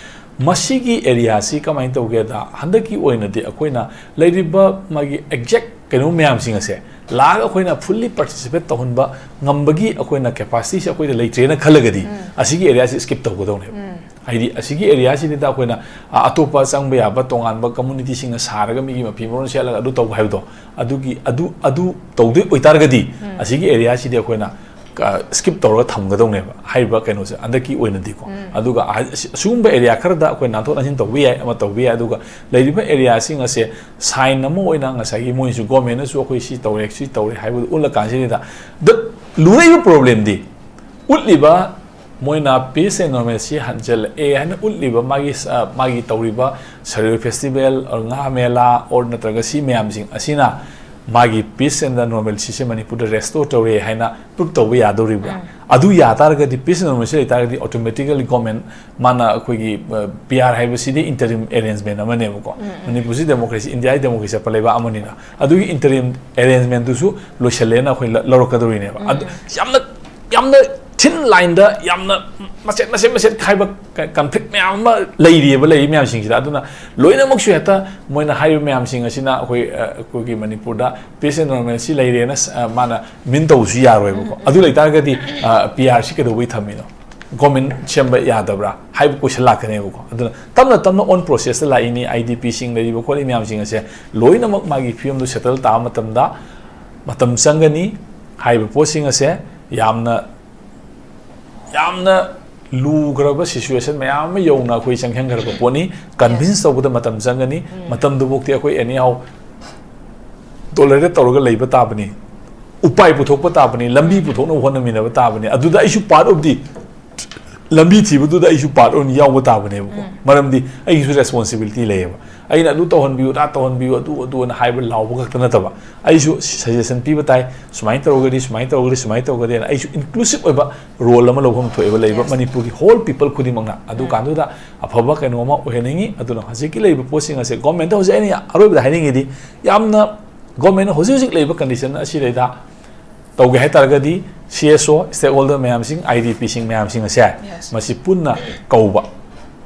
ꯃꯁꯤꯒꯤ ꯑꯦꯔꯤꯌꯥꯁꯤ ꯀꯃꯥꯏꯅ ꯇꯧꯒꯦꯗ, ꯍꯟꯗꯛꯀꯤ ꯑꯣꯏꯅꯗꯤ ꯑꯩꯈꯣꯏꯅ ꯂꯩꯔꯤꯕ ꯃꯥꯒꯤ ꯑꯦꯛꯖꯦꯛ ꯀꯩꯅꯣ ꯃꯌꯥꯝꯁꯤꯡ ꯑꯁꯦ ꯂꯥꯛꯑꯒ ꯑꯩꯈꯣꯏꯅ ꯐꯨꯜꯂꯤ ꯄꯥꯔꯇꯤꯁꯤꯄꯦꯠ ꯇꯧꯍꯟꯕ ꯉꯝꯕꯒꯤ ꯑꯩꯈꯣꯏꯅ ꯀꯦꯄꯥꯁꯤꯇꯤꯁꯦ ꯑꯩꯈꯣꯏꯗ ꯂꯩꯇ꯭ꯔꯦꯅ ꯈꯜꯂꯒꯗꯤ, ꯑꯁꯤꯒꯤ ꯑꯦꯔꯤꯌꯥꯁꯤ ꯁ꯭ꯀꯤꯞ ꯇꯧꯒꯗꯧꯅꯦꯕ꯫ ꯍꯥꯏꯗꯤ ꯑꯁꯤꯒꯤ ꯑꯦꯔꯤꯌꯥꯁꯤꯗ ꯑꯩꯈꯣꯏꯅ, ꯑ, ꯑꯇꯣꯞꯄ ꯆꯪꯕ ꯌꯥꯕ ꯇꯣꯉꯥꯟꯕ ꯀꯝꯃꯨꯅꯤꯇꯤꯁꯤꯡꯅ ꯁꯥꯔꯒ ꯃꯤꯒꯤ ꯃꯐꯤ ꯃꯔꯣꯟ ꯁꯦꯠꯂꯒ ꯑꯗꯨ ꯇꯧꯕ ꯍꯥꯏꯕꯗꯣ, ꯑꯗꯨꯒꯤ, ꯑꯗꯨ, ꯑꯗꯨ ꯇꯧꯗꯣꯏ ꯑꯣꯏꯇꯥꯔꯒꯗꯤ, ꯑꯁꯤꯒꯤ ꯑꯦꯔꯤꯌꯥꯁꯤꯗꯤ ꯑꯩꯈꯣꯏꯅ, ꯑ, ꯁ꯭ꯀꯤꯞ ꯇꯧꯔꯒ ꯊꯝꯒꯗꯧꯅꯦꯕ, ꯍꯥꯏꯔꯤꯕ ꯀꯩꯅꯣꯁꯦ ꯍꯟꯗꯛꯀꯤ ꯑꯣꯏꯅꯗꯤꯀꯣ꯫ ꯑꯗꯨꯒ ꯑ-, ꯑꯁꯤ-, ꯑꯁꯤꯒꯨꯝꯕ ꯑꯦꯔꯤꯌꯥ ꯈꯔꯗ ꯑꯩꯈꯣꯏ ꯅꯥꯟꯊꯣꯛ ꯅꯥꯟꯁꯤꯟ ꯇꯧꯕ ꯌꯥꯏ, ꯑꯃ ꯇꯧꯕ ꯌꯥꯏ꯫ ꯑꯗꯨꯒ ꯂꯩꯔꯤꯕ ꯑꯦꯔꯤꯌꯥꯁꯤꯡ ꯑꯁꯦ ꯁꯥꯏꯟ ꯑꯃ ꯑꯣꯏꯅ ꯉꯁꯥꯏꯒꯤ ꯃꯣꯏꯅꯁꯨ, ꯒꯣꯔꯃꯦꯟꯅꯁꯨ ꯑꯩꯈꯣꯏ ꯁꯤ ꯇꯧꯔꯦ, ꯁꯤ ꯇꯧꯔꯦ ꯍꯥꯏꯕꯗꯨ ꯎꯠꯂꯀꯥꯟꯁꯤꯗ, ꯗ ꯂꯨꯔꯛꯏꯕ ꯄ꯭ꯔꯣꯕ꯭ꯂꯦꯝꯗꯤ ꯎꯠꯂꯤꯕ ꯃꯣꯏꯅ peace and normalcy ꯍꯟꯖꯜꯂꯛꯑꯦ ꯍꯥꯏꯅ ꯎꯠꯂꯤꯕ ꯃꯥꯒꯤ, ꯑ, ꯃꯥꯒꯤ ꯇꯧꯔꯤꯕ ꯁꯔꯨꯏ ꯐꯦꯁꯇꯤꯚꯦꯜ, or ꯉꯥ ꯃꯦꯂꯥ, or ꯅꯠꯇ꯭ꯔꯒ ꯁꯤ ꯃꯌꯥꯝꯁꯤꯡ ꯑꯁꯤꯅ ꯃꯥꯒꯤ peace and normalcyꯁꯦ ꯃꯅꯤꯄꯨꯔꯗ restore ꯇꯧꯔꯦ ꯍꯥꯏꯅ prove ꯇꯧꯕ ꯌꯥꯗꯧꯔꯤꯕ꯭ꯔꯥ? ꯑꯗꯨ ꯌꯥ ꯇꯥꯔꯒꯗꯤ, peace and normalcy ꯂꯩ ꯇꯥꯔꯒꯗꯤ, automatically government ꯃꯥꯅ ꯑꯩꯈꯣꯏꯒꯤ, ꯑ, P R ꯍꯥꯏꯕꯁꯤꯗꯤ interim arrangement ꯑꯃꯅꯦꯕꯀꯣ꯫ ꯃꯅꯤꯄꯨꯔꯁꯤ democracy, ꯏꯟꯗꯤꯌꯥꯒꯤ democracy ꯆꯠꯄ ꯂꯩꯕꯥꯛ ꯑꯃꯅꯤꯅ꯫ ꯑꯗꯨꯒꯤ interim arrangementꯗꯨꯁꯨ ꯂꯣꯏꯁꯜꯂꯦꯅ ꯑꯩꯈꯣꯏ ꯂ-, ꯂꯧꯔꯛꯀꯗꯧꯔꯤꯅꯦꯕ꯫ ꯑꯗꯨ ꯌꯥꯝꯅ, ꯌꯥꯝꯅ thin lineꯗ ꯌꯥꯝꯅ ꯃꯆꯦꯠ, ꯃꯆꯦꯠ, ꯃꯆꯦꯠ ꯈꯥꯏꯕ ꯀ-, conflict ꯃꯌꯥꯝ ꯑꯃ ꯂꯩꯔꯤꯑꯕ, ꯂꯩꯔꯤ ꯃꯌꯥꯝꯁꯤꯡꯁꯤꯗ꯫ ꯑꯗꯨꯅ ꯂꯣꯏꯅꯃꯛꯁꯨ ꯍꯦꯛꯇ ꯃꯣꯏꯅ ꯍꯥꯏꯔꯤꯕ ꯃꯌꯥꯝꯁꯤꯡ ꯑꯁꯤꯅ ꯑꯩꯈꯣꯏ, ꯑ, ꯑꯩꯈꯣꯏꯒꯤ ꯃꯅꯤꯄꯨꯔꯗ peace and normalcy ꯂꯩꯔꯦꯅ ꯁ-, ꯑ, ꯃꯥꯅ mean ꯇꯧꯕꯁꯨ ꯌꯥꯔꯣꯏꯕꯀꯣ꯫ ꯑꯗꯨ ꯂꯩꯇꯥꯔꯒꯗꯤ, ꯑ, P R ꯁꯤ ꯀꯩꯗꯧꯕꯩ ꯊꯝꯃꯤꯅꯣ? Government ꯁꯦꯝꯕ ꯌꯥꯗꯕ꯭ꯔꯥ ꯍꯥꯏꯕ question ꯂꯥꯛꯀꯅꯦꯕꯀꯣ꯫ ꯑꯗꯨꯅ ꯇꯞꯅ ꯇꯞꯅ on processꯇ ꯂꯥꯛꯏꯅꯤ꯫ IDPꯁꯤꯡ ꯂꯩꯔꯤꯕ ꯈꯣꯠꯂꯤ ꯃꯌꯥꯝꯁꯤꯡ ꯑꯁꯦ ꯂꯣꯏꯅꯃꯛ ꯃꯥꯒꯤ ꯐꯤꯕꯝꯗꯨ settle ꯇꯥꯕ ꯃꯇꯝꯗ ꯃꯇꯝ ꯆꯪꯒꯅꯤ꯫ ꯍꯥꯏꯔꯤꯕ ꯄꯣꯠꯁꯤꯡ ꯑꯁꯦ ꯌꯥꯝꯅ, ꯌꯥꯝꯅ ꯂꯨꯈ꯭ꯔꯕ situation ꯃꯌꯥꯝ ꯑꯃ ꯌꯧꯅ ꯑꯩꯈꯣꯏ ꯆꯪꯁꯤꯟꯈ꯭ꯔꯕ ꯄꯣꯠꯅꯤ꯫ Convince ꯇꯧꯕꯗ ꯃꯇꯝ ꯆꯪꯒꯅꯤ꯫ ꯃꯇꯝꯗꯨꯐꯥꯎꯗꯤ ꯑꯩꯈꯣꯏ anyhow tolerate ꯇꯧꯔꯒ ꯂꯩꯕ ꯇꯥꯕꯅꯤ꯫ ꯎꯄꯥꯏ ꯄꯨꯊꯣꯛꯄ ꯇꯥꯕꯅꯤ, ꯂꯝꯕꯤ ꯄꯨꯊꯣꯛꯅꯕ ꯍꯣꯠꯅꯃꯤꯟꯅꯕ ꯇꯥꯕꯅꯤ꯫ ꯑꯗꯨꯗ ꯑꯩꯁꯨ part of the ꯂꯝꯕꯤ ꯊꯤꯕꯗꯨꯗ ꯑꯩꯁꯨ ꯄꯥꯔꯠ ꯑꯣꯏꯅ ꯌꯥꯎꯕ ꯇꯥꯕꯅꯦꯕꯀꯣ꯫ ꯃꯔꯝꯗꯤ ꯑꯩꯒꯤꯁꯨ ꯔꯦꯁꯄꯣꯟꯁꯤꯕꯤꯂꯤꯇꯤ ꯂꯩꯌꯦꯕ꯫ ꯑꯩꯅ ꯑꯗꯨ ꯇꯧꯍꯟꯕꯤꯌꯨ, ꯑꯗꯥ ꯇꯧꯍꯟꯕꯤꯌꯨ, ꯑꯗꯨ ꯑꯗꯨ ꯑꯅ ꯍꯥꯏꯕ ꯂꯥꯎꯕ ꯈꯛꯇ ꯅꯠꯇꯕ, ꯑꯩꯁꯨ ꯁꯖꯦꯁꯟ ꯄꯤꯕ ꯇꯥꯏ, ꯁꯨꯃꯥꯏꯅ ꯇꯧꯔꯒꯗꯤ, ꯁꯨꯃꯥꯏꯅ ꯇꯧꯔꯒꯗꯤ, ꯁꯨꯃꯥꯏꯅ ꯇꯧꯔꯒꯗꯤ ꯑꯅ ꯑꯩꯁꯨ ꯏꯟꯀ꯭ꯂꯨꯁꯤꯞ ꯑꯣꯏꯕ ꯔꯣꯜ ꯑꯃ ꯂꯧꯐꯝ ꯊꯣꯛꯑꯦꯕ ꯂꯩꯕ ꯃꯅꯤꯄꯨꯔꯒꯤ ꯍꯣꯜ ꯄꯤꯄꯜ ꯈꯨꯗꯤꯡꯃꯛꯅ꯫ ꯑꯗꯨ ꯀꯥꯟꯗꯨꯗ ꯑꯐꯕ ꯀꯩꯅꯣ ꯑꯃ ꯑꯣꯏꯍꯟꯅꯤꯡꯉꯤ꯫ ꯑꯗꯨꯅ ꯍꯧꯖꯤꯛꯀꯤ ꯂꯩꯔꯤꯕ ꯄꯣꯠꯁꯤꯡ ꯑꯁꯦ ꯒꯣꯔꯃꯦꯟꯗ ꯍꯧꯖꯤꯛ ꯑꯩꯅ ꯑꯔꯣꯏꯕꯗ ꯍꯥꯏꯅꯤꯡꯉꯤꯗꯤ, ꯌꯥꯝꯅ ꯒꯣꯔꯃꯦꯟꯅ ꯍꯧꯖꯤꯛ ꯍꯧꯖꯤꯛ ꯂꯩꯔꯤꯕ ꯀꯟꯗꯤꯁꯟ ꯑꯁꯤꯗꯩꯗ ꯇꯧꯒꯦ ꯍꯥꯏ ꯇꯥꯔꯒꯗꯤ, ꯁꯤ ꯑꯦꯁ ꯑꯣ, ꯁ꯭ꯇꯦꯛ ꯍꯣꯜꯗꯔ ꯃꯌꯥꯝꯁꯤꯡ, ꯑꯥꯏ ꯗꯤ ꯄꯤꯁꯤꯡ ꯃꯌꯥꯝꯁꯤꯡ ꯑꯁꯦ ꯃꯁꯤ ꯄꯨꯟꯅ ꯀꯧꯕ,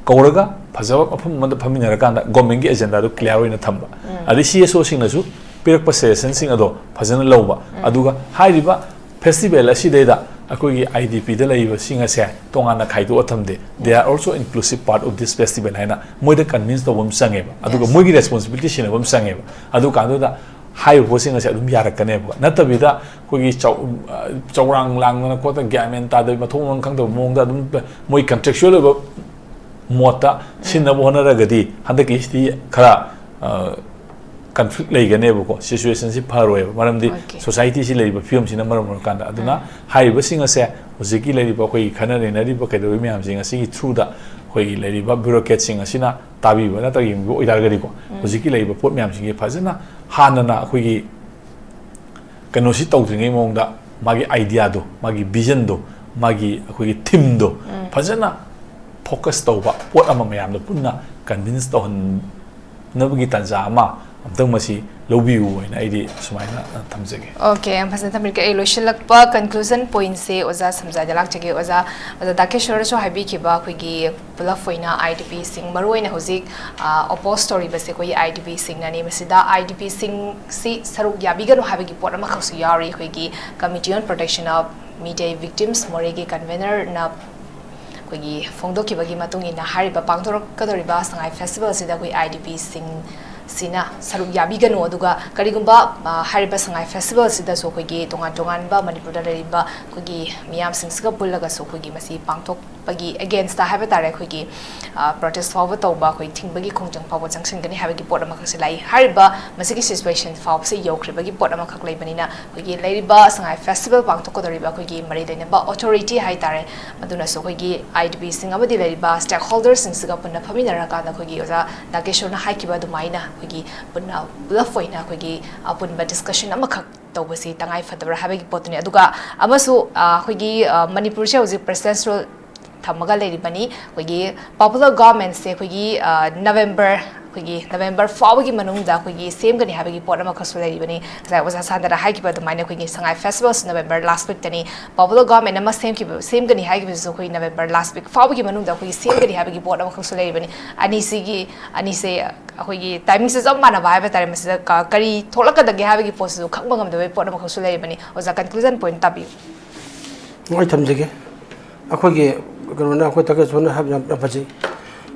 ꯀꯧꯔꯒ ꯐꯖꯕ ꯃꯐꯝ ꯑꯃꯗ ꯐꯝꯃꯤꯟꯅꯔꯀꯥꯟꯗ ꯒꯣꯔꯃꯦꯟꯒꯤ ꯑꯦꯖꯦꯟꯗꯥꯗꯨ ꯀ꯭ꯂꯤꯌꯥꯔ ꯑꯣꯏꯅ ꯊꯝꯕ, ꯑꯗꯩ ꯁꯤ ꯑꯦꯁ ꯑꯣꯁꯤꯡꯅꯁꯨ ꯄꯤꯔꯛꯄ ꯁꯖꯦꯁꯟꯁꯤꯡ ꯑꯗꯣ ꯐꯖꯅ ꯂꯧꯕ꯫ ꯑꯗꯨꯒ ꯍꯥꯏꯔꯤꯕ ꯐꯦꯁꯇꯤꯚꯦꯜ ꯑꯁꯤꯗꯩꯗ ꯑꯩꯈꯣꯏꯒꯤ ꯑꯥꯏ ꯗꯤ ꯄꯤꯗ ꯂꯩꯔꯤꯕꯁꯤꯡ ꯑꯁꯦ ꯇꯣꯉꯥꯟꯅ ꯈꯥꯏꯗꯣꯛꯑ ꯊꯝꯗꯦ꯫ They are also inclusive part of this festival ꯍꯥꯏꯅ ꯃꯣꯏꯗ ꯀꯟꯚꯤꯟꯁ ꯇꯧꯕ ꯑꯃ ꯆꯪꯉꯦꯕ꯫ ꯑꯗꯨꯒ ꯃꯣꯏꯒꯤ ꯔꯦꯁꯄꯣꯟꯁꯤꯕꯤꯂꯤꯇꯤ ꯁꯦꯟꯅꯕ ꯑꯃ ꯆꯪꯉꯦꯕ꯫ ꯑꯗꯨ ꯀꯥꯟꯗꯨꯗ ꯍꯥꯏꯔꯤꯕ ꯄꯣꯠꯁꯤꯡ ꯑꯁꯦ ꯑꯗꯨꯝ ꯌꯥꯔꯛꯀꯅꯦꯕ꯫ ꯅꯠꯇꯕꯤꯗ ꯑꯩꯈꯣꯏꯒꯤ ꯆꯧ-, ꯑ, ꯆꯧꯔꯥꯡ ꯂꯥꯡꯗꯅ ꯈꯣꯠꯇꯅ ꯒ꯭ꯌꯥꯟ ꯃꯦꯟ ꯇꯥꯗꯕ, ꯃꯊꯣꯡ ꯃꯔꯝ ꯈꯪꯗꯕ ꯃꯑꯣꯡꯗ ꯑꯗꯨꯝ ꯃꯣꯏ ꯀꯟꯇ꯭ꯔꯦꯛꯆꯨꯋꯦꯜ ꯑꯣꯏꯕ ꯃꯣꯠꯇ ꯁꯤꯟꯅꯕ ꯍꯣꯠꯅꯔꯒꯗꯤ ꯍꯟꯗꯛꯀꯤꯁꯤꯗꯤ ꯈꯔ, ꯑ, ꯀꯟꯐ꯭ꯂꯤꯛ ꯂꯩꯒꯅꯦꯕꯀꯣ꯫ ꯁꯤꯆꯨꯋꯦꯁꯟꯁꯤ ꯐꯔꯣꯏꯕ, ꯃꯔꯝꯗꯤ ꯁꯣꯁꯥꯏꯇꯤꯁꯤ ꯂꯩꯔꯤꯕ ꯐꯤꯕꯝꯁꯤꯅ ꯃꯔꯝ ꯑꯣꯏꯔꯀꯥꯟꯗ꯫ ꯑꯗꯨꯅ ꯍꯥꯏꯔꯤꯕꯁꯤꯡ ꯑꯁꯦ ꯍꯧꯖꯤꯛꯀꯤ ꯂꯩꯔꯤꯕ ꯑꯩꯈꯣꯏꯒꯤ ꯈꯟꯅ ꯅꯩꯅꯔꯤꯕ ꯀꯩꯗꯧꯔꯤꯕ ꯃꯌꯥꯝꯁꯤꯡ ꯑꯁꯤꯒꯤ ꯊ꯭ꯔꯨꯗ ꯑꯩꯈꯣꯏꯒꯤ ꯂꯩꯔꯤꯕ ꯕ꯭ꯌꯨꯔꯣꯀ꯭ꯔꯦꯠꯁꯤꯡ ꯑꯁꯤꯅ ꯇꯥꯕꯤꯕ ꯅꯠꯇ꯭ꯔꯒ ꯌꯦꯡꯕꯤꯕ ꯑꯣꯏꯇꯥꯔꯒꯗꯤꯀꯣ, ꯍꯧꯖꯤꯛꯀꯤ ꯂꯩꯔꯤꯕ ꯄꯣꯠ ꯃꯌꯥꯝꯁꯤꯡꯁꯦ ꯐꯖꯅ ꯍꯥꯟꯅꯅ ꯑꯩꯈꯣꯏꯒꯤ ꯀꯩꯅꯣꯁꯤ ꯇꯧꯗ꯭ꯔꯤꯉꯩ ꯃꯑꯣꯡꯗ ꯃꯥꯒꯤ ꯑꯥꯏꯗꯤꯌꯥꯗꯣ, ꯃꯥꯒꯤ ꯚꯤꯖꯟꯗꯣ, ꯃꯥꯒꯤ ꯑꯩꯈꯣꯏꯒꯤ ꯊꯤꯝꯗꯣ ꯐꯖꯅ ꯐꯣꯀꯁ ꯇꯧꯕ ꯄꯣꯠ ꯑꯃ ꯃꯌꯥꯝꯗ ꯄꯨꯟꯅ ꯀꯟꯚꯤꯟꯁ ꯇꯧꯍꯟꯅꯕꯒꯤ ꯇꯥꯟꯖꯥ ꯑꯃ ꯑꯝꯇꯪ ꯃꯁꯤ ꯂꯧꯕꯤꯌꯨ ꯍꯥꯏꯅ ꯑꯩꯗꯤ ꯁꯨꯃꯥꯏꯅ ꯊꯝꯖꯒꯦ꯫ ꯑꯣꯀꯦ, ꯌꯥꯝ ꯐꯖꯅ ꯊꯝꯕꯤꯔꯦ꯫ ꯑꯩ ꯂꯣꯏꯁꯤꯜꯂꯛꯄ ꯀꯟꯀ꯭ꯂꯨꯖꯟ ꯄꯣꯏꯟꯠꯁꯦ ꯑꯣꯖꯥ ꯁꯝꯖꯥꯏꯗ ꯂꯥꯛꯆꯒꯦ꯫ ꯑꯣꯖꯥ, ꯑꯣꯖꯥ ꯗꯥꯀꯦꯁꯣꯔꯁꯨ ꯍꯥꯏꯕꯤꯈꯤꯕ ꯑꯩꯈꯣꯏꯒꯤ ꯄꯨꯂꯞ ꯑꯣꯏꯅ ꯑꯥꯏ ꯗꯤ ꯄꯤꯁꯤꯡ, ꯃꯔꯨꯑꯣꯏꯅ ꯍꯧꯖꯤꯛ ꯑꯣꯄꯣꯁ ꯇꯧꯔꯤꯕꯁꯦ ꯑꯩꯈꯣꯏꯒꯤ ꯑꯥꯏ ꯗꯤ ꯄꯤꯁꯤꯡꯅꯅꯤ꯫ ꯃꯁꯤꯗ ꯑꯥꯏ ꯗꯤ ꯄꯤꯁꯤꯡꯁꯤ ꯁꯔꯨꯛ ꯌꯥꯕꯤꯒꯅꯨ ꯍꯥꯏꯕꯒꯤ ꯄꯣꯠ ꯑꯃꯈꯛꯁꯨ ꯌꯥꯎꯔꯤ꯫ ꯑꯩꯈꯣꯏꯒꯤ Committee on Protection of Meitei Victims, ꯃꯣꯔꯦꯒꯤ ꯀꯟꯚꯦꯅꯔꯅ ꯑꯩꯈꯣꯏꯒꯤ ꯐꯣꯡꯗꯣꯛꯈꯤꯕꯒꯤ ꯃꯇꯨꯡ ꯏꯟꯅ ꯍꯥꯏꯔꯤꯕ ꯄꯥꯡꯊꯣꯔꯛꯀꯗꯧꯔꯤꯕ ꯁꯉꯥꯏ ꯐꯦꯁꯇꯤꯚꯦꯜꯁꯤꯗ ꯑꯩꯈꯣꯏ ꯑꯥꯏ ꯗꯤ ꯄꯤꯁꯤꯡ ꯁꯤꯅ ꯁꯔꯨꯛ ꯌꯥꯕꯤꯒꯅꯨ꯫ ꯑꯗꯨꯒ ꯀꯔꯤꯒꯨꯝꯕ, ꯑ, ꯍꯥꯏꯔꯤꯕ ꯁꯉꯥꯏ ꯐꯦꯁꯇꯤꯚꯦꯜꯁꯤꯗꯁꯨ ꯑꯩꯈꯣꯏꯒꯤ ꯇꯣꯉꯥꯟ ꯇꯣꯉꯥꯟꯕ ꯃꯅꯤꯄꯨꯔꯗ ꯂꯩꯔꯤꯕ ꯑꯩꯈꯣꯏꯒꯤ ꯃꯤꯌꯥꯝꯁꯤꯡꯁꯤꯒ ꯄꯨꯜꯂꯒꯁꯨ ꯑꯩꯈꯣꯏꯒꯤ ꯃꯁꯤ ꯄꯥꯡꯊꯣꯛꯄꯒꯤ ꯑꯦꯒꯦꯟꯁꯇ ꯍꯥꯏꯕ ꯇꯥꯔꯦ, ꯑꯩꯈꯣꯏꯒꯤ, ꯑ, ꯄ꯭ꯔꯣꯇꯦꯁ ꯐꯥꯎꯕ ꯇꯧꯕ, ꯑꯩꯈꯣꯏ ꯊꯤꯡꯕꯒꯤ ꯈꯣꯡꯖꯪ ꯐꯥꯎꯕ ꯆꯪꯁꯤꯟꯒꯅꯤ ꯍꯥꯏꯕꯒꯤ ꯄꯣꯠ ꯑꯃꯈꯛꯁꯦ ꯂꯥꯛꯏ꯫ ꯍꯥꯏꯔꯤꯕ ꯃꯁꯤꯒꯤ ꯁꯤꯆꯨꯋꯦꯁꯟ ꯐꯥꯎꯕꯁꯦ ꯌꯧꯈ꯭ꯔꯤꯕꯒꯤ ꯄꯣꯠ ꯑꯃꯈꯛ ꯂꯩꯕꯅꯤꯅ, ꯑꯩꯈꯣꯏꯒꯤ ꯂꯩꯔꯤꯕ ꯁꯉꯥꯏ ꯐꯦꯁꯇꯤꯚꯦꯜ ꯄꯥꯡꯊꯣꯛꯀꯗꯧꯔꯤꯕ ꯑꯩꯈꯣꯏꯒꯤ ꯃꯔꯤ ꯂꯩꯅꯕ ꯑꯣꯊꯣꯔꯤꯇꯤ ꯍꯥꯏ ꯇꯥꯔꯦ, ꯃꯗꯨꯅꯁꯨ ꯑꯩꯈꯣꯏꯒꯤ ꯑꯥꯏ ꯗꯤ ꯄꯤꯁꯤꯡ ꯑꯃꯗꯤ ꯂꯩꯔꯤꯕ ꯁ꯭ꯇꯦꯛꯍꯣꯜꯗꯔꯁꯤꯡꯁꯤꯒ ꯄꯨꯟꯅ ꯐꯝꯃꯤꯟꯅꯔꯀꯥꯟꯗ ꯑꯩꯈꯣꯏꯒꯤ ꯑꯣꯖꯥ ꯅꯥꯒꯦꯁꯣꯔꯅ ꯍꯥꯏꯈꯤꯕ ꯑꯗꯨꯃꯥꯏꯅ ꯑꯩꯈꯣꯏꯒꯤ ꯄꯨꯟꯅ ꯄꯨꯂꯞ ꯑꯣꯏꯅ ꯑꯩꯈꯣꯏꯒꯤ ꯑꯄꯨꯟꯕ ꯗꯤꯁꯀꯁꯟ ꯑꯃꯈꯛ ꯇꯧꯕꯁꯤ ꯇꯉꯥꯏ ꯐꯗꯕ꯭ꯔꯥ ꯍꯥꯏꯕꯒꯤ ꯄꯣꯠꯇꯨꯅꯤ꯫ ꯑꯗꯨꯒ ꯑꯃꯁꯨ, ꯑ, ꯑꯩꯈꯣꯏꯒꯤ, ꯑ, ꯃꯅꯤꯄꯨꯔꯁꯦ ꯍꯧꯖꯤꯛ ꯄ꯭ꯔꯦꯁꯤꯗꯦꯟꯁꯤꯌꯦꯜ ꯊꯝꯃꯒ ꯂꯩꯔꯤꯕꯅꯤ꯫ ꯑꯩꯈꯣꯏꯒꯤ ꯄꯣꯄꯨꯂꯔ ꯒꯣꯚꯔꯟꯃꯦꯟꯁꯦ ꯑꯩꯈꯣꯏꯒꯤ, ꯑ, ꯅꯕꯦꯝꯕꯔ, ꯑꯩꯈꯣꯏꯒꯤ ꯅꯕꯦꯝꯕꯔ ꯐꯥꯎꯕꯒꯤ ꯃꯅꯨꯡꯗ ꯑꯩꯈꯣꯏꯒꯤ ꯁꯦꯝꯒꯅꯤ ꯍꯥꯏꯕꯒꯤ ꯄꯣꯠ ꯑꯃꯈꯛꯁꯨ ꯂꯩꯔꯤꯕꯅꯤ꯫ ꯉꯁꯥꯏ ꯑꯣꯖꯥ ꯁꯥꯟꯇꯅ ꯍꯥꯏꯈꯤꯕ ꯑꯗꯨꯃꯥꯏꯅ ꯑꯩꯈꯣꯏꯒꯤ ꯁꯉꯥꯏ ꯐꯦꯁꯇꯤꯚꯦꯜꯁꯤ ꯅꯕꯦꯝꯕꯔ ꯂꯥꯁ ꯋꯤꯛꯇꯅꯤ꯫ ꯄꯣꯄꯨꯂꯔ ꯒꯣꯚꯔꯟꯃꯦꯟ ꯑꯃ ꯁꯦꯝꯈꯤꯕ, ꯁꯦꯝꯒꯅꯤ ꯍꯥꯏꯈꯤꯕꯁꯤꯁꯨ ꯑꯩꯈꯣꯏꯒꯤ ꯅꯕꯦꯝꯕꯔ ꯂꯥꯁ ꯋꯤꯛ ꯐꯥꯎꯕꯒꯤ ꯃꯅꯨꯡꯗ ꯑꯩꯈꯣꯏꯒꯤ ꯁꯦꯝꯒꯅꯤ ꯍꯥꯏꯕꯒꯤ ꯄꯣꯠ ꯑꯃꯈꯛꯁꯨ ꯂꯩꯔꯤꯕꯅꯤ꯫ ꯑꯅꯤꯁꯤꯒꯤ, ꯑꯅꯤꯁꯦ ꯑꯩꯈꯣꯏꯒꯤ ꯇꯥꯏꯃꯤꯡꯁꯦ ꯆꯞ ꯃꯥꯟꯅꯕ ꯍꯥꯏꯕ ꯇꯥꯔꯦ꯫ ꯃꯁꯤꯗ ꯀ-, ꯀꯔꯤ ꯊꯣꯛꯂꯛꯀꯗꯒꯦ ꯍꯥꯏꯕꯒꯤ ꯄꯣꯠꯁꯤꯁꯨ ꯈꯪꯕ ꯉꯝꯗꯕꯒꯤ ꯄꯣꯠ ꯑꯃꯈꯛꯁꯨ ꯂꯩꯔꯤꯕꯅꯤ꯫ ꯑꯣꯖꯥ, ꯀꯟꯀ꯭ꯂꯨꯖꯟ ꯄꯣꯏꯟꯠ ꯇꯥꯕꯤꯌꯨ꯫ ꯑꯩ ꯊꯝꯖꯒꯦ꯫ ꯑꯩꯈꯣꯏꯒꯤ ꯀꯩꯅꯣꯅ, ꯑꯩꯈꯣꯏ ꯇꯥꯒꯦꯁꯣꯔꯅ ꯍꯥꯏꯕ ꯌꯥꯝ, ꯌꯥꯝ ꯐꯖꯩ꯫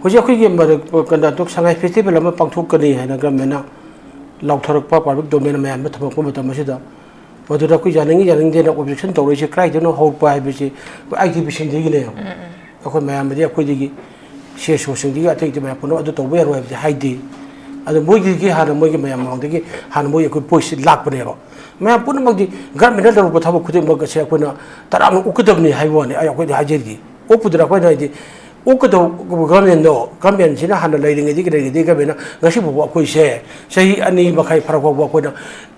ꯍꯧꯖꯤꯛ ꯑꯩꯈꯣꯏꯒꯤ ꯃꯔꯛ-, ꯀꯩꯅꯣ, ꯁꯉꯥꯏ ꯐꯦꯁꯇꯤꯚꯦꯜ ꯑꯃ ꯄꯥꯡꯊꯣꯛꯀꯅꯤ ꯍꯥꯏꯅ ꯒꯚꯔꯟꯃꯦꯟꯅ ꯂꯥꯎꯊꯣꯔꯛꯄ, ꯄꯕ꯭ꯂꯤꯛ ꯗꯣꯃꯦꯟ ꯃꯌꯥꯝꯗ ꯊꯝꯃꯛꯄ ꯃꯇꯝ ꯑꯁꯤꯗ, ꯃꯗꯨꯗ ꯑꯩꯈꯣꯏ ꯌꯥꯅꯤꯡꯏ ꯌꯥꯅꯤꯡꯗꯦꯅ ꯑꯣꯕꯖꯦꯛꯁꯟ ꯇꯧꯔꯛꯏꯁꯦ ꯀꯗꯥꯏꯗꯅꯣ ꯍꯧꯔꯛꯄ ꯍꯥꯏꯕꯁꯤ ꯑꯩꯈꯣꯏ ꯑꯥꯏ ꯗꯤ ꯄꯤꯁꯤꯡꯗꯒꯤꯅꯦ꯫ ꯑꯩꯈꯣꯏ ꯃꯌꯥꯝꯗꯤ ꯑꯩꯈꯣꯏꯗꯒꯤ ꯁꯤ ꯑꯦꯁ ꯑꯣꯁꯤꯡꯗꯒꯤ ꯑꯇꯩ ꯑꯇꯩ ꯃꯌꯥꯝ ꯄꯨꯝꯅꯃꯛ ꯑꯗꯨ ꯇꯧꯕ ꯌꯥꯔꯣꯏ ꯍꯥꯏꯕꯗꯤ ꯍꯥꯏꯗꯦ꯫ ꯑꯗꯣ ꯃꯣꯏꯒꯤꯗꯒꯤ ꯍꯥꯟꯅ, ꯃꯣꯏꯒꯤ ꯃꯌꯥꯝ ꯃꯃꯥꯡꯗꯒꯤ ꯍꯥꯟꯅ ꯃꯣꯏ ꯑꯩꯈꯣꯏ ꯚꯣꯏꯁꯁꯤ ꯂꯥꯛꯄꯅꯦꯕ꯫ ꯃꯌꯥꯝ ꯄꯨꯝꯅꯃꯛꯇꯤ ꯒꯚꯔꯟꯃꯦꯟꯅ ꯇꯧꯔꯛꯄ ꯊꯕꯛ ꯈꯨꯗꯤꯡꯃꯛ ꯑꯁꯦ ꯑꯩꯈꯣꯏꯅ ꯇꯔꯥꯝꯅ ꯑꯣꯛꯀꯗꯕꯅꯤ ꯍꯥꯏꯕ ꯋꯥꯅꯤ꯫ ꯑꯩ, ꯑꯩꯈꯣꯏꯗꯤ ꯍꯥꯏꯖꯔꯤꯗꯤ, ꯑꯣꯛꯄꯗꯨꯅ ꯑꯩꯈꯣꯏꯅ ꯍꯥꯏꯗꯤ ꯑꯣꯛꯀꯗꯧꯕ ꯒꯚꯔꯟꯃꯦꯟꯗꯣ, ꯒꯚꯔꯟꯃꯦꯟꯁꯤꯅ ꯍꯥꯟꯅ ꯂꯩꯔꯤꯉꯩꯗꯒꯤ, ꯂꯩꯔꯤꯉꯩꯗꯒꯤ ꯒꯚꯔꯟꯃꯦꯟꯅ ꯉꯁꯤ ꯐꯥꯎꯕ ꯑꯩꯈꯣꯏꯁꯦ ꯆꯍꯤ ꯑꯅꯤ ꯃꯈꯥꯏ ꯐꯥꯔꯛ ꯐꯥꯎꯕ ꯑꯩꯈꯣꯏꯅ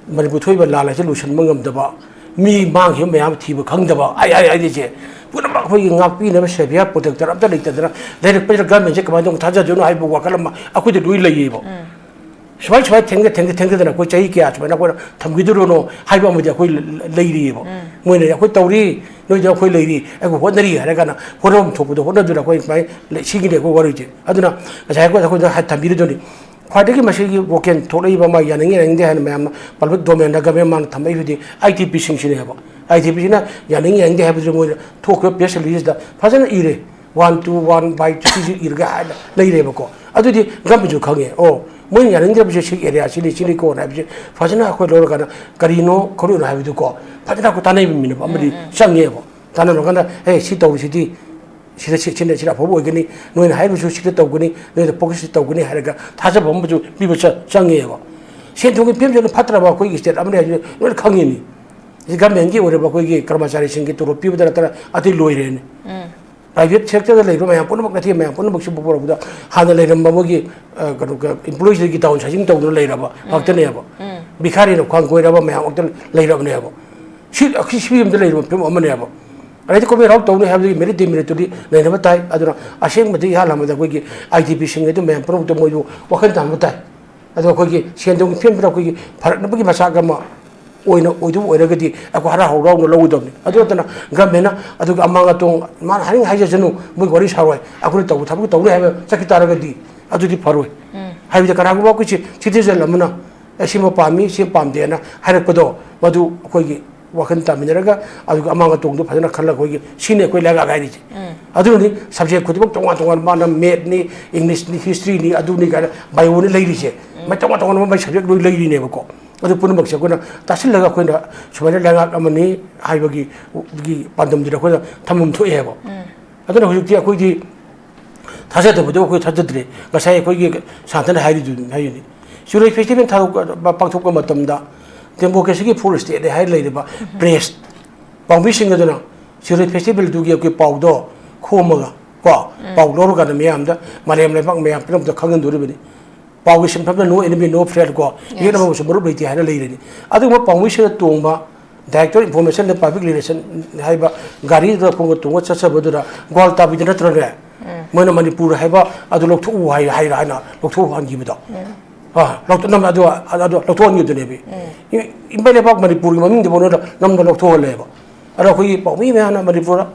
ꯃꯅꯤꯄꯨꯔ ꯊꯣꯛꯏꯕ ꯂꯥꯟ ꯑꯁꯤ ꯂꯣꯏꯁꯤꯟꯕ ꯉꯝꯗꯕ, ꯃꯤ ꯃꯥꯡꯈꯤꯕ ꯃꯌꯥꯝ ꯊꯤꯕ ꯈꯪꯗꯕ, ꯑꯩ, ꯑꯩ ꯍꯥꯏꯔꯤꯁꯦ ꯄꯨꯝꯅꯃꯛ ꯑꯩꯈꯣꯏꯒꯤ ꯉꯥꯛꯄꯤꯅꯕ ꯁꯦꯚꯤꯌꯔ ꯄ꯭ꯔꯣꯇꯦꯛꯇꯔ ꯑꯝꯇ ꯂꯩꯇꯗꯅ ꯂꯩꯔꯛꯄꯁꯤꯗ ꯒꯚꯔꯟꯃꯦꯟꯁꯦ ꯀꯃꯥꯏꯅ ꯇꯧꯅ ꯊꯥꯖꯗꯣꯏꯅꯣ ꯍꯥꯏꯕ ꯋꯥꯈꯜ ꯑꯃ ꯑꯩꯈꯣꯏꯗ ꯂꯣꯏ ꯂꯩꯌꯦꯕ꯫ ꯁꯨꯃꯥꯏ ꯁꯨꯃꯥꯏ ꯊꯦꯡꯗ ꯊꯦꯡꯗ ꯊꯦꯡꯗꯗꯅ ꯑꯩꯈꯣꯏ ꯆꯍꯤ ꯀꯌꯥ ꯁꯨꯃꯥꯏꯅ ꯑꯩꯈꯣꯏꯅ ꯊꯝꯈꯤꯗꯣꯏꯅꯣ ꯍꯥꯏꯕ ꯑꯃꯗꯤ ꯑꯩꯈꯣꯏ ꯂꯩꯔꯤꯑꯕ꯫ ꯃꯣꯏꯅ ꯑꯩꯈꯣꯏ ꯇꯧꯔꯤ, ꯅꯣꯏꯗ ꯑꯩꯈꯣꯏ ꯂꯩꯔꯤ, ꯑꯩꯈꯣꯏ ꯍꯣꯠꯅꯔꯤ ꯍꯥꯏꯔ ꯀꯥꯟꯗ ꯍꯣꯠꯅꯐꯝ ꯊꯣꯛꯄꯗꯣ ꯍꯣꯠꯅꯗꯨꯅ ꯑꯩꯈꯣꯏ ꯁꯨꯃꯥꯏꯅ ꯂꯩ-, ꯁꯤꯒꯤꯅꯦ ꯑꯩꯈꯣꯏ ꯋꯥꯔꯤꯁꯦ꯫ ꯑꯗꯨꯅ ꯉꯁꯥꯏ ꯑꯩꯈꯣꯏ, ꯑꯩꯈꯣꯏꯗ ꯍꯥꯏ-, ꯊꯝꯕꯤꯔꯤꯗꯨꯅꯤ꯫ ꯈ꯭ꯋꯥꯏꯗꯒꯤ ꯃꯁꯤꯒꯤ ꯋꯥꯈꯜ ꯊꯣꯛꯂꯛꯏꯕ ꯑꯃ ꯌꯥꯅꯤꯡ ꯌꯥꯅꯤꯡꯗꯦ ꯍꯥꯏꯅ ꯃꯌꯥꯝꯅ ꯄꯕ꯭ꯂꯤꯛ ꯗꯣꯃꯦꯟꯗ ꯒꯚꯔꯟꯃꯦꯟ ꯃꯥꯡꯗ ꯊꯝꯃꯛꯏꯕꯗꯤ ꯑꯥꯏ ꯗꯤ ꯄꯤꯁꯤꯡꯁꯤꯅꯦꯕ꯫ ꯑꯥꯏ ꯗꯤ ꯄꯤꯁꯤꯅ ꯌꯥꯅꯤꯡ ꯌꯥꯅꯤꯡꯗꯦ ꯍꯥꯏꯕꯁꯨ ꯃꯣꯏꯅ ꯊꯣꯛꯈꯤꯕ ꯄ꯭ꯔꯦꯁ ꯔꯤꯂꯤꯖꯇ ꯐꯖꯅ ꯏꯔꯦ꯫ One two one by three ꯁꯤ ꯏꯔꯒ ꯍꯥꯏꯅ ꯂꯩꯔꯦꯕꯀꯣ꯫ ꯑꯗꯨꯗꯤ ꯒꯃꯦꯟꯁꯨ ꯈꯪꯉꯦ꯫ ꯑꯣ, ꯃꯣꯏꯅ ꯌꯥꯅꯤꯡꯗ꯭ꯔꯕꯁꯦ ꯁꯤ ꯑꯦꯔꯤꯌꯥꯁꯤꯅꯤ, ꯁꯤꯅꯤꯀꯣꯅ ꯍꯥꯏꯕꯁꯦ ꯐꯖꯅ ꯑꯩꯈꯣꯏ ꯂꯧꯔꯀꯥꯟꯗ ꯀꯔꯤꯅꯣ ꯈꯣꯠꯂꯤꯅꯣ ꯍꯥꯏꯕꯗꯨꯀꯣ ꯐꯖꯅ ꯑꯩꯈꯣꯏ ꯇꯥꯟꯅꯕ ꯃꯤꯅꯦꯕ ꯑꯃꯗꯤ ꯆꯪꯉꯦꯕ꯫ ꯇꯥꯟꯅꯔꯀꯥꯟꯗ, "ꯑꯦ, ꯁꯤ ꯇꯧꯔꯤꯁꯤꯗꯤ ꯁꯤꯗ ꯁꯤ-, ꯁꯤꯅ, ꯁꯤꯅ ꯑꯐꯕ ꯑꯣꯏꯒꯅꯤ, ꯅꯣꯏꯅ ꯍꯥꯏꯔꯤꯕꯁꯨ ꯁꯤꯗ ꯇꯧꯒꯅꯤ, ꯅꯣꯏꯗ ꯐꯣꯀꯁ ꯇꯧꯒꯅꯤ" ꯍꯥꯏꯔꯒ ꯊꯥꯖꯕ ꯑꯃꯁꯨ ꯄꯤꯕ ꯆ-, ꯆꯪꯉꯦꯕ꯫ ꯁꯦꯟ ꯊꯨꯝꯒꯤ ꯐꯤꯕꯝꯁꯤꯅ ꯐꯠꯇ꯭ꯔꯕ ꯑꯩꯈꯣꯏꯒꯤ ꯁ꯭ꯇꯦꯠ ꯑꯃꯅꯤ ꯍꯥꯏꯕꯁꯤ ꯂꯣꯏꯅ ꯈꯪꯉꯤꯅꯤ꯫ ꯁꯤ ꯒꯃꯦꯟꯒꯤ ꯑꯣꯏꯔꯕ ꯑꯩꯈꯣꯏꯒꯤ ꯀꯔꯃꯆꯥꯔꯤꯁꯤꯡꯒꯤ ꯇꯣꯂꯣꯞ ꯄꯤꯕꯗ ꯅꯠꯇꯅ ꯑꯇꯩ ꯂꯣꯏꯔꯦꯅꯦ꯫ ꯄ꯭ꯔꯥꯏꯚꯦꯠ ꯁꯦꯛꯇꯔꯗ ꯂꯩꯔꯤꯕ ꯃꯌꯥꯝ ꯄꯨꯝꯅꯃꯛ, ꯅꯠꯇꯦ, ꯃꯌꯥꯝ ꯄꯨꯝꯅꯃꯛꯁꯤꯕꯨ ꯄꯨꯔꯛꯄꯗ ꯍꯥꯟꯅ ꯂꯩꯔꯝꯕ ꯃꯣꯏꯒꯤ, ꯑ, ꯀꯩꯅꯣ, ꯀ-, employeesꯗꯒꯤ down sizing ꯇꯧꯗꯨꯅ ꯂꯩꯔꯕ ꯉꯥꯛꯇꯅꯦꯕ꯫ ꯕꯤꯈꯥꯔꯤꯅ ꯈ꯭ꯋꯥꯡ ꯀꯣꯏꯔꯕ ꯃꯌꯥꯝ ꯉꯥꯛꯇ ꯂꯩꯔꯕꯅꯦꯕ꯫ ꯁꯤ, ꯁꯤ ꯐꯤꯕꯝꯗ ꯂꯩꯔꯤꯕ ꯐꯤꯕꯝ ꯑꯃꯅꯦꯕ꯫ ꯑꯗꯩꯗꯤ ꯀꯣꯝꯄꯦꯟ ꯍꯥꯎꯁ ꯇꯧꯅꯤ ꯍꯥꯏꯕꯗꯒꯤ merit demeritꯇꯨꯗꯤ ꯅꯩꯅꯕ ꯇꯥꯏ꯫ ꯑꯗꯨꯅ ꯑꯁꯦꯡꯕꯗꯤ ꯏꯍꯥꯟ ꯍꯥꯟꯕꯗ ꯑꯩꯈꯣꯏꯒꯤ IDPꯁꯤꯡ ꯑꯗꯨ ꯃꯌꯥꯝ ꯄꯨꯝꯅꯃꯛꯇ ꯃꯣꯏꯕꯨ ꯋꯥꯈꯜ ꯇꯥꯍꯟꯕ ꯇꯥꯏ꯫ ꯑꯗꯣ ꯑꯩꯈꯣꯏꯒꯤ ꯁꯦꯟ ꯊꯨꯝꯒꯤ ꯐꯤꯕꯝꯁꯤꯗ ꯑꯩꯈꯣꯏꯒꯤ ꯐꯔꯛꯅꯕꯒꯤ ꯃꯆꯥꯛ ꯑꯃ ꯑꯣꯏꯅ, ꯑꯣꯏꯗꯧꯕ ꯑꯣꯏꯔꯒꯗꯤ ꯑꯩꯈꯣꯏ ꯍꯔꯥꯎ ꯍꯔꯥꯎꯅ ꯂꯧꯒꯗꯕꯅꯤ꯫ ꯑꯗꯨ ꯅꯠꯇꯅ ꯒꯃꯦꯟꯅ ꯑꯗꯨꯒꯤ ꯑꯃꯥꯡ ꯑꯇꯣꯡ ꯃꯥꯅ ꯍꯥꯏꯅꯤꯡ ꯍꯥꯏꯖꯁꯅꯨ, ꯃꯣꯏ ꯋꯥꯔꯤ ꯁꯥꯔꯣꯏ, ꯑꯩꯈꯣꯏꯅ ꯇꯧꯕ ꯊꯕꯛ ꯇꯧꯅꯤ ꯍꯥꯏꯕ ꯆꯠꯈꯤ ꯇꯥꯔꯒꯗꯤ ꯑꯗꯨꯗꯤ ꯐꯔꯣꯏ꯫ ꯍꯥꯏꯕꯗꯤ ꯀꯅꯥꯒꯨꯝꯕ ꯑꯩꯈꯣꯏꯁꯤ citizen ꯑꯃꯅ "ꯑꯦ, ꯁꯤꯃ ꯄꯥꯝꯃꯤ, ꯁꯤꯃ ꯄꯥꯝꯗꯦꯅ" ꯍꯥꯏꯔꯛꯄꯗꯣ, ꯃꯗꯨ ꯑꯩꯈꯣꯏꯒꯤ ꯋꯥꯈꯜ ꯇꯥꯃꯤꯟꯅꯔꯒ ꯑꯗꯨꯒ ꯑꯃꯥꯡ ꯑꯇꯣꯡꯗꯣ ꯐꯖꯅ ꯈꯜꯂꯒ ꯑꯩꯈꯣꯏꯒꯤ ꯁꯤꯅꯤ ꯑꯩꯈꯣꯏ ꯂꯩꯉꯥꯛ ꯍꯥꯏꯔꯤꯁꯦ꯫ ꯑꯗꯨꯅꯅꯤ subject ꯈꯨꯗꯤꯡꯃꯛ ꯇꯣꯉꯥꯟ ꯇꯣꯉꯥꯟ, ꯃꯥꯅ mathꯅꯤ, Englishꯅꯤ, historyꯅꯤ, ꯑꯗꯨꯅꯤ ꯀꯥꯏꯅ bioꯅꯤ ꯂꯩꯔꯤꯁꯦ꯫ ꯃꯥꯏ ꯇꯣꯉꯥꯟ ꯇꯣꯉꯥꯟꯕ ꯃꯥꯏ subject ꯂꯣꯏ ꯂꯩꯔꯤꯅꯦꯕꯀꯣ꯫ ꯑꯗꯨ ꯄꯨꯝꯅꯃꯛꯁꯦ ꯑꯩꯈꯣꯏꯅ ꯇꯥꯁꯤꯜꯂꯒ ꯑꯩꯈꯣꯏꯅ ꯁꯨꯃꯥꯏꯅ ꯂꯩꯉꯥꯛ ꯑꯃꯅꯤ ꯍꯥꯏꯕꯒꯤ, ꯒꯤ ꯄꯥꯟꯗꯝꯗꯨꯗ ꯑꯩꯈꯣꯏꯅ ꯊꯝꯐꯝ ꯊꯣꯛꯑꯦꯕ꯫ ꯑꯗꯨꯅ ꯍꯧꯖꯤꯛꯇꯤ ꯑꯩꯈꯣꯏꯗꯤ ꯊꯥꯖꯗꯕꯗꯣ ꯑꯩꯈꯣꯏ ꯊꯥꯖꯗ꯭ꯔꯦ꯫ ꯉꯁꯥꯏ ꯑꯩꯈꯣꯏꯒꯤ ꯁꯥꯟꯇꯅ ꯍꯥꯏꯔꯤꯗꯨ ꯍꯥꯏꯔꯤꯅꯤ꯫ ꯁꯤꯔꯣꯏ festival ꯊꯥꯗꯣꯛ-, ꯄꯥꯡꯊꯣꯛꯄ ꯃꯇꯝꯗ democracyꯒꯤ fourth stateꯅꯤ ꯍꯥꯏꯔ ꯂꯩꯔꯤꯕ press ꯄꯥꯎꯃꯤꯁꯤꯡ ꯑꯗꯨꯅ ꯁꯤꯔꯣꯏ festivalꯗꯨꯒꯤ ꯑꯩꯈꯣꯏ ꯄꯥꯎꯗꯣ ꯈꯣꯝꯃꯒ ꯀꯣ, ꯄꯥꯎ ꯂꯧꯔꯀꯥꯟꯗ ꯃꯤꯌꯥꯝꯗ, ꯃꯥꯂꯦꯝ ꯂꯩꯕꯥꯛ ꯃꯌꯥꯝ ꯄꯨꯝꯅꯃꯛꯇ ꯈꯪꯍꯟꯗꯣꯔꯤꯕꯅꯤ꯫ ꯄꯥꯎꯒꯤ ꯁꯤꯟꯐꯝꯅ "No enemy, no friend" ꯀꯣ, ꯌꯦꯠꯅꯕ ꯑꯃꯁꯨ ꯃꯔꯨꯞ ꯂꯩꯇꯦ ꯍꯥꯏꯅ ꯂꯩꯔꯤꯅꯤ꯫ ꯑꯗꯨꯒꯨꯝꯕ ꯄꯥꯎꯃꯤꯁꯤꯡꯅ ꯇꯣꯡꯕ Director Information and Public Relation ꯍꯥꯏꯕ ꯒꯥꯔꯤꯗꯨꯗ ꯈꯣꯡꯅ ꯇꯣꯡꯉ ꯆꯠꯆꯕꯗꯨꯗ ꯒ꯭ꯋꯥꯜ ꯇꯥꯕꯤꯗ ꯅꯠꯇ꯭ꯔꯅꯦ? ꯃꯣꯏꯅ "ꯃꯅꯤꯄꯨꯔ ꯍꯥꯏꯕ ꯑꯗꯨ ꯂꯧꯊꯣꯛꯎ" ꯍꯥꯏ, ꯍꯥꯏꯔ ꯍꯥꯏꯅ ꯂꯧꯊꯣꯛꯍꯟꯈꯤꯕꯗꯣ꯫ ꯑꯥ, ꯂꯧꯊꯣꯛ-, ꯅꯝ-, ꯑꯗꯨ, ꯑꯗꯨ ꯂꯧꯊꯣꯛꯍꯟꯈꯤꯕꯗꯨꯅꯦꯕ꯫ ꯏ-, ꯏꯃꯩ ꯂꯩꯕꯥꯛ ꯃꯅꯤꯄꯨꯔꯒꯤ ꯃꯃꯤꯡꯗꯨꯐꯥꯎ ꯅꯣꯏꯅ ꯅꯝꯅ ꯂꯧꯊꯣꯛꯍꯜꯂꯦꯕ꯫ ꯑꯗꯣ ꯑꯩꯈꯣꯏꯒꯤ ꯄꯥꯎꯃꯤ ꯃꯌꯥꯝꯅ ꯃꯅꯤꯄꯨꯔ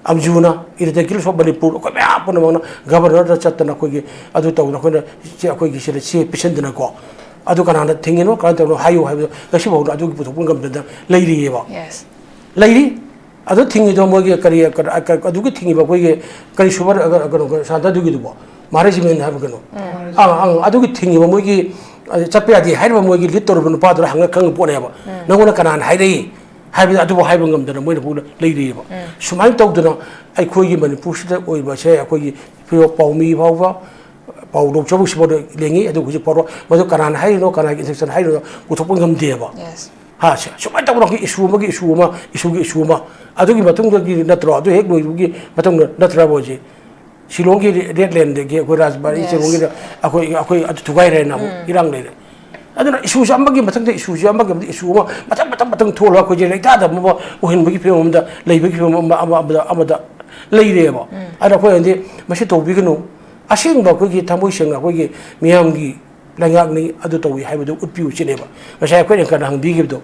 ꯑꯝꯖꯨꯅ, Irregular of Manipur, ꯑꯩꯈꯣꯏ ꯃꯌꯥꯝ ꯄꯨꯝꯅꯃꯛꯅ Governorꯗ ꯆꯠꯇꯅ ꯑꯩꯈꯣꯏꯒꯤ ꯑꯗꯨ ꯇꯧꯗꯅ ꯑꯩꯈꯣꯏꯅ ꯆꯦ, ꯑꯩꯈꯣꯏꯒꯤ ꯁꯤꯗ ꯆꯦ ꯄꯤꯁꯤꯟꯗꯅꯀꯣ, ꯑꯗꯨ ꯀꯅꯥꯅ ꯊꯤꯡꯉꯤꯅꯣ, ꯀꯃꯥꯏꯅ ꯇꯧꯔꯤꯅꯣ ꯍꯥꯏꯌꯨ ꯍꯥꯏꯕꯗꯣ ꯉꯁꯤꯐꯥꯎꯗ ꯑꯗꯨꯒꯤ ꯄꯨꯊꯣꯛꯄ ꯉꯝꯗꯅ ꯂꯩꯔꯤꯑꯕ꯫ Yes. ꯂꯩꯔꯤ꯫ ꯑꯗꯨ ꯊꯤꯡꯉꯤꯗꯣ ꯃꯣꯏꯒꯤ ꯀꯔꯤ, ꯀꯔꯤ, ꯑꯗꯨꯒꯤ ꯊꯤꯡꯉꯤꯕ ꯑꯩꯈꯣꯏꯒꯤ ꯀꯔꯤ ꯁꯨꯕ, ꯀꯩꯅꯣ, ꯁꯥꯟꯇ ꯑꯗꯨꯒꯤꯗꯨꯕꯣ? ꯃꯍꯥꯔꯥꯖ ꯃꯦꯟ ꯍꯥꯏꯕ ꯀꯩꯅꯣ, ꯑꯪ ꯑꯪ, ꯑꯗꯨꯒꯤ ꯊꯤꯡꯉꯤꯕ ꯃꯣꯏꯒꯤ, ꯑ, ꯆꯠꯄ ꯌꯥꯗꯦ ꯍꯥꯏꯔꯤꯕ ꯃꯣꯏꯒꯤ ꯂꯤꯠ ꯇꯧꯔꯤꯕ ꯅꯨꯄꯥꯗꯨꯅ ꯍꯪꯉ ꯈꯪꯉ ꯄꯣꯠꯅꯦꯕ꯫ ꯅꯪꯉꯣꯟꯗ ꯀꯅꯥꯅ ꯍꯥꯏꯔꯛꯏ ꯍꯥꯏꯕꯗꯤ ꯑꯗꯨꯕꯨ ꯍꯥꯏꯕ ꯉꯝꯗꯅ ꯃꯣꯏꯅ ꯐꯥꯎ ꯂꯩꯔꯤꯑꯕ꯫ ꯁꯨꯃꯥꯏꯅ ꯇꯧꯗꯅ ꯑꯩꯈꯣꯏꯒꯤ ꯃꯅꯤꯄꯨꯔꯁꯤꯗ ꯑꯣꯏꯕꯁꯦ, ꯑꯩꯈꯣꯏꯒꯤ ꯐꯤꯔꯣ ꯄꯥꯎꯃꯤ ꯐꯥꯎꯕ, ꯄꯥꯎ ꯂꯧꯖꯕꯁꯤ ꯐꯥꯎꯗ ꯂꯦꯡꯉꯤ꯫ ꯑꯗꯨ ꯍꯧꯖꯤꯛ ꯐꯥꯎꯕ ꯃꯗꯨ ꯀꯅꯥꯅ ꯍꯥꯏꯔꯤꯅꯣ, ꯀꯅꯥꯒꯤ instruction ꯍꯥꯏꯔꯤꯅꯣ ꯄꯨꯊꯣꯛꯄ ꯉꯝꯗꯦꯕ꯫ Yes. ꯍꯥ, ꯁꯦ, ꯁꯨꯃꯥꯏꯅ ꯇꯧꯗꯅ ꯑꯩꯈꯣꯏ issue ꯑꯃꯒꯤ issue ꯑꯃ, issue ꯒꯤ issue ꯑꯃ, ꯑꯗꯨꯒꯤ ꯃꯇꯨꯡꯗꯒꯤ ꯅꯠꯇ꯭ꯔꯣ, ꯑꯗꯨ ꯍꯦꯛ ꯂꯣꯏꯕꯒꯤ ꯃꯇꯨꯡꯗ ꯅꯠꯇ꯭ꯔꯕ ꯍꯧꯖꯤꯛ ꯁꯤꯂꯣꯡꯒꯤ ꯔꯦ-, red land ꯗꯒꯤ ꯑꯩꯈꯣꯏ ꯔꯥꯖꯕꯥꯔꯤ, Yes. ꯁꯤꯂꯣꯡꯒꯤꯗ ꯑꯩꯈꯣꯏ, ꯑꯩꯈꯣꯏ ꯑꯗꯨ ꯊꯨꯒꯥꯏꯔꯦꯅ ꯑꯃꯨꯛ ꯏꯔꯥꯡ ꯂꯩꯔꯦ꯫ ꯑꯗꯨꯅ issue ꯁꯦ ꯑꯃꯒꯤ ꯃꯊꯪꯗ issue ꯁꯦ, ꯑꯃꯒꯤ ꯃꯊꯪꯗ issue ꯑꯃ, ꯃꯊꯪ, ꯃꯊꯪ, ꯃꯊꯪ ꯊꯣꯛꯂꯒ ꯑꯩꯈꯣꯏꯁꯦ ꯂꯩꯇꯥꯗꯕ ꯑꯃ ꯑꯣꯏꯍꯟꯕꯒꯤ ꯐꯤꯕꯝ ꯑꯃꯗ, ꯂꯩꯕꯒꯤ ꯐꯤꯕꯝ ꯑꯃ, ꯑꯃ, ꯑꯃꯗ, ꯑꯃꯗ ꯂꯩꯔꯦꯕ꯫ ꯑꯗꯨꯅ ꯑꯩꯈꯣꯏꯅꯗꯤ ꯃꯁꯤ ꯇꯧꯕꯤꯒꯅꯨ꯫ ꯑꯁꯦꯡꯕ ꯑꯩꯈꯣꯏꯒꯤ ꯊꯃꯣꯏ ꯁꯦꯡꯅ ꯑꯩꯈꯣꯏꯒꯤ ꯃꯤꯌꯥꯝꯒꯤ ꯂꯩꯉꯥꯛꯅꯤ, ꯑꯗꯨ ꯇꯧꯏ ꯍꯥꯏꯕꯗꯨ ꯎꯠꯄꯤꯌꯨ ꯁꯤꯅꯦꯕ꯫ ꯉꯁꯥꯏ ꯑꯩꯈꯣꯏꯅ ꯀꯟꯅ ꯍꯪꯕꯤꯈꯤꯕꯗꯣ,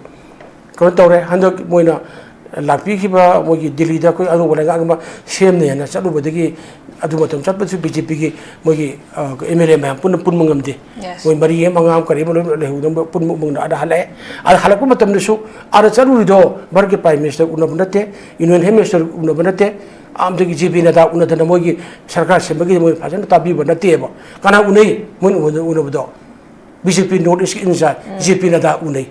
ꯀꯩꯅꯣ ꯇꯧꯔꯦ, ꯍꯟꯗꯛ ꯃꯣꯏꯅ ꯂꯥꯛꯄꯤꯈꯤꯕ, ꯃꯣꯏꯒꯤ ꯗꯤꯜꯂꯤꯗ ꯑꯩꯈꯣꯏ ꯑꯅꯧꯕ ꯂꯩꯉꯥꯛ ꯑꯃ ꯁꯦꯝꯅꯦꯅ ꯆꯠꯂꯨꯕꯗꯒꯤ, ꯑꯗꯨ ꯃꯇꯝ ꯆꯠꯄꯗꯁꯨ B J P ꯒꯤ ꯃꯣꯏꯒꯤ, ꯑ, M L A ꯃꯌꯥꯝ ꯄꯨꯟꯅ ꯄꯨꯟꯕ ꯉꯝꯗꯦ꯫ Yes. ꯃꯣꯏ ꯃꯔꯤ ꯑꯃ, ꯃꯉꯥ ꯑꯃ, ꯀꯔꯤ ꯑꯃ ꯂꯣꯏ ꯂꯩꯍꯧꯗꯅ ꯄꯨꯟꯕ ꯃꯨꯡꯗ ꯑꯥꯗ ꯍꯜꯂꯛꯑꯦ꯫ ꯑꯥꯗ ꯍꯜꯂꯛꯄ ꯃꯇꯝꯗꯁꯨ ꯑꯥꯗ ꯆꯠꯂꯨꯔꯤꯗꯣ ꯚꯥꯔꯠꯀꯤ Prime Minister ꯎꯅꯕ ꯅꯠꯇꯦ, Union Home Minister ꯎꯅꯕ ꯅꯠꯇꯦ, ꯑꯃꯗꯒꯤ J P ꯅꯗꯥ ꯎꯅꯗꯅ ꯃꯣꯏꯒꯤ ꯁꯔꯀꯥꯔ ꯁꯦꯝꯕꯒꯤ ꯃꯣꯏ ꯐꯖꯅ ꯇꯥꯕꯤꯕ ꯅꯠꯇꯦꯕ꯫ ꯀꯅꯥ ꯎꯅꯩ? ꯃꯣꯏꯅ ꯎꯅ-, ꯎꯅꯕꯗꯣ B J P North East in-charge J P ꯅꯗꯥ ꯎꯅꯩ꯫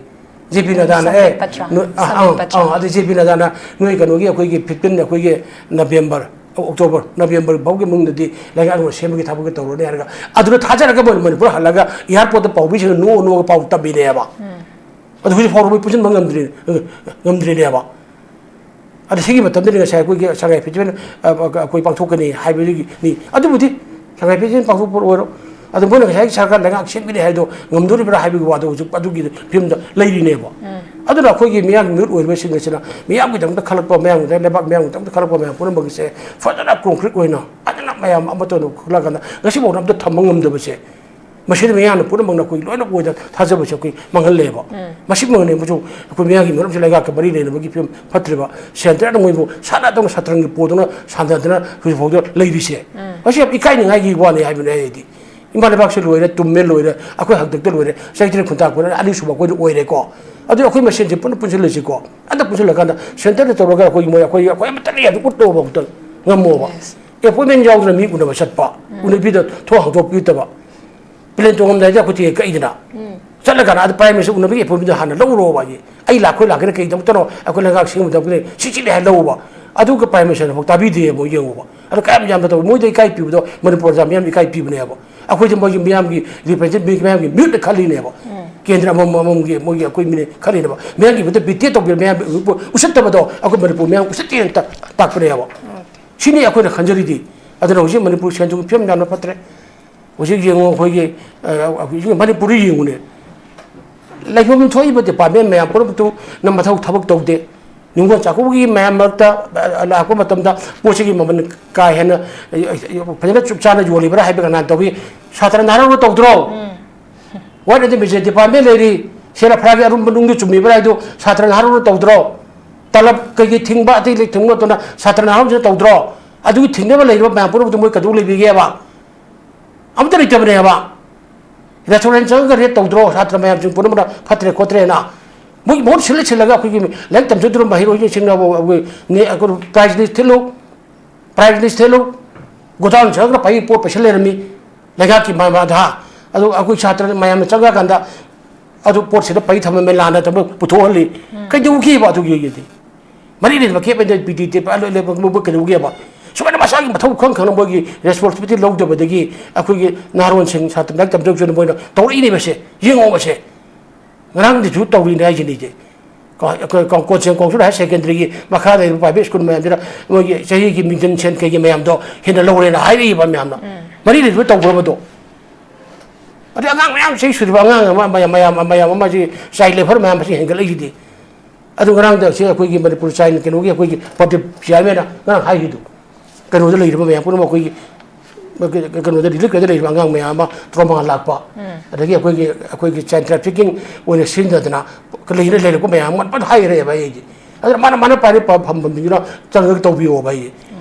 J P ꯅꯗꯥꯅ, ꯑꯦ, ꯁꯝꯕꯤꯠ ꯄꯇ꯭ꯔ꯫ ꯅꯣꯏ-, ꯑ, ꯑ, ꯁꯝꯕꯤꯠ ꯄꯇ꯭ꯔ꯫ ꯑ, ꯑꯗꯩ J P ꯅꯗꯥꯅ ꯅꯣꯏ ꯀꯩꯅꯣꯒꯤ ꯑꯩꯈꯣꯏꯒꯤ fifteen, ꯑꯩꯈꯣꯏꯒꯤ November, October, November ꯐꯥꯎꯒꯤ ꯃꯅꯨꯡꯗꯗꯤ ꯂꯩꯉꯥꯛ ꯑꯃ ꯁꯦꯝꯕꯒꯤ ꯊꯕꯛꯀꯤ ꯇꯧꯔꯅꯤ ꯍꯥꯏꯔꯒ, ꯑꯗꯨꯗ ꯊꯥꯖꯔꯒ ꯃꯣꯏ ꯃꯅꯤꯄꯨꯔ ꯍꯜꯂꯒ airport ꯇ ꯄꯥꯎꯃꯤꯁꯤꯡꯅ ꯅꯣꯛꯑ ꯅꯣꯛꯑꯒ ꯄꯥꯎ ꯇꯝꯃꯤꯅꯦꯕ꯫ ꯑꯗꯨ ꯍꯧꯖꯤꯛ ꯐꯥꯎꯕ ꯃꯣꯏ ꯄꯨꯟꯁꯤꯟꯕ ꯉꯝꯗ꯭ꯔꯤ-, ꯉꯝꯗ꯭ꯔꯤꯅꯦꯕ꯫ ꯑꯗ ꯁꯤꯒꯤ ꯃꯇꯝꯗꯗꯤ ꯉꯁꯥꯏ ꯑꯩꯈꯣꯏꯒꯤ ꯁꯉꯥꯏ festival, ꯑ, ꯑ, ꯑꯩꯈꯣꯏ ꯄꯥꯡꯊꯣꯛꯀꯅꯤ ꯍꯥꯏꯕꯗꯨꯒꯤꯅꯤ꯫ ꯑꯗꯨꯕꯨꯗꯤ ꯁꯉꯥꯏ festival ꯄꯥꯡꯊꯣꯛꯄ ꯑꯣꯏꯔꯣ, ꯑꯗꯨ ꯃꯣꯏꯅ ꯉꯁꯥꯏ ꯁꯔꯀꯥꯔ ꯂꯩꯉꯥꯛ ꯁꯦꯝꯒꯅꯤ ꯍꯥꯏꯗꯣ ꯉꯝꯗꯣꯔꯤꯕ꯭ꯔꯥ ꯍꯥꯏꯕꯒꯤ ꯋꯥꯗꯣ ꯍꯧꯖꯤꯛ ꯑꯗꯨꯒꯤ ꯐꯤꯕꯝꯗ ꯂꯩꯔꯤꯅꯦꯕ꯫ ꯑꯗꯨꯅ ꯑꯩꯈꯣꯏꯒꯤ ꯃꯤꯌꯥꯝꯒꯤ ꯃꯤꯍꯨꯠ ꯑꯣꯏꯔꯤꯕꯁꯤꯡ ꯑꯁꯤꯅ ꯃꯤꯌꯥꯝꯒꯤꯗꯃꯛꯇ ꯈꯜꯂꯛꯄ, ꯃꯌꯥꯝꯒꯤꯗꯃꯛꯇ ꯂꯩꯕꯥꯛ ꯃꯤꯌꯥꯝꯒꯤꯗꯃꯛꯇ ꯈꯜꯂꯛꯄ ꯃꯌꯥꯝ ꯄꯨꯝꯅꯃꯛ ꯑꯁꯦ ꯐꯖꯅ concrete ꯑꯣꯏꯅ ꯐꯖꯅ ꯃꯌꯥꯝ ꯑꯃꯠꯇ ꯑꯣꯏꯅ ꯈꯜꯂꯛꯑꯀꯥꯟꯗ ꯉꯁꯤꯐꯥꯎꯗ ꯑꯝꯇ ꯊꯝꯕ ꯉꯝꯗꯕꯁꯦ, ꯃꯁꯤꯗ ꯃꯤꯌꯥꯝꯅ ꯄꯨꯝꯅꯃꯛꯅ ꯑꯩꯈꯣꯏ ꯂꯣꯏꯅ ꯑꯣꯏꯅ ꯊꯥꯖꯕꯁꯦ ꯑꯩꯈꯣꯏ ꯃꯥꯡꯍꯜꯂꯦꯕ꯫ ꯃꯁꯤꯃꯛꯅꯦ ꯑꯃꯁꯨ ꯑꯩꯈꯣꯏ ꯃꯤꯌꯥꯝꯒꯤ ꯃꯔꯝꯁꯨ ꯂꯩꯉꯥꯛꯀ ꯃꯔꯤ ꯂꯩꯅꯕꯒꯤ ꯐꯤꯕꯝ ꯐꯠꯇ꯭ꯔꯤꯕ, centre ꯅ ꯃꯣꯏꯕꯨ ꯁꯥꯟꯅꯗꯧꯅ ꯁꯇ꯭ꯔꯪꯒꯤ ꯄꯣꯗꯧꯅ ꯁꯥꯟꯅꯗꯅ ꯍꯧꯖꯤꯛ ꯐꯥꯎꯗ ꯂꯩꯔꯤꯁꯦ꯫ ꯃꯁꯤ ꯌꯥꯝ ꯏꯀꯥꯏꯅꯤꯡꯉꯥꯏꯒꯤ ꯋꯥꯅꯤ ꯍꯥꯏꯕꯅꯦ ꯑꯩꯗꯤ꯫ ꯏꯝꯐꯥꯜ ꯂꯩꯕꯥꯛꯁꯦ ꯂꯣꯏꯔꯦ, ꯇꯨꯝꯃꯦ ꯂꯣꯏꯔꯦ, ꯑꯩꯈꯣꯏ ꯍꯥꯛꯇꯛꯇ ꯂꯣꯏꯔꯦ, ꯆꯩꯇ꯭ꯔꯦ ꯈꯨꯟꯇꯥꯛꯄꯅ ꯑꯅꯤꯁꯨꯕ ꯑꯩꯈꯣꯏꯅ ꯑꯣꯏꯔꯦꯀꯣ꯫ ꯑꯗꯨ ꯑꯩꯈꯣꯏ ꯃꯁꯦꯟꯁꯦ ꯄꯨꯟꯅ ꯄꯨꯟꯁꯤꯜꯂꯁꯤꯀꯣ꯫ ꯑꯝꯇ ꯄꯨꯟꯁꯤꯜꯂꯀꯥꯟꯗ centre ꯗ ꯇꯧꯔꯒ ꯑꯩꯈꯣꯏ ꯃꯣꯏ ꯑꯩꯈꯣꯏ, ꯑꯩꯈꯣꯏ ꯑꯃꯠꯇ ꯂꯩ ꯑꯗꯨ ꯎꯠꯇꯧꯕ ꯑꯃꯨꯛꯇ ꯉꯝꯃꯣꯕ꯫ Yes. ꯑꯦꯄꯣꯏꯟꯃꯦꯟ ꯌꯥꯎꯗꯅ ꯃꯤ ꯎꯅꯕ ꯆꯠꯄ, ꯎꯅꯕꯤꯗ ꯊꯣꯡ ꯍꯥꯡꯗꯣꯛꯄꯤꯗꯕ, ꯄ꯭ꯂꯦꯟ ꯇꯣꯡꯉꯝꯗꯥꯏꯗ ꯑꯩꯈꯣꯏ ꯇꯤꯀꯦꯠ ꯀꯛꯏꯗꯅ꯫ ꯆꯠꯂꯀꯥꯟꯗ ꯑꯗ ꯄ꯭ꯔꯥꯏꯝ ꯃꯤꯅꯤꯁꯇꯔ ꯎꯅꯕꯒꯤ ꯑꯦꯄꯣꯏꯟꯃꯦꯟꯗꯣ ꯍꯥꯟꯅ ꯂꯧꯔꯣꯕ꯫ ꯑꯩ ꯑꯩ ꯂꯥꯛꯈꯣꯏ ꯂꯥꯛꯀꯦꯅ ꯀꯩꯗꯃꯛꯇꯅꯣ ꯑꯩꯈꯣꯏ ꯂꯩꯉꯥꯛ ꯁꯤꯡꯕꯗ ꯁꯤ ꯆꯤꯠꯂꯦ ꯍꯥꯏ ꯂꯧꯕ꯫ ꯑꯗꯨꯒ ꯄ꯭ꯔꯥꯏꯝ ꯃꯤꯅꯤꯁꯇꯔꯅ ꯑꯃꯨꯛ ꯇꯥꯕꯤꯗꯦꯕ꯫ ꯌꯦꯡꯉꯨꯕ꯫ ꯑꯗꯣ ꯀꯌꯥꯝ ꯌꯥꯝꯅ ꯇꯧꯕ, ꯃꯣꯏꯗ ꯏꯀꯥꯏ ꯄꯤꯕꯗꯣ ꯃꯅꯤꯄꯨꯔ ꯄ꯭ꯔꯖꯥ ꯃꯤꯌꯥꯝ ꯏꯀꯥꯏ ꯄꯤꯕꯅꯦꯕ꯫ ꯑꯩꯈꯣꯏꯗꯤ ꯃꯣꯏꯒꯤ ꯃꯤꯌꯥꯝꯒꯤ ꯔꯤꯄ꯭ꯔꯖꯦꯟꯇꯦꯇꯤꯚ, ꯃꯤꯌꯥꯝꯒꯤ ꯃꯤꯍꯨꯠꯅ ꯈꯜꯂꯤꯅꯦꯕ꯫ ꯀꯦꯟꯗ꯭ꯔ ꯑꯃꯃꯝ ꯑꯃꯃꯝꯒꯤ ꯃꯣꯏꯒꯤ ꯑꯩꯈꯣꯏ ꯃꯤꯅ ꯈꯜꯂꯤꯅꯦꯕ꯫ ꯃꯤꯌꯥꯝꯒꯤ ꯃꯤꯍꯨꯠꯇ ꯕꯤꯇꯦꯠ ꯇꯧꯕꯤꯔ ꯃꯤꯌꯥꯝ ꯎꯁꯤꯠꯇꯕꯗꯣ ꯑꯩꯈꯣꯏ ꯃꯅꯤꯄꯨꯔ ꯃꯤꯌꯥꯝ ꯎꯁꯤꯠꯇꯦꯅ ꯇꯥ-, ꯇꯥꯛꯄꯅꯦꯕ꯫ ꯁꯤꯅꯤ ꯑꯩꯈꯣꯏꯅ ꯈꯟꯖꯔꯤꯗꯤ꯫ ꯑꯗꯨꯅ ꯍꯧꯖꯤꯛ ꯃꯅꯤꯄꯨꯔ ꯁꯦꯟ ꯊꯨꯝꯒꯤ ꯐꯤꯕꯝ ꯌꯥꯝꯅ ꯐꯠꯇ꯭ꯔꯦ꯫ ꯍꯧꯖꯤꯛ ꯌꯦꯡꯉꯨ, ꯑꯩꯈꯣꯏꯒꯤ, ꯑ, ꯍꯧꯖꯤꯛ ꯃꯅꯤꯄꯨꯔꯗ ꯌꯦꯡꯉꯨꯅꯦ, ꯂꯩꯐꯝ ꯊꯣꯛꯏꯕ ꯗꯤꯄꯥꯔꯠꯃꯦꯟ ꯃꯌꯥꯝ ꯄꯨꯝꯅꯃꯛꯇꯨꯅ ꯃꯊꯧ ꯊꯕꯛ ꯇꯧꯗꯦ꯫ ꯅꯤꯉꯣꯜ ꯆꯥꯛꯀꯧꯕꯒꯤ ꯃꯌꯥꯝ ꯃꯔꯛꯇ, ꯑ, ꯂꯥꯛꯄ ꯃꯇꯝꯗ ꯄꯣꯠꯁꯤꯒꯤ ꯃꯃꯜ ꯀꯥ ꯍꯦꯟꯅ, ꯑ, ꯑ, ꯐꯖꯅ ꯆꯨꯞ ꯆꯥꯅ ꯌꯣꯜꯂꯤꯕ꯭ꯔꯥ ꯍꯥꯏꯕ ꯀꯅꯥꯅ ꯇꯧꯏ? ꯁꯥꯇ꯭ꯔ ꯅꯍꯥꯔꯣꯜꯅ ꯇꯧꯗ꯭ꯔꯣ? ꯋꯥꯠ ꯑꯦꯟ ꯃꯦꯖꯔ ꯗꯤꯄꯥꯔꯠꯃꯦꯟ ꯂꯩꯔꯤ, ꯁꯦꯔꯥ ꯐꯔꯥꯒꯤ ꯑꯔꯨꯝꯕ ꯅꯨꯡꯗꯤ ꯆꯨꯝꯃꯤꯕ꯭ꯔꯥ ꯍꯥꯏꯗꯨ ꯁꯥꯇ꯭ꯔ ꯅꯍꯥꯔꯣꯜꯅ ꯇꯧꯗ꯭ꯔꯣ? ꯇꯂꯕ ꯀꯩꯀꯩ ꯊꯤꯡꯕ, ꯑꯇꯩ ꯂꯩ ꯊꯤꯡꯕ ꯃꯇꯝꯗ ꯁꯥꯇ꯭ꯔ ꯅꯍꯥꯔꯣꯜꯁꯤꯅ ꯇꯧꯗ꯭ꯔꯣ? ꯑꯗꯨꯒꯤ ꯊꯤꯡꯅꯕ ꯂꯩꯔꯤꯕ ꯃꯌꯥꯝ ꯄꯨꯝꯅꯃꯛꯇꯨ ꯃꯣꯏ ꯀꯩꯗꯧ ꯂꯩꯕꯤꯒꯦꯕ? ꯑꯝꯇ ꯂꯩꯇꯕꯅꯦꯕ꯫ ꯔꯦꯁꯇꯨꯔꯦꯟ ꯆꯪꯉꯒ ꯔꯦꯠ ꯇꯧꯗ꯭ꯔꯣ? ꯁꯥꯇ꯭ꯔ ꯃꯌꯥꯝꯁꯤꯡ ꯄꯨꯝꯅꯃꯛꯅ ꯐꯠꯇ꯭ꯔꯦ ꯈꯣꯠꯇ꯭ꯔꯦꯅ꯫ ꯃꯣꯏꯒꯤ ꯃꯍꯨꯠ ꯁꯤꯜꯂ ꯁꯤꯜꯂꯒ ꯑꯩꯈꯣꯏꯒꯤ ꯂꯥꯏꯔꯤꯛ ꯇꯝꯖꯗꯣꯔꯝꯕ ꯍꯩꯔꯣꯏꯁꯤꯡꯁꯤꯅ ꯑꯩꯈꯣꯏ ꯅꯦ-, ꯑꯩꯈꯣꯏ ꯄ꯭ꯔꯥꯏꯖ ꯂꯤꯁ ꯊꯤꯜꯂꯨ, ꯄ꯭ꯔꯥꯏꯖ ꯂꯤꯁ ꯊꯤꯜꯂꯨ, ꯒꯣꯗꯥꯎꯟ ꯆꯪꯉꯒ ꯄꯩ ꯄꯣꯠ ꯄꯩꯁꯜ ꯂꯩꯔꯝꯃꯤ꯫ ꯂꯩꯉꯥꯛꯀꯤ ꯃ-, ꯃ-, ꯑꯙꯥ꯫ ꯑꯗꯨ ꯑꯩꯈꯣꯏ ꯁꯥꯇ꯭ꯔ ꯃꯌꯥꯝꯅ ꯆꯪꯉꯀꯥꯟꯗ ꯑꯗꯨ ꯄꯣꯠꯁꯤꯗ ꯄꯩ ꯊꯝꯃꯝꯃꯦ, ꯂꯥꯟꯅ ꯊꯝꯃ ꯄꯨꯊꯣꯛꯍꯜꯂꯤ꯫ ꯀꯩꯗꯧꯈꯤꯕ ꯑꯗꯨꯒꯤ ꯑꯣꯏꯒꯦꯗꯤ? ꯃꯔꯤ ꯂꯩꯅꯕ ꯀꯦꯞ ꯑꯣꯏꯅ ꯄꯤ ꯗꯤ ꯇꯦꯞ ꯑꯂꯣꯏ ꯂꯩꯕ ꯃꯣꯏ ꯀꯩꯗꯧꯒꯦꯕ? ꯁꯨꯃꯥꯏꯅ ꯃꯁꯥꯒꯤ ꯃꯊꯧ ꯈꯪ ꯈꯪꯅ ꯃꯣꯏꯒꯤ ꯔꯦꯁꯄꯣꯟꯁꯤꯕꯤꯂꯤꯇꯤ ꯂꯧꯗꯕꯗꯒꯤ ꯑꯩꯈꯣꯏꯒꯤ ꯅꯍꯥꯔꯣꯟꯁꯤꯡ ꯁꯥꯇ꯭ꯔ ꯂꯥꯏꯔꯤꯛ ꯇꯝꯖꯧꯁꯅ ꯃꯣꯏꯅ ꯇꯧꯔꯛꯏꯅꯦꯕꯁꯦ꯫ ꯌꯦꯡꯉꯣꯕꯁꯦ꯫ ꯉꯔꯥꯡꯗꯁꯨ ꯇꯧꯔꯤꯅꯦ ꯍꯥꯏꯁꯤꯅꯤ ꯏꯆꯦ꯫ ꯀ-, ꯀ-, ꯀ-, ꯀꯣꯟꯁꯦꯟ ꯀꯥꯎꯟꯁꯤꯜ ꯍꯥꯌꯔ ꯁꯦꯀꯦꯟꯗꯔꯤꯒꯤ ꯃꯈꯥ ꯂꯩꯔꯤꯕ ꯄ꯭ꯔꯥꯏꯚꯦꯠ ꯁ꯭ꯀꯨꯜ ꯃꯌꯥꯝꯁꯤꯗ ꯃꯣꯏꯒꯤ ꯆꯍꯤꯒꯤ ꯃꯤꯡꯖꯟ ꯁꯦꯟ ꯀꯩꯒꯤ ꯃꯌꯥꯝꯗꯣ ꯍꯦꯟꯅ ꯂꯧꯔꯦꯅ ꯍꯥꯏꯔꯛꯏꯕ ꯃꯌꯥꯝꯅ꯫ ꯃꯔꯤ ꯂꯩꯅꯕ ꯇꯧꯈ꯭ꯔꯕꯗꯣ꯫ ꯑꯗꯩ ꯑꯉꯥꯡ ꯃꯌꯥꯝ ꯆꯍꯤ ꯁꯨꯔꯤꯕ ꯑꯉꯥꯡ ꯑꯃ, ꯃꯌꯥꯝ, ꯃꯌꯥꯝ, ꯃꯌꯥꯝ ꯑꯃ ꯁꯤ ꯆꯥꯏꯜ ꯂꯦꯕꯔ ꯃꯌꯥꯝ ꯃꯁꯤꯡ ꯍꯦꯟꯒꯠꯂꯛꯏꯁꯤꯗꯤ꯫ ꯑꯗꯨ ꯉꯔꯥꯡꯗ ꯁꯤ ꯑꯩꯈꯣꯏꯒꯤ ꯃꯅꯤꯄꯨꯔ ꯆꯥꯏꯜ ꯀꯩꯅꯣꯒꯤ ꯑꯩꯈꯣꯏꯒꯤ ꯄꯕ꯭ꯂꯤꯛ ꯆꯤꯌꯥꯔꯃꯦꯟꯅ ꯉꯔꯥꯡ ꯍꯥꯏꯈꯤꯗꯨ꯫ ꯀꯩꯅꯣꯗ ꯂꯩꯔꯤꯕ ꯃꯌꯥꯝ ꯄꯨꯝꯅꯃꯛ ꯑꯩꯈꯣꯏꯒꯤ ꯀꯩꯅꯣꯗ ꯔꯤꯂꯤꯐ ꯀꯦꯝꯗ ꯂꯩꯔꯤꯕ ꯑꯉꯥꯡ ꯃꯌꯥꯝ ꯑꯃ ꯇꯔꯥꯃꯉꯥ ꯂꯥꯛꯄ, ꯑꯗꯒꯤ ꯑꯩꯈꯣꯏꯒꯤ, ꯑꯩꯈꯣꯏꯒꯤ ꯆꯥꯏꯜ ꯇ꯭ꯔꯥꯐꯤꯀꯤꯡ ꯑꯣꯏꯅ ꯁꯤꯖꯤꯟꯅꯗꯅ ꯂꯩꯔ-, ꯂꯩꯔꯛꯄ ꯃꯌꯥꯝ ꯑꯃ ꯐꯖꯅ ꯍꯥꯏꯈ꯭ꯔꯦꯕ ꯑꯩꯗꯤ꯫ ꯑꯗꯨꯅ ꯃꯥꯅ, ꯃꯥꯅ ꯄꯥꯏꯔꯤ ꯄ-, ꯐꯝꯐꯝꯗꯨꯗ ꯆꯪꯉꯒ ꯇꯧꯕꯤꯌꯣꯕ ꯑꯩ꯫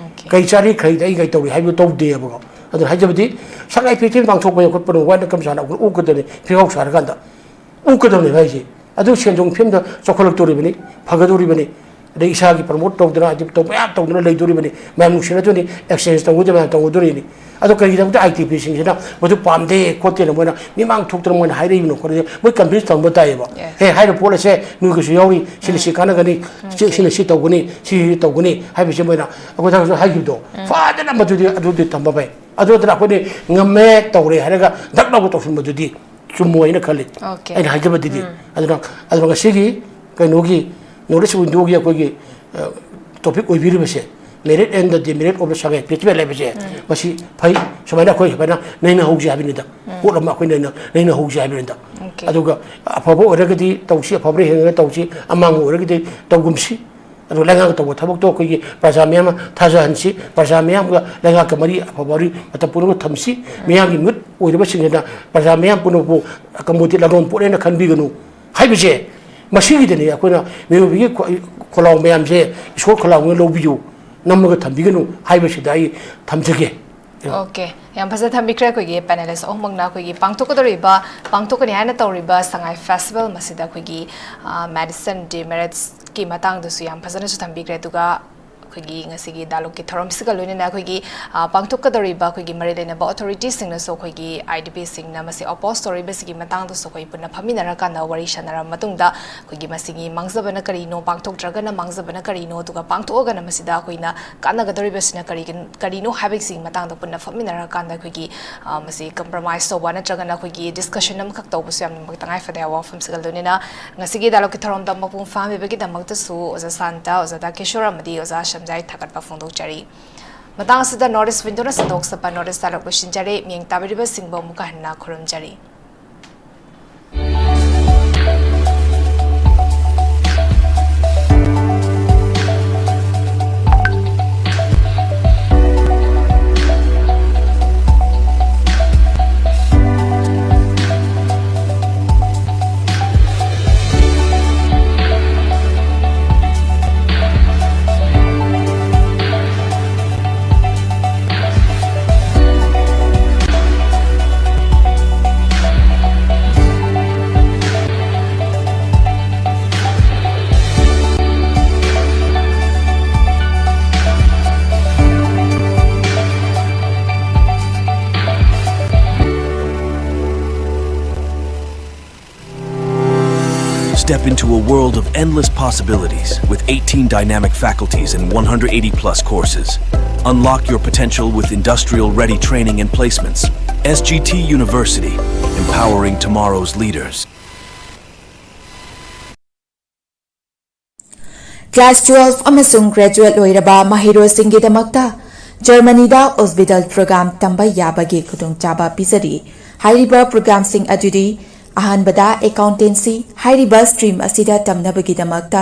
ꯀꯩ ꯆꯥꯔꯤ, ꯀꯩꯗ ꯑꯩ ꯀꯩ ꯇꯧꯔꯤ ꯍꯥꯏꯕꯗꯨ ꯇꯧꯗꯦꯕꯀꯣ꯫ ꯑꯗꯨꯅ ꯍꯥꯏꯖꯕꯗꯤ ꯁꯉꯥꯏ ꯐꯦꯁꯇꯤꯚꯦꯜ ꯄꯥꯡꯊꯣꯛꯄ ꯌꯣꯛꯈꯠꯄꯅ ꯋꯥꯏꯠꯅ ꯀꯝꯁꯥꯅ ꯑꯩꯈꯣꯏ ꯑꯣꯛꯀꯗꯕꯅꯤ, ꯐꯤꯍꯥꯎ ꯁꯥꯔꯀꯥꯟꯗ꯫ ꯑꯣꯛꯀꯗꯕꯅꯦꯕ ꯑꯩꯁꯦ꯫ ꯑꯗꯨ ꯁꯦꯟ ꯊꯨꯝ ꯐꯤꯕꯝꯗ ꯆꯥꯎꯈꯠꯂꯛꯇꯣꯔꯤꯕꯅꯤ, ꯐꯒꯗꯧꯔꯤꯕꯅꯤ꯫ ꯑꯗꯩ ꯏꯁꯥꯒꯤ ꯄ꯭ꯔꯃꯣꯠ ꯇꯧꯗꯅ, ꯍꯥꯏꯗꯤ ꯇꯧ-, ꯃꯌꯥꯝ ꯇꯧꯗꯅ ꯂꯩꯗꯣꯔꯤꯕꯅꯤ꯫ ꯃꯌꯥꯝ ꯅꯨꯡꯁꯤꯅꯗꯣꯏꯅꯤ, ꯑꯦꯛꯁꯆꯦꯟꯖ ꯇꯧꯒꯗꯕ ꯃꯌꯥꯝ ꯇꯧꯒꯗꯣꯔꯤꯅꯤ꯫ ꯑꯗꯣ ꯀꯔꯤꯒꯤꯗꯃꯛꯇ ꯑꯥꯏ ꯇꯤ ꯄꯤꯁꯤꯡꯁꯤꯅ ꯃꯗꯨ ꯄꯥꯝꯗꯦ ꯈꯣꯠꯇꯦꯅ ꯃꯣꯏꯅ ꯃꯤꯃꯥꯡ ꯊꯣꯛꯇꯅ ꯃꯣꯏꯅ ꯍꯥꯏꯔꯛꯏꯕꯅꯣ ꯈꯣꯠꯂꯤꯕꯅꯣ? ꯃꯣꯏ ꯀꯟꯐ꯭ꯌꯨꯁ ꯇꯧꯔꯝꯕ ꯇꯥꯏꯌꯦꯕ꯫ ꯌꯦꯁ꯫ "ꯍꯦ, ꯍꯥꯏꯔꯤꯕ ꯄꯣꯠ ꯑꯁꯦ ꯅꯣꯏꯒꯤꯁꯨ ꯌꯥꯎꯔꯤ, ꯁꯤꯅ ꯁꯤ ꯀꯥꯟꯅꯒꯅꯤ, ꯁꯤ-, ꯁꯤꯅ ꯁꯤ ꯇꯧꯒꯅꯤ, ꯁꯤ ꯇꯧꯒꯅꯤ" ꯍꯥꯏꯕꯁꯦ ꯃꯣꯏꯅ ꯑꯩꯈꯣꯏꯗꯁꯨ ꯍꯥꯏꯈꯤꯕꯗꯣ꯫ ꯐꯖꯅ ꯃꯗꯨꯗꯤ ꯑꯗꯨꯗꯤ ꯊꯝꯕ ꯐꯩ꯫ ꯑꯗꯨ ꯅꯠꯇꯅ ꯑꯩꯈꯣꯏꯅ ꯉꯝꯃꯦ, ꯇꯧꯔꯦ ꯍꯥꯏꯔꯒ ꯗꯛ ꯂꯥꯎꯅ ꯇꯧꯁꯤꯟꯕꯗꯨꯗꯤ ꯆꯨꯝꯃꯣꯏ ꯍꯥꯏꯅ ꯈꯜꯂꯤ꯫ ꯑꯣꯀꯦ꯫ ꯑꯩꯅ ꯍꯥꯏꯖꯕꯗꯨꯗꯤ꯫ ꯑꯗꯨꯅ, ꯑꯗꯨꯅ ꯉꯁꯤꯒꯤ ꯀꯩꯅꯣꯒꯤ North East Window-ꯒꯤ ꯑꯩꯈꯣꯏꯒꯤ, ꯑ, topic ꯑꯣꯏꯕꯤꯔꯤꯕꯁꯦ, merit and the demerit of the Sagaing Festival ꯍꯥꯏꯕꯁꯦ, ꯃꯁꯤ ꯐꯩ꯫ ꯁꯨꯃꯥꯏꯅ ꯑꯩꯈꯣꯏ ꯁꯨꯃꯥꯏꯅ ꯅꯩꯅꯍꯧꯁꯤ ꯍꯥꯏꯕꯅꯤꯗ꯫ ꯄꯣꯠ ꯑꯃ ꯑꯩꯈꯣꯏ ꯅꯩꯅ-, ꯅꯩꯅꯍꯧꯁꯤ ꯍꯥꯏꯕꯅꯤꯗ꯫ ꯑꯣꯀꯦ꯫ ꯑꯗꯨꯒ ꯑꯐꯕ ꯑꯣꯏꯔꯒꯗꯤ ꯇꯧꯁꯤ, ꯑꯐꯕꯅ ꯍꯦꯟꯅ ꯇꯧꯁꯤ, ꯑꯃꯥꯡꯕ ꯑꯣꯏꯔꯒꯗꯤ ꯇꯧꯒꯨꯝꯁꯤ꯫ ꯑꯗꯨ ꯂꯩꯉꯥꯛꯅ ꯇꯧꯕ ꯊꯕꯛꯇꯣ ꯑꯩꯈꯣꯏꯒꯤ ꯄ꯭ꯔꯖꯥ ꯃꯌꯥꯝ ꯑꯃ ꯊꯥꯖꯍꯟꯁꯤ, ꯄ꯭ꯔꯖꯥ ꯃꯌꯥꯝꯒ ꯂꯩꯉꯥꯛꯀ ꯃꯔꯤ ꯑꯐꯕ ꯃꯔꯤ ꯃꯇꯝ ꯄꯨꯝꯅꯃꯛ ꯊꯝꯁꯤ꯫ ꯃꯤꯌꯥꯝꯒꯤ ꯃꯤꯍꯨꯠ ꯑꯣꯏꯔꯤꯕꯁꯤꯡꯁꯤꯅ ꯄ꯭ꯔꯖꯥ ꯃꯌꯥꯝ ꯄꯨꯝꯅꯃꯛꯄꯨ ꯀꯝꯃꯨꯅꯤꯇꯤ ꯂꯂꯣꯟ ꯄꯣꯠꯅꯦꯅ ꯈꯟꯕꯤꯒꯅꯨ ꯍꯥꯏꯕꯁꯦ, ꯃꯁꯤꯒꯤꯗꯅꯤ ꯑꯩꯈꯣꯏꯅ ꯃꯤꯑꯣꯏꯕꯒꯤ ꯈꯣ-, ꯈꯣꯜꯂꯥꯎ ꯃꯌꯥꯝꯁꯦ ꯏꯁꯣꯔ ꯈꯣꯜꯂꯥꯎꯅ ꯂꯧꯕꯤꯌꯨ, ꯅꯝꯃꯒ ꯊꯝꯕꯤꯒꯅꯨ ꯍꯥꯏꯕꯁꯤꯗ ꯑꯩ ꯊꯝꯖꯒꯦ꯫ ꯑꯣꯀꯦ, ꯌꯥꯝ ꯐꯖꯅ ꯊꯝꯕꯤꯈ꯭ꯔꯦ꯫ ꯑꯩꯈꯣꯏꯒꯤ ꯄꯦꯅꯦꯂꯤꯁ ꯑꯍꯨꯝꯃꯛꯅ ꯑꯩꯈꯣꯏꯒꯤ ꯄꯥꯡꯊꯣꯛꯀꯗꯧꯔꯤꯕ, ꯄꯥꯡꯊꯣꯛꯀꯅꯤ ꯍꯥꯏꯅ ꯇꯧꯔꯤꯕ ꯁꯉꯥꯏ ꯐꯦꯁꯇꯤꯚꯦꯜ ꯃꯁꯤꯗ ꯑꯩꯈꯣꯏꯒꯤ, ꯑ, merit and demerit-ꯀꯤ ꯃꯇꯥꯡꯗꯁꯨ ꯌꯥꯝ ꯐꯖꯅꯁꯨ ꯊꯝꯕꯤꯈ꯭ꯔꯦ꯫ ꯑꯗꯨꯒ ꯑꯩꯈꯣꯏꯒꯤ ꯉꯁꯤꯒꯤ dialogue-ꯀꯤ ꯊꯧꯔꯝꯁꯤꯒ ꯂꯣꯏꯅꯅ ꯑꯩꯈꯣꯏꯒꯤ, ꯑ, ꯄꯥꯡꯊꯣꯛꯀꯗꯧꯔꯤꯕ ꯑꯩꯈꯣꯏꯒꯤ ꯃꯔꯤ ꯂꯩꯅꯕ authority-ꯁꯤꯡꯅꯁꯨ ꯑꯩꯈꯣꯏꯒꯤ I D P-ꯁꯤꯡꯅ ꯃꯁꯤ oppose ꯇꯧꯔꯤꯕꯁꯤꯒꯤ ꯃꯇꯥꯡꯗꯁꯨ ꯑꯩꯈꯣꯏ ꯄꯨꯟꯅ ꯐꯝꯃꯤꯟꯅꯔꯀꯥꯟꯗ ꯋꯥꯔꯤ ꯁꯥꯟꯅꯔꯕ ꯃꯇꯨꯡꯗ ꯑꯩꯈꯣꯏꯒꯤ ꯃꯁꯤꯒꯤ ꯃꯥꯡꯖꯕꯅ ꯀꯔꯤꯅꯣ, ꯄꯥꯡꯊꯣꯛꯇ꯭ꯔꯒꯅ ꯃꯥꯡꯖꯕꯅ ꯀꯔꯤꯅꯣ, ꯑꯗꯨꯒ ꯄꯥꯡꯊꯣꯛꯑꯒꯅ ꯃꯁꯤꯗ ꯑꯩꯈꯣꯏꯅ ꯀꯥꯟꯅꯒꯗꯧꯔꯤꯕꯁꯤꯅ ꯀꯔꯤꯒꯤ-, ꯀꯔꯤꯅꯣ ꯍꯥꯏꯕꯁꯤꯒꯤ ꯃꯇꯥꯡꯗ ꯄꯨꯟꯅ ꯐꯝꯃꯤꯟꯅꯔꯀꯥꯟꯗ ꯑꯩꯈꯣꯏꯒꯤ, ꯑ, ꯃꯁꯤ compromise ꯇꯧꯕ ꯅꯠꯇ꯭ꯔꯒꯅ ꯑꯩꯈꯣꯏꯒꯤ discussion ꯑꯃꯈꯛ ꯇꯧꯕꯁꯨ ꯌꯥꯝꯅꯃꯛ ꯇꯉꯥꯏ ꯐꯗꯦ ꯍꯥꯏꯕ ꯋꯥꯐꯝꯁꯤꯒ ꯂꯣꯏꯅꯅ ꯉꯁꯤꯒꯤ dialogue-ꯀꯤ ꯊꯧꯔꯝꯗ ꯃꯄꯨꯡ ꯐꯥꯍꯟꯕꯤꯕꯒꯤꯗꯃꯛꯇꯁꯨ ꯑꯣꯖꯥ ꯁꯥꯟꯇ, ꯑꯣꯖꯥ ꯗꯥꯀꯦꯁꯣꯔ ꯑꯃꯗꯤ ꯑꯣꯖꯥ ꯁꯝꯖꯥꯏ ꯊꯥꯒꯠꯄ ꯐꯣꯡꯗꯣꯛꯆꯔꯤ꯫ ꯃꯇꯥꯡ ꯑꯁꯤꯗ North East Window-ꯅ ꯁꯟꯗꯣꯛꯆꯕ North East Dialogue ꯂꯣꯏꯁꯤꯟꯖꯔꯦ꯫ ꯃꯤꯠꯌꯦꯡ ꯇꯥꯕꯤꯔꯤꯕꯁꯤꯡꯕꯨ ꯑꯃꯨꯛꯀ ꯍꯟꯅ ꯈꯨꯔꯨꯝꯖꯔꯤ꯫ Step into a world of endless possibilities with eighteen dynamic faculties and one hundred eighty plus courses. Unlock your potential with industrial ready training and placements. S G T University, empowering tomorrow's leaders. Class twelve ꯑꯃꯁꯨꯡ graduate ꯂꯣꯏꯔꯕ ꯃꯍꯩꯔꯣꯏꯁꯤꯡꯒꯤꯗꯃꯛꯇ ꯖꯔꯃꯅꯤꯗ ꯑꯣꯁꯕꯤꯇꯥꯜ ꯄ꯭ꯔꯣꯒ꯭ꯔꯥꯝ ꯇꯝꯕ ꯌꯥꯕꯒꯤ ꯈꯨꯗꯣꯡꯆꯥꯕ ꯄꯤꯖꯔꯤ꯫ ꯍꯥꯏꯔꯤꯕ ꯄ꯭ꯔꯣꯒ꯭ꯔꯥꯝꯁꯤꯡ ꯑꯗꯨꯗꯤ ꯑꯍꯥꯟꯕꯗ accountancy, ꯍꯥꯏꯔꯤꯕ stream ꯑꯁꯤꯗ ꯇꯝꯅꯕꯒꯤꯗꯃꯛꯇ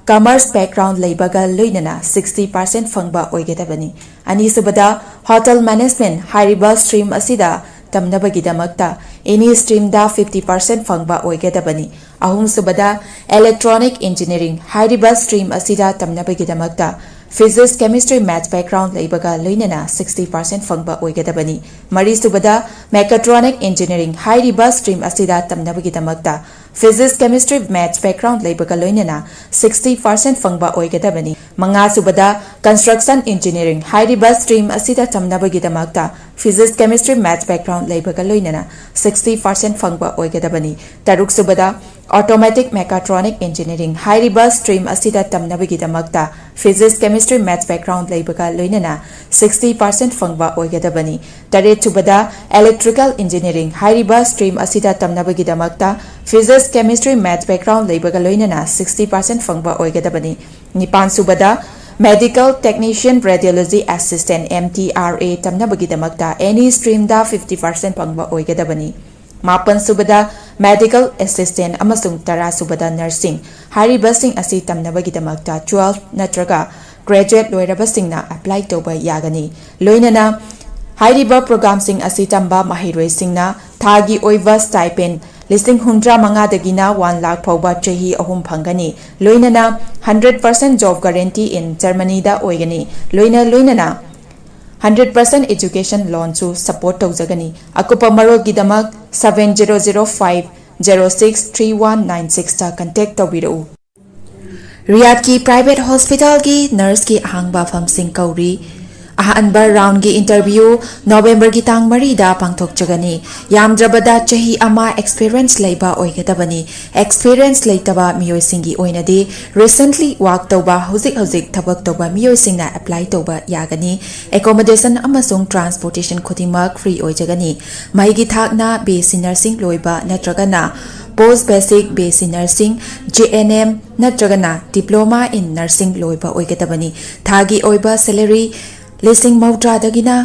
commerce background ꯂꯩꯕꯒ ꯂꯣꯏꯅꯅ sixty percent ꯐꯪꯕ ꯑꯣꯏꯒꯗꯕꯅꯤ꯫ ꯑꯅꯤꯁꯨꯕꯗ hotel management, ꯍꯥꯏꯔꯤꯕ stream ꯑꯁꯤꯗ ꯇꯝꯅꯕꯒꯤꯗꯃꯛꯇ any streamꯗ fifty percent ꯐꯪꯕ ꯑꯣꯏꯒꯗꯕꯅꯤ꯫ ꯑꯍꯨꯝꯁꯨꯕꯗ electronic engineering, ꯍꯥꯏꯔꯤꯕ stream ꯑꯁꯤꯗ ꯇꯝꯅꯕꯒꯤꯗꯃꯛꯇ physics, chemistry, maths background ꯂꯩꯕꯒ ꯂꯣꯏꯅꯅ sixty percent ꯐꯪꯕ ꯑꯣꯏꯒꯗꯕꯅꯤ꯫ ꯃꯔꯤꯁꯨꯕꯗ mechatronic engineering, ꯍꯥꯏꯔꯤꯕ stream ꯑꯁꯤꯗ ꯇꯝꯅꯕꯒꯤꯗꯃꯛꯇ physics, chemistry, maths background ꯂꯩꯕꯒ ꯂꯣꯏꯅꯅ sixty percent ꯐꯪꯕ ꯑꯣꯏꯒꯗꯕꯅꯤ꯫ ꯃꯉꯥꯁꯨꯕꯗ construction engineering, ꯍꯥꯏꯔꯤꯕ stream ꯑꯁꯤꯗ ꯇꯝꯅꯕꯒꯤꯗꯃꯛꯇ physics, chemistry, maths background ꯂꯩꯕꯒ ꯂꯣꯏꯅꯅ sixty percent ꯐꯪꯕ ꯑꯣꯏꯒꯗꯕꯅꯤ꯫ ꯇꯔꯨꯛꯁꯨꯕꯗ automatic mechatronic engineering, ꯍꯥꯏꯔꯤꯕ stream ꯑꯁꯤꯗ ꯇꯝꯅꯕꯒꯤꯗꯃꯛꯇ physics, chemistry, maths background ꯂꯩꯕꯒ ꯂꯣꯏꯅꯅ sixty percent ꯐꯪꯕ ꯑꯣꯏꯒꯗꯕꯅꯤ꯫ ꯇꯔꯦꯠꯁꯨꯕꯗ electrical engineering, ꯍꯥꯏꯔꯤꯕ stream ꯑꯁꯤꯗ ꯇꯝꯅꯕꯒꯤꯗꯃꯛꯇ physics, chemistry, maths background ꯂꯩꯕꯒ ꯂꯣꯏꯅꯅ sixty percent ꯐꯪꯕ ꯑꯣꯏꯒꯗꯕꯅꯤ꯫ ꯅꯤꯄꯥꯟꯁꯨꯕꯗ medical technician, radiology assistant, M T R A ꯇꯝꯅꯕꯒꯤꯗꯃꯛꯇ any streamꯗ fifty percent ꯐꯪꯕ ꯑꯣꯏꯒꯗꯕꯅꯤ꯫ ꯃꯥꯄꯟꯁꯨꯕꯗ medical assistant ꯑꯃꯁꯨꯡ ꯇꯔꯥꯁꯨꯕꯗ nursing꯫ ꯍꯥꯏꯔꯤꯕꯁꯤꯡ ꯑꯁꯤ ꯇꯝꯅꯕꯒꯤꯗꯃꯛꯇ twelve ꯅꯠꯇ꯭ꯔꯒ graduate ꯂꯣꯏꯔꯕꯁꯤꯡꯅ apply ꯇꯧꯕ ꯌꯥꯒꯅꯤ꯫ ꯂꯣꯏꯅꯅ ꯍꯥꯏꯔꯤꯕ ꯄ꯭ꯔꯣꯒ꯭ꯔꯥꯝꯁꯤꯡ ꯑꯁꯤ ꯇꯝꯕ ꯃꯍꯩꯔꯣꯏꯁꯤꯡꯅ ꯊꯥꯒꯤ ꯑꯣꯏꯕ stipend ꯂꯤꯁꯤꯡ ꯍꯨꯝꯗ꯭ꯔꯥ ꯃꯉꯥꯗꯒꯤꯅ one lakh ꯐꯥꯎꯕ ꯆꯍꯤ ꯑꯍꯨꯝ ꯐꯪꯒꯅꯤ꯫ ꯂꯣꯏꯅꯅ hundred percent job guarantee in Germanyꯗ ꯑꯣꯏꯒꯅꯤ꯫ ꯂꯣꯏꯅ ꯂꯣꯏꯅꯅ hundred percent education loanꯁꯨ support ꯇꯧꯖꯒꯅꯤ꯫ ꯑꯀꯨꯞꯄ ꯃꯔꯣꯜꯒꯤꯗꯃꯛ seven zero zero five zero six three one nine sixꯇ contact ꯇꯧꯕꯤꯔꯛꯎ꯫ ꯔꯤꯌꯥꯗꯀꯤ private hospitalꯒꯤ nurseꯀꯤ ꯑꯍꯥꯡꯕ ꯐꯝꯁꯤꯡ ꯀꯧꯔꯤ꯫ ꯑꯍꯥꯟꯕ roundꯒꯤ interview Novemberꯒꯤ ꯇꯥꯡ ꯃꯔꯤꯗ ꯄꯥꯡꯊꯣꯛꯆꯒꯅꯤ꯫ ꯌꯥꯝꯗ꯭ꯔꯕꯗ ꯆꯍꯤ ꯑꯃ experience ꯂꯩꯕ ꯑꯣꯏꯒꯗꯕꯅꯤ꯫ Experience ꯂꯩꯇꯕ ꯃꯤꯑꯣꯏꯁꯤꯡꯒꯤ ꯑꯣꯏꯅꯗꯤ recently work ꯇꯧꯕ, ꯍꯧꯖꯤꯛ ꯍꯧꯖꯤꯛ ꯊꯕꯛ ꯇꯧꯕ ꯃꯤꯑꯣꯏꯁꯤꯡꯅ apply ꯇꯧꯕ ꯌꯥꯒꯅꯤ꯫ Accommodation ꯑꯃꯁꯨꯡ transportation ꯈꯨꯗꯤꯡꯃꯛ free ꯑꯣꯏꯖꯒꯅꯤ꯫ ꯃꯍꯩꯒꯤ ꯊꯥꯛꯅ BSc Nursing ꯂꯣꯏꯕ ꯅꯠꯇ꯭ꯔꯒꯅ Post Basic BSc Nursing, JNM ꯅꯠꯇ꯭ꯔꯒꯅ Diploma in Nursing ꯂꯣꯏꯕ ꯑꯣꯏꯒꯗꯕꯅꯤ꯫ ꯊꯥꯒꯤ ꯑꯣꯏꯕ salary ꯂꯤꯁꯤꯡ ꯃꯧꯗ꯭ꯔꯥꯗꯒꯤꯅ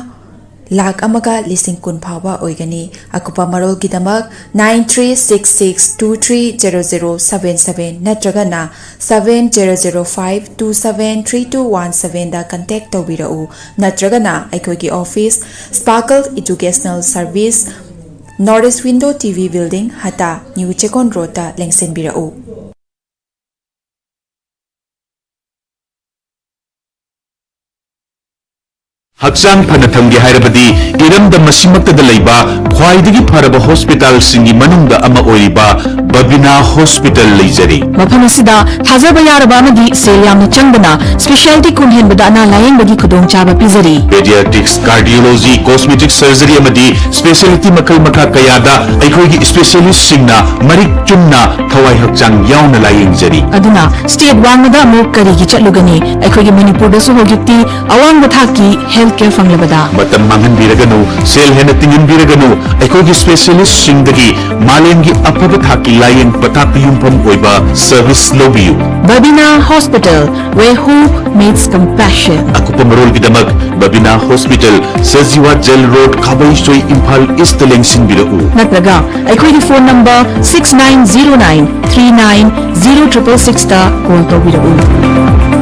ꯂꯥꯈ ꯑꯃꯒ ꯂꯤꯁꯤꯡ ꯀꯨꯟ ꯐꯥꯎꯕ ꯑꯣꯏꯒꯅꯤ꯫ ꯑꯀꯨꯞꯄ ꯃꯔꯣꯜꯒꯤꯗꯃꯛ nine three six six two three zero zero seven seven ꯅꯠꯇ꯭ꯔꯒꯅ seven zero zero five two seven three two one sevenꯗ contact ꯇꯧꯕꯤꯔꯛꯎ, ꯅꯠꯇ꯭ꯔꯒꯅ ꯑꯩꯈꯣꯏꯒꯤ office, Sparkle Educational Service, North East Window TV Building, ꯍꯇꯥ, New ꯆꯦꯛꯀꯣꯟ ꯔꯣꯗꯇ ꯂꯦꯡꯁꯤꯟꯕꯤꯔꯛꯎ꯫ ꯍꯛꯆꯥꯡ ꯐꯅ ꯊꯝꯒꯦ ꯍꯥꯏꯔꯕꯗꯤ ꯏꯔꯝꯗꯝ ꯑꯁꯤꯃꯛꯇꯗ ꯂꯩꯕ ꯈ꯭ꯋꯥꯏꯗꯒꯤ ꯐꯔꯕ ꯍꯣꯁꯄꯤꯇꯥꯜꯁꯤꯡꯒꯤ ꯃꯅꯨꯡꯗ ꯑꯃ ꯑꯣꯏꯔꯤꯕ ꯕꯕꯤꯅꯥ ꯍꯣꯁꯄꯤꯇꯥꯜ ꯂꯩꯖꯔꯤ꯫ ꯃꯐꯝ ꯑꯁꯤꯗ ꯊꯥꯖꯕ ꯌꯥꯔꯕ ꯑꯃꯗꯤ ꯁꯦꯜ ꯌꯥꯝꯅ ꯆꯪꯗꯅ specialty ꯀꯨꯟ ꯍꯦꯟꯕꯗ ꯑꯅꯥ ꯂꯥꯌꯦꯡꯕꯒꯤ ꯈꯨꯗꯣꯡꯆꯥꯕ ꯄꯤꯖꯔꯤ꯫ Pediatrics, Cardiology, Cosmetic Surgery ꯑꯃꯗꯤ specialty ꯃꯈꯜ ꯃꯈꯥ ꯀꯌꯥꯗ ꯑꯩꯈꯣꯏꯒꯤ specialistꯁꯤꯡꯅ ꯃꯔꯤꯛ ꯆꯨꯝꯅ ꯊꯋꯥꯏ ꯍꯛꯆꯥꯡ ꯌꯥꯎꯅ ꯂꯥꯌꯦꯡꯖꯔꯤ꯫ ꯑꯗꯨꯅ state ꯋꯥꯡꯃꯗ ꯑꯃꯨꯛ ꯀꯔꯤꯒꯤ ꯆꯠꯂꯨꯒꯅꯤ? ꯑꯩꯈꯣꯏꯒꯤ ꯃꯅꯤꯄꯨꯔꯗꯁꯨ ꯍꯧꯖꯤꯛꯇꯤ ꯑꯋꯥꯡꯕ ꯊꯥꯛꯀꯤ health care ꯐꯪꯂꯕꯗ꯫ ꯃꯇꯝ ꯃꯥꯡꯍꯟꯕꯤꯔꯒꯅꯨ, ꯁꯦꯜ ꯍꯦꯟꯅ ꯇꯤꯡꯍꯟꯕꯤꯔꯒꯅꯨ, ꯑꯩꯈꯣꯏꯒꯤ specialistꯁꯤꯡꯗꯒꯤ ꯃꯥꯂꯦꯝꯒꯤ ꯑꯐꯕ ꯊꯥꯛꯀꯤ ꯂꯥꯌꯦꯡ ꯄꯊꯥꯞꯇ ꯌꯨꯝꯐꯝ ꯑꯣꯏꯕ service ꯂꯧꯕꯤꯌꯨ꯫ Babina Hospital, where hope meets compassion. ꯑꯀꯨꯞꯄ ꯃꯔꯣꯜꯒꯤꯗꯃꯛ Babina Hospital, Sajiwa Jail Road, ꯈꯥꯕꯩꯁꯣꯏ, Imphal Eastꯇ ꯂꯦꯡꯁꯤꯟꯕꯤꯔꯛꯎ꯫ ꯅꯠꯇ꯭ꯔꯒ ꯑꯩꯈꯣꯏꯒꯤ phone number six nine zero nine three nine zero triple sixꯇ call ꯇꯧꯕꯤꯔꯛꯎ꯫